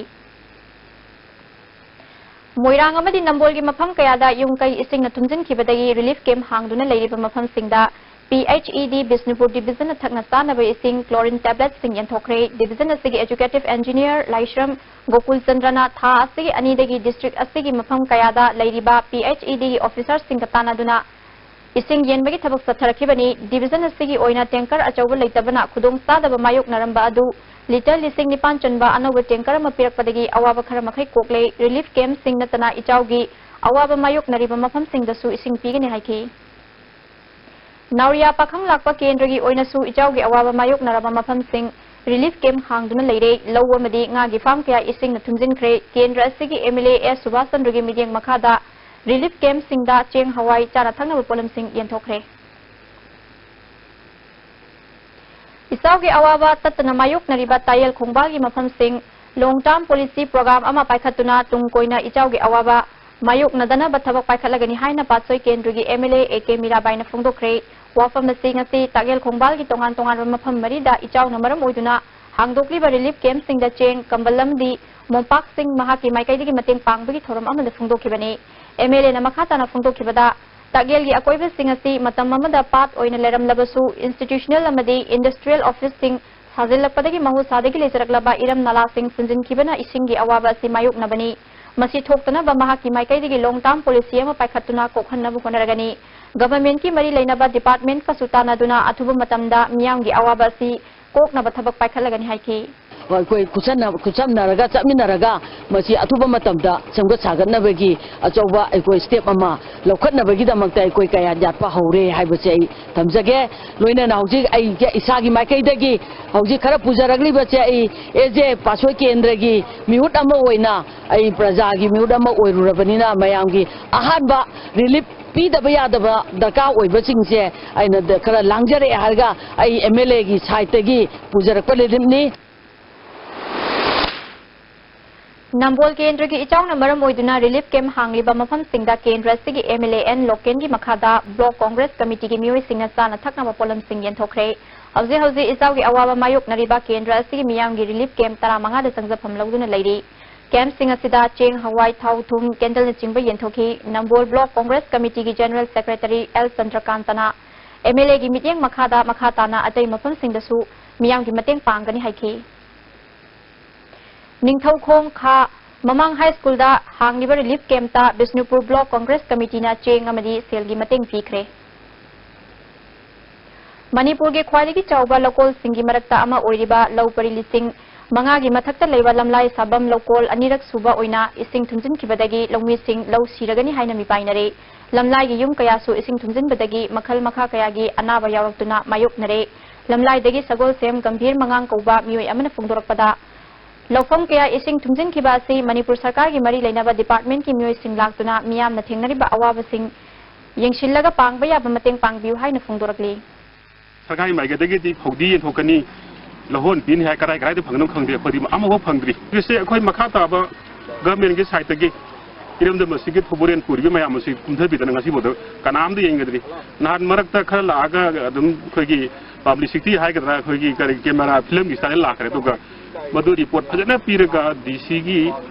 ꯃꯣꯏꯔꯥꯡ ꯑꯃꯗꯤ ꯅꯝꯕꯣꯜꯒꯤ ꯃꯐꯝ ꯀꯌꯥꯗ ꯌꯨꯝ ꯀꯩ ꯏꯁꯤꯡꯅ ꯊꯨꯝꯖꯤꯟꯈꯤꯕꯗꯒꯤ relief camp ꯍꯥꯡꯗꯨꯅ ꯂꯩꯔꯤꯕ ꯃꯐꯝꯁꯤꯡꯗ PHED ꯕꯤꯁꯅꯨꯄꯨꯔ divisionꯅ ꯊꯛꯅ ꯆꯥꯅꯕ ꯏꯁꯤꯡ chlorine tabletꯁꯤꯡ ꯌꯦꯟꯊꯣꯛꯈ꯭ꯔꯦ꯫ Division ꯑꯁꯤꯒꯤ executive engineer ꯂꯥꯏꯁ꯭ꯔꯝ ꯒꯣꯀꯨꯜ ꯆꯟꯗ꯭ꯔꯅ ꯊꯥ ꯑꯁꯤꯒꯤ ꯑꯅꯤꯗꯒꯤ district ꯑꯁꯤꯒꯤ ꯃꯐꯝ ꯀꯌꯥꯗ ꯂꯩꯔꯤꯕ PHEDꯒꯤ officerꯁꯤꯡꯒ ꯇꯥꯟꯅꯗꯨꯅ ꯏꯁꯤꯡ ꯌꯦꯟꯕꯒꯤ ꯊꯕꯛ ꯆꯠꯊꯔꯛꯈꯤꯕꯅꯤ꯫ Division ꯑꯁꯤꯒꯤ ꯑꯣꯏꯅ tanker ꯑꯆꯧꯕ ꯂꯩꯇꯕꯅ ꯈꯨꯗꯣꯡꯆꯥꯗꯕ ꯃꯥꯌꯣꯛꯅꯔꯝꯕ ꯑꯗꯨ litre ꯂꯤꯁꯤꯡ ꯅꯤꯄꯥꯟ ꯆꯟꯕ ꯑꯅꯧꯕ tanker ꯑꯃ ꯄꯤꯔꯛꯄꯗꯒꯤ ꯑꯋꯥꯕ ꯈꯔ ꯃꯈꯩ ꯀꯣꯛꯂꯦ꯫ Relief campꯁꯤꯡ ꯅꯠꯇꯅ ꯏꯆꯥꯎꯒꯤ ꯑꯋꯥꯕ ꯃꯥꯌꯣꯛꯅꯔꯤꯕ ꯃꯐꯝꯁꯤꯡꯗꯁꯨ ꯏꯁꯤꯡ ꯄꯤꯒꯅꯤ ꯍꯥꯏꯈꯤ꯫ ꯅꯥꯎꯔꯤꯌꯥ ꯄꯥꯈꯪ ꯂꯥꯛꯄ ꯀꯦꯟꯗ꯭ꯔꯒꯤ ꯑꯣꯏꯅꯁꯨ ꯏꯆꯥꯎꯒꯤ ꯑꯋꯥꯕ ꯃꯥꯌꯣꯛꯅꯔꯕ ꯃꯐꯝꯁꯤꯡ relief camp ꯍꯥꯡꯗꯨꯅ ꯂꯩꯔꯦ꯫ ꯂꯧ ꯑꯃꯗꯤ ꯉꯥꯒꯤ farm ꯀꯌꯥ ꯏꯁꯤꯡꯅ ꯊꯨꯝꯖꯤꯟꯈ꯭ꯔꯦ꯫ ꯀꯦꯟꯗ꯭ꯔ ꯑꯁꯤꯒꯤ MLA S ꯁꯨꯕꯥꯁ ꯆꯟꯗ꯭ꯔꯒꯤ ꯃꯤꯠꯌꯦꯡ ꯃꯈꯥꯗ relief campꯁꯤꯡꯗ ꯆꯦꯡ, ꯍꯋꯥꯏ, ꯆꯥꯅ ꯊꯛꯅꯕ ꯄꯣꯠꯂꯝꯁꯤꯡ ꯌꯦꯟꯊꯣꯛꯈ꯭ꯔꯦ꯫ ꯏꯆꯥꯎꯒꯤ ꯑꯋꯥꯕ ꯇꯠꯇꯅ ꯃꯥꯌꯣꯛꯅꯔꯤꯕ ꯇꯥꯌꯦꯜ ꯈꯣꯡꯕꯥꯜꯒꯤ ꯃꯐꯝꯁꯤꯡ long term policy program ꯑꯃ ꯄꯥꯏꯈꯠꯇꯨꯅ ꯇꯨꯡ ꯀꯣꯏꯅ ꯏꯆꯥꯎꯒꯤ ꯑꯋꯥꯕ ꯃꯥꯌꯣꯛꯅꯗꯅꯕ ꯊꯕꯛ ꯄꯥꯏꯈꯠꯂꯒꯅꯤ ꯍꯥꯏꯅ ꯄꯥꯠꯁꯣꯏ ꯀꯦꯟꯗ꯭ꯔꯒꯤ MLA A K ꯃꯤꯔꯥꯕꯥꯏꯅ ꯐꯣꯡꯗꯣꯛꯈ꯭ꯔꯦ꯫ ꯋꯥꯐꯝ ꯑꯁꯤ ꯉꯁꯤ ꯇꯥꯛꯌꯦꯜ ꯈꯣꯡꯕꯥꯜꯒꯤ ꯇꯣꯉꯥꯟ ꯇꯣꯉꯥꯟꯕ ꯃꯐꯝ ꯃꯔꯤꯗ ꯏꯆꯥꯎꯅ ꯃꯔꯝ ꯑꯣꯏꯗꯨꯅ ꯍꯥꯡꯗꯣꯛꯂꯤꯕ relief campꯁꯤꯡꯗ ꯆꯦꯡ, ꯀꯝꯕꯜ ꯑꯃꯗꯤ ꯃꯣꯝꯄꯥꯛꯁꯤꯡ ꯃꯍꯥꯛꯀꯤ ꯃꯥꯏꯀꯩꯗꯒꯤ ꯃꯇꯦꯡ ꯄꯥꯡꯕꯒꯤ ꯊꯧꯔꯝ ꯑꯃꯗ ꯐꯣꯡꯗꯣꯛꯈꯤꯕꯅꯤ꯫ MLAꯅ ꯃꯈꯥ ꯇꯥꯅ ꯐꯣꯡꯗꯣꯛꯈꯤꯕꯗ, ꯇꯥꯛꯌꯦꯜꯒꯤ ꯑꯀꯣꯏꯕꯁꯤꯡ ꯑꯁꯤ ꯃꯇꯝ ꯑꯃꯗ ꯄꯥꯠ ꯑꯣꯏꯅ ꯂꯩꯔꯝꯂꯕꯁꯨ, institutional ꯑꯃꯗꯤ industrial officeꯁꯤꯡ ꯁꯥꯖꯤꯜꯂꯛꯄꯗꯒꯤ ꯃꯍꯧꯁꯥꯗꯒꯤ ꯂꯩꯖꯔꯛꯂꯕ ꯏꯔꯝ ꯅꯂꯥꯁꯤꯡ ꯐꯨꯟꯖꯤꯟꯈꯤꯕꯅ ꯏꯁꯤꯡꯒꯤ ꯑꯋꯥꯕ ꯑꯁꯤ ꯃꯥꯌꯣꯛꯅꯕꯅꯤ꯫ ꯃꯁꯤ ꯊꯣꯛꯇꯅꯕ ꯃꯍꯥꯛꯀꯤ ꯃꯥꯏꯀꯩꯗꯒꯤ long term policy ꯑꯃ ꯄꯥꯏꯈꯠꯇꯨꯅ ꯀꯣꯛꯍꯟꯅꯕ ꯍꯣꯠꯅꯔꯒꯅꯤ꯫ Governmentꯀꯤ ꯃꯔꯤ ꯂꯩꯅꯕ departmentꯀꯁꯨ ꯇꯥꯟꯅꯗꯨꯅ ꯑꯊꯨꯕ ꯃꯇꯝꯗ ꯃꯤꯌꯥꯝꯒꯤ ꯑꯋꯥꯕ ꯑꯁꯤ ꯀꯣꯛꯅꯕ ꯊꯕꯛ ꯄꯥꯏꯈꯠꯂꯒꯅꯤ ꯍꯥꯏꯈꯤ꯫ ꯑꯩꯈꯣꯏ ꯈꯨꯠꯁꯝꯅ-, ꯈꯨꯠꯁꯝꯅꯔꯒ, ꯆꯠꯃꯤꯟꯅꯔꯒ ꯃꯁꯤ ꯑꯊꯨꯕ ꯃꯇꯝꯗ ꯁꯦꯝꯒꯠ ꯁꯥꯒꯠꯅꯕꯒꯤ ꯑꯆꯧꯕ ꯑꯩꯈꯣꯏ step ꯑꯃ ꯂꯧꯈꯠꯅꯕꯒꯤꯗꯃꯛꯇ ꯑꯩꯈꯣꯏ ꯀꯌꯥ ꯌꯥꯠꯄ ꯍꯧꯔꯦ ꯍꯥꯏꯕꯁꯦ ꯑꯩ ꯊꯝꯖꯒꯦ꯫ ꯂꯣꯏꯅꯅ ꯍꯧꯖꯤꯛ ꯑꯩ ꯏꯁꯥꯒꯤ ꯃꯥꯏꯀꯩꯗꯒꯤ ꯍꯧꯖꯤꯛ ꯈꯔ ꯄꯨꯖꯔꯛꯂꯤꯕꯁꯦ ꯑꯩ as a ꯄꯥꯠꯁꯣꯏ ꯀꯦꯟꯗ꯭ꯔꯒꯤ ꯃꯤꯍꯨꯠ ꯑꯃ ꯑꯣꯏꯅ, ꯑꯩ ꯄ꯭ꯔꯖꯥꯒꯤ ꯃꯤꯍꯨꯠ ꯑꯃ ꯑꯣꯏꯔꯨꯔꯕꯅꯤꯅ, ꯃꯌꯥꯝꯒꯤ ꯑꯍꯥꯟꯕ relief ꯄꯤꯗꯕ ꯌꯥꯗꯕ ꯗꯔꯀꯥꯔ ꯑꯣꯏꯕꯁꯤꯡꯁꯦ ꯑꯩꯅ ꯗ-, ꯈꯔ ꯂꯥꯡꯖꯔꯛꯑꯦ ꯍꯥꯏꯔꯒ ꯑꯩ ꯑꯦꯝ ꯑꯦꯜ ꯑꯦꯒꯤ ꯁꯥꯏꯠꯇꯒꯤ ꯄꯨꯖꯔꯛꯄ ꯔꯤꯂꯤꯞꯅꯤ꯫ ꯅꯝꯕꯣꯜ ꯀꯦꯟꯗ꯭ꯔꯒꯤ ꯏꯆꯥꯎꯅ ꯃꯔꯝ ꯑꯣꯏꯗꯨꯅ ꯔꯤꯂꯤꯐ ꯀꯦꯝꯞ ꯍꯥꯡꯂꯤꯕ ꯃꯐꯝꯁꯤꯡꯗ ꯀꯦꯟꯗ꯭ꯔ ꯑꯁꯤꯒꯤ ꯑꯦꯝ ꯑꯦꯜ ꯑꯦ ꯑꯦꯟ ꯂꯣꯀꯦꯟꯒꯤ ꯃꯈꯥꯗ ꯕ꯭ꯂꯣꯛ ꯀꯣꯡꯒ꯭ꯔꯦꯁ ꯀꯃꯤꯇꯤꯒꯤ ꯃꯤꯑꯣꯏꯁꯤꯡꯅ ꯆꯥꯅ ꯊꯛꯅꯕ ꯄꯣꯠꯂꯝꯁꯤꯡ ꯌꯦꯟꯊꯣꯛꯈ꯭ꯔꯦ꯫ ꯍꯧꯖꯤꯛ ꯍꯧꯖꯤꯛ ꯏꯆꯥꯎꯒꯤ ꯑꯋꯥꯕ ꯃꯥꯌꯣꯛꯅꯔꯤꯕ ꯀꯦꯟꯗ꯭ꯔ ꯑꯁꯤꯒꯤ ꯃꯤꯌꯥꯝꯒꯤ ꯔꯤꯂꯤꯐ ꯀꯦꯝꯞ ꯇꯔꯥꯃꯉꯥꯗ ꯆꯪꯖꯐꯝ ꯂꯧꯗꯨꯅ ꯂꯩꯔꯤ꯫ ꯀꯦꯝꯞꯁꯤꯡ ꯑꯁꯤꯗ ꯆꯦꯡ, ꯍꯋꯥꯏ, ꯊꯥꯎ, ꯊꯨꯝ, ꯀꯦꯟꯗꯜꯅꯆꯤꯡꯕ ꯌꯦꯟꯊꯣꯛꯈꯤ꯫ ꯅꯝꯕꯣꯜ ꯕ꯭ꯂꯣꯛ ꯀꯣꯡꯒ꯭ꯔꯦꯁ ꯀꯃꯤꯇꯤꯒꯤ ꯖꯦꯅꯔꯦꯜ ꯁꯦꯀ꯭ꯔꯦꯇꯔꯤ ꯑꯦꯜ ꯆꯟꯗ꯭ꯔꯀꯥꯟꯇꯅ ꯑꯦꯝ ꯑꯦꯜ ꯑꯦꯒꯤ ꯃꯤꯠꯌꯦꯡ ꯃꯈꯥꯗ ꯃꯈꯥ ꯇꯥꯅ ꯑꯇꯩ ꯃꯐꯝꯁꯤꯡꯗꯁꯨ ꯃꯤꯌꯥꯝꯒꯤ ꯃꯇꯦꯡ ꯄꯥꯡꯒꯅꯤ ꯍꯥꯏꯈꯤ꯫ ꯅꯤꯡꯊꯧꯈꯣꯡ ꯈꯥ ꯃꯃꯥꯡ ꯍꯥꯏ ꯁ꯭ꯀꯨꯜꯗ ꯍꯥꯡꯂꯤꯕ ꯔꯤꯂꯤꯐ ꯀꯦꯝꯞꯇ ꯕꯤꯁꯅꯨꯄꯨꯔ ꯕ꯭ꯂꯣꯛ ꯀꯣꯡꯒ꯭ꯔꯦꯁ ꯀꯃꯤꯇꯤꯅ ꯆꯦꯡ ꯑꯃꯗꯤ ꯁꯦꯜꯒꯤ ꯃꯇꯦꯡ ꯄꯤꯈ꯭ꯔꯦ꯫ ꯃꯅꯤꯄꯨꯔꯒꯤ ꯈ꯭ꯋꯥꯏꯗꯒꯤ ꯆꯥꯎꯕ ꯂꯧꯀꯣꯜꯁꯤꯡꯒꯤ ꯃꯔꯛꯇ ꯑꯃ ꯑꯣꯏꯔꯤꯕ ꯂꯧ ꯄꯔꯤ ꯂꯤꯁꯤꯡ ꯃꯉꯥꯒꯤ ꯃꯊꯛꯇ ꯂꯩꯕ ꯂꯝꯂꯥꯏ ꯁꯥꯕꯝ ꯂꯧꯀꯣꯜ ꯑꯅꯤꯔꯛ ꯁꯨꯕ ꯑꯣꯏꯅ ꯏꯁꯤꯡ ꯊꯨꯝꯖꯤꯟꯈꯤꯕꯗꯒꯤ ꯂꯧꯃꯤꯁꯤꯡ ꯂꯧ ꯁꯤꯔꯒꯅꯤ ꯍꯥꯏꯅ ꯃꯤꯄꯥꯏꯅꯔꯦ꯫ ꯂꯝꯂꯥꯏꯒꯤ ꯌꯨꯝ ꯀꯌꯥꯁꯨ ꯏꯁꯤꯡ ꯊꯨꯝꯖꯤꯟꯕꯗꯒꯤ ꯃꯈꯜ ꯃꯈꯥ ꯀꯌꯥꯒꯤ ꯑꯅꯥꯕ ꯌꯥꯎꯔꯛꯇꯨꯅ ꯃꯥꯌꯣꯛꯅꯔꯦ꯫ ꯂꯝꯂꯥꯏꯗꯒꯤ ꯁꯒꯣꯜꯁꯦꯝ ꯒꯝꯚꯤꯔ ꯃꯉꯥꯡ ꯀꯧꯕ ꯃꯤꯑꯣꯏ ꯑꯃꯅ ꯐꯣꯡꯗꯣꯔꯛꯄꯗ, ꯂꯧꯐꯝ ꯀꯌꯥ ꯏꯁꯤꯡ ꯊꯨꯝꯖꯤꯟꯈꯤꯕ ꯑꯁꯤ ꯃꯅꯤꯄꯨꯔ ꯁꯔꯀꯥꯔꯒꯤ ꯃꯔꯤ ꯂꯩꯅꯕ ꯗꯤꯄꯥꯔꯠꯃꯦꯟꯠꯀꯤ ꯃꯤꯑꯣꯏꯁꯤꯡ ꯂꯥꯛꯇꯨꯅ ꯃꯤꯌꯥꯝꯅ ꯊꯦꯡꯅꯔꯤꯕ ꯑꯋꯥꯕꯁꯤꯡ ꯌꯦꯡꯁꯤꯜꯂꯒ ꯄꯥꯡꯕ ꯌꯥꯕ ꯃꯇꯦꯡ ꯄꯥꯡꯕꯤꯌꯨ ꯍꯥꯏꯅ ꯐꯣꯡꯗꯣꯔꯛꯂꯤ꯫ ꯁꯔꯀꯥꯔꯒꯤ ꯃꯥꯏꯀꯩꯗꯒꯤꯗꯤ ꯐꯧꯗꯤ ꯌꯦꯟꯊꯣꯛꯀꯅꯤ, ꯂꯧꯍꯣꯟ ꯄꯤꯅꯤ ꯍꯥꯏ, ꯀꯗꯥꯏ ꯀꯗꯥꯏꯗ ꯐꯪꯒꯅꯣ ꯈꯪꯗꯦ, ꯑꯩꯈꯣꯏꯗꯤ ꯑꯃꯐꯥꯎ ꯐꯪꯗ꯭ꯔꯤ꯫ ꯍꯧꯖꯤꯛꯁꯦ ꯑꯩꯈꯣꯏ ꯃꯈꯥ ꯇꯥꯕ ꯒꯚꯔꯟꯃꯦꯟꯠꯀꯤ ꯁꯥꯏꯠꯇꯒꯤ ꯏꯔꯝꯗꯝ ꯑꯁꯤꯒꯤ ꯊꯧꯕꯨꯔꯦꯟ ꯄꯨꯔꯤꯕ ꯃꯌꯥꯝ ꯑꯁꯤ ꯀꯨꯝꯊꯕꯤꯗꯅ ꯉꯁꯤꯐꯥꯎꯗ ꯀꯅꯥꯝꯇ ꯌꯦꯡꯒꯗ꯭ꯔꯤ꯫ ꯅꯍꯥꯟ ꯃꯔꯛꯇ ꯈꯔ ꯂꯥꯛꯑꯒ ꯑꯗꯨꯝ ꯑꯩꯈꯣꯏꯒꯤ ꯄꯕ꯭ꯂꯤꯁꯤꯇꯤ ꯍꯥꯏꯒꯗ꯭ꯔꯥ, ꯑꯩꯈꯣꯏꯒꯤ ꯀꯔꯤ ꯀꯦꯃꯦꯔꯥ ꯐꯤꯂꯝꯒꯤ ꯁ꯭ꯇꯥꯏꯜ ꯂꯥꯛꯈ꯭ꯔꯦ, ꯑꯗꯨꯒ ꯃꯗꯨ ꯔꯤꯄꯣꯔꯠ ꯐꯖꯅ ꯄꯤꯔꯒ ꯗꯤ ꯁꯤꯒꯤ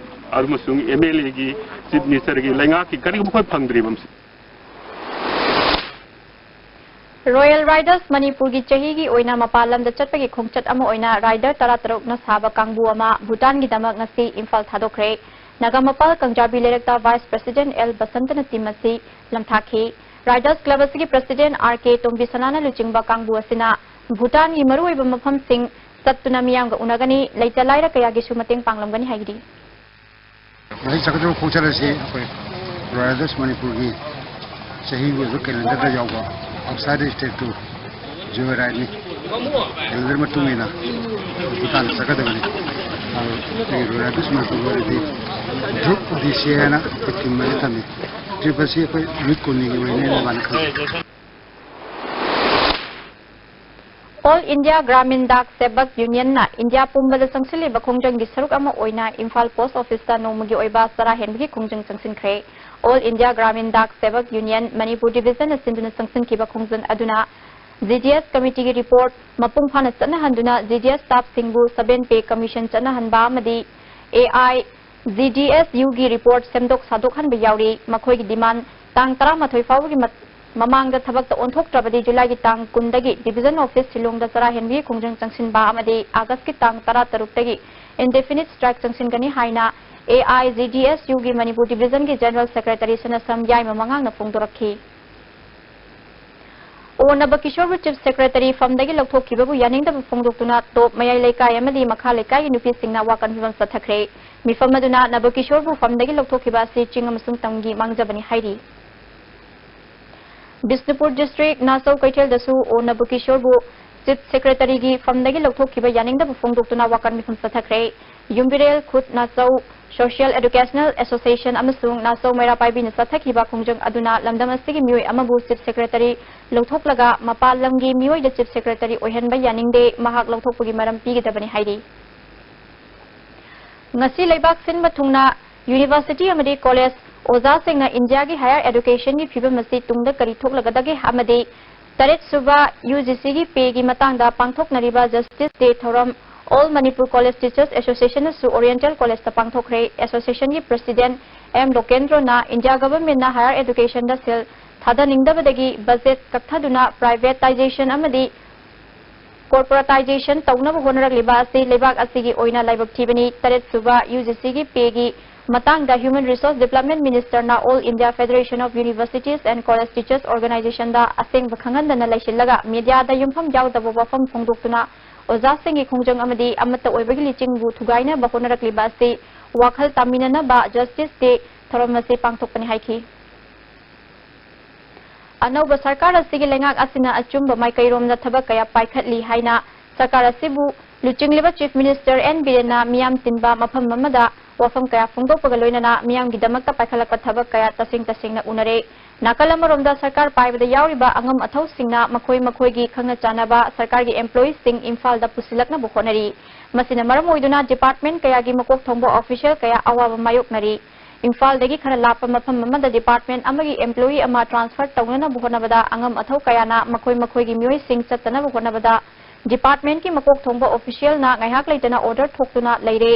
ꯑꯃꯁꯨꯡ ꯑꯦꯝ ꯑꯦꯜ ꯑꯦꯒꯤ, ꯆꯤꯐ ꯃꯤꯅꯤꯁꯇꯔꯒꯤ, ꯂꯩꯉꯥꯛꯀꯤ ꯀꯔꯤꯒꯨꯝꯕ ꯑꯩꯈꯣꯏ ꯐꯪꯗ꯭ꯔꯤꯕ ꯃꯁꯤ꯫ ꯔꯣꯌꯦꯜ ꯔꯥꯏꯗꯔꯁ ꯃꯅꯤꯄꯨꯔꯒꯤ ꯆꯍꯤꯒꯤ ꯑꯣꯏꯅ ꯃꯄꯥꯟ ꯂꯝꯗ ꯆꯠꯄꯒꯤ ꯈꯣꯡꯆꯠ ꯑꯃ ꯑꯣꯏꯅ ꯔꯥꯏꯗꯔ ꯇꯔꯥꯇꯔꯨꯛꯅ ꯁꯥꯕ ꯀꯥꯡꯕꯨ ꯑꯃ ꯚꯨꯇꯥꯟꯒꯤꯗꯃꯛ ꯉꯁꯤ ꯏꯝꯐꯥꯜ ꯊꯥꯗꯣꯛꯈ꯭ꯔꯦ꯫ ꯅꯥꯒꯥꯃꯄꯥꯜ ꯀꯪꯖꯥꯕꯤ ꯂꯩꯔꯛꯇ ꯚꯥꯏꯁ ꯄ꯭ꯔꯁꯤꯗꯦꯟꯠ ꯑꯦꯜ ꯕꯁꯟꯇꯅ ꯇꯤꯝ ꯑꯁꯤ ꯂꯝꯊꯥꯈꯤ꯫ ꯔꯥꯏꯗꯔꯁ ꯀ꯭ꯂꯕ ꯑꯁꯤꯒꯤ ꯄ꯭ꯔꯁꯤꯗꯦꯟꯠ ꯑꯥꯔ ꯀꯦ ꯇꯣꯝꯕꯤꯁꯅꯥꯅ ꯂꯨꯆꯤꯡꯕ ꯀꯥꯡꯕꯨ ꯑꯁꯤꯅ ꯚꯨꯇꯥꯟꯒꯤ ꯃꯔꯨꯑꯣꯏꯕ ꯃꯐꯝꯁꯤꯡ ꯆꯠꯇꯨꯅ ꯃꯤꯌꯥꯝꯒ ꯎꯅꯒꯅꯤ, ꯂꯩꯇ ꯂꯥꯏꯔ ꯀꯌꯥꯒꯤꯁꯨ ꯃꯇꯦꯡ ꯄꯥꯡꯂꯝꯒꯅꯤ ꯍꯥꯏꯔꯤ꯫ ꯃꯁꯤ ꯆꯠꯀꯗꯧꯔꯤꯕ ꯈꯣꯡꯆꯠ ꯑꯁꯤ ꯑꯩꯈꯣꯏ ꯔꯣꯌꯦꯜ ꯔꯥꯏꯗꯔꯁ ꯃꯅꯤꯄꯨꯔꯒꯤ ꯆꯍꯤꯒꯤ ꯑꯣꯏꯕ ꯀꯦꯂꯦꯟꯗꯔꯗ ꯌꯥꯎꯕ ꯑꯥꯎꯠꯁꯥꯏꯗ ꯁ꯭ꯇꯦꯠ ꯇꯨꯔ ꯖꯣꯏ ꯔꯥꯏꯗꯅꯤ꯫ ꯀꯦꯂꯦꯟꯗꯔ ꯃꯇꯨꯡ ꯏꯟꯅ ꯚꯨꯇꯥꯟꯗ ꯆꯠꯀꯗꯕꯅꯤ꯫ ꯑꯗꯨ ꯑꯩꯈꯣꯏꯒꯤ ꯔꯣꯌꯦꯜ ꯔꯥꯏꯗꯔꯁ ꯃꯅꯤꯄꯨꯔꯒꯤ ꯑꯣꯏꯅꯗꯤ ꯒ꯭ꯔꯨꯞ ꯗꯤ ꯁꯤ ꯍꯥꯏꯅ ꯑꯩꯈꯣꯏ ꯇꯤꯝ ꯑꯃ ꯊꯝꯃꯤ꯫ ꯁꯤ ꯑꯩꯈꯣꯏ ꯅꯨꯃꯤꯠ ꯀꯨꯟꯅꯤꯒꯤ ꯑꯣꯏꯅ ꯂꯩꯕꯥꯛꯅ ꯈꯪꯉꯤ꯫ All India Gramin Dak Sevak Union ꯅ ꯏꯟꯗꯤꯌꯥ ꯄꯨꯝꯕꯗ ꯆꯪꯁꯤꯜꯂꯤꯕ ꯈꯣꯡꯖꯪꯒꯤ ꯁꯔꯨꯛ ꯑꯃ ꯑꯣꯏꯅ ꯏꯝꯐꯥꯜ ꯄꯣꯁ ꯑꯣꯐꯤꯁꯇ ꯅꯣꯡꯃꯒꯤ ꯑꯣꯏꯕ ꯆꯔꯥ ꯍꯦꯟꯕꯒꯤ ꯈꯣꯡꯖꯪ ꯆꯪꯁꯤꯟꯈ꯭ꯔꯦ꯫ All India Gramin Dak Sevak Union Manipur ꯗꯤꯕꯤꯖꯟꯅ ꯁꯤꯟꯗꯨꯅ ꯆꯪꯁꯤꯟꯈꯤꯕ ꯈꯣꯡꯖꯪ ꯑꯗꯨꯅ ꯖꯤ ꯗꯤ ꯑꯦꯁ ꯀꯃꯤꯇꯤꯒꯤ ꯔꯤꯄꯣꯔꯠ ꯃꯄꯨꯡ ꯐꯥꯅ ꯆꯠꯅꯍꯟꯗꯨꯅ ꯖꯤ ꯗꯤ ꯑꯦꯁ ꯁ꯭ꯇꯥꯐꯁꯤꯡꯕꯨ ꯁꯕꯦꯟ ꯄꯦ ꯀꯃꯤꯁꯟ ꯆꯠꯅꯍꯟꯕ ꯑꯃꯗꯤ A I G D S ꯌꯨꯒꯤ ꯔꯤꯄꯣꯔꯠ ꯁꯦꯝꯗꯣꯛ ꯁꯥꯗꯣꯛꯍꯟꯕ ꯌꯥꯎꯔꯤ꯫ ꯃꯈꯣꯏꯒꯤ ꯗꯤꯃꯥꯟ ꯇꯥꯡ ꯇꯔꯥꯃꯥꯊꯣꯏ ꯐꯥꯎꯕꯒꯤ ꯃ-, ꯃꯃꯥꯡꯗ ꯊꯕꯛꯇ ꯑꯣꯟꯊꯣꯛꯇ꯭ꯔꯕꯗꯤ ꯖꯨꯂꯥꯏꯒꯤ ꯇꯥꯡ ꯀꯨꯟꯗꯒꯤ ꯗꯤꯕꯤꯖꯟ ꯑꯣꯐꯤꯁ ꯁꯤꯂꯣꯡꯗ ꯆꯔꯥ ꯍꯦꯟꯕꯒꯤ ꯈꯣꯡꯖꯪ ꯆꯪꯁꯤꯟꯕ ꯑꯃꯗꯤ ꯑꯥꯒꯁꯀꯤ ꯇꯥꯡ ꯇꯔꯥ ꯇꯔꯨꯛꯇꯒꯤ indefinite strike ꯆꯪꯁꯤꯟꯒꯅꯤ ꯍꯥꯏꯅ A I G D S ꯌꯨꯒꯤ ꯃꯅꯤꯄꯨꯔ ꯗꯤꯕꯤꯖꯟꯒꯤ ꯖꯦꯅꯔꯦꯜ ꯁꯦꯀ꯭ꯔꯦꯇꯔꯤ ꯁꯅꯥꯁꯝ ꯌꯥꯏꯃ ꯃꯉꯥꯡꯅ ꯐꯣꯡꯗꯣꯔꯛꯈꯤ꯫ ꯑꯣ ꯅꯕꯀꯤꯁꯣꯔꯕꯨ ꯆꯤꯐ ꯁꯦꯀ꯭ꯔꯦꯇꯔꯤ ꯐꯝꯗꯒꯤ ꯂꯧꯊꯣꯛꯈꯤꯕꯕꯨ ꯌꯥꯅꯤꯡꯗꯕ ꯐꯣꯡꯗꯣꯛꯇꯨꯅ ꯇꯣꯞ ꯃꯌꯥꯏ ꯂꯩꯀꯥꯏ ꯑꯃꯗꯤ ꯃꯈꯥ ꯂꯩꯀꯥꯏꯒꯤ ꯅꯨꯄꯤꯁꯤꯡꯅ ꯋꯥꯀꯟ ꯃꯤꯐꯝ ꯆꯠꯊꯈ꯭ꯔꯦ꯫ ꯃꯤꯐꯝ ꯑꯗꯨꯅ ꯅꯕꯀꯤꯁꯣꯔꯕꯨ ꯐꯝꯗꯒꯤ ꯂꯧꯊꯣꯛꯈꯤꯕ ꯑꯁꯤ ꯆꯤꯡ ꯑꯃꯁꯨꯡ ꯇꯝꯒꯤ ꯃꯥꯡꯖꯕꯅꯤ ꯍꯥꯏꯔꯤ꯫ ꯕꯤꯁꯅꯨꯄꯨꯔ ꯗꯤꯁꯇ꯭ꯔꯤꯛ ꯅꯥꯆꯧ ꯀꯩꯊꯦꯜꯗꯁꯨ ꯑꯣ ꯅꯕꯀꯤꯁꯣꯔꯕꯨ ꯆꯤꯐ ꯁꯦꯀ꯭ꯔꯦꯇꯔꯤꯒꯤ ꯐꯝꯗꯒꯤ ꯂꯧꯊꯣꯛꯈꯤꯕ ꯌꯥꯅꯤꯡꯗꯕ ꯐꯣꯡꯗꯣꯛꯇꯨꯅ ꯋꯥꯀꯟ ꯃꯤꯐꯝ ꯆꯠꯊꯈ꯭ꯔꯦ꯫ ꯌꯨꯝꯕꯤꯔꯦꯜ ꯈꯨꯠ ꯅꯥꯆꯧ ꯁꯣꯁꯤꯌꯦꯜ ꯑꯦꯗꯨꯀꯦꯁꯅꯦꯜ ꯑꯦꯁꯣꯁꯤꯌꯦꯁꯟ ꯑꯃꯁꯨꯡ ꯅꯥꯆꯧ ꯃꯩꯔꯥ ꯄꯥꯏꯕꯤꯅ ꯆꯠꯊꯈꯤꯕ ꯈꯣꯡꯖꯪ ꯑꯗꯨꯅ ꯂꯝꯗꯝ ꯑꯁꯤꯒꯤ ꯃꯤꯑꯣꯏ ꯑꯃꯕꯨ ꯆꯤꯐ ꯁꯦꯀ꯭ꯔꯦꯇꯔꯤ ꯂꯧꯊꯣꯛꯂꯒ ꯃꯄꯥꯟ ꯂꯝꯒꯤ ꯃꯤꯑꯣꯏꯗ ꯆꯤꯐ ꯁꯦꯀ꯭ꯔꯦꯇꯔꯤ ꯑꯣꯏꯍꯟꯕ ꯌꯥꯅꯤꯡꯗꯦ, ꯃꯍꯥꯛ ꯂꯧꯊꯣꯛꯄꯒꯤ ꯃꯔꯝ ꯄꯤꯒꯗꯕꯅꯤ ꯍꯥꯏꯔꯤ꯫ ꯉꯁꯤ ꯂꯩꯕꯥꯛ ꯁꯤꯟꯕ ꯊꯨꯡꯅ ꯌꯨꯅꯤꯚꯔꯁꯤꯇꯤ ꯑꯃꯗꯤ ꯀꯣꯂꯦꯖ ꯑꯣꯖꯥꯁꯤꯡꯅ ꯏꯟꯗꯤꯌꯥꯒꯤ ꯍꯥꯌꯔ ꯑꯦꯗꯨꯀꯦꯁꯟꯒꯤ ꯐꯤꯕꯝ ꯑꯁꯤ ꯇꯨꯡꯗ ꯀꯔꯤ ꯊꯣꯛꯂꯒꯗꯒꯦ ꯑꯃꯗꯤ ꯇꯔꯦꯠ ꯁꯨꯕ ꯌꯨ ꯖꯤ ꯁꯤꯒꯤ ꯄꯦꯒꯤ ꯃꯇꯥꯡꯗ ꯄꯥꯡꯊꯣꯛꯅꯔꯤꯕ ꯖꯁꯇꯤꯁ ꯗꯦ ꯊꯧꯔꯝ ꯑꯣꯜ ꯃꯅꯤꯄꯨꯔ ꯀꯣꯂꯦꯖ ꯇꯤꯆꯔꯁ ꯑꯦꯁꯣꯁꯤꯌꯦꯁꯟꯅꯁꯨ ꯑꯣꯔꯤꯌꯦꯟꯇꯦꯜ ꯀꯣꯂꯦꯖꯇ ꯄꯥꯡꯊꯣꯛꯈ꯭ꯔꯦ꯫ ꯑꯦꯁꯣꯁꯤꯌꯦꯁꯟꯒꯤ ꯄ꯭ꯔꯁꯤꯗꯦꯟꯠ ꯑꯦꯝ ꯂꯣꯀꯦꯟꯗ꯭ꯔꯣꯅ ꯏꯟꯗꯤꯌꯥ ꯒꯚꯔꯟꯃꯦꯟꯠꯅ ꯍꯥꯌꯔ ꯑꯦꯗꯨꯀꯦꯁꯟꯗ ꯁꯦꯜ ꯊꯥꯗꯅꯤꯡꯗꯕꯗꯒꯤ ꯕꯖꯦꯠ ꯀꯛꯊꯗꯨꯅ ꯄ꯭ꯔꯥꯏꯚꯦꯇꯥꯏꯖꯦꯁꯟ ꯑꯃꯗꯤ ꯀꯣꯔꯄꯣꯔꯦꯇꯥꯏꯖꯦꯁꯟ ꯇꯧꯅꯕ ꯍꯣꯠꯅꯔꯛꯂꯤꯕ ꯑꯁꯤ ꯂꯩꯕꯥꯛ ꯑꯁꯤꯒꯤ ꯑꯣꯏꯅ ꯂꯥꯏꯕꯛ ꯊꯤꯕꯅꯤ꯫ ꯇꯔꯦꯠ ꯁꯨꯕ ꯌꯨ ꯖꯤ ꯁꯤꯒꯤ ꯄꯦꯒꯤ ꯃꯇꯥꯡꯗ ꯍ꯭ꯌꯨꯃꯦꯟ ꯔꯤꯁꯣꯔꯁ ꯗꯤꯕ꯭ꯂꯞꯃꯦꯟꯠ ꯃꯤꯅꯤꯁꯇꯔꯅ all India federation of universities and college teachers ꯑꯣꯔꯒꯅꯥꯏꯖꯦꯁꯟꯗ ꯑꯁꯦꯡꯕ ꯈꯪꯍꯟꯗꯅ ꯂꯩꯁꯤꯜꯂꯒ ꯃꯤꯗꯤꯌꯥꯗ ꯌꯨꯝꯐꯝ ꯌꯥꯎꯗꯕ ꯋꯥꯐꯝ ꯐꯣꯡꯗꯣꯛꯇꯨꯅ ꯑꯣꯖꯥꯁꯤꯡꯒꯤ ꯈꯣꯡꯖꯪ ꯑꯃꯗꯤ ꯑꯃꯠꯇ ꯑꯣꯏꯕꯒꯤ ꯂꯤꯆꯤꯡꯕꯨ ꯊꯨꯒꯥꯏꯅꯕ ꯍꯣꯠꯅꯔꯛꯂꯤꯕ ꯑꯁꯤ ꯋꯥꯈꯜ ꯇꯥꯃꯤꯟꯅꯅꯕ ꯖꯁꯇꯤꯁ ꯗꯦ ꯊꯧꯔꯝ ꯑꯁꯤ ꯄꯥꯡꯊꯣꯛꯄꯅꯤ ꯍꯥꯏꯈꯤ꯫ ꯑꯅꯧꯕ ꯁꯔꯀꯥꯔ ꯑꯁꯤꯒꯤ ꯂꯩꯉꯥꯛ ꯑꯁꯤꯅ ꯑꯆꯨꯝꯕ ꯃꯥꯏꯀꯩꯔꯣꯝꯗ ꯊꯕꯛ ꯀꯌꯥ ꯄꯥꯏꯈꯠꯂꯤ ꯍꯥꯏꯅ ꯁꯔꯀꯥꯔ ꯑꯁꯤꯕꯨ ꯂꯨꯆꯤꯡꯂꯤꯕ Chief Minister N ꯕꯤꯔꯦꯟꯅ ꯃꯤꯌꯥꯝ ꯇꯤꯟꯕ ꯃꯐꯝ ꯑꯃꯗ ꯋꯥꯐꯝ ꯀꯌꯥ ꯐꯣꯡꯗꯣꯛꯄꯒ ꯂꯣꯏꯅꯅ ꯃꯤꯌꯥꯝꯒꯤꯗꯃꯛꯇ ꯄꯥꯏꯈꯠꯂꯛꯄ ꯊꯕꯛ ꯀꯌꯥ ꯇꯁꯦꯡ ꯇꯁꯦꯡꯅ ꯎꯅꯔꯦ꯫ ꯅꯥꯀꯜ ꯑꯃꯔꯣꯝꯗ ꯁꯔꯀꯥꯔ ꯄꯥꯏꯕꯗ ꯌꯥꯎꯔꯤꯕ ꯑꯉꯝ ꯑꯊꯧꯁꯤꯡꯅ ꯃꯈꯣꯏ ꯃꯈꯣꯏꯒꯤ ꯈꯪꯅ ꯆꯥꯟꯅꯕ ꯁꯔꯀꯥꯔꯒꯤ employeeꯁꯤꯡ ꯏꯝꯐꯥꯜꯗ ꯄꯨꯁꯤꯜꯂꯛꯅꯕ ꯍꯣꯠꯅꯔꯤ꯫ ꯃꯁꯤꯅ ꯃꯔꯝ ꯑꯣꯏꯗꯨꯅ department ꯀꯌꯥꯒꯤ ꯃꯀꯣꯛ ꯊꯣꯡꯕ official ꯀꯌꯥ ꯑꯋꯥꯕ ꯃꯥꯌꯣꯛꯅꯔꯤ꯫ ꯏꯝꯐꯥꯜꯗꯒꯤ ꯈꯔ ꯂꯥꯞꯄ ꯃꯐꯝ ꯑꯃꯗ department ꯑꯃꯒꯤ employee ꯑꯃ transfer ꯇꯧꯅꯅꯕ ꯍꯣꯠꯅꯕꯗ ꯑꯉꯝ ꯑꯊꯧ ꯀꯌꯥꯅ ꯃꯈꯣꯏ ꯃꯈꯣꯏꯒꯤ ꯃꯤꯑꯣꯏꯁꯤꯡ ꯆꯠꯇꯅꯕ ꯍꯣꯠꯅꯕꯗ departmentꯀꯤ ꯃꯀꯣꯛ ꯊꯣꯡꯕ officialꯅ ꯉꯥꯏꯍꯥꯛ ꯂꯩꯇꯅ order ꯊꯣꯛꯇꯨꯅ ꯂꯩꯔꯦ꯫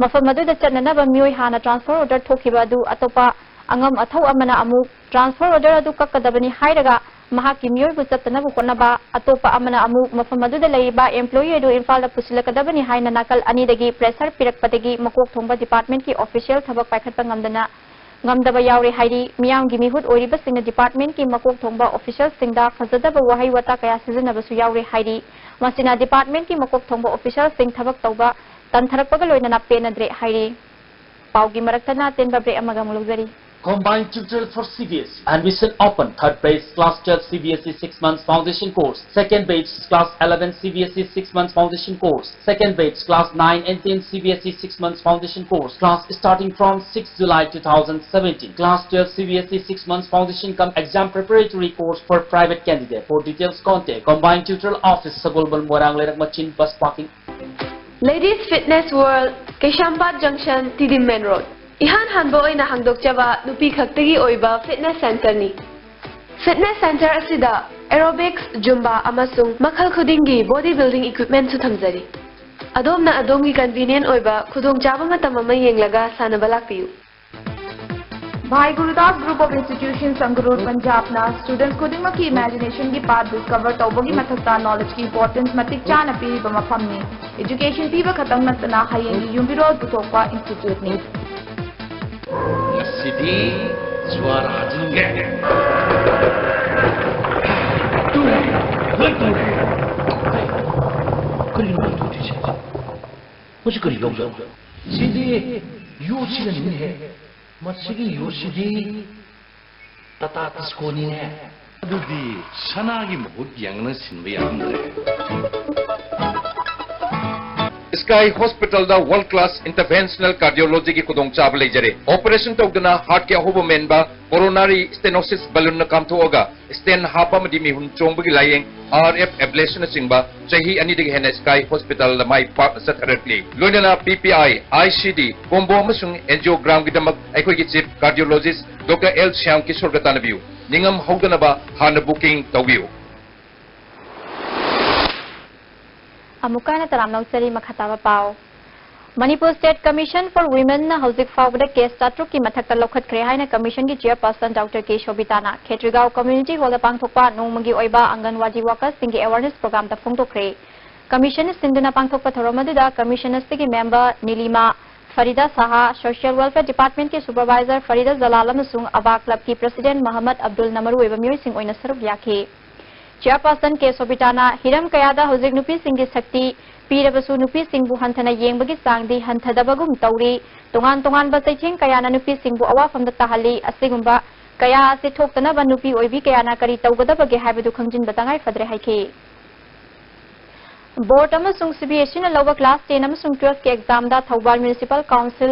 ꯃꯐꯝ ꯑꯗꯨꯗ ꯆꯠꯅꯅꯕ ꯃꯤꯑꯣꯏ ꯍꯥꯟꯅ transfer order ꯊꯣꯛꯈꯤꯕ ꯑꯗꯨ ꯑꯇꯣꯞꯄ ꯑꯉꯝ ꯑꯊꯧ ꯑꯃꯅ ꯑꯃꯨꯛ transfer order ꯑꯗꯨ ꯀꯛꯀꯗꯕꯅꯤ ꯍꯥꯏꯔꯒ ꯃꯍꯥꯛꯀꯤ ꯃꯤꯑꯣꯏꯕꯨ ꯆꯠꯇꯅꯕ ꯍꯣꯠꯅꯕ, ꯑꯇꯣꯞꯄ ꯑꯃꯅ ꯑꯃꯨꯛ ꯃꯐꯝ ꯑꯗꯨꯗ ꯂꯩꯔꯤꯕ employee ꯑꯗꯨ ꯏꯝꯐꯥꯜꯗ ꯄꯨꯁꯤꯜꯂꯛꯀꯗꯕꯅꯤ ꯍꯥꯏꯅ ꯅꯥꯀꯜ ꯑꯅꯤꯗꯒꯤ pressure ꯄꯤꯔꯛꯄꯗꯒꯤ ꯃꯀꯣꯛ ꯊꯣꯡꯕ departmentꯀꯤ official ꯊꯕꯛ ꯄꯥꯏꯈꯠꯄ ꯉꯝꯗꯅ ꯉꯝꯗꯕ ꯌꯥꯎꯔꯦ ꯍꯥꯏꯔꯤ꯫ ꯃꯤꯌꯥꯝꯒꯤ ꯃꯤꯍꯨꯠ ꯑꯣꯏꯔꯤꯕꯁꯤꯡꯅ departmentꯀꯤ ꯃꯀꯣꯛ ꯊꯣꯡꯕ officialꯁꯤꯡꯗ ꯐꯖꯗꯕ ꯋꯥꯍꯩ ꯋꯥꯇꯥ ꯀꯌꯥ ꯁꯤꯖꯤꯟꯅꯕꯁꯨ ꯌꯥꯎꯔꯦ ꯍꯥꯏꯔꯤ꯫ ꯃꯁꯤꯅ departmentꯀꯤ ꯃꯀꯣꯛ ꯊꯣꯡꯕ officialꯁꯤꯡ ꯊꯕꯛ ꯇꯧꯕ ꯇꯟꯊꯔꯛꯄꯒ ꯂꯣꯏꯅꯅ ꯄꯦꯟꯅꯗ꯭ꯔꯦ ꯍꯥꯏꯔꯤ꯫ ꯄꯥꯎꯒꯤ ꯃꯔꯛꯇ ꯅꯥꯇꯦꯟꯕ break ꯑꯃꯒ ꯑꯃꯨꯛ ꯂꯧꯖꯔꯤ꯫ Combined tutorial for C B S E. Admission open. Third batch class twelve C B S E six months foundation course. Second batch class eleven C B S E six months foundation course. Second batch class nine and ten C B S E six months foundation course. Class starting from sixth July two thousand seventeen. Class twelve C B S E six months foundation cum exam preparatory course for private candidate. For details contact Combined Tutorial Office, Sagolbal, Moirang Leirak Machin, bus parking. Ladies Fitness World, Keishampat Junction, T D Main Road. ꯏꯍꯥꯟ ꯍꯥꯟꯕ ꯑꯣꯏꯅ ꯍꯥꯡꯗꯣꯛꯆꯕ ꯅꯨꯄꯤ ꯈꯛꯇꯒꯤ ꯑꯣꯏꯕ fitness centreꯅꯤ꯫ Fitness centre ꯑꯁꯤꯗ aerobics, Zumba ꯑꯃꯁꯨꯡ ꯃꯈꯜ ꯈꯨꯗꯤꯡꯒꯤ body building equipmentꯁꯨ ꯊꯝꯖꯔꯤ꯫ ꯑꯗꯣꯝꯅ ꯑꯗꯣꯝꯒꯤ convenient ꯑꯣꯏꯕ ꯈꯨꯗꯣꯡꯆꯥꯕ ꯃꯇꯝ ꯑꯃ ꯌꯦꯡꯂꯒ ꯁꯥꯟꯅꯕ ꯂꯥꯛꯄꯤꯌꯨ꯫ Bhai Gurudas Group of Institutions, Sangrur, Punjabꯅ students ꯈꯨꯗꯤꯡꯃꯛꯀꯤ imaginationꯒꯤ path discover ꯇꯧꯕꯒꯤ ꯃꯊꯛꯇ knowledgeꯀꯤ importance ꯃꯇꯤꯛ ꯆꯥꯅ ꯄꯤꯔꯤꯕ ꯃꯐꯝꯅꯤ꯫ Education ꯄꯤꯕ ꯈꯛꯇꯪ ꯅꯠꯇꯅ ꯍꯌꯦꯡꯒꯤ ꯌꯨꯝꯕꯤꯔꯣꯜ ꯄꯨꯊꯣꯛꯄ instituteꯅꯤ꯫ ꯉꯁꯤꯗꯤ ꯖꯨꯋꯥꯔ ꯍꯥꯖꯤꯟꯒꯦ꯫ ꯇꯨꯔꯦ, ꯂꯣꯏ ꯇꯨꯔꯦ꯫ ꯀꯔꯤꯅꯣ ꯇꯧꯗꯣꯏꯁꯦ? ꯃꯁꯤ ꯀꯔꯤ ꯂꯧꯖꯥꯠꯅꯣ? ꯁꯤꯗꯤ ꯌꯣꯠꯁꯤꯅꯅꯤꯅꯦꯍꯦ꯫ ꯃꯁꯤꯒꯤ ꯌꯣꯠꯁꯤꯗꯤ ꯇꯥꯇꯥ ꯇꯤꯁꯀꯣꯅꯤꯅꯦ꯫ ꯑꯗꯨꯗꯤ ꯁꯅꯥꯒꯤ ꯃꯍꯨꯠ ꯌꯦꯡꯅ ꯁꯤꯟꯕ ꯌꯥꯔꯝꯗ꯭ꯔꯦ꯫ Sky Hospitalꯗ world class interventional cardiologyꯒꯤ ꯈꯨꯗꯣꯡꯆꯥꯕ ꯂꯩꯖꯔꯦ꯫ Operation ꯇꯧꯗꯅ heartꯀꯤ ꯑꯍꯣꯕ ꯃꯦꯟꯕ, coronary stenosis balloonꯅ ꯀꯥꯝꯊꯣꯛꯑꯒ stent ꯍꯥꯞꯄ ꯑꯃꯗꯤ ꯃꯤꯍꯨꯟ ꯆꯣꯡꯕꯒꯤ ꯂꯥꯌꯦꯡ, RF ablationꯅꯆꯤꯡꯕ ꯆꯍꯤ ꯑꯅꯤꯗꯒꯤ ꯍꯦꯟꯅ Sky Hospitalꯗ ꯃꯥꯏ ꯄꯥꯛꯅ ꯆꯠꯊꯔꯛꯂꯤ꯫ ꯂꯣꯏꯅꯅ PPI, ICD, combo ꯑꯃꯁꯨꯡ angiogramꯒꯤꯗꯃꯛ ꯑꯩꯈꯣꯏꯒꯤ chief cardiologist Doctor L Shyam ꯀꯤꯁꯣꯔꯒ ꯇꯥꯟꯅꯕꯤꯌꯨ꯫ ꯅꯤꯡꯉꯝ ꯍꯧꯗꯅꯕ ꯍꯥꯟꯅ booking ꯇꯧꯕꯤꯌꯨ꯫ ꯑꯃꯨꯛꯀ ꯍꯟꯅ ꯇꯔꯥꯝꯅ ꯑꯣꯛꯆꯔꯤ꯫ ꯃꯈꯥ ꯇꯥꯕ ꯄꯥꯎ꯫ Manipur State Commission for Womenꯅ ꯍꯧꯖꯤꯛ ꯐꯥꯎꯕꯗ case ꯆꯥꯇ꯭ꯔꯨꯛꯀꯤ ꯃꯊꯛꯇ ꯂꯧꯈꯠꯈ꯭ꯔꯦ ꯍꯥꯏꯅ commissionꯒꯤ chairperson Doctor K ꯁꯣꯕꯤꯇꯥꯅ ꯈꯦꯇ꯭ꯔꯤꯒꯥꯎ community hallꯗ ꯄꯥꯡꯊꯣꯛꯄ ꯅꯣꯡꯃꯒꯤ ꯑꯣꯏꯕ ꯑꯪꯒꯟꯋꯥꯗꯤ workersꯁꯤꯡꯒꯤ awareness programꯗ ꯐꯣꯡꯗꯣꯛꯈ꯭ꯔꯦ꯫ Commissionꯅ ꯁꯤꯟꯗꯨꯅ ꯄꯥꯡꯊꯣꯛꯄ ꯊꯧꯔꯝ ꯑꯗꯨꯗ commissionerꯁꯇꯒꯤ member ꯅꯤꯂꯤꯃꯥ, ꯐꯔꯤꯗꯥ ꯁꯥꯍꯥ, social welfare departmentꯀꯤ supervisor ꯐꯔꯤꯗꯥ ꯖꯂꯥꯜ ꯑꯃꯁꯨꯡ ꯑꯕꯥ clubꯀꯤ president ꯃꯍꯝꯃꯗ ꯑꯕꯗꯨꯜꯅ ꯃꯔꯨꯑꯣꯏꯕ ꯃꯤꯑꯣꯏꯁꯤꯡ ꯑꯣꯏꯅ ꯁꯔꯨꯛ ꯌꯥꯈꯤ꯫ Chairperson K ꯁꯣꯕꯤꯇꯥꯅ ꯍꯤꯔꯝ ꯀꯌꯥꯗ ꯍꯧꯖꯤꯛ ꯅꯨꯄꯤꯁꯤꯡꯒꯤ ꯁꯛꯇꯤ ꯄꯤꯔꯕꯁꯨ ꯅꯨꯄꯤꯁꯤꯡꯕꯨ ꯍꯟꯊꯅ ꯌꯦꯡꯕꯒꯤ ꯆꯥꯡꯗꯤ ꯍꯟꯊꯗꯕꯒꯨꯝ ꯇꯧꯔꯤ꯫ ꯇꯣꯉꯥꯟ ꯇꯣꯉꯥꯟꯕ ꯆꯩꯊꯦꯡ ꯀꯌꯥꯅ ꯅꯨꯄꯤꯁꯤꯡꯕꯨ ꯑꯋꯥꯐꯝꯗ ꯇꯥꯍꯜꯂꯤ꯫ ꯑꯁꯤꯒꯨꯝꯕ ꯀꯌꯥ ꯑꯁꯤ ꯊꯣꯛꯇꯅꯕ ꯅꯨꯄꯤ ꯑꯣꯏꯕꯤ ꯀꯌꯥꯅ ꯀꯔꯤ ꯇꯧꯒꯗꯕꯒꯦ ꯍꯥꯏꯕꯗꯨ ꯈꯪꯖꯤꯟꯕ ꯇꯉꯥꯏ ꯐꯗ꯭ꯔꯦ ꯍꯥꯏꯈꯤ꯫ Board ꯑꯃꯁꯨꯡ CBSEꯅ ꯂꯧꯕ class ten ꯑꯃꯁꯨꯡ twelveꯀꯤ examꯗ ꯊꯧꯕꯥꯜ Municipal Council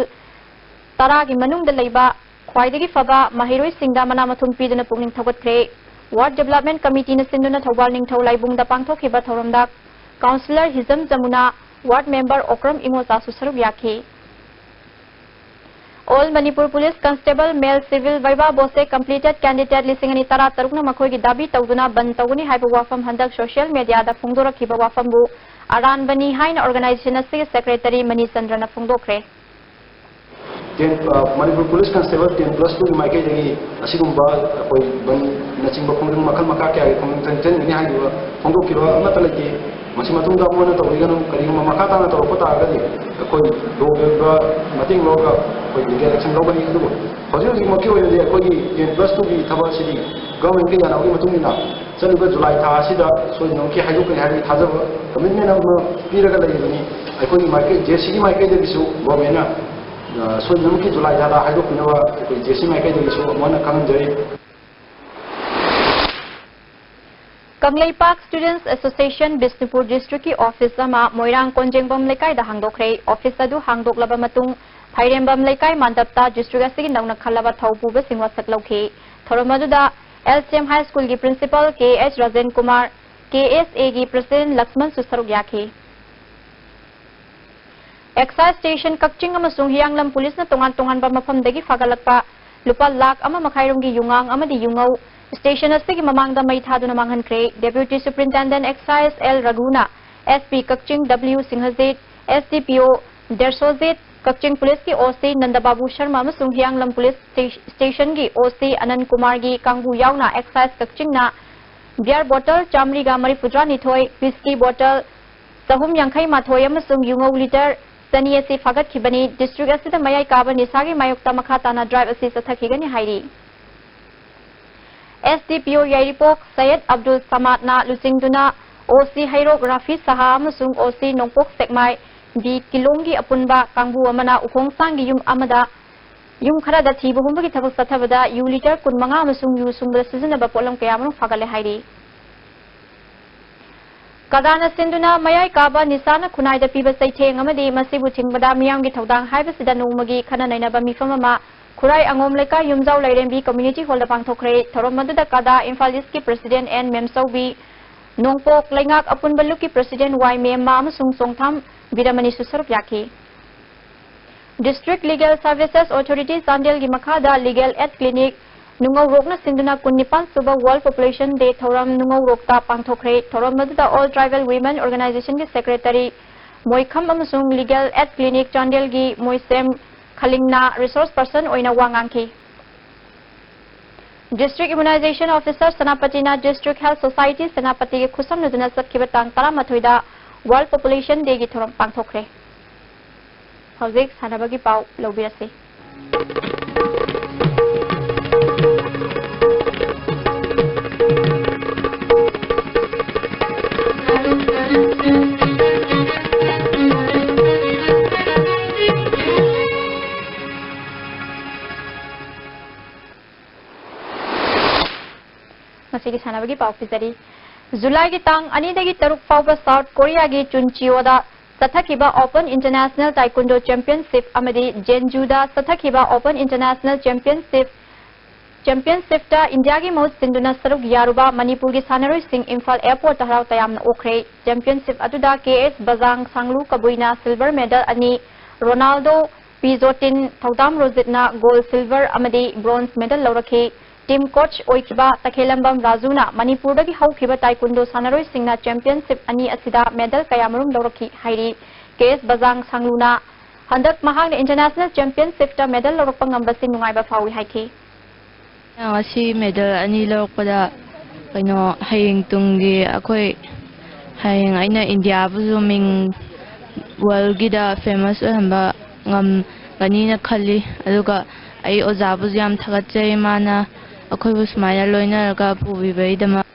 ꯇꯔꯥꯒꯤ ꯃꯅꯨꯡꯗ ꯂꯩꯕ ꯈ꯭ꯋꯥꯏꯗꯒꯤ ꯐꯕ ꯃꯍꯩꯔꯣꯏꯁꯤꯡꯗ ꯃꯅꯥ ꯃꯊꯨꯝ ꯄꯤꯗꯨꯅ ꯄꯨꯛꯅꯤꯡ ꯊꯧꯒꯠꯈ꯭ꯔꯦ꯫ Ward Development Committeeꯅ ꯁꯤꯟꯗꯨꯅ ꯊꯧꯕꯥꯜ ꯅꯤꯡꯊꯧ ꯂꯥꯏꯕꯨꯡꯗ ꯄꯥꯡꯊꯣꯛꯈꯤꯕ ꯊꯧꯔꯝꯗ Councillor ꯍꯤꯖꯝ ꯖꯃꯨꯅꯥ, Ward Member ꯑꯣꯀ꯭ꯔꯝ ꯏꯉꯣꯆꯥꯁꯨ ꯁꯔꯨꯛ ꯌꯥꯈꯤ꯫ All Manipur Police Constable Male Civil Viva Voce Completed Candidate ꯂꯤꯁꯤꯡ ꯑꯅꯤ ꯇꯔꯥ ꯇꯔꯨꯛꯅ ꯃꯈꯣꯏꯒꯤ ꯗꯥꯕꯤ ꯇꯧꯗꯨꯅ ꯕꯟ ꯇꯧꯒꯅꯤ ꯍꯥꯏꯕ ꯋꯥꯐꯝ ꯍꯟꯗꯛ social mediaꯗ ꯐꯣꯡꯗꯣꯔꯛꯈꯤꯕ ꯋꯥꯐꯝꯕꯨ ꯑꯔꯥꯟꯕꯅꯤ ꯍꯥꯏꯅ organization ꯑꯁꯤꯒꯤ secretary ꯃꯅꯤ ꯆꯟꯗ꯭ꯔꯅ ꯐꯣꯡꯗꯣꯛꯈ꯭ꯔꯦ꯫ Ten, ꯑ, Manipur Police Constable ten plus twoꯒꯤ ꯃꯥꯏꯀꯩꯗꯒꯤ ꯑꯁꯤꯒꯨꯝꯕ ꯑꯩꯈꯣꯏ ꯕꯟꯅꯆꯤꯡꯕ ꯈꯣꯡꯖꯪ ꯃꯈꯜ ꯃꯈꯥ ꯀꯌꯥꯒꯤ ꯈꯣꯡꯖꯪ ꯆꯪꯁꯤꯟꯒꯅꯤ ꯍꯥꯏꯔꯤꯕ ꯐꯣꯡꯗꯣꯛꯈꯤꯕ ꯑꯃꯠꯇ ꯂꯩꯇꯦ꯫ ꯃꯁꯤ ꯃꯇꯨꯡꯗ ꯑꯃꯨꯛ ꯍꯟꯅ ꯇꯧꯕꯤꯒꯅꯨ꯫ ꯀꯔꯤꯒꯨꯝꯕ ꯃꯈꯥ ꯇꯥꯅ ꯇꯧꯔꯛꯄ ꯇꯥꯔꯒꯗꯤ ꯑꯩꯈꯣꯏ ꯂꯣꯒꯤ ꯑꯣꯏꯕ ꯃꯇꯦꯡ ꯂꯧꯔꯒ ꯑꯩꯈꯣꯏ legal action ꯂꯧꯒꯅꯤ꯫ ꯑꯗꯨꯕꯨ ꯍꯧꯖꯤꯛ ꯍꯧꯖꯤꯛꯃꯛꯀꯤ ꯑꯣꯏꯅꯗꯤ ꯑꯩꯈꯣꯏꯒꯤ ten plus twoꯒꯤ ꯊꯕꯛ ꯑꯁꯤꯗꯤ governmentꯀ ꯌꯥꯅꯕꯒꯤ ꯃꯇꯨꯡ ꯏꯟꯅ ꯆꯠꯂꯤꯕ July ꯊꯥ ꯑꯁꯤꯗ ꯁꯣꯏꯗꯅꯃꯛꯀꯤ ꯍꯥꯏꯗꯣꯛꯀꯅꯤ ꯍꯥꯏꯕꯒꯤ ꯊꯥꯖꯕ commitment ꯑꯃ ꯄꯤꯔꯒ ꯂꯩꯔꯤꯕꯅꯤ꯫ ꯑꯩꯈꯣꯏꯒꯤ ꯃꯥꯏꯀꯩ, JACꯒꯤ ꯃꯥꯏꯀꯩꯗꯒꯤꯁꯨ governmentꯅ, ꯑ, ꯁꯣꯏꯗꯅꯃꯛꯀꯤ July ꯊꯥꯗ ꯍꯥꯏꯗꯣꯛꯄꯤꯅꯕ ꯑꯩꯈꯣꯏ JAC ꯃꯥꯏꯀꯩꯗꯒꯤꯁꯨ ꯑꯃꯨꯛ ꯍꯟꯅ ꯈꯪꯍꯟꯖꯔꯤ꯫ Kangleipak Students Association Bishnupur district ꯀꯤ office ꯑꯃ ꯃꯣꯏꯔꯥꯡ ꯀꯣꯟꯖꯦꯡꯕꯝ ꯂꯩꯀꯥꯏꯗ ꯍꯥꯡꯗꯣꯛꯈ꯭ꯔꯦ꯫ Office ꯑꯗꯨ ꯍꯥꯡꯗꯣꯛꯂꯕ ꯃꯇꯨꯡ ꯐꯥꯏꯔꯦꯝꯕꯝ ꯂꯩꯀꯥꯏ ꯃꯟꯗꯞꯇ district ꯑꯁꯤꯒꯤ ꯅꯧꯅ ꯈꯜꯂꯕ ꯊꯧ ꯄꯨꯕꯁꯤꯡ ꯋꯥꯁꯛ ꯂꯧꯈꯤ꯫ ꯊꯧꯔꯝ ꯑꯗꯨꯗ L C M High School ꯒꯤ principal K H Rajen Kumar, K S A ꯒꯤ president ꯂꯛꯁꯃꯟꯁꯨ ꯁꯔꯨꯛ ꯌꯥꯈꯤ꯫ Excise station ꯀꯛꯆꯤꯡ ꯑꯃꯁꯨꯡ ꯍꯤꯌꯥꯡꯂꯝ police ꯅ ꯇꯣꯉꯥꯟ ꯇꯣꯉꯥꯟꯕ ꯃꯐꯝꯗꯒꯤ ꯐꯥꯒꯠꯂꯛꯄ ꯂꯨꯄꯥ ꯂꯥꯈ ꯑꯃ ꯃꯈꯥꯏꯔꯣꯝꯒꯤ ꯌꯨꯉꯥꯡ ꯑꯃꯗꯤ ꯌꯨꯉꯧ station ꯑꯁꯤꯒꯤ ꯃꯃꯥꯡꯗ ꯃꯩ ꯊꯥꯗꯨꯅ ꯃꯥꯡꯍꯟꯈ꯭ꯔꯦ꯫ Deputy Superintendent Excise L ꯔꯘꯨꯅ S P ꯀꯛꯆꯤꯡ W ꯁꯤꯡꯍꯖꯤꯠ, S D P O ꯗꯦꯔꯁꯣꯖꯤꯠ, ꯀꯛꯆꯤꯡ police ꯀꯤ O C ꯅꯟꯗꯕꯥꯕꯨ ꯁꯔꯃ ꯑꯃꯁꯨꯡ ꯍꯤꯌꯥꯡꯂꯝ police station ꯒꯤ O C ꯑꯅꯟ ꯀꯨꯃꯥꯔꯒꯤ ꯀꯥꯡꯕꯨ ꯌꯥꯎꯅ Excise ꯀꯛꯆꯤꯡꯅ beer bottle ꯆꯥꯃꯔꯤꯒ ꯃꯔꯤꯐꯨꯇꯔꯥꯅꯤꯊꯣꯏ, whisky bottle ꯆꯍꯨꯝ ꯌꯥꯡꯈꯩ ꯃꯥꯊꯣꯏ ꯑꯃꯁꯨꯡ ꯌꯨꯉꯧ litre ꯆꯅꯤ ꯑꯁꯤ ꯐꯥꯒꯠꯈꯤꯕꯅꯤ꯫ District ꯑꯁꯤꯗ ꯃꯌꯥꯏ ꯀꯥꯕ ꯅꯤꯁꯥꯒꯤ ꯃꯥꯌꯣꯛꯇ ꯃꯈꯥ ꯇꯥꯅ drive ꯑꯁꯤ ꯆꯠꯊꯈꯤꯒꯅꯤ ꯍꯥꯏꯔꯤ꯫ S D P O ꯌꯥꯏꯔꯤꯄꯣꯛ ꯁꯩꯌꯗ ꯑꯕꯗꯨꯜ ꯁꯃꯥꯗꯅ ꯂꯨꯆꯤꯡꯗꯨꯅ O C ꯍꯩꯔꯣꯛ ꯔꯥꯐꯤ ꯁꯍꯥ ꯑꯃꯁꯨꯡ O C ꯅꯣꯡꯄꯣꯛ ꯁꯦꯛꯃꯥꯏ B ꯀꯤꯂꯣꯡꯒꯤ ꯑꯄꯨꯟꯕ ꯀꯥꯡꯕꯨ ꯑꯃꯅ ꯎꯈꯣꯡꯁꯥꯡꯒꯤ ꯌꯨꯝ ꯑꯃꯗ, ꯌꯨꯝ ꯈꯔꯗ ꯊꯤꯕ ꯍꯨꯝꯕꯒꯤ ꯊꯕꯛ ꯆꯠꯊꯕꯗ ꯌꯨ litre ꯀꯨꯟꯃꯉꯥ ꯑꯃꯁꯨꯡ ꯌꯨ ꯁꯨꯡꯕꯗ ꯁꯤꯖꯤꯟꯅꯕ ꯄꯣꯠꯂꯝ ꯀꯌꯥꯃꯔꯨꯝ ꯐꯥꯒꯠꯂꯦ ꯍꯥꯏꯔꯤ꯫ ꯀꯗꯥꯅ ꯁꯤꯟꯗꯨꯅ ꯃꯌꯥꯏ ꯀꯥꯕ ꯅꯤꯁꯥꯅ ꯈꯨꯟꯅꯥꯏꯗ ꯄꯤꯕ ꯆꯩꯊꯦꯡ ꯑꯃꯗꯤ ꯃꯁꯤꯕꯨ ꯊꯤꯡꯕꯗ ꯃꯤꯌꯥꯝꯒꯤ ꯊꯧꯗꯥꯡ ꯍꯥꯏꯕꯁꯤꯗ ꯅꯣꯡꯃꯒꯤ ꯈꯟꯅ ꯅꯩꯅꯕ ꯃꯤꯐꯝ ꯑꯃ ꯈꯨꯔꯥꯏ ꯑꯉꯣꯝ ꯂꯩꯀꯥꯏ ꯌꯨꯝꯖꯥꯎ ꯂꯥꯏꯔꯦꯝꯕꯤ community hall ꯗ ꯄꯥꯡꯊꯣꯛꯈ꯭ꯔꯦ꯫ ꯊꯧꯔꯝ ꯑꯗꯨꯗ ꯀꯗꯥ Imphal East ꯀꯤ president N ꯃꯦꯝꯆꯧꯕꯤ, ꯅꯣꯡꯄꯣꯛ ꯂꯩꯉꯥꯛ ꯑꯄꯨꯟꯕ ꯂꯨꯞꯀꯤ president Y ꯃꯦꯝꯃ ꯑꯃꯁꯨꯡ ꯆꯣꯡꯊꯥꯝ ꯕꯤꯔꯃꯅꯤꯁꯨ ꯁꯔꯨꯛ ꯌꯥꯈꯤ꯫ District Legal Services Authority ꯆꯥꯟꯗꯦꯜꯒꯤ ꯃꯈꯥꯗ Legal Aid Clinic ꯅꯨꯡꯉꯧꯔꯣꯛꯅ ꯁꯤꯟꯗꯨꯅ ꯀꯨꯟꯅꯤꯄꯥꯟ ꯁꯨꯕ World Population Day ꯊꯧꯔꯝ ꯅꯨꯡꯉꯧꯔꯣꯛꯇ ꯄꯥꯡꯊꯣꯛꯈ꯭ꯔꯦ꯫ ꯊꯧꯔꯝ ꯑꯗꯨꯗ All Tribal Women Organization ꯒꯤ secretary ꯃꯣꯏꯈꯝ ꯑꯃꯁꯨꯡ Legal Aid Clinic ꯆꯥꯟꯗꯦꯜꯒꯤ ꯃꯣꯏꯁꯦꯝ ꯈꯂꯤꯡꯅ resource person ꯑꯣꯏꯅ ꯋꯥ ꯉꯥꯡꯈꯤ꯫ District Immunization Officer ꯁꯦꯅꯥꯄꯇꯤꯅ District Health Society ꯁꯦꯅꯥꯄꯇꯤꯒꯤ ꯈꯨꯠꯁꯝꯅꯗꯨꯅ ꯆꯠꯈꯤꯕ ꯇꯥꯡ ꯇꯔꯥꯃꯥꯊꯣꯏꯗ World Population Day ꯒꯤ ꯊꯧꯔꯝ ꯄꯥꯡꯊꯣꯛꯈ꯭ꯔꯦ꯫ ꯍꯧꯖꯤꯛ ꯁꯥꯟꯅꯕꯒꯤ ꯄꯥꯎ ꯂꯧꯕꯤꯔꯁꯤ꯫ ꯉꯁꯤꯒꯤ ꯁꯥꯟꯅꯕꯒꯤ ꯄꯥꯎ ꯄꯤꯖꯔꯤ꯫ ꯖꯨꯂꯥꯏꯒꯤ ꯇꯥꯡ ꯑꯅꯤꯗꯒꯤ ꯇꯔꯨꯛ ꯐꯥꯎꯕ ꯁꯥꯎꯠ ꯀꯣꯔꯤꯌꯥꯒꯤ ꯆꯨꯟꯆꯤꯑꯣꯗ ꯆꯠꯊꯈꯤꯕ Open International Taekwondo Championship ꯑꯃꯗꯤ ꯖꯦꯟꯖꯨꯗ ꯆꯠꯊꯈꯤꯕ Open International Championship, Championshipꯇ ꯏꯟꯗꯤꯌꯥꯒꯤ ꯃꯍꯨꯠ ꯁꯤꯟꯗꯨꯅ ꯁꯔꯨꯛ ꯌꯥꯔꯨꯕ ꯃꯅꯤꯄꯨꯔꯒꯤ ꯁꯥꯟꯅꯔꯣꯏꯁꯤꯡ ꯏꯝꯐꯥꯜ airportꯇ ꯍꯔꯥꯎ ꯇꯌꯥꯝꯅ ꯑꯣꯛꯈ꯭ꯔꯦ꯫ Championship ꯑꯗꯨꯗ ꯀꯦ ꯑꯦꯁ ꯕꯖꯥꯡ ꯁꯥꯡꯂꯨ ꯀꯕꯨꯏꯅ silver medal ꯑꯅꯤ, ꯔꯣꯅꯥꯜꯗꯣ ꯄꯤ ꯖꯣꯇꯤꯟ, ꯊꯧꯗꯥꯝ ꯔꯣꯖꯤꯠꯅ gold, silver ꯑꯃꯗꯤ bronze medal ꯂꯧꯔꯛꯈꯤ꯫ Team coach ꯑꯣꯏꯈꯤꯕ ꯇꯈꯦꯂꯝꯕꯝ ꯔꯥꯖꯨꯅ ꯃꯅꯤꯄꯨꯔꯗꯒꯤ ꯍꯧꯈꯤꯕ taekwondo ꯁꯥꯟꯅꯔꯣꯏꯁꯤꯡꯅ championship ꯑꯅꯤ ꯑꯁꯤꯗ medal ꯀꯌꯥꯃꯔꯨꯝ ꯂꯧꯔꯛꯈꯤ ꯍꯥꯏꯔꯤ꯫ ꯀꯦ ꯑꯦꯁ ꯕꯖꯥꯡ ꯁꯥꯡꯂꯨꯅ ꯍꯟꯗꯛ ꯃꯍꯥꯛꯅ international championshipꯇ medal ꯂꯧꯔꯛꯄ ꯉꯝꯕꯁꯤ ꯅꯨꯡꯉꯥꯏꯕ ꯐꯥꯎꯏ ꯍꯥꯏꯈꯤ꯫ ꯉꯁꯤ medal ꯑꯅꯤ ꯂꯧꯔꯛꯄꯗ, ꯀꯩꯅꯣ, ꯍꯌꯦꯡ ꯇꯨꯡꯒꯤ ꯑꯩꯈꯣꯏ, ꯍꯌꯦꯡ ꯑꯩꯅ ꯏꯟꯗꯤꯌꯥꯕꯨꯁꯨ ꯃꯤꯡ worldꯒꯤꯗ famous ꯑꯣꯏꯍꯟꯕ ꯉꯝꯒꯅꯤꯅ ꯈꯜꯂꯤ꯫ ꯑꯗꯨꯒ ꯑꯩ ꯑꯣꯖꯥꯕꯨꯁꯨ ꯌꯥꯝ ꯊꯥꯒꯠꯆꯩ, ꯃꯥꯅ ꯑꯩꯈꯣꯏꯕꯨ ꯁꯨꯃꯥꯏꯅ ꯂꯣꯏꯅꯔꯒ ꯄꯨꯕꯤꯕꯒꯤꯗꯃꯛ꯫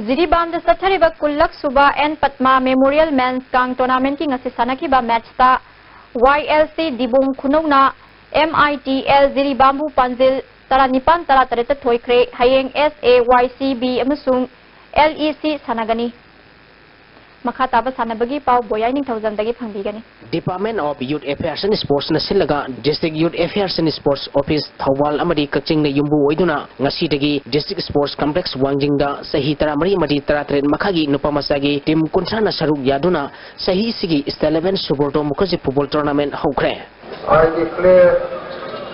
ꯖꯤꯔꯤꯕꯥꯝꯗ ꯆꯠꯊꯔꯤꯕ ꯀꯨꯟꯂꯛ ꯁꯨꯕ ꯑꯦꯟ ꯄꯠꯃ Memorial Men's ꯀꯥꯡ tournamentꯀꯤ ꯉꯁꯤ ꯁꯥꯟꯅꯈꯤꯕ matchꯇ ꯋꯥꯏ ꯑꯦꯜ ꯁꯤ ꯗꯤꯕꯣꯡ ꯈꯨꯅꯧꯅ ꯑꯦꯝ ꯑꯥꯏ ꯇꯤ ꯑꯦꯜ ꯖꯤꯔꯤꯕꯥꯝꯕꯨ ꯄꯥꯟꯖꯤꯜ ꯇꯔꯥꯅꯤꯄꯥꯟ ꯇꯔꯥꯇꯔꯦꯠꯇ ꯊꯣꯏꯈ꯭ꯔꯦ꯫ ꯍꯌꯦꯡ ꯑꯦꯁ ꯑꯦ ꯋꯥꯏ ꯁꯤ ꯕꯤ ꯑꯃꯁꯨꯡ ꯑꯦꯜ ꯏ ꯁꯤ ꯁꯥꯟꯅꯒꯅꯤ꯫ ꯃꯈꯥ ꯇꯥꯕ ꯁꯥꯟꯅꯕꯒꯤ ꯄꯥꯎ ꯕꯣꯌꯥꯏ ꯅꯤꯡꯊꯧꯖꯝꯗꯒꯤ ꯐꯪꯕꯤꯒꯅꯤ꯫ Department of Youth Affairs and Sportsꯅ ꯁꯤꯜꯂꯒ District Youth Affairs and Sports Office Thoubal ꯑꯃꯗꯤ ꯀꯛꯆꯤꯡꯅ ꯌꯨꯝꯕꯨ ꯑꯣꯏꯗꯨꯅ ꯉꯁꯤꯗꯒꯤ District Sports Complex ꯋꯥꯡꯖꯤꯡꯗ ꯆꯍꯤ ꯇꯔꯥꯃꯔꯤ ꯑꯃꯗꯤ ꯇꯔꯥꯇꯔꯦꯠ ꯃꯈꯥꯒꯤ ꯅꯨꯄꯥ ꯃꯆꯥꯒꯤ team ꯀꯨꯟꯊ꯭ꯔꯥꯅ ꯁꯔꯨꯛ ꯌꯥꯗꯨꯅ ꯆꯍꯤꯁꯤꯒꯤ State Level Subrata Mukherjee Football Tournament ꯍꯧꯈ꯭ꯔꯦ꯫ I declare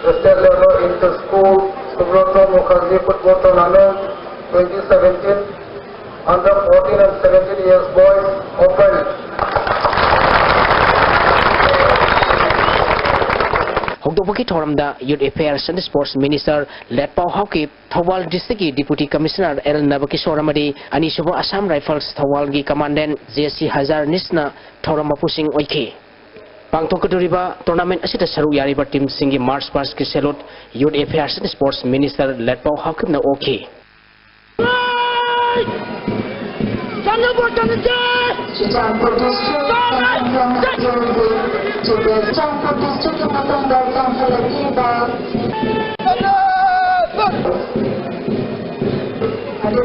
the State Level Inter-School Subrata Mukherjee Football Tournament twenty seventeen under fourteen and seventeen years boys open. ꯍꯧꯗꯣꯛꯄꯒꯤ ꯊꯧꯔꯝꯗ Youth Affairs and Sports Minister Letpao Haokip, Thoubal Districtꯀꯤ Deputy Commissioner L Nabakishore ꯑꯃꯗꯤ ꯑꯅꯤꯁꯨꯕ Assam Rifles ꯊꯧꯕꯥꯜꯒꯤ Commandant J C ꯍꯖꯥꯔꯅꯤꯁꯅ ꯊꯧꯔꯝ ꯃꯄꯨꯁꯤꯡ ꯑꯣꯏꯈꯤ꯫ ꯄꯥꯡꯊꯣꯛꯀꯗꯧꯔꯤꯕ tournament ꯑꯁꯤꯗ ꯁꯔꯨꯛ ꯌꯥꯔꯤꯕ teamꯁꯤꯡꯒꯤ march pastꯀꯤ salute Youth Affairs and Sports Minister ꯂꯦꯠꯄꯥꯎ ꯍꯥꯎꯀꯤꯞꯅ ꯑꯣꯛꯈꯤ꯫ Churachandpur district Churachandpur districtꯀꯤ ꯃꯇꯥꯡꯗ ꯆꯥꯎꯈꯠꯂꯛꯂꯤꯕ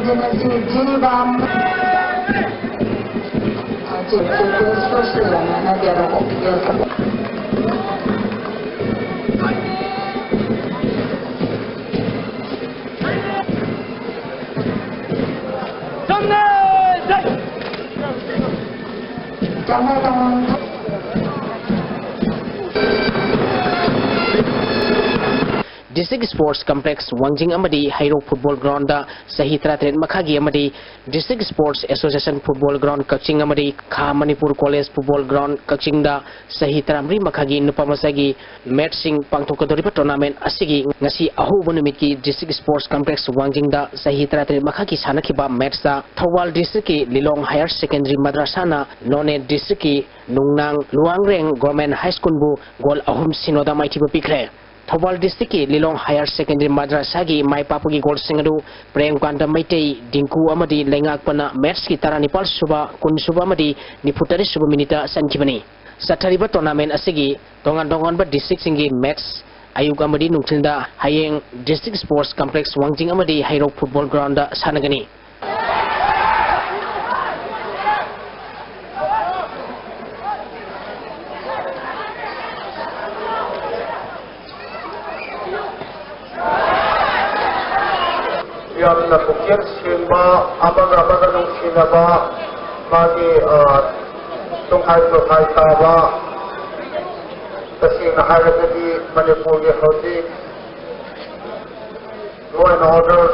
ꯁꯤ ꯖꯤꯔꯤꯕꯥꯝ꯫ Chief gas ꯂꯣꯏꯁꯤꯜꯂꯝꯃꯦ꯫ ꯆꯪꯉꯣ, ꯆꯪꯉꯣ꯫ District Sports Complex ꯋꯥꯡꯖꯤꯡ ꯑꯃꯗꯤ ꯍꯩꯔꯣꯛ Football Ground ꯗ ꯆꯍꯤ ꯇꯔꯥꯇꯔꯦꯠ ꯃꯈꯥꯒꯤ ꯑꯃꯗꯤ District Sports Association Football Ground ꯀꯛꯆꯤꯡ ꯑꯃꯗꯤ ꯈꯥ ꯃꯅꯤꯄꯨꯔ College Football Ground ꯀꯛꯆꯤꯡꯗ ꯆꯍꯤ ꯇꯔꯥꯃꯔꯤ ꯃꯈꯥꯒꯤ ꯅꯨꯄꯥ ꯃꯆꯥꯒꯤ match ꯁꯤꯡ ꯄꯥꯡꯊꯣꯛꯀꯗꯧꯔꯤꯕ tournament ꯑꯁꯤꯒꯤ ꯉꯁꯤ ꯑꯍꯧꯕ ꯅꯨꯃꯤꯠꯀꯤ District Sports Complex ꯋꯥꯡꯖꯤꯡꯗ ꯆꯍꯤ ꯇꯔꯥꯇꯔꯦꯠ ꯃꯈꯥꯒꯤ ꯁꯥꯟꯅꯈꯤꯕ match ꯇ ꯊꯧꯕꯥꯜ district ꯀꯤ ꯂꯤꯂꯣꯡ Higher Secondary ꯃꯗ꯭ꯔꯁꯥꯅ ꯅꯣꯅꯦ district ꯀꯤ ꯅꯨꯡꯅꯥꯡ ꯂꯨꯋꯥꯡꯔꯦꯡ Government High School ꯕꯨ goal ꯑꯍꯨꯝ ꯁꯤꯅꯣꯗ ꯃꯥꯏꯊꯤꯕ ꯄꯤꯈ꯭ꯔꯦ꯫ ꯊꯧꯕꯥꯜ district ꯀꯤ ꯂꯤꯂꯣꯡ Higher Secondary ꯃꯗ꯭ꯔꯁꯥꯒꯤ ꯃꯥꯏ ꯄꯥꯛꯄꯒꯤ goal ꯁꯤꯡ ꯑꯗꯨ ꯄ꯭ꯔꯦꯝꯀꯥꯟꯇ ꯃꯩꯇꯩ, ꯗꯤꯡꯀꯨ ꯑꯃꯗꯤ ꯂꯩꯉꯥꯛꯄꯅ match ꯀꯤ ꯇꯔꯥꯅꯤꯄꯥꯜ ꯁꯨꯕ, ꯀꯨꯟ ꯁꯨꯕ ꯑꯃꯗꯤ ꯅꯤꯐꯨ ꯇꯔꯦꯠ ꯁꯨꯕ minute ꯇ ꯆꯟꯈꯤꯕꯅꯤ꯫ ꯆꯠꯊꯔꯤꯕ tournament ꯑꯁꯤꯒꯤ ꯇꯣꯉꯥꯟ ꯇꯣꯉꯥꯟꯕ district ꯁꯤꯡꯒꯤ match ꯑꯌꯨꯛ ꯑꯃꯗꯤ ꯅꯨꯡꯊꯤꯜꯗ ꯍꯌꯦꯡ District Sports Complex ꯋꯥꯡꯖꯤꯡ ꯑꯃꯗꯤ ꯍꯩꯔꯣꯛ Football Ground ꯗ ꯁꯥꯟꯅꯒꯅꯤ꯫ ꯌꯥꯝꯅ ꯄꯨꯛꯆꯦꯜ ꯁꯦꯡꯕ, ꯑꯃꯒ ꯑꯃꯒ ꯅꯨꯡꯁꯤꯅꯕ, ꯃꯥꯒꯤ, ꯑ, ꯇꯨꯡꯍꯥꯏ ꯇꯣꯈꯥꯏ ꯇꯥꯕ, ꯇꯁꯦꯡꯅ ꯍꯥꯏꯔꯒꯗꯤ ꯃꯅꯤꯄꯨꯔꯒꯤ ꯍꯧꯖꯤꯛ law and order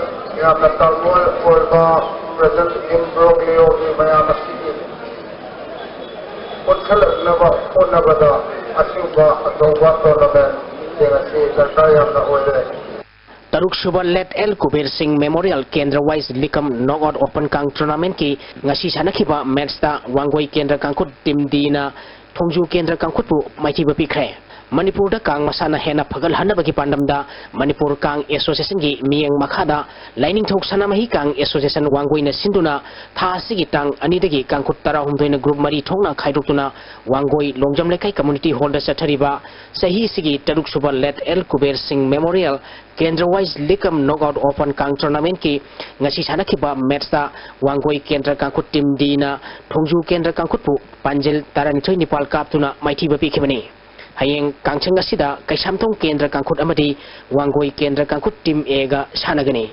ꯌꯥꯝꯅ turmoil ꯑꯣꯏꯕ present in ꯕ꯭ꯔꯣꯒꯂꯤꯌꯣꯒꯤ ꯃꯌꯥꯝ ꯑꯁꯤꯒꯤ ꯄꯨꯟꯁꯤꯜꯂꯛꯅꯕ ꯍꯣꯠꯅꯕꯗ ꯑꯁꯤꯒꯨꯝꯕ ꯑꯆꯧꯕ tournament ꯁꯤꯡ ꯑꯁꯤ ꯗꯔꯀꯥꯔ ꯌꯥꯝꯅ ꯑꯣꯏꯔꯦ꯫ ꯇꯔꯨꯛ ꯁꯨꯕ Late L ꯀꯨꯕꯦꯔ ꯁꯤꯡ Memorial ꯀꯦꯟꯗ꯭ꯔ ꯋꯥꯏꯁ ꯂꯤꯀꯝ knockout open ꯀꯥꯡ tournament ꯀꯤ ꯉꯁꯤ ꯁꯥꯟꯅꯈꯤꯕ match ꯇ ꯋꯥꯡꯒꯣꯏ ꯀꯦꯟꯗ꯭ꯔ ꯀꯥꯡꯈꯨꯠ team D ꯅ ꯊꯣꯡꯖꯨ ꯀꯦꯟꯗ꯭ꯔ ꯀꯥꯡꯈꯨꯠꯄꯨ ꯃꯥꯏꯊꯤꯕ ꯄꯤꯈ꯭ꯔꯦ꯫ ꯃꯅꯤꯄꯨꯔꯗ ꯀꯥꯡ ꯃꯁꯥꯟꯅ ꯍꯦꯟꯅ ꯐꯒꯠꯍꯟꯅꯕꯒꯤ ꯄꯥꯟꯗꯝꯗ ꯃꯅꯤꯄꯨꯔ ꯀꯥꯡ ꯑꯦꯁꯣꯁꯤꯌꯦꯁꯟꯒꯤ ꯃꯤꯠꯌꯦꯡ ꯃꯈꯥꯗ ꯂꯥꯏꯅꯤꯡꯊꯧ ꯁꯅꯥꯃꯍꯤ ꯀꯥꯡ ꯑꯦꯁꯣꯁꯤꯌꯦꯁꯟ ꯋꯥꯡꯒꯣꯏꯅ ꯁꯤꯟꯗꯨꯅ ꯊꯥ ꯑꯁꯤꯒꯤ ꯇꯥꯡ ꯑꯅꯤꯗꯒꯤ ꯀꯥꯡꯈꯨꯠ ꯇꯔꯥꯍꯨꯝꯗꯣꯏꯅ ꯒ꯭ꯔꯨꯞ ꯃꯔꯤ ꯊꯣꯛꯅ ꯈꯥꯏꯗꯣꯛꯇꯨꯅ ꯋꯥꯡꯒꯣꯏ ꯂꯣꯡꯖꯝ ꯂꯩꯀꯥꯏ ꯀꯝꯃ꯭ꯌꯨꯅꯤꯇꯤ ꯍꯣꯜꯗ ꯆꯠꯊꯔꯤꯕ ꯆꯍꯤꯁꯤꯒꯤ ꯇꯔꯨꯛ ꯁꯨꯕ ꯂꯦꯠ ꯑꯦꯜ ꯀꯨꯕꯦꯔ ꯁꯤꯡ ꯃꯦꯃꯣꯔꯤꯌꯦꯜ ꯀꯦꯟꯗ꯭ꯔ ꯋꯥꯏꯁ ꯂꯤꯛ ꯀꯝ ꯅꯣꯛ ꯑꯥꯎꯠ ꯑꯣꯄꯟ ꯀꯥꯡ ꯇꯣꯔꯅꯥꯃꯦꯟꯠꯀꯤ ꯉꯁꯤ ꯁꯥꯟꯅꯈꯤꯕ ꯃꯦꯠꯁꯇ ꯋꯥꯡꯒꯣꯏ ꯀꯦꯟꯗ꯭ꯔ ꯀꯥꯡꯈꯨꯠ ꯇꯤꯝ ꯗꯤꯅ ꯊꯣꯡꯖꯨ ꯀꯦꯟꯗ꯭ꯔ ꯀꯥꯡꯈꯨꯠꯄꯨ ꯄꯥꯟꯖꯤꯜ ꯇꯔꯥꯅꯤꯊꯣꯏ ꯅꯤꯄꯥꯜ ꯀꯥꯞꯇꯨꯅ ꯃꯥꯏꯊꯤꯕ ꯄꯤꯈꯤꯕꯅꯤ꯫ ꯍꯌꯦꯡ ꯀꯥꯡꯆꯪ ꯑꯁꯤꯗ ꯀꯩꯁꯥꯝꯊꯣꯡ ꯀꯦꯟꯗ꯭ꯔ ꯀꯥꯡꯈꯨꯠ ꯑꯃꯗꯤ ꯋꯥꯡꯒꯣꯏ ꯀꯦꯟꯗ꯭ꯔ ꯀꯥꯡꯈꯨꯠ ꯇꯤꯝ ꯑꯦꯒ ꯁꯥꯟꯅꯒꯅꯤ꯫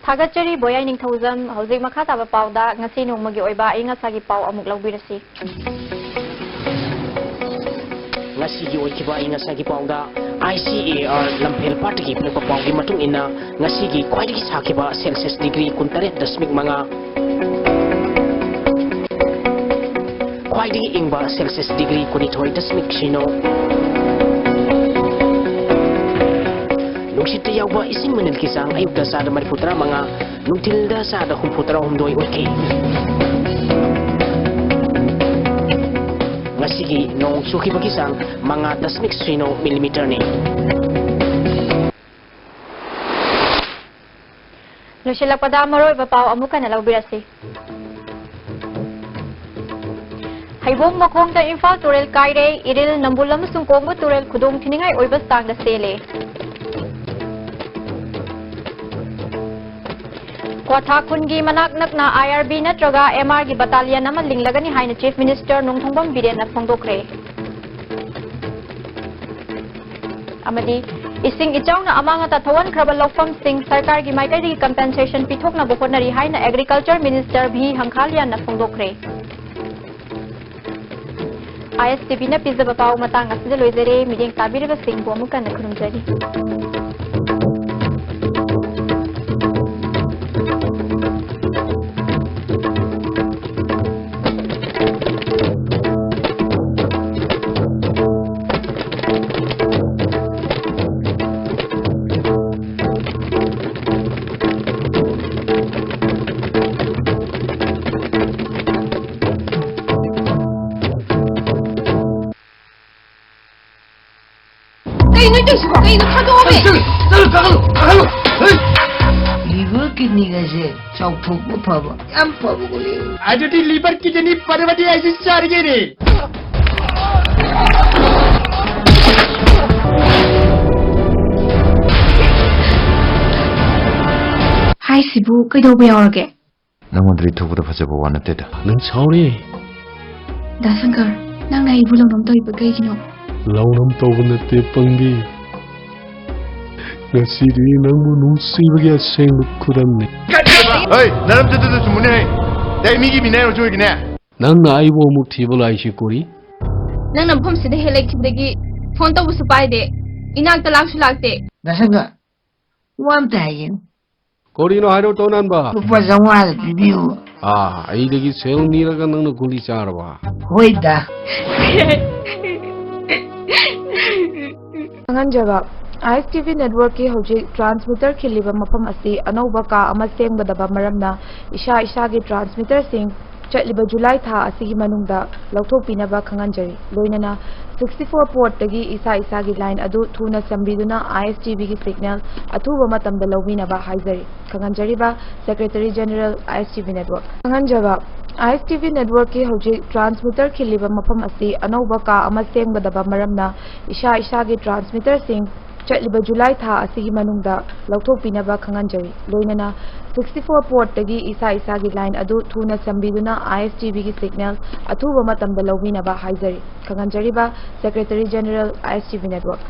ꯊꯥꯒꯠꯆꯔꯤ ꯕꯣꯌꯥꯏ ꯅꯤꯡꯊꯧꯖꯝ꯫ ꯍꯧꯖꯤꯛ ꯃꯈꯥ ꯇꯥꯕ ꯄꯥꯎꯗ ꯉꯁꯤ ꯅꯣꯡꯃꯒꯤ ꯑꯣꯏꯕ ꯑꯏꯪ ꯑꯁꯥꯒꯤ ꯄꯥꯎ ꯑꯃꯨꯛ ꯂꯧꯕꯤꯔꯁꯤ꯫ ꯉꯁꯤꯒꯤ ꯑꯣꯏꯈꯤꯕ ꯑꯏꯪ ꯑꯁꯥꯒꯤ ꯄꯥꯎꯗ ꯑꯥꯏ ꯁꯤ ꯑꯦ ꯑꯥꯔ ꯂꯝꯐꯦꯜ ꯄꯥꯠꯇꯒꯤ ꯄꯤꯔꯛꯄ ꯄꯥꯎꯒꯤ ꯃꯇꯨꯡ ꯏꯟꯅ, ꯉꯁꯤꯒꯤ ꯈ꯭ꯋꯥꯏꯗꯒꯤ ꯁꯥꯈꯤꯕ ꯁꯦꯜꯁꯤꯌꯁ ꯗꯤꯒ꯭ꯔꯤ ꯀꯨꯟꯇꯔꯦꯠ ꯗꯁꯃꯤꯛ ꯃꯉꯥ, ꯈ꯭ꯋꯥꯏꯗꯒꯤ ꯏꯪꯕ ꯁꯦꯜꯁꯤꯌꯁ ꯗꯤꯒ꯭ꯔꯤ ꯀꯨꯟꯅꯤꯊꯣꯏ ꯗꯁꯃꯤꯛ ꯁꯤꯅꯣ꯫ ꯅꯨꯡꯁꯤꯠꯇ ꯌꯥꯎꯕ ꯏꯁꯤꯡ ꯃꯅꯤꯜꯒꯤ ꯆꯥꯡ ꯑꯌꯨꯛꯇ ꯆꯥꯗ ꯃꯔꯤꯐꯨ ꯇꯔꯥꯃꯉꯥ, ꯅꯨꯡꯊꯤꯜꯗ ꯆꯥꯗ ꯍꯨꯝꯐꯨ ꯇꯔꯥꯍꯨꯝꯗꯣꯏ ꯑꯣꯏꯈꯤ꯫ ꯉꯁꯤꯒꯤ ꯅꯣꯡ ꯆꯨꯈꯤꯕꯒꯤ ꯆꯥꯡ ꯃꯉꯥ ꯗꯁꯃꯤꯛ ꯁꯤꯅꯣ ꯃꯤꯂꯤꯃꯤꯇꯔꯅꯤ꯫ ꯂꯣꯏꯁꯤꯜꯂꯛꯄꯗ ꯃꯔꯨꯑꯣꯏꯕ ꯄꯥꯎ ꯑꯃꯨꯛ ꯍꯟꯅ ꯂꯧꯕꯤꯔꯁꯤ꯫ ꯍꯩꯕꯣꯡ ꯃꯈꯣꯡꯗ ꯏꯝꯐꯥꯜ ꯇꯨꯔꯦꯜ ꯀꯥꯏꯔꯦ, ꯏꯔꯤꯜ, ꯅꯝꯕꯨꯜ ꯑꯃꯁꯨꯡ ꯀꯣꯡꯕ ꯇꯨꯔꯦꯜ ꯈꯨꯗꯣꯡ ꯊꯤꯅꯤꯡꯉꯥꯏ ꯑꯣꯏꯕ ꯆꯥꯡꯗ ꯆꯦꯜꯂꯦ꯫ ꯀ꯭ꯋꯥꯊꯥ ꯈꯨꯟꯒꯤ ꯃꯅꯥꯛ ꯅꯛꯅ ꯑꯥꯏ ꯑꯥꯔ ꯕꯤ ꯅꯠꯇ꯭ꯔꯒ ꯑꯦꯝ ꯑꯥꯔꯒꯤ ꯕꯇꯥꯂꯤꯌꯟ ꯑꯃ ꯂꯤꯡꯂꯒꯅꯤ ꯍꯥꯏꯅ ꯆꯤꯐ ꯃꯤꯅꯤꯁꯇꯔ ꯅꯣꯡꯊꯣꯡꯕꯝ ꯕꯤꯔꯦꯟꯅ ꯐꯣꯡꯗꯣꯛꯈ꯭ꯔꯦ꯫ ꯑꯃꯗꯤ ꯏꯁꯤꯡ ꯏꯆꯥꯎꯅ ꯑꯃꯥꯡ ꯑꯇꯥ ꯊꯣꯛꯍꯟꯈ꯭ꯔꯕ ꯂꯧꯐꯝꯁꯤꯡ ꯁꯔꯀꯥꯔꯒꯤ ꯃꯥꯏꯀꯩꯗꯒꯤ ꯀꯝꯄꯦꯟꯁꯦꯁꯟ ꯄꯤꯊꯣꯛꯅꯕ ꯍꯣꯠꯅꯔꯤ ꯍꯥꯏꯅ ꯑꯦꯒ꯭ꯔꯤꯀꯜꯆꯔ ꯃꯤꯅꯤꯁꯇꯔ ꯚꯤ ꯍꯪꯈꯥꯂꯤꯌꯥꯟꯅ ꯐꯣꯡꯗꯣꯛꯈ꯭ꯔꯦ꯫ ꯑꯥꯏ ꯑꯦꯁ ꯇꯤ ꯚꯤꯅ ꯄꯤꯖꯕ ꯄꯥꯎ ꯃꯇꯥꯡ ꯑꯁꯤꯗ ꯂꯣꯏꯖꯔꯦ꯫ ꯃꯤꯠꯌꯦꯡ ꯇꯥꯕꯤꯔꯤꯕꯁꯤꯡꯕꯨ ꯑꯃꯨꯛ ꯍꯟꯅ ꯈꯨꯔꯨꯝꯖꯔꯤ꯫ ꯀꯩꯗꯧꯁꯤꯕꯣ? ꯀꯩꯅꯣ ꯊꯥꯗꯣꯛꯑꯣꯃꯦ꯫ ꯆꯠꯂꯨ, ꯆꯠꯂꯨ, ꯀꯥꯈꯠꯂꯨ, ꯀꯥꯈꯠꯂꯨ꯫ ꯍꯩ! ꯂꯤꯚꯔ ꯀꯤꯗꯅꯤꯒꯁꯦ ꯆꯥꯎꯊꯣꯛꯄ ꯐꯕ ꯌꯥꯝ ꯐꯕ ꯒꯨꯂꯤ꯫ ꯑꯗꯨꯗꯤ ꯂꯤꯚꯔ ꯀꯤꯗꯅꯤ ꯄꯔꯕꯗꯤ ꯑꯩꯁꯨ ꯆꯥꯔꯒꯦꯅꯦ꯫ ꯍꯥꯏꯁꯤꯕꯨ ꯀꯩꯗꯧꯕ ꯌꯥꯎꯔꯒꯦ? ꯅꯪꯉꯣꯟꯗꯗꯤ ꯊꯣꯛꯄꯗ ꯐꯖꯕ ꯋꯥ ꯅꯠꯇꯦꯗ꯫ ꯅꯪ ꯁꯥꯎꯔꯦ꯫ ꯗꯥ ꯁꯪꯀꯔ, ꯅꯪꯅ ꯑꯩꯕꯨ ꯂꯧꯅꯝ ꯇꯧꯔꯤꯕ ꯀꯩꯒꯤꯅꯣ? ꯂꯧꯅꯝ ꯇꯧꯕ ꯅꯠꯇꯦ, ꯄꯪꯕꯤ꯫ ꯉꯁꯤꯗꯤ ꯅꯪꯕꯨ ꯅꯨꯡꯁꯤꯕꯒꯤ ꯑꯁꯦꯡꯕ ꯈꯨꯗꯝꯅꯤ꯫ ꯍꯩ, ꯅꯔꯝ ꯆꯠꯇꯗ ꯆꯨꯝꯃꯨꯅꯦ ꯍꯩ꯫ ꯑꯩ ꯃꯤꯒꯤ ꯃꯤꯅꯥꯏ ꯑꯣꯏꯔꯁꯨ ꯑꯣꯏꯒꯅꯦ꯫ ꯅꯪꯅ ꯑꯩꯕꯨ ꯑꯃꯨꯛ ꯊꯤꯕ ꯂꯥꯛꯏꯁꯤ ꯀꯣꯔꯤ? ꯅꯪꯅ ꯃꯐꯝꯁꯤꯗ ꯍꯦꯛ ꯂꯩꯈꯤꯕꯗꯒꯤ ꯐꯣꯟ ꯇꯧꯕꯁꯨ ꯄꯥꯏꯗꯦ, ꯏꯅꯥꯛꯇ ꯂꯥꯛꯁꯨ ꯂꯥꯛꯇꯦ꯫ ꯗꯥ ꯁꯪꯀꯔ, ꯋꯥ ꯑꯝꯇ ꯍꯥꯏꯒꯦ꯫ ꯀꯣꯔꯤꯅꯣ ꯍꯥꯏꯔꯣ, ꯇꯧꯅꯥꯟꯕ? ꯂꯨꯄꯥ ꯆꯥꯝꯃꯉꯥꯗ ꯄꯤꯕꯤꯌꯨ꯫ ꯑꯥ, ꯑꯩꯗꯒꯤ ꯁꯦꯜ ꯅꯤꯔꯒ ꯅꯪꯅ ꯒꯨꯂꯤ ꯆꯥꯔꯕ? ꯍꯣꯏꯗ꯫ ꯈꯪꯍꯟꯖꯕ, ꯑꯥꯏ ꯑꯦꯁ ꯇꯤ ꯚꯤ ꯅꯦꯠꯋꯔꯛꯀꯤ ꯍꯧꯖꯤꯛ ꯇ꯭ꯔꯥꯟꯁꯃꯤꯇꯔ ꯈꯤꯜꯂꯤꯕ ꯃꯐꯝ ꯑꯁꯤ ꯑꯅꯧꯕ ꯀꯥ ꯑꯃ ꯁꯦꯝꯒꯗꯕ ꯃꯔꯝꯅ ꯏꯁꯥ ꯏꯁꯥꯒꯤ ꯇ꯭ꯔꯥꯟꯁꯃꯤꯇꯔꯁꯤꯡ ꯆꯠꯂꯤꯕ ꯖꯨꯂꯥꯏ ꯊꯥ ꯑꯁꯤꯒꯤ ꯃꯅꯨꯡꯗ ꯂꯧꯊꯣꯛꯄꯤꯅꯕ ꯈꯪꯍꯟꯖꯔꯤ꯫ ꯂꯣꯏꯅꯅ sixty four portꯇꯒꯤ ꯏꯁꯥ ꯏꯁꯥꯒꯤ line ꯑꯗꯨ ꯊꯨꯅ ꯁꯝꯕꯤꯗꯨꯅ ꯑꯥꯏ ꯑꯦꯁ ꯇꯤ ꯚꯤꯒꯤ signal ꯑꯊꯨꯕ ꯃꯇꯝꯗ ꯂꯧꯕꯤꯅꯕ ꯍꯥꯏꯖꯔꯤ꯫ ꯈꯪꯍꯟꯖꯔꯤꯕ Secretary General, I S T V Network꯫ ꯈꯪꯍꯟꯖꯕ, I S T V ꯅꯦꯠꯋꯔꯛꯀꯤ ꯍꯧꯖꯤꯛ ꯇ꯭ꯔꯥꯟꯁꯃꯤꯇꯔ ꯈꯤꯜꯂꯤꯕ ꯃꯐꯝ ꯑꯁꯤ ꯑꯅꯧꯕ ꯀꯥ ꯑꯃ ꯁꯦꯝꯒꯗꯕ ꯃꯔꯝꯅ ꯏꯁꯥ ꯏꯁꯥꯒꯤ ꯇ꯭ꯔꯥꯟꯁꯃꯤꯇꯔꯁꯤꯡ ꯆꯠꯂꯤꯕ ꯖꯨꯂꯥꯏ ꯊꯥ ꯑꯁꯤꯒꯤ ꯃꯅꯨꯡꯗ ꯂꯧꯊꯣꯛꯄꯤꯅꯕ ꯈꯪꯍꯟꯖꯔꯤ꯫ ꯂꯣꯏꯅꯅ sixty four portꯇꯒꯤ ꯏꯁꯥ ꯏꯁꯥꯒꯤ line ꯑꯗꯨ ꯊꯨꯅ ꯁꯝꯕꯤꯗꯨꯅ ꯑꯥꯏ ꯑꯦꯁ ꯇꯤ ꯚꯤꯒꯤ signal ꯑꯊꯨꯕ ꯃꯇꯝꯗ ꯂꯧꯕꯤꯅꯕ ꯍꯥꯏꯖꯔꯤ꯫ ꯈꯪꯍꯟꯖꯔꯤꯕ Secretary General, I S T V Network꯫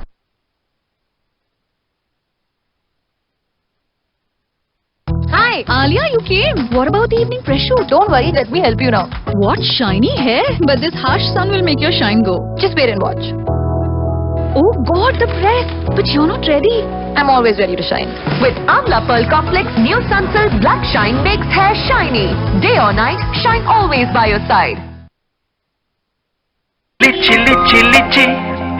Hi, Alia, you came. What about the evening press shoot? Don't worry, let me help you now. What shiny hair? But this harsh sun will make your shine go. Just wait and watch. Oh God, the press! But you're not ready. I'm always ready to shine. With Amla Pearl Complex, new Sunsilk Black Shine makes hair shiny. Day or night, shine always by your side. Litchi, litchi, litchi,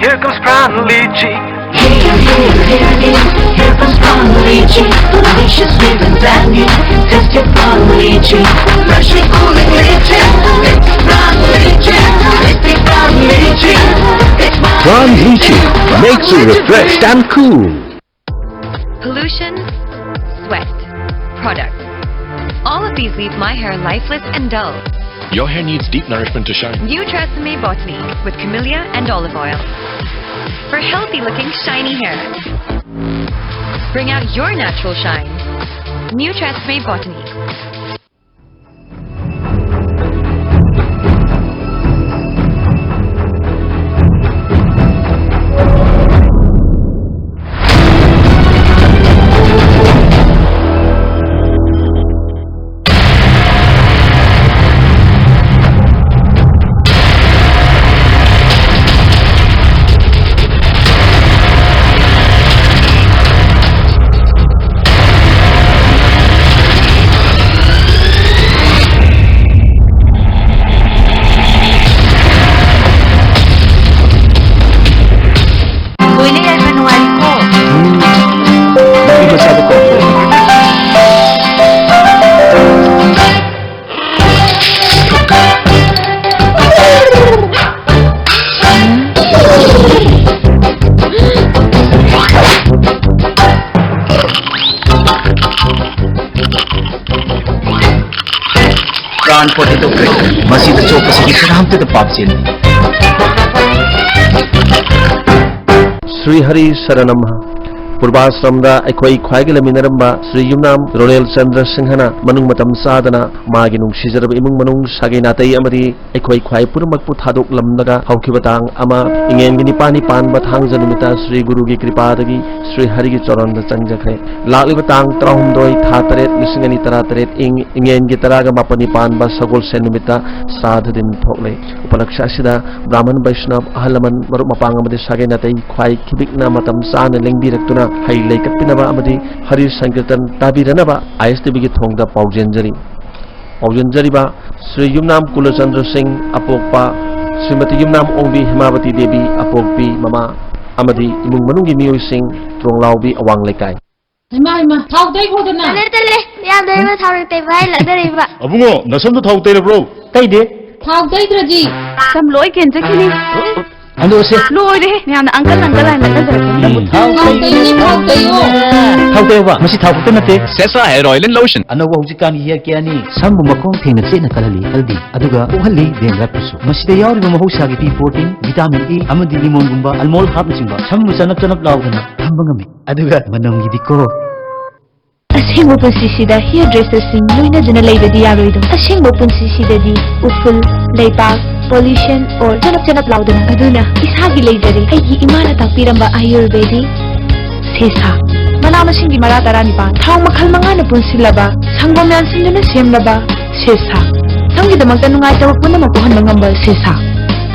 here comes Pran Litchi. Here comes Pran Litchi, delicious with value. Tasty Pran Litchi, freshly cooling litchi. It's Pran Litchi, tasty Pran Litchi. It's Pran Litchi, Makes you refreshed and cool. Pollution, sweat, products. All of these leave my hair lifeless and dull. Your hair needs deep nourishment to shine. New Tresemme Botanique with camellia and olive oil. For healthy looking, shiny hair. Bring out your natural shine. New Tresemme Botanique. ꯂꯣꯏꯅ ꯌꯥꯏꯐ ꯅꯨꯡꯉꯥꯏꯔꯤꯀꯣ? ꯅꯨꯄꯤ ꯃꯆꯥꯗꯣ ꯀꯧ꯫ Pran potato cracker. ꯃꯁꯤꯗ ꯆꯣꯞꯄꯁꯤꯗꯤ ꯀꯅꯥꯝꯇꯗ ꯄꯥꯞ ꯆꯦꯟꯗꯦ꯫ ꯁ꯭ꯔꯤ ꯍꯔꯤ ꯁꯔꯅꯝ꯫ ꯄꯨꯔꯕꯥꯁ꯭ꯔꯝꯗ ꯑꯩꯈꯣꯏ ꯈ꯭ꯋꯥꯏꯒꯤ ꯂꯩꯃꯤꯟꯅꯔꯝꯕ ꯁ꯭ꯔꯤ ꯌꯨꯝꯅꯥꯝ ꯔꯣꯅꯦꯜ ꯆꯟꯗ꯭ꯔ ꯁꯤꯡꯍꯅ ꯃꯅꯨꯡ ꯃꯇꯝ ꯆꯥꯗꯅ ꯃꯥꯒꯤ ꯅꯨꯡꯁꯤꯖꯔꯕ ꯏꯃꯨꯡ ꯃꯅꯨꯡ, ꯁꯥꯒꯩ ꯅꯥꯇꯩ ꯑꯃꯗꯤ ꯑꯩꯈꯣꯏ ꯈ꯭ꯋꯥꯏ ꯄꯨꯝꯅꯃꯛꯄꯨ ꯊꯥꯗꯣꯛꯂꯝꯂꯒ ꯍꯧꯈꯤꯕ ꯇꯥꯡ ꯑꯃ, ꯏꯉꯦꯟꯒꯤ ꯅꯤꯄꯥꯜꯅꯤ ꯄꯥꯟꯕ ꯊꯥꯡꯖ ꯅꯨꯃꯤꯠꯇ ꯁ꯭ꯔꯤ ꯒꯨꯔꯨꯒꯤ ꯀ꯭ꯔꯤꯄꯥꯗꯒꯤ ꯁ꯭ꯔꯤ ꯍꯔꯤꯒꯤ ꯆꯔꯟꯗ ꯆꯪꯖꯈ꯭ꯔꯦ꯫ ꯂꯥꯛꯂꯤꯕ ꯇꯥꯡ ꯇꯔꯥꯍꯨꯝꯗꯣꯏ ꯊꯥ ꯇꯔꯦꯠ ꯂꯤꯁꯤꯡ ꯑꯅꯤ ꯇꯔꯥꯇꯔꯦꯠ, ꯏꯪ ꯏꯉꯦꯟꯒꯤ ꯇꯔꯥꯒ ꯃꯥꯄꯟꯅꯤ ꯄꯥꯟꯕ ꯁꯒꯣꯜꯁꯦꯟ ꯅꯨꯃꯤꯠꯇ ꯁ꯭ꯔꯥꯗ ꯗꯤꯟ ꯊꯣꯛꯂꯦ꯫ ꯎꯄꯂꯛꯁ ꯑꯁꯤꯗ ꯕ꯭ꯔꯥꯍꯃꯟ ꯕꯩꯁꯅꯕ, ꯑꯍꯜ ꯂꯃꯟ, ꯃꯔꯨꯞ ꯃꯄꯥꯡ ꯑꯃꯗꯤ ꯁꯥꯒꯩ ꯅꯥꯇꯩ ꯈ꯭ꯋꯥꯏ ꯈꯤꯕꯤꯛꯅ ꯃꯇꯝ ꯆꯥꯅ ꯂꯦꯡꯕꯤꯔꯛꯇꯨꯅ ꯍꯩ ꯂꯩ ꯀꯠꯄꯤꯅꯕ ꯑꯃꯗꯤ ꯍꯔꯤ ꯁꯪꯀꯤꯔꯇꯟ ꯇꯥꯕꯤꯔꯅꯕ ꯑꯥꯏ ꯑꯦꯁ ꯇꯤ ꯚꯤꯒꯤ ꯊꯣꯡꯗ ꯄꯥꯎꯖꯦꯟꯖꯔꯤ꯫ ꯄꯥꯎꯖꯦꯟꯖꯔꯤꯕ ꯁ꯭ꯔꯤ ꯌꯨꯝꯅꯥꯝ ꯀꯨꯂꯆꯟꯗ꯭ꯔ ꯁꯤꯡ ꯑꯄꯣꯛꯄ, ꯁ꯭ꯔꯤꯃꯇꯤ ꯌꯨꯝꯅꯥꯝ ꯑꯣꯡꯕꯤ ꯍꯦꯃꯥꯕꯇꯤ ꯗꯦꯕꯤ ꯑꯄꯣꯛꯄꯤ ꯃꯃꯥ ꯑꯃꯗꯤ ꯏꯃꯨꯡ ꯃꯅꯨꯡꯒꯤ ꯃꯤꯑꯣꯏꯁꯤꯡ, ꯇ꯭ꯔꯣꯡꯂꯥꯎꯕꯤ ꯑꯋꯥꯡ ꯂꯩꯀꯥꯏ꯫ ꯏꯃꯥ, ꯏꯃꯥ, ꯊꯥꯎ ꯇꯩꯈꯣꯗꯅ꯫ ꯇꯜꯂꯦ, ꯇꯜꯂꯦ, ꯌꯥꯝꯗ꯭ꯔꯦ, ꯏꯃꯥ, ꯊꯥꯎ ꯇꯩꯕ ꯍꯥꯏ ꯂꯥꯛꯅꯔꯦ, ꯏꯃꯥ꯫ ꯑꯕꯨꯡꯉꯣ, ꯅꯁꯝꯗꯣ ꯊꯥꯎ ꯇꯩꯔꯕ꯭ꯔꯣ? ꯇꯩꯗꯦ꯫ ꯊꯥꯎ ꯇꯩꯗ꯭ꯔꯗꯤ ꯁꯝ ꯂꯣꯏ ꯀꯦꯟꯖꯈꯤꯅꯤ꯫ ꯂꯣꯏꯔꯦꯍꯦ, ꯃꯌꯥꯝꯅ uncle uncle ꯍꯥꯏꯅ ꯂꯛꯅꯖꯔꯛꯄꯁꯤꯗ꯫ ꯎꯝ, ꯊꯥꯎ ꯇꯩꯌꯣ, ꯊꯥꯎ ꯇꯩꯌꯣ꯫ ꯊꯥꯎ ꯇꯩꯌꯣꯕ, ꯃꯁꯤ ꯊꯥꯎ ꯈꯛꯇ ꯅꯠꯇꯦ꯫ Sesa hair oil and lotion꯫ ꯑꯅꯧꯕ ꯍꯧꯖꯤꯛꯀꯥꯟꯒꯤ hair careꯅꯤ꯫ ꯁꯝꯕꯨ ꯃꯈꯣꯡ ꯊꯦꯡꯅ ꯆꯦꯠꯅ ꯀꯜꯍꯜꯂꯤ, healthy, ꯑꯗꯨꯒ ꯀꯣꯛꯍꯜꯂꯤ dandruffꯄꯨꯁꯨ꯫ ꯃꯁꯤꯗ ꯌꯥꯎꯔꯤꯕ ꯃꯍꯧꯁꯥꯒꯤ pea protein, vitamin E ꯑꯃꯗꯤ lemonꯒꯨꯝꯕ almond ꯍꯥꯞꯅꯆꯤꯡꯕ ꯁꯝꯕꯨ ꯆꯅꯞ ꯆꯅꯞ ꯂꯥꯎꯗꯅ ꯊꯝꯕ ꯉꯝꯃꯤ꯫ ꯑꯗꯨꯒ ꯃꯅꯝꯒꯤꯗꯤꯀꯣ꯫ ꯑꯁꯦꯡꯕ ꯄꯨꯟꯁꯤꯁꯤꯗ hairdresserꯁꯤꯡ ꯂꯣꯏꯅꯗꯨꯅ ꯂꯩꯕꯗꯤ ꯌꯥꯔꯣꯏꯗꯣ꯫ ꯑꯁꯦꯡꯕ ꯄꯨꯟꯁꯤꯁꯤꯗꯗꯤ ꯎꯐꯨꯜ, ꯂꯩꯄꯥꯛ, pollution or ꯆꯅꯞ ꯆꯅꯞ ꯂꯥꯎꯗꯅ꯫ ꯑꯗꯨꯅ ꯏꯁꯥꯒꯤ ꯂꯩꯖꯔꯦ, ꯑꯩꯒꯤ ꯏꯃꯥꯅ ꯇꯥꯛꯄꯤꯔꯝꯕ Ayurvedic ꯁꯦꯁꯥ꯫ ꯃꯅꯥ ꯃꯁꯤꯡꯒꯤ ꯃꯔꯥ ꯇꯔꯥꯅꯤꯄꯥꯜ, ꯊꯥꯎ ꯃꯈꯜ ꯃꯉꯥꯅ ꯄꯨꯟꯁꯤꯜꯂꯕ, ꯁꯪꯒꯣꯝ ꯌꯥꯟꯁꯤꯟꯗꯨꯅ ꯁꯦꯝꯂꯕ ꯁꯦꯁꯥ꯫ ꯁꯝꯒꯤꯗꯃꯛꯇ ꯅꯨꯡꯉꯥꯏꯇꯕ ꯄꯨꯝꯅꯃꯛ ꯀꯣꯛꯍꯟꯕ ꯉꯝꯕ ꯁꯦꯁꯥ꯫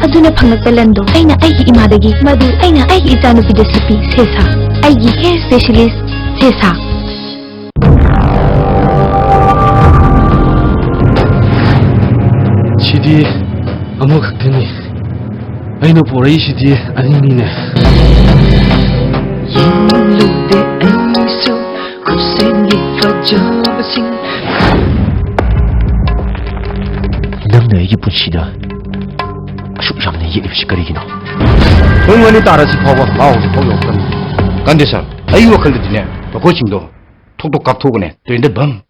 ꯑꯗꯨꯅ ꯐꯪꯂꯛꯄ ꯂꯟꯗꯣ ꯑꯩꯅ ꯑꯩꯒꯤ ꯏꯃꯥꯗꯒꯤ, ꯃꯗꯨ ꯑꯩꯅ ꯑꯩꯒꯤ ꯏꯆꯥꯅꯨꯄꯤꯗꯁꯨ ꯄꯤ꯫ ꯁꯦꯁꯥ, ꯑꯩꯒꯤ hair specialist ꯁꯦꯁꯥ꯫ ꯁꯤꯗꯤ ꯑꯃꯈꯛꯇꯅꯤ꯫ ꯑꯩꯅ ꯄꯣꯔꯛꯏꯁꯤꯗꯤ ꯑꯅꯤꯅꯤꯅꯦ꯫ ꯌꯦꯡꯂꯨꯗꯦ ꯑꯩꯁꯨ ꯈꯨꯠꯁꯦꯝꯒꯤ ꯐꯖꯕꯁꯤꯡ꯫ ꯅꯪꯅ ꯑꯩꯒꯤ ꯄꯨꯟꯁꯤꯗ ꯑꯁꯨꯛ ꯌꯥꯝꯅ ꯌꯦꯛꯂꯤꯕꯁꯤ ꯀꯔꯤꯒꯤꯅꯣ? ꯄꯨꯡ ꯑꯅꯤ ꯇꯥꯔꯁꯤ ꯐꯥꯎꯕ ꯃꯥ ꯍꯧꯖꯤꯛ ꯐꯥꯎ ꯌꯧꯔꯛꯇ꯭ꯔꯤ꯫ ꯀꯟꯗꯦ ꯁꯥꯔ, ꯑꯩꯒꯤ ꯋꯥꯈꯜꯗꯗꯤꯅꯦ, ꯃꯈꯣꯏꯁꯤꯡꯗꯣ ꯊꯣꯛ ꯊꯣꯛ ꯀꯥꯞꯊꯣꯛꯑꯒꯅꯦ, ꯇ꯭ꯔꯦꯟꯗ ꯕꯝ꯫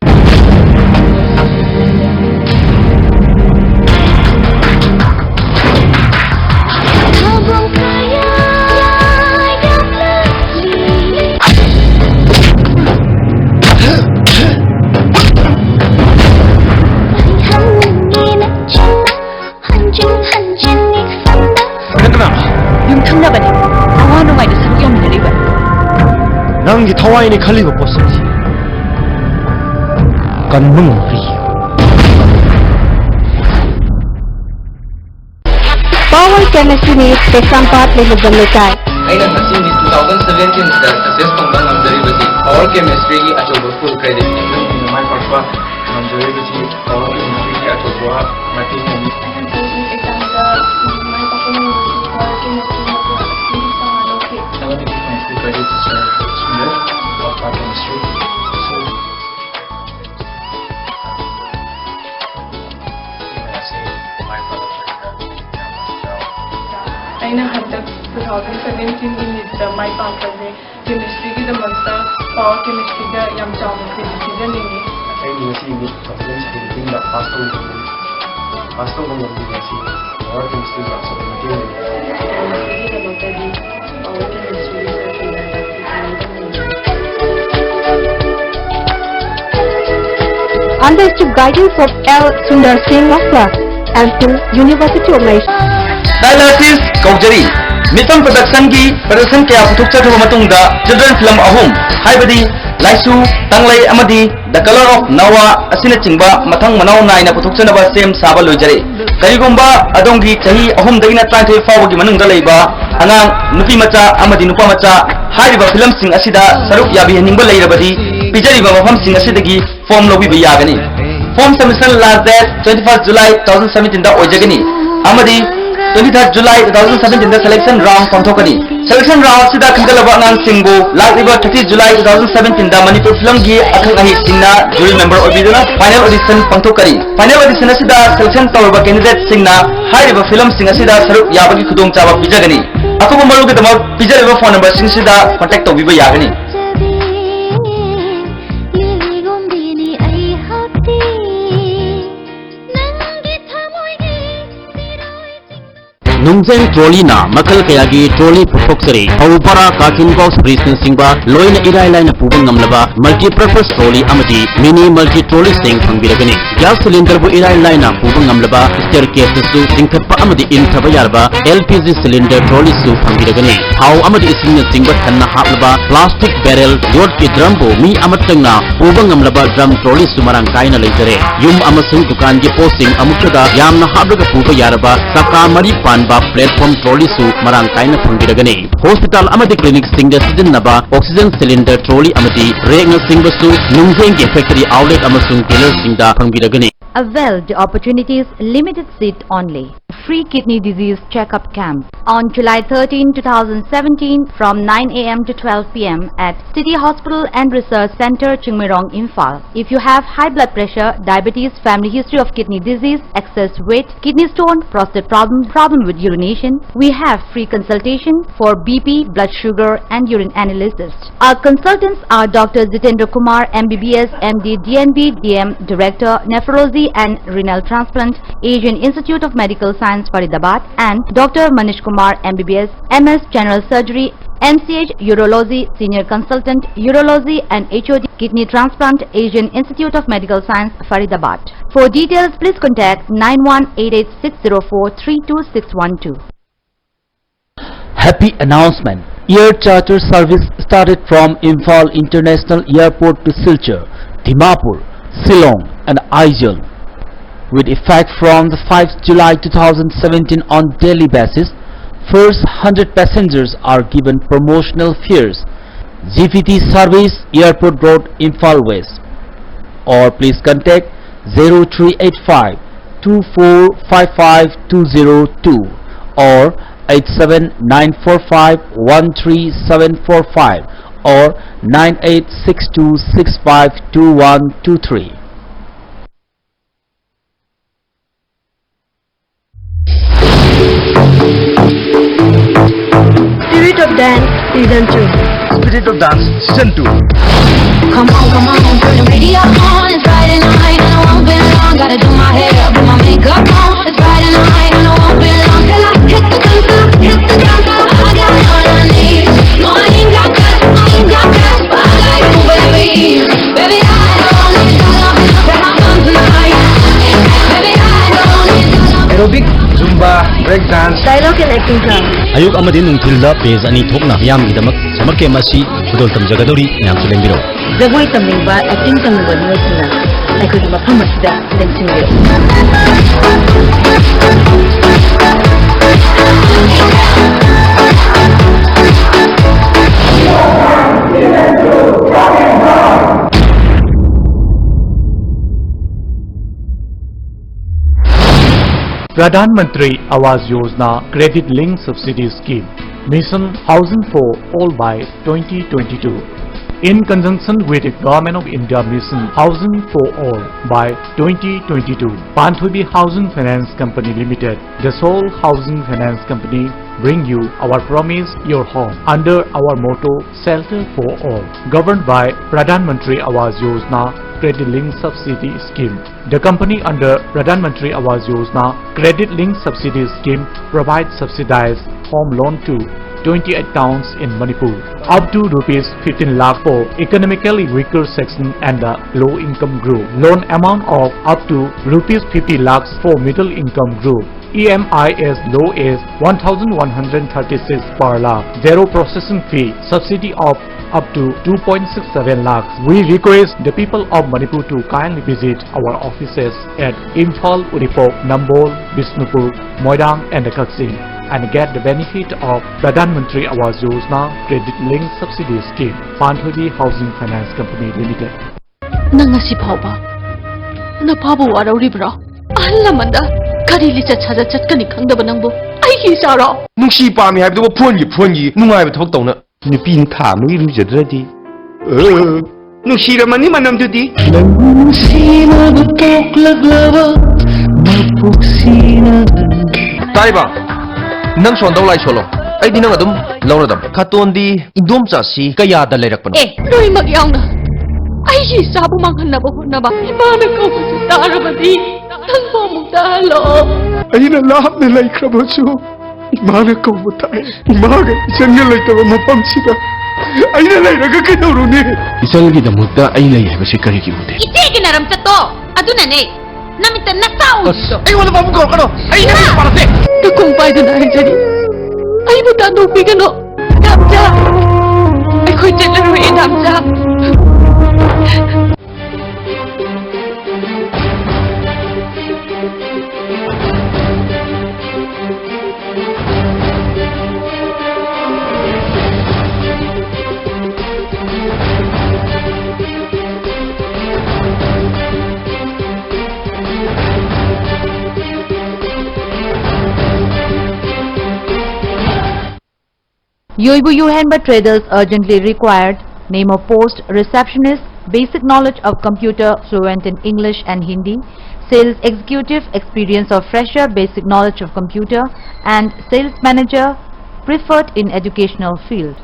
ꯍꯟꯖꯤꯟ ꯍꯟꯖꯤꯟ ꯅꯤꯡꯁꯤꯡꯕ꯫ ꯅꯪ ꯀꯅꯥꯅꯣ? ꯌꯨꯝꯊꯪꯅꯕꯅꯤ꯫ ꯑꯋꯥ ꯅꯨꯡꯉꯥꯏꯗ ꯁꯔꯨꯛ ꯌꯥꯃꯤꯟꯅꯔꯤꯕ꯫ ꯅꯪꯒꯤ ꯊꯋꯥꯏꯅꯦ ꯈꯜꯂꯤꯕ ꯄꯣꯠꯁꯛꯁꯤ ꯀꯟꯕ ꯉꯝꯕ꯭ꯔꯥ ꯌꯦꯡꯉꯨ꯫ Power Chemistry Meet, ꯀꯩꯁꯥꯝꯄꯥꯠ ꯂꯩꯃꯖꯝ ꯂꯩꯀꯥꯏ꯫ ꯑꯩꯅ ꯉꯁꯤ ꯃꯤꯁ two thousand seventeen ꯗ success ꯐꯪꯕ ꯉꯝꯖꯔꯤꯕꯁꯤ Power Chemistry ꯒꯤ ꯑꯆꯧꯕ full credit ꯅꯤ꯫ ꯅꯪꯅ ꯃꯥꯏ ꯄꯥꯛꯄ ꯉꯝꯖꯔꯤꯕꯁꯤ Power Chemistry ꯒꯤ ꯑꯆꯧꯕ ꯃꯇꯦꯡꯅꯅꯤ꯫ ꯑꯦꯛꯖꯥꯝꯗ ꯃꯥꯏ ꯄꯥꯛꯄ ꯉꯝꯕꯁꯤ Power Chemistry ꯅ ꯄꯨꯔꯛꯄꯅꯤ꯫ ꯆꯥꯝꯃꯉꯥ ꯂꯧꯈꯤ꯫ Seventy six point three credit, Sir Sundar, of Power Chemistry. So, ꯑꯩ ꯑꯩꯅ ꯍꯟꯗꯛ two thousand seventeen ꯒꯤ NEET ꯇ ꯃꯥꯏ ꯄꯥꯛꯄꯁꯦ chemistry ꯒꯤꯗꯃꯛꯇ power chemistry ꯗ ꯌꯥꯝ ꯆꯥꯎꯅ credit ꯄꯤꯖꯅꯤꯡꯉꯤ꯫ ꯑꯩꯅ ꯉꯁꯤ NEET two thousand seventeen ꯗ pass ꯇꯧꯕ ꯉꯝꯕꯅꯤ꯫ Pass ꯇꯧꯕ ꯉꯝꯕꯁꯤ power chemistry ꯒꯤ ꯑꯆꯧꯕ ꯃꯇꯦꯡ ꯂꯩꯔꯦ꯫ ꯒꯤꯗꯃꯛꯇꯗꯤ power chemistry ꯒꯤ ꯁꯔꯀꯤꯜ diagram ꯁꯤꯖꯤꯟꯅꯒꯗꯕꯅꯤ꯫ Under the guidance of L Sundar Singh Rasta and University of Malaysia. Dialysis ꯀꯧꯖꯔꯤ꯫ ꯃꯤꯇꯝ production ꯒꯤ production ꯀꯌꯥ ꯄꯨꯊꯣꯛꯆꯈ꯭ꯔꯕ ꯃꯇꯨꯡꯗ children film ꯑꯍꯨꯝ, ꯍꯥꯏꯕꯗꯤ ꯂꯥꯏꯁꯨ, ꯇꯥꯡꯂꯩ ꯑꯃꯗꯤ The Color of Noah ꯑꯁꯤꯅꯆꯤꯡꯕ ꯃꯊꯪ ꯃꯅꯥꯎ ꯅꯥꯏꯅ ꯄꯨꯊꯣꯛꯆꯅꯕ ꯁꯦꯝ ꯁꯥꯕ ꯂꯣꯏꯖꯔꯦ꯫ ꯀꯔꯤꯒꯨꯝꯕ ꯑꯗꯣꯝꯒꯤ ꯆꯍꯤ ꯑꯍꯨꯝꯗꯒꯤꯅ ꯇꯔꯥꯅꯤꯊꯣꯏ ꯐꯥꯎꯕꯒꯤ ꯃꯅꯨꯡꯗ ꯂꯩꯕ ꯑꯉꯥꯡ ꯅꯨꯄꯤ ꯃꯆꯥ ꯑꯃꯗꯤ ꯅꯨꯄꯥ ꯃꯆꯥ ꯍꯥꯏꯔꯤꯕ film ꯁꯤꯡ ꯑꯁꯤꯗ ꯁꯔꯨꯛ ꯌꯥꯕꯤꯍꯟꯅꯤꯡꯕ ꯂꯩꯔꯕꯗꯤ ꯄꯤꯖꯔꯤꯕ ꯃꯐꯝꯁꯤꯡ ꯑꯁꯤꯗꯒꯤ form ꯂꯧꯕꯤꯕ ꯌꯥꯒꯅꯤ꯫ Form submission last date twenty first July two thousand seventeen ꯗ ꯑꯣꯏꯖꯒꯅꯤ ꯑꯃꯗꯤ twenty third July two thousand seventeen ꯗ selection round ꯄꯥꯡꯊꯣꯛꯀꯅꯤ꯫ Selection round ꯑꯁꯤꯗ ꯈꯟꯒꯠꯂꯕ ꯑꯉꯥꯡꯁꯤꯡꯕꯨ ꯂꯥꯛꯂꯤꯕ thirty July two thousand seventeen ꯗ ꯃꯅꯤꯄꯨꯔ film ꯒꯤ ꯑꯈꯪ ꯑꯍꯩꯁꯤꯡꯅ jury member ꯑꯣꯏꯕꯤꯗꯨꯅ final audition ꯄꯥꯡꯊꯣꯛꯀꯅꯤ꯫ Final audition ꯑꯁꯤꯗ selection ꯇꯧꯔꯕ candidate ꯁꯤꯡꯅ ꯍꯥꯏꯔꯤꯕ film ꯁꯤꯡ ꯑꯁꯤꯗ ꯁꯔꯨꯛ ꯌꯥꯕꯒꯤ ꯈꯨꯗꯣꯡꯆꯥꯕ ꯄꯤꯖꯒꯅꯤ꯫ ꯑꯀꯨꯞꯄ ꯃꯔꯣꯜꯒꯤꯗꯃꯛ ꯄꯤꯖꯔꯤꯕ phone number ꯁꯤꯡ ꯑꯁꯤꯗ contact ꯇꯧꯕꯤꯕ ꯌꯥꯒꯅꯤ꯫ ꯅꯨꯡꯖꯦꯡ trolley ꯅ ꯃꯈꯜ ꯀꯌꯥꯒꯤ trolley ꯄꯨꯊꯣꯛꯆꯔꯤ꯫ ꯐꯧ, ꯕꯣꯔꯥ, carton box, fridge ꯅꯆꯤꯡꯕ ꯂꯣꯏꯅ ꯏꯔꯥꯏ ꯂꯥꯏꯅ ꯄꯨꯕ ꯉꯝꯂꯕ multipurpose trolley ꯑꯃꯗꯤ mini multi trolley ꯁꯤꯡ ꯐꯪꯕꯤꯔꯒꯅꯤ꯫ Gas cylinder ꯕꯨ ꯏꯔꯥꯏ ꯂꯥꯏꯅ ꯄꯨꯕ ꯉꯝꯂꯕ staircase ꯇꯁꯨ ꯆꯤꯡꯈꯠꯄ ꯑꯃꯗꯤ ꯏꯟꯊꯕ ꯌꯥꯔꯕ L P G cylinder trolley ꯁꯨ ꯐꯪꯕꯤꯔꯒꯅꯤ꯫ ꯊꯥꯎ ꯑꯃꯗꯤ ꯏꯁꯤꯡꯅꯆꯤꯡꯕ ꯊꯟꯅ ꯍꯥꯞꯂꯕ plastic barrel, ꯌꯣꯠꯀꯤ drum ꯕꯨ ꯃꯤ ꯑꯃꯇꯪꯅ ꯄꯨꯕ ꯉꯝꯂꯕ drum trolley ꯁꯨ ꯃꯔꯥꯡ ꯀꯥꯏꯅ ꯂꯩꯖꯔꯦ꯫ ꯌꯨꯝ ꯑꯃꯁꯨꯡ ꯗꯨꯀꯥꯟꯒꯤ ꯄꯣꯠꯁꯤꯡ ꯑꯃꯨꯛꯇꯗ ꯌꯥꯝꯅ ꯍꯥꯞꯂꯒ ꯄꯨꯕ ꯌꯥꯔꯕ ꯆꯀꯥ ꯃꯔꯤ ꯄꯥꯟꯕ platform trolley ꯁꯨ ꯃꯔꯥꯡ ꯀꯥꯏꯅ ꯐꯪꯕꯤꯔꯒꯅꯤ꯫ Hospital ꯑꯃꯗꯤ clinic ꯁꯤꯡꯗ ꯁꯤꯖꯤꯟꯅꯕ oxygen cylinder trolley ꯑꯃꯗꯤ rack ꯅꯆꯤꯡꯕꯁꯨ ꯅꯨꯡꯖꯦꯡꯒꯤ factory outlet ꯑꯃꯁꯨꯡ dealer ꯁꯤꯡꯗ ꯐꯪꯕꯤꯔꯒꯅꯤ꯫ Avail the opportunities, limited seat only. Free kidney disease checkup camp on July thirteenth, two thousand seventeen, from nine a m to twelve p m at City Hospital and Research Center, Chingmeirong, Imphal. If you have high blood pressure, diabetes, family history of kidney disease, excess weight, kidney stone, prostate problem, problem with urination, we have free consultation for B P, blood sugar, and urine analysis. Our consultants are Doctor Jitendra Kumar, M B B S, M D, D N B, D M, Director, Nephrology and Renal Transplant, Asian Institute of Medical Science, Faridabad, and Doctor Manish Kumar, M B B S, M S, General Surgery, M C H, Urology, Senior Consultant, Urology and H O D, Kidney Transplant, Asian Institute of Medical Science, Faridabad. For details, please contact nine one eight eight six zero four three two six one two. Happy announcement! Air charter service started from Imphal International Airport to Silchar, Dimapur, Shillong and Aizawl. With effect from the fifth July two thousand seventeen on daily basis, first hundred passengers are given promotional fares. G P T service, Airport Road, Imphal West. Or please contact zero three eight five two four five five two zero two or eight seven nine four five one three seven four five or nine eight six two six five two one two three. Spirit of Dance Season two. Spirit of Dance Season two. Come on, come on, turn the radio on. It's Friday night and I won't be long. Gotta do my hair, put my makeup on. It's Friday night and I won't be long till I hit the dance floor, hit the dance floor. I got all I need. No, I ain't got that, I ain't got that, but I got you, baby. Baby, I don't need your love, but I'm on tonight. Baby, I don't need your love. Aerobic, Zumba, break dance. Dialogue and acting class. ꯑꯌꯨꯛ ꯑꯃꯗꯤ ꯅꯨꯡꯊꯤꯜꯗ page ꯑꯅꯤ ꯊꯣꯛꯅ ꯃꯤꯌꯥꯝꯒꯤꯗꯃꯛ summer camp ꯑꯁꯤ ꯈꯨꯗꯣꯜ ꯇꯝꯖꯒꯗꯧꯔꯤ, ꯃꯌꯥꯝꯁꯨ ꯂꯦꯡꯕꯤꯔꯛꯎ꯫ ꯖꯒꯣꯏ ꯇꯝꯅꯤꯡꯕ, ꯑꯦꯛꯇꯤꯡ ꯇꯝꯅꯤꯡꯕ ꯃꯤꯑꯣꯏꯁꯤꯡꯅ ꯑꯩꯈꯣꯏꯒꯤ ꯃꯐꯝ ꯑꯁꯤꯗ ꯂꯦꯡꯁꯤꯟꯕꯤꯔꯛꯎ꯫ Pradhan Mantri Awas Yojana Credit Linked Subsidy Scheme, Mission Housing for All by twenty twenty-two. In conjunction with the Government of India Mission Housing for All by twenty twenty-two, Panthoibi Housing Finance Company Limited, the sole housing finance company, bring you Our Promise Your Home under our motto Shelter for All, governed by Pradhan Mantri Awas Yojana Credit Linked Subsidy Scheme. The company under Pradhan Mantri Awas Yojana Credit Linked Subsidy Scheme provides subsidized home loan to twenty-eight towns in Manipur, up to rupees fifteen lakh for economically weaker section and the low income group. Loan amount of up to rupees fifty lakhs for middle income group. E M I as low as one thousand one hundred thirty-six per lakh. Zero processing fee. Subsidy of up to two point six seven lakhs. We request the people of Manipur to kindly visit our offices at Imphal, Uripok, Nambol, Bishnupur, Moirang and Kakching and get the benefit of Pradhan Mantri Awas Yojana Credit Linked Subsidy Scheme, Panthoibi Housing Finance Company Limited. ꯅꯪ ꯉꯁꯤ ꯐꯥꯎꯕ ꯅꯄꯥꯕꯨ ꯋꯥꯔꯧꯔꯤꯕ꯭ꯔꯣ? ꯑꯍꯜ ꯂꯃꯟꯗ ꯀꯔꯤ ꯂꯤꯆꯠ ꯁꯥꯖꯠ ꯆꯠꯀꯅꯤ ꯈꯪꯗꯕ ꯅꯪꯕꯨ ꯑꯩꯒꯤ ꯏꯆꯥꯔꯣ? ꯅꯨꯡꯁꯤ ꯄꯥꯝꯃꯤ ꯍꯥꯏꯕꯗꯨꯕꯨ ꯐꯣꯟꯒꯤ, ꯐꯣꯟꯒꯤ ꯅꯨꯡꯉꯥꯏꯕ ꯊꯕꯛ ꯇꯧꯅ꯫ ꯅꯨꯄꯤꯅ ꯊꯥ ꯑꯃ ꯏꯔꯨꯖꯗ꯭ꯔꯗꯤ꯫ ꯑ, ꯅꯨꯡꯁꯤꯔꯝꯃꯅꯤ ꯃꯅꯝꯗꯨꯗꯤ꯫ ꯅꯪꯕꯨ ꯅꯨꯡꯁꯤꯅꯕ ꯄꯣꯛꯂꯛꯂꯕ ꯃꯄꯣꯛꯁꯤꯅ꯫ ꯇꯥꯔꯤꯕ? ꯅꯪ ꯁꯣꯟꯗꯧ ꯂꯥꯏ ꯁꯣꯜꯂꯣ꯫ ꯑꯩꯗꯤ ꯅꯪ ꯑꯗꯨꯝ ꯂꯧꯔꯗꯝ꯫ ꯈꯥꯇꯣꯟꯗꯤ ꯏꯟꯗꯣꯝꯆꯥꯁꯤ ꯀꯌꯥꯗ ꯂꯩꯔꯛꯄꯅꯣ? ꯑꯦ, ꯂꯣꯏꯅꯃꯛ ꯌꯥꯎꯅ ꯑꯩꯒꯤ ꯏꯆꯥꯕꯨ ꯃꯥꯡꯍꯟꯅꯕ ꯍꯣꯠꯅꯕ ꯏꯃꯥꯅ ꯀꯧꯕꯁꯨ ꯇꯥꯔꯕꯗꯤ ꯅꯪꯕꯨ ꯑꯃꯨꯛ ꯇꯥꯍꯜꯂꯣ꯫ ꯑꯩꯅ ꯂꯥꯞꯅ ꯂꯩꯈ꯭ꯔꯕꯁꯨ ꯏꯃꯥꯅ ꯀꯧꯕ ꯇꯥꯏ꯫ ꯏꯃꯥꯒ ꯏꯆꯟꯒ ꯂꯩꯇꯕ ꯃꯐꯝꯁꯤꯗ ꯑꯩꯅ ꯂꯩꯔꯒ ꯀꯩꯗꯧꯔꯨꯅꯤ? ꯏꯆꯜꯒꯤꯗꯃꯛꯇ ꯑꯩ ꯂꯩ ꯍꯥꯏꯕꯁꯤ ꯀꯔꯤꯒꯤ ꯎꯗꯦ? ꯏꯆꯦꯒꯤ ꯅꯔꯝꯆꯠꯇꯣ ꯑꯗꯨꯅꯅꯦ ꯅꯃꯤꯠꯇ ꯅꯁꯥ ꯎꯗ꯭ꯔꯤꯗꯣ꯫ ꯑꯩꯉꯣꯟꯗ ꯄꯥꯕꯨꯡ ꯀꯧꯔꯛꯀꯅꯣ꯫ ꯑꯩ ꯅꯪꯒꯤ ꯏꯃꯥ! ꯅꯨꯄꯥ ꯅꯠꯇꯦ꯫ ꯅꯀꯣꯡ ꯄꯥꯏꯗꯨꯅ ꯍꯥꯏꯖꯔꯤ, ꯑꯩꯕꯨ ꯊꯥꯗꯣꯛꯄꯤꯒꯅꯨ꯫ ꯗꯥꯝꯆꯥ, ꯑꯩꯈꯣꯏ ꯆꯠꯂꯔꯣꯏꯌꯦ, ꯗꯥꯝꯆꯥ꯫ Yoibu Yuhenba traders urgently required: name of post: receptionist, basic knowledge of computer, fluent in English and Hindi, sales executive, experience of fresher, basic knowledge of computer, and sales manager, preferred in educational field.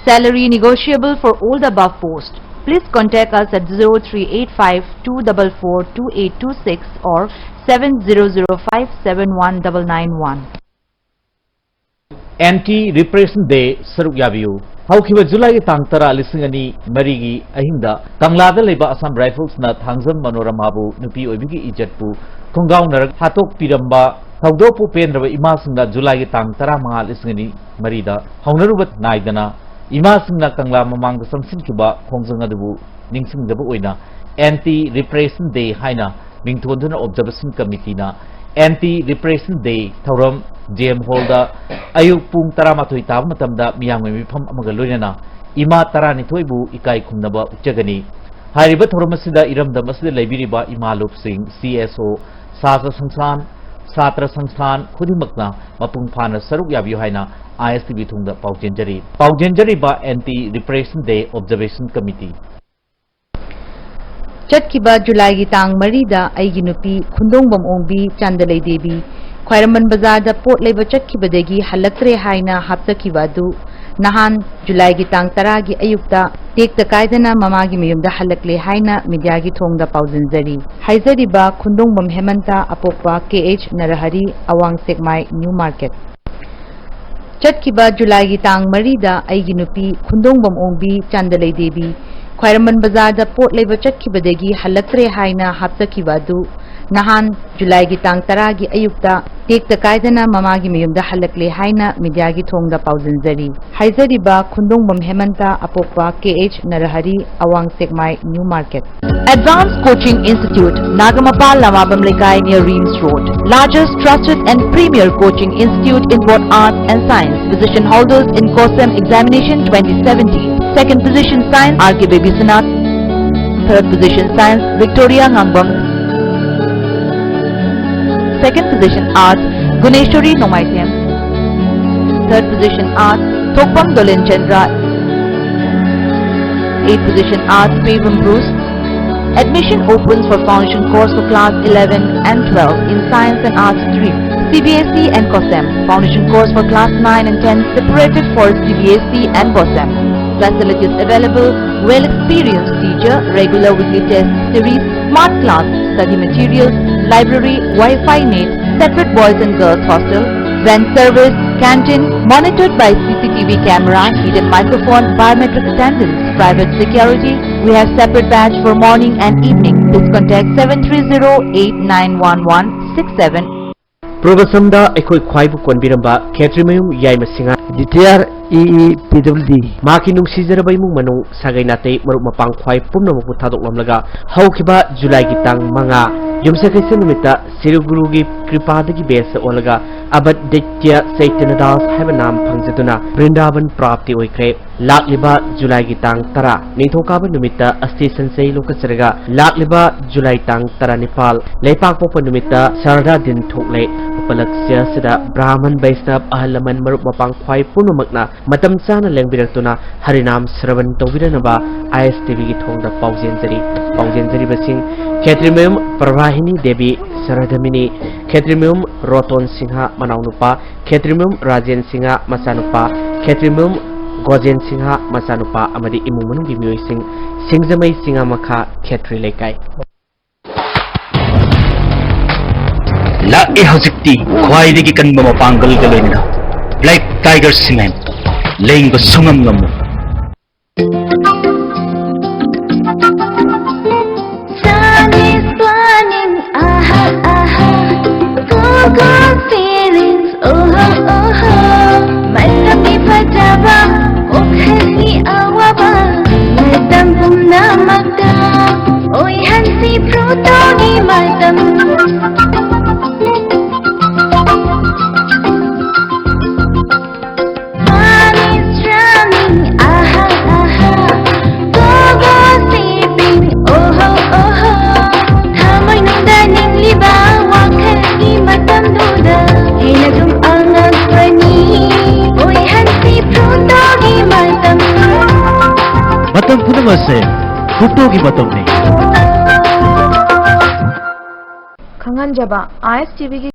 Salary negotiable for all the above post. Please contact us at zero three eight five two double four two eight two six or seven zero zero five seven one double nine one. Anti Repression Day ꯁꯔꯨꯛ ꯌꯥꯕꯤꯌꯨ꯫ ꯍꯧꯈꯤꯕ ꯖꯨꯂꯥꯏꯒꯤ ꯇꯥꯡ ꯇꯔꯥ, ꯂꯤꯁꯤꯡ ꯑꯅꯤ ꯃꯔꯤꯒꯤ ꯑꯍꯤꯡꯗ ꯀꯪꯂꯥꯗ ꯂꯩꯕ ꯑꯁꯥꯝ ꯔꯥꯏꯐꯜꯁꯅ ꯊꯥꯡꯖꯝ ꯃꯅꯣꯔꯃꯥꯕꯨ ꯅꯨꯄꯤ ꯑꯣꯏꯕꯤꯒꯤ ꯏꯖꯠꯄꯨ ꯈꯣꯡꯒꯥꯎꯅꯔꯒ ꯍꯥꯠꯇꯣꯛꯄꯤꯔꯝꯕ ꯊꯧꯗꯣꯛꯄꯨ ꯄꯦꯟꯗ꯭ꯔꯕ ꯏꯃꯥꯁꯤꯡꯅ ꯖꯨꯂꯥꯏꯒꯤ ꯇꯥꯡ ꯇꯔꯥꯃꯉꯥ, ꯂꯤꯁꯤꯡ ꯑꯅꯤ ꯃꯔꯤꯗ ꯍꯧꯅꯔꯨꯕ ꯅꯥꯏꯗꯅ ꯏꯃꯥꯁꯤꯡꯅ ꯀꯪꯂꯥ ꯃꯃꯥꯡꯗ ꯆꯪꯁꯤꯟꯈꯤꯕ ꯈꯣꯡꯖꯪ ꯑꯗꯨꯕꯨ ꯅꯤꯡꯁꯤꯡꯖꯕ ꯑꯣꯏꯅ Anti Repression Day ꯍꯥꯏꯅ ꯃꯤꯡꯊꯣꯟꯗꯨꯅ Observation Committeeꯅ Anti Repression Day ꯊꯧꯔꯝ ꯖꯦ ꯑꯦꯝ ꯍꯣꯜꯗ ꯑꯌꯨꯛ ꯄꯨꯡ ꯇꯔꯥꯃꯥꯊꯣꯏ ꯇꯥꯕ ꯃꯇꯝꯗ ꯃꯤꯌꯥꯝꯒꯤ ꯃꯤꯐꯝ ꯑꯃꯒ ꯂꯣꯏꯅꯅ ꯏꯃꯥ ꯇꯔꯥꯅꯤꯊꯣꯏꯕꯨ ꯏꯀꯥꯏ ꯈꯨꯝꯅꯕ ꯎꯠꯆꯒꯅꯤ꯫ ꯍꯥꯏꯔꯤꯕ ꯊꯧꯔꯝ ꯑꯁꯤꯗ ꯏꯔꯝꯗꯝ ꯑꯁꯤꯗ ꯂꯩꯕꯤꯔꯤꯕ ꯏꯃꯥ ꯂꯨꯞꯁꯤꯡ, ꯁꯤ ꯑꯦꯁ ꯑꯣ, ꯁꯥꯇ꯭ꯔ ꯁꯪꯁꯊꯥꯟ, ꯁꯥꯇ꯭ꯔ ꯁꯪꯁꯊꯥꯟ ꯈꯨꯗꯤꯡꯃꯛꯅ ꯃꯄꯨꯡ ꯐꯥꯅ ꯁꯔꯨꯛ ꯌꯥꯕꯤꯌꯨ ꯍꯥꯏꯅ ꯑꯥꯏ ꯑꯦꯁ ꯇꯤ ꯚꯤ ꯊꯣꯡꯗ ꯄꯥꯎꯖꯦꯟꯖꯔꯤ꯫ ꯄꯥꯎꯖꯦꯟꯖꯔꯤꯕ Anti Repression Day Observation Committee꯫ ꯆꯠꯈꯤꯕ ꯖꯨꯂꯥꯏꯒꯤ ꯇꯥꯡ ꯃꯔꯤꯗ ꯑꯩꯒꯤ ꯅꯨꯄꯤ ꯈꯨꯟꯗꯣꯡꯕꯝ ꯑꯣꯡꯕꯤ ꯆꯥꯟꯗꯂꯩ ꯗꯦꯕꯤ ꯈ꯭ꯋꯥꯏꯔꯝꯕꯟ ꯕꯖꯥꯔꯗ ꯄꯣꯠ ꯂꯩꯕ ꯆꯠꯈꯤꯕꯗꯒꯤ ꯍꯜꯂꯛꯇ꯭ꯔꯦ ꯍꯥꯏꯅ ꯍꯥꯞꯆꯈꯤꯕ ꯑꯗꯨ ꯅꯍꯥꯟ ꯖꯨꯂꯥꯏꯒꯤ ꯇꯥꯡ ꯇꯔꯥꯒꯤ ꯑꯌꯨꯛꯇ ꯇꯦꯛꯇ ꯀꯥꯏꯗꯅ ꯃꯃꯥꯒꯤ ꯃꯌꯨꯝꯗ ꯍꯜꯂꯛꯂꯦ ꯍꯥꯏꯅ ꯃꯤꯗꯤꯌꯥꯒꯤ ꯊꯣꯡꯗ ꯄꯥꯎꯖꯦꯟꯖꯔꯤ꯫ ꯍꯥꯏꯖꯔꯤꯕ ꯈꯨꯟꯗꯣꯡꯕꯝ ꯍꯦꯃꯟꯇ, ꯑꯄꯣꯛꯄ ꯀꯦ H Narahari, Awang Sekmai new market. ꯆꯠꯈꯤꯕ ꯖꯨꯂꯥꯏꯒꯤ ꯇꯥꯡ ꯃꯔꯤꯗ ꯑꯩꯒꯤ ꯅꯨꯄꯤ ꯈꯨꯟꯗꯣꯡꯕꯝ ꯑꯣꯡꯕꯤ ꯆꯥꯟꯗꯂꯩ ꯗꯦꯕꯤ ꯈ꯭ꯋꯥꯏꯔꯝꯕꯟ ꯕꯖꯥꯔꯗ ꯄꯣꯠ ꯂꯩꯕ ꯆꯠꯈꯤꯕꯗꯒꯤ ꯍꯜꯂꯛꯇ꯭ꯔꯦ ꯍꯥꯏꯅ ꯍꯥꯞꯆꯈꯤꯕ ꯑꯗꯨ ꯅꯍꯥꯟ ꯖꯨꯂꯥꯏꯒꯤ ꯇꯥꯡ ꯇꯔꯥꯒꯤ ꯑꯌꯨꯛꯇ ꯇꯦꯛꯇ ꯀꯥꯏꯗꯅ ꯃꯃꯥꯒꯤ ꯃꯌꯨꯝꯗ ꯍꯜꯂꯛꯂꯦ ꯍꯥꯏꯅ ꯃꯤꯗꯤꯌꯥꯒꯤ ꯊꯣꯡꯗ ꯄꯥꯎꯖꯦꯟꯖꯔꯤ꯫ ꯍꯥꯏꯖꯔꯤꯕ ꯈꯨꯟꯗꯣꯡꯕꯝ ꯍꯦꯃꯟꯇ, ꯑꯄꯣꯛꯄ ꯀꯦ H Narahari, Awang Sekmai new market. Advanced Coaching Institute, Nagamapal Lamabam Lekai near Reams Road. Largest trusted and premier coaching institute in both arts and science. Position holders in COSEM examination twenty seventeen. Second position science, R K Baby Sanath. Third position science, Victoria Ngangbam. Second position arts, Guneshwari Nomaithem. Third position arts, Kokpam Dolen Chandra, eighth position Arts Pavam Bruce. Admission opens for foundation course for class eleven and twelve in science and arts stream, C B S E and COSEM. Foundation course for class nine and ten separated for C B S E and COSEM. Facilities available: well experienced teacher, regular weekly test series, smart class, study materials, library, Wi-Fi net, separate boys and girls hostel, van service, canteen, monitored by C C T V camera, hidden microphone, biometric attendance, private security. We have separate batch for morning and evening. Please contact seven three zero eight nine one one six seven. ꯄ꯭ꯔꯣꯕꯁꯝꯗ ꯑꯩꯈꯣꯏ ꯈ꯭ꯋꯥꯏꯕꯨ ꯀꯣꯟꯕꯤꯔꯝꯕ ꯈꯦꯇ꯭ꯔꯤꯃꯌꯨꯝ ꯌꯥꯏꯃ Singh, D T R E E P W D꯫ ꯃꯍꯥꯛꯀꯤ ꯅꯨꯡꯁꯤꯖꯔꯕ ꯏꯃꯨꯡ ꯃꯅꯨꯡ, ꯁꯥꯒꯩ ꯅꯥꯇꯩ, ꯃꯔꯨꯞ ꯃꯄꯥꯡ ꯈ꯭ꯋꯥꯏ ꯄꯨꯝꯅꯃꯛꯄꯨ ꯊꯥꯗꯣꯛꯂꯝꯂꯒ, ꯍꯧꯈꯤꯕ ꯖꯨꯂꯥꯏꯒꯤ ꯇꯥꯡ ꯃꯉꯥ, ꯌꯨꯝꯁꯀꯩꯁ ꯅꯨꯃꯤꯠꯇ ꯁ꯭ꯔꯤ ꯒꯨꯔꯨꯒꯤ ꯀ꯭ꯔꯤꯄꯥꯗꯒꯤ ꯕꯦꯁ ꯑꯣꯜꯂꯒ ꯑꯕꯗꯤꯇ꯭ꯌ ꯆꯩꯇꯟꯌ ꯗꯥꯁ ꯍꯥꯏꯕ ꯅꯥꯝ ꯐꯪꯖꯗꯨꯅ ꯕ꯭ꯔꯤꯟꯗꯥꯕꯟ ꯄ꯭ꯔꯥꯞꯇꯤ ꯑꯣꯏꯈ꯭ꯔꯦ꯫ ꯂꯥꯛꯂꯤꯕ ꯖꯨꯂꯥꯏꯒꯤ ꯇꯥꯡ ꯇꯔꯥ, ꯅꯤꯡꯊꯧꯀꯥꯕ ꯅꯨꯃꯤꯠꯇ ꯑꯁꯇꯤ ꯁꯟꯆꯩ ꯂꯣꯛꯀꯠꯆꯔꯒ, ꯂꯥꯛꯂꯤꯕ ꯖꯨꯂꯥꯏ ꯇꯥꯡ ꯇꯔꯥꯅꯤꯄꯥꯜ, ꯂꯩꯄꯥꯛꯄꯣꯛꯄ ꯅꯨꯃꯤꯠꯇ ꯁꯔꯗꯥ ꯗꯤꯟ ꯊꯣꯛꯂꯦ꯫ ꯎꯄꯂꯛꯁ꯭ꯌ ꯑꯁꯤꯗ ꯕ꯭ꯔꯥꯍꯃꯟ, ꯕꯩꯁꯅꯕ, ꯑꯍꯜ ꯂꯃꯟ, ꯃꯔꯨꯞ ꯃꯄꯥꯡ ꯈ꯭ꯋꯥꯏ ꯄꯨꯝꯅꯃꯛꯅ ꯃꯇꯝ ꯆꯥꯅ ꯂꯦꯡꯕꯤꯔꯛꯇꯨꯅ ꯍꯔꯤꯅꯥꯝ ꯁ꯭ꯔꯕꯟ ꯇꯧꯕꯤꯔꯅꯕ I S T V ꯒꯤ ꯊꯣꯡꯗ ꯄꯥꯎꯖꯦꯟꯖꯔꯤ꯫ ꯄꯥꯎꯖꯦꯟꯖꯔꯤꯕꯁꯤꯡ: ꯈꯦꯇ꯭ꯔꯤꯃꯌꯨꯝ ꯄ꯭ꯔꯚꯥꯍꯤꯅꯤ ꯗꯦꯕꯤ ꯁꯔꯗꯃꯤꯅꯤ, ꯈꯦꯇ꯭ꯔꯤꯃꯌꯨꯝ ꯔꯣꯇꯣꯟ ꯁꯤꯡꯍ ꯃꯅꯥꯎꯅꯨꯄꯥ, ꯈꯦꯇ꯭ꯔꯤꯃꯌꯨꯝ ꯔꯥꯖꯦꯟ ꯁꯤꯡꯍ ꯃꯆꯥꯅꯨꯄꯥ, ꯈꯦꯇ꯭ꯔꯤꯃꯌꯨꯝ ꯒꯣꯖꯦꯟ ꯁꯤꯡꯍ ꯃꯆꯥꯅꯨꯄꯥ ꯑꯃꯗꯤ ꯏꯃꯨꯡ ꯃꯅꯨꯡꯒꯤ ꯃꯤꯑꯣꯏꯁꯤꯡ, ꯁꯤꯡꯖꯃꯩ ꯆꯤꯉꯥꯃꯈꯥ ꯈꯦꯇ꯭ꯔꯤ ꯂꯩꯀꯥꯏ꯫ ꯂꯥꯛꯑꯦ ꯍꯧꯖꯤꯛꯇꯤ ꯈ꯭ꯋꯥꯏꯗꯒꯤ ꯀꯟꯕ ꯃꯄꯥꯡꯒꯜꯒ ꯂꯣꯏꯅꯅ Black Tiger Cement꯫ ꯂꯦꯡꯕ ꯁꯨꯡꯉꯝ ꯉꯝꯃꯣꯏ꯫ Sun is burning, aha, aha. Go, go, feelings, oho, oho. ꯃꯇꯝꯒꯤ ꯐꯖꯕ, ꯋꯥꯈꯜꯒꯤ ꯑꯋꯥꯕ, ꯃꯇꯝ ꯄꯨꯝꯅꯃꯛꯇ ꯑꯣꯏꯍꯟꯁꯤ Plutoꯒꯤ ꯃꯇꯝ꯫ Sun is shining, aha, aha. Go, go, sleeping, oho, oho. ꯊꯃꯣꯏꯅꯨꯡꯗ ꯅꯤꯡꯂꯤꯕ ꯋꯥꯈꯜꯒꯤ ꯃꯇꯝꯗꯨꯗ ꯑꯁꯦ ꯐꯣꯇꯣꯒꯤ ꯃꯇꯧꯅꯤ꯫ ꯈꯪꯍꯟꯖꯕ, ꯑꯥꯏ ꯑꯦꯁ ꯇꯤ ꯚꯤꯒꯤ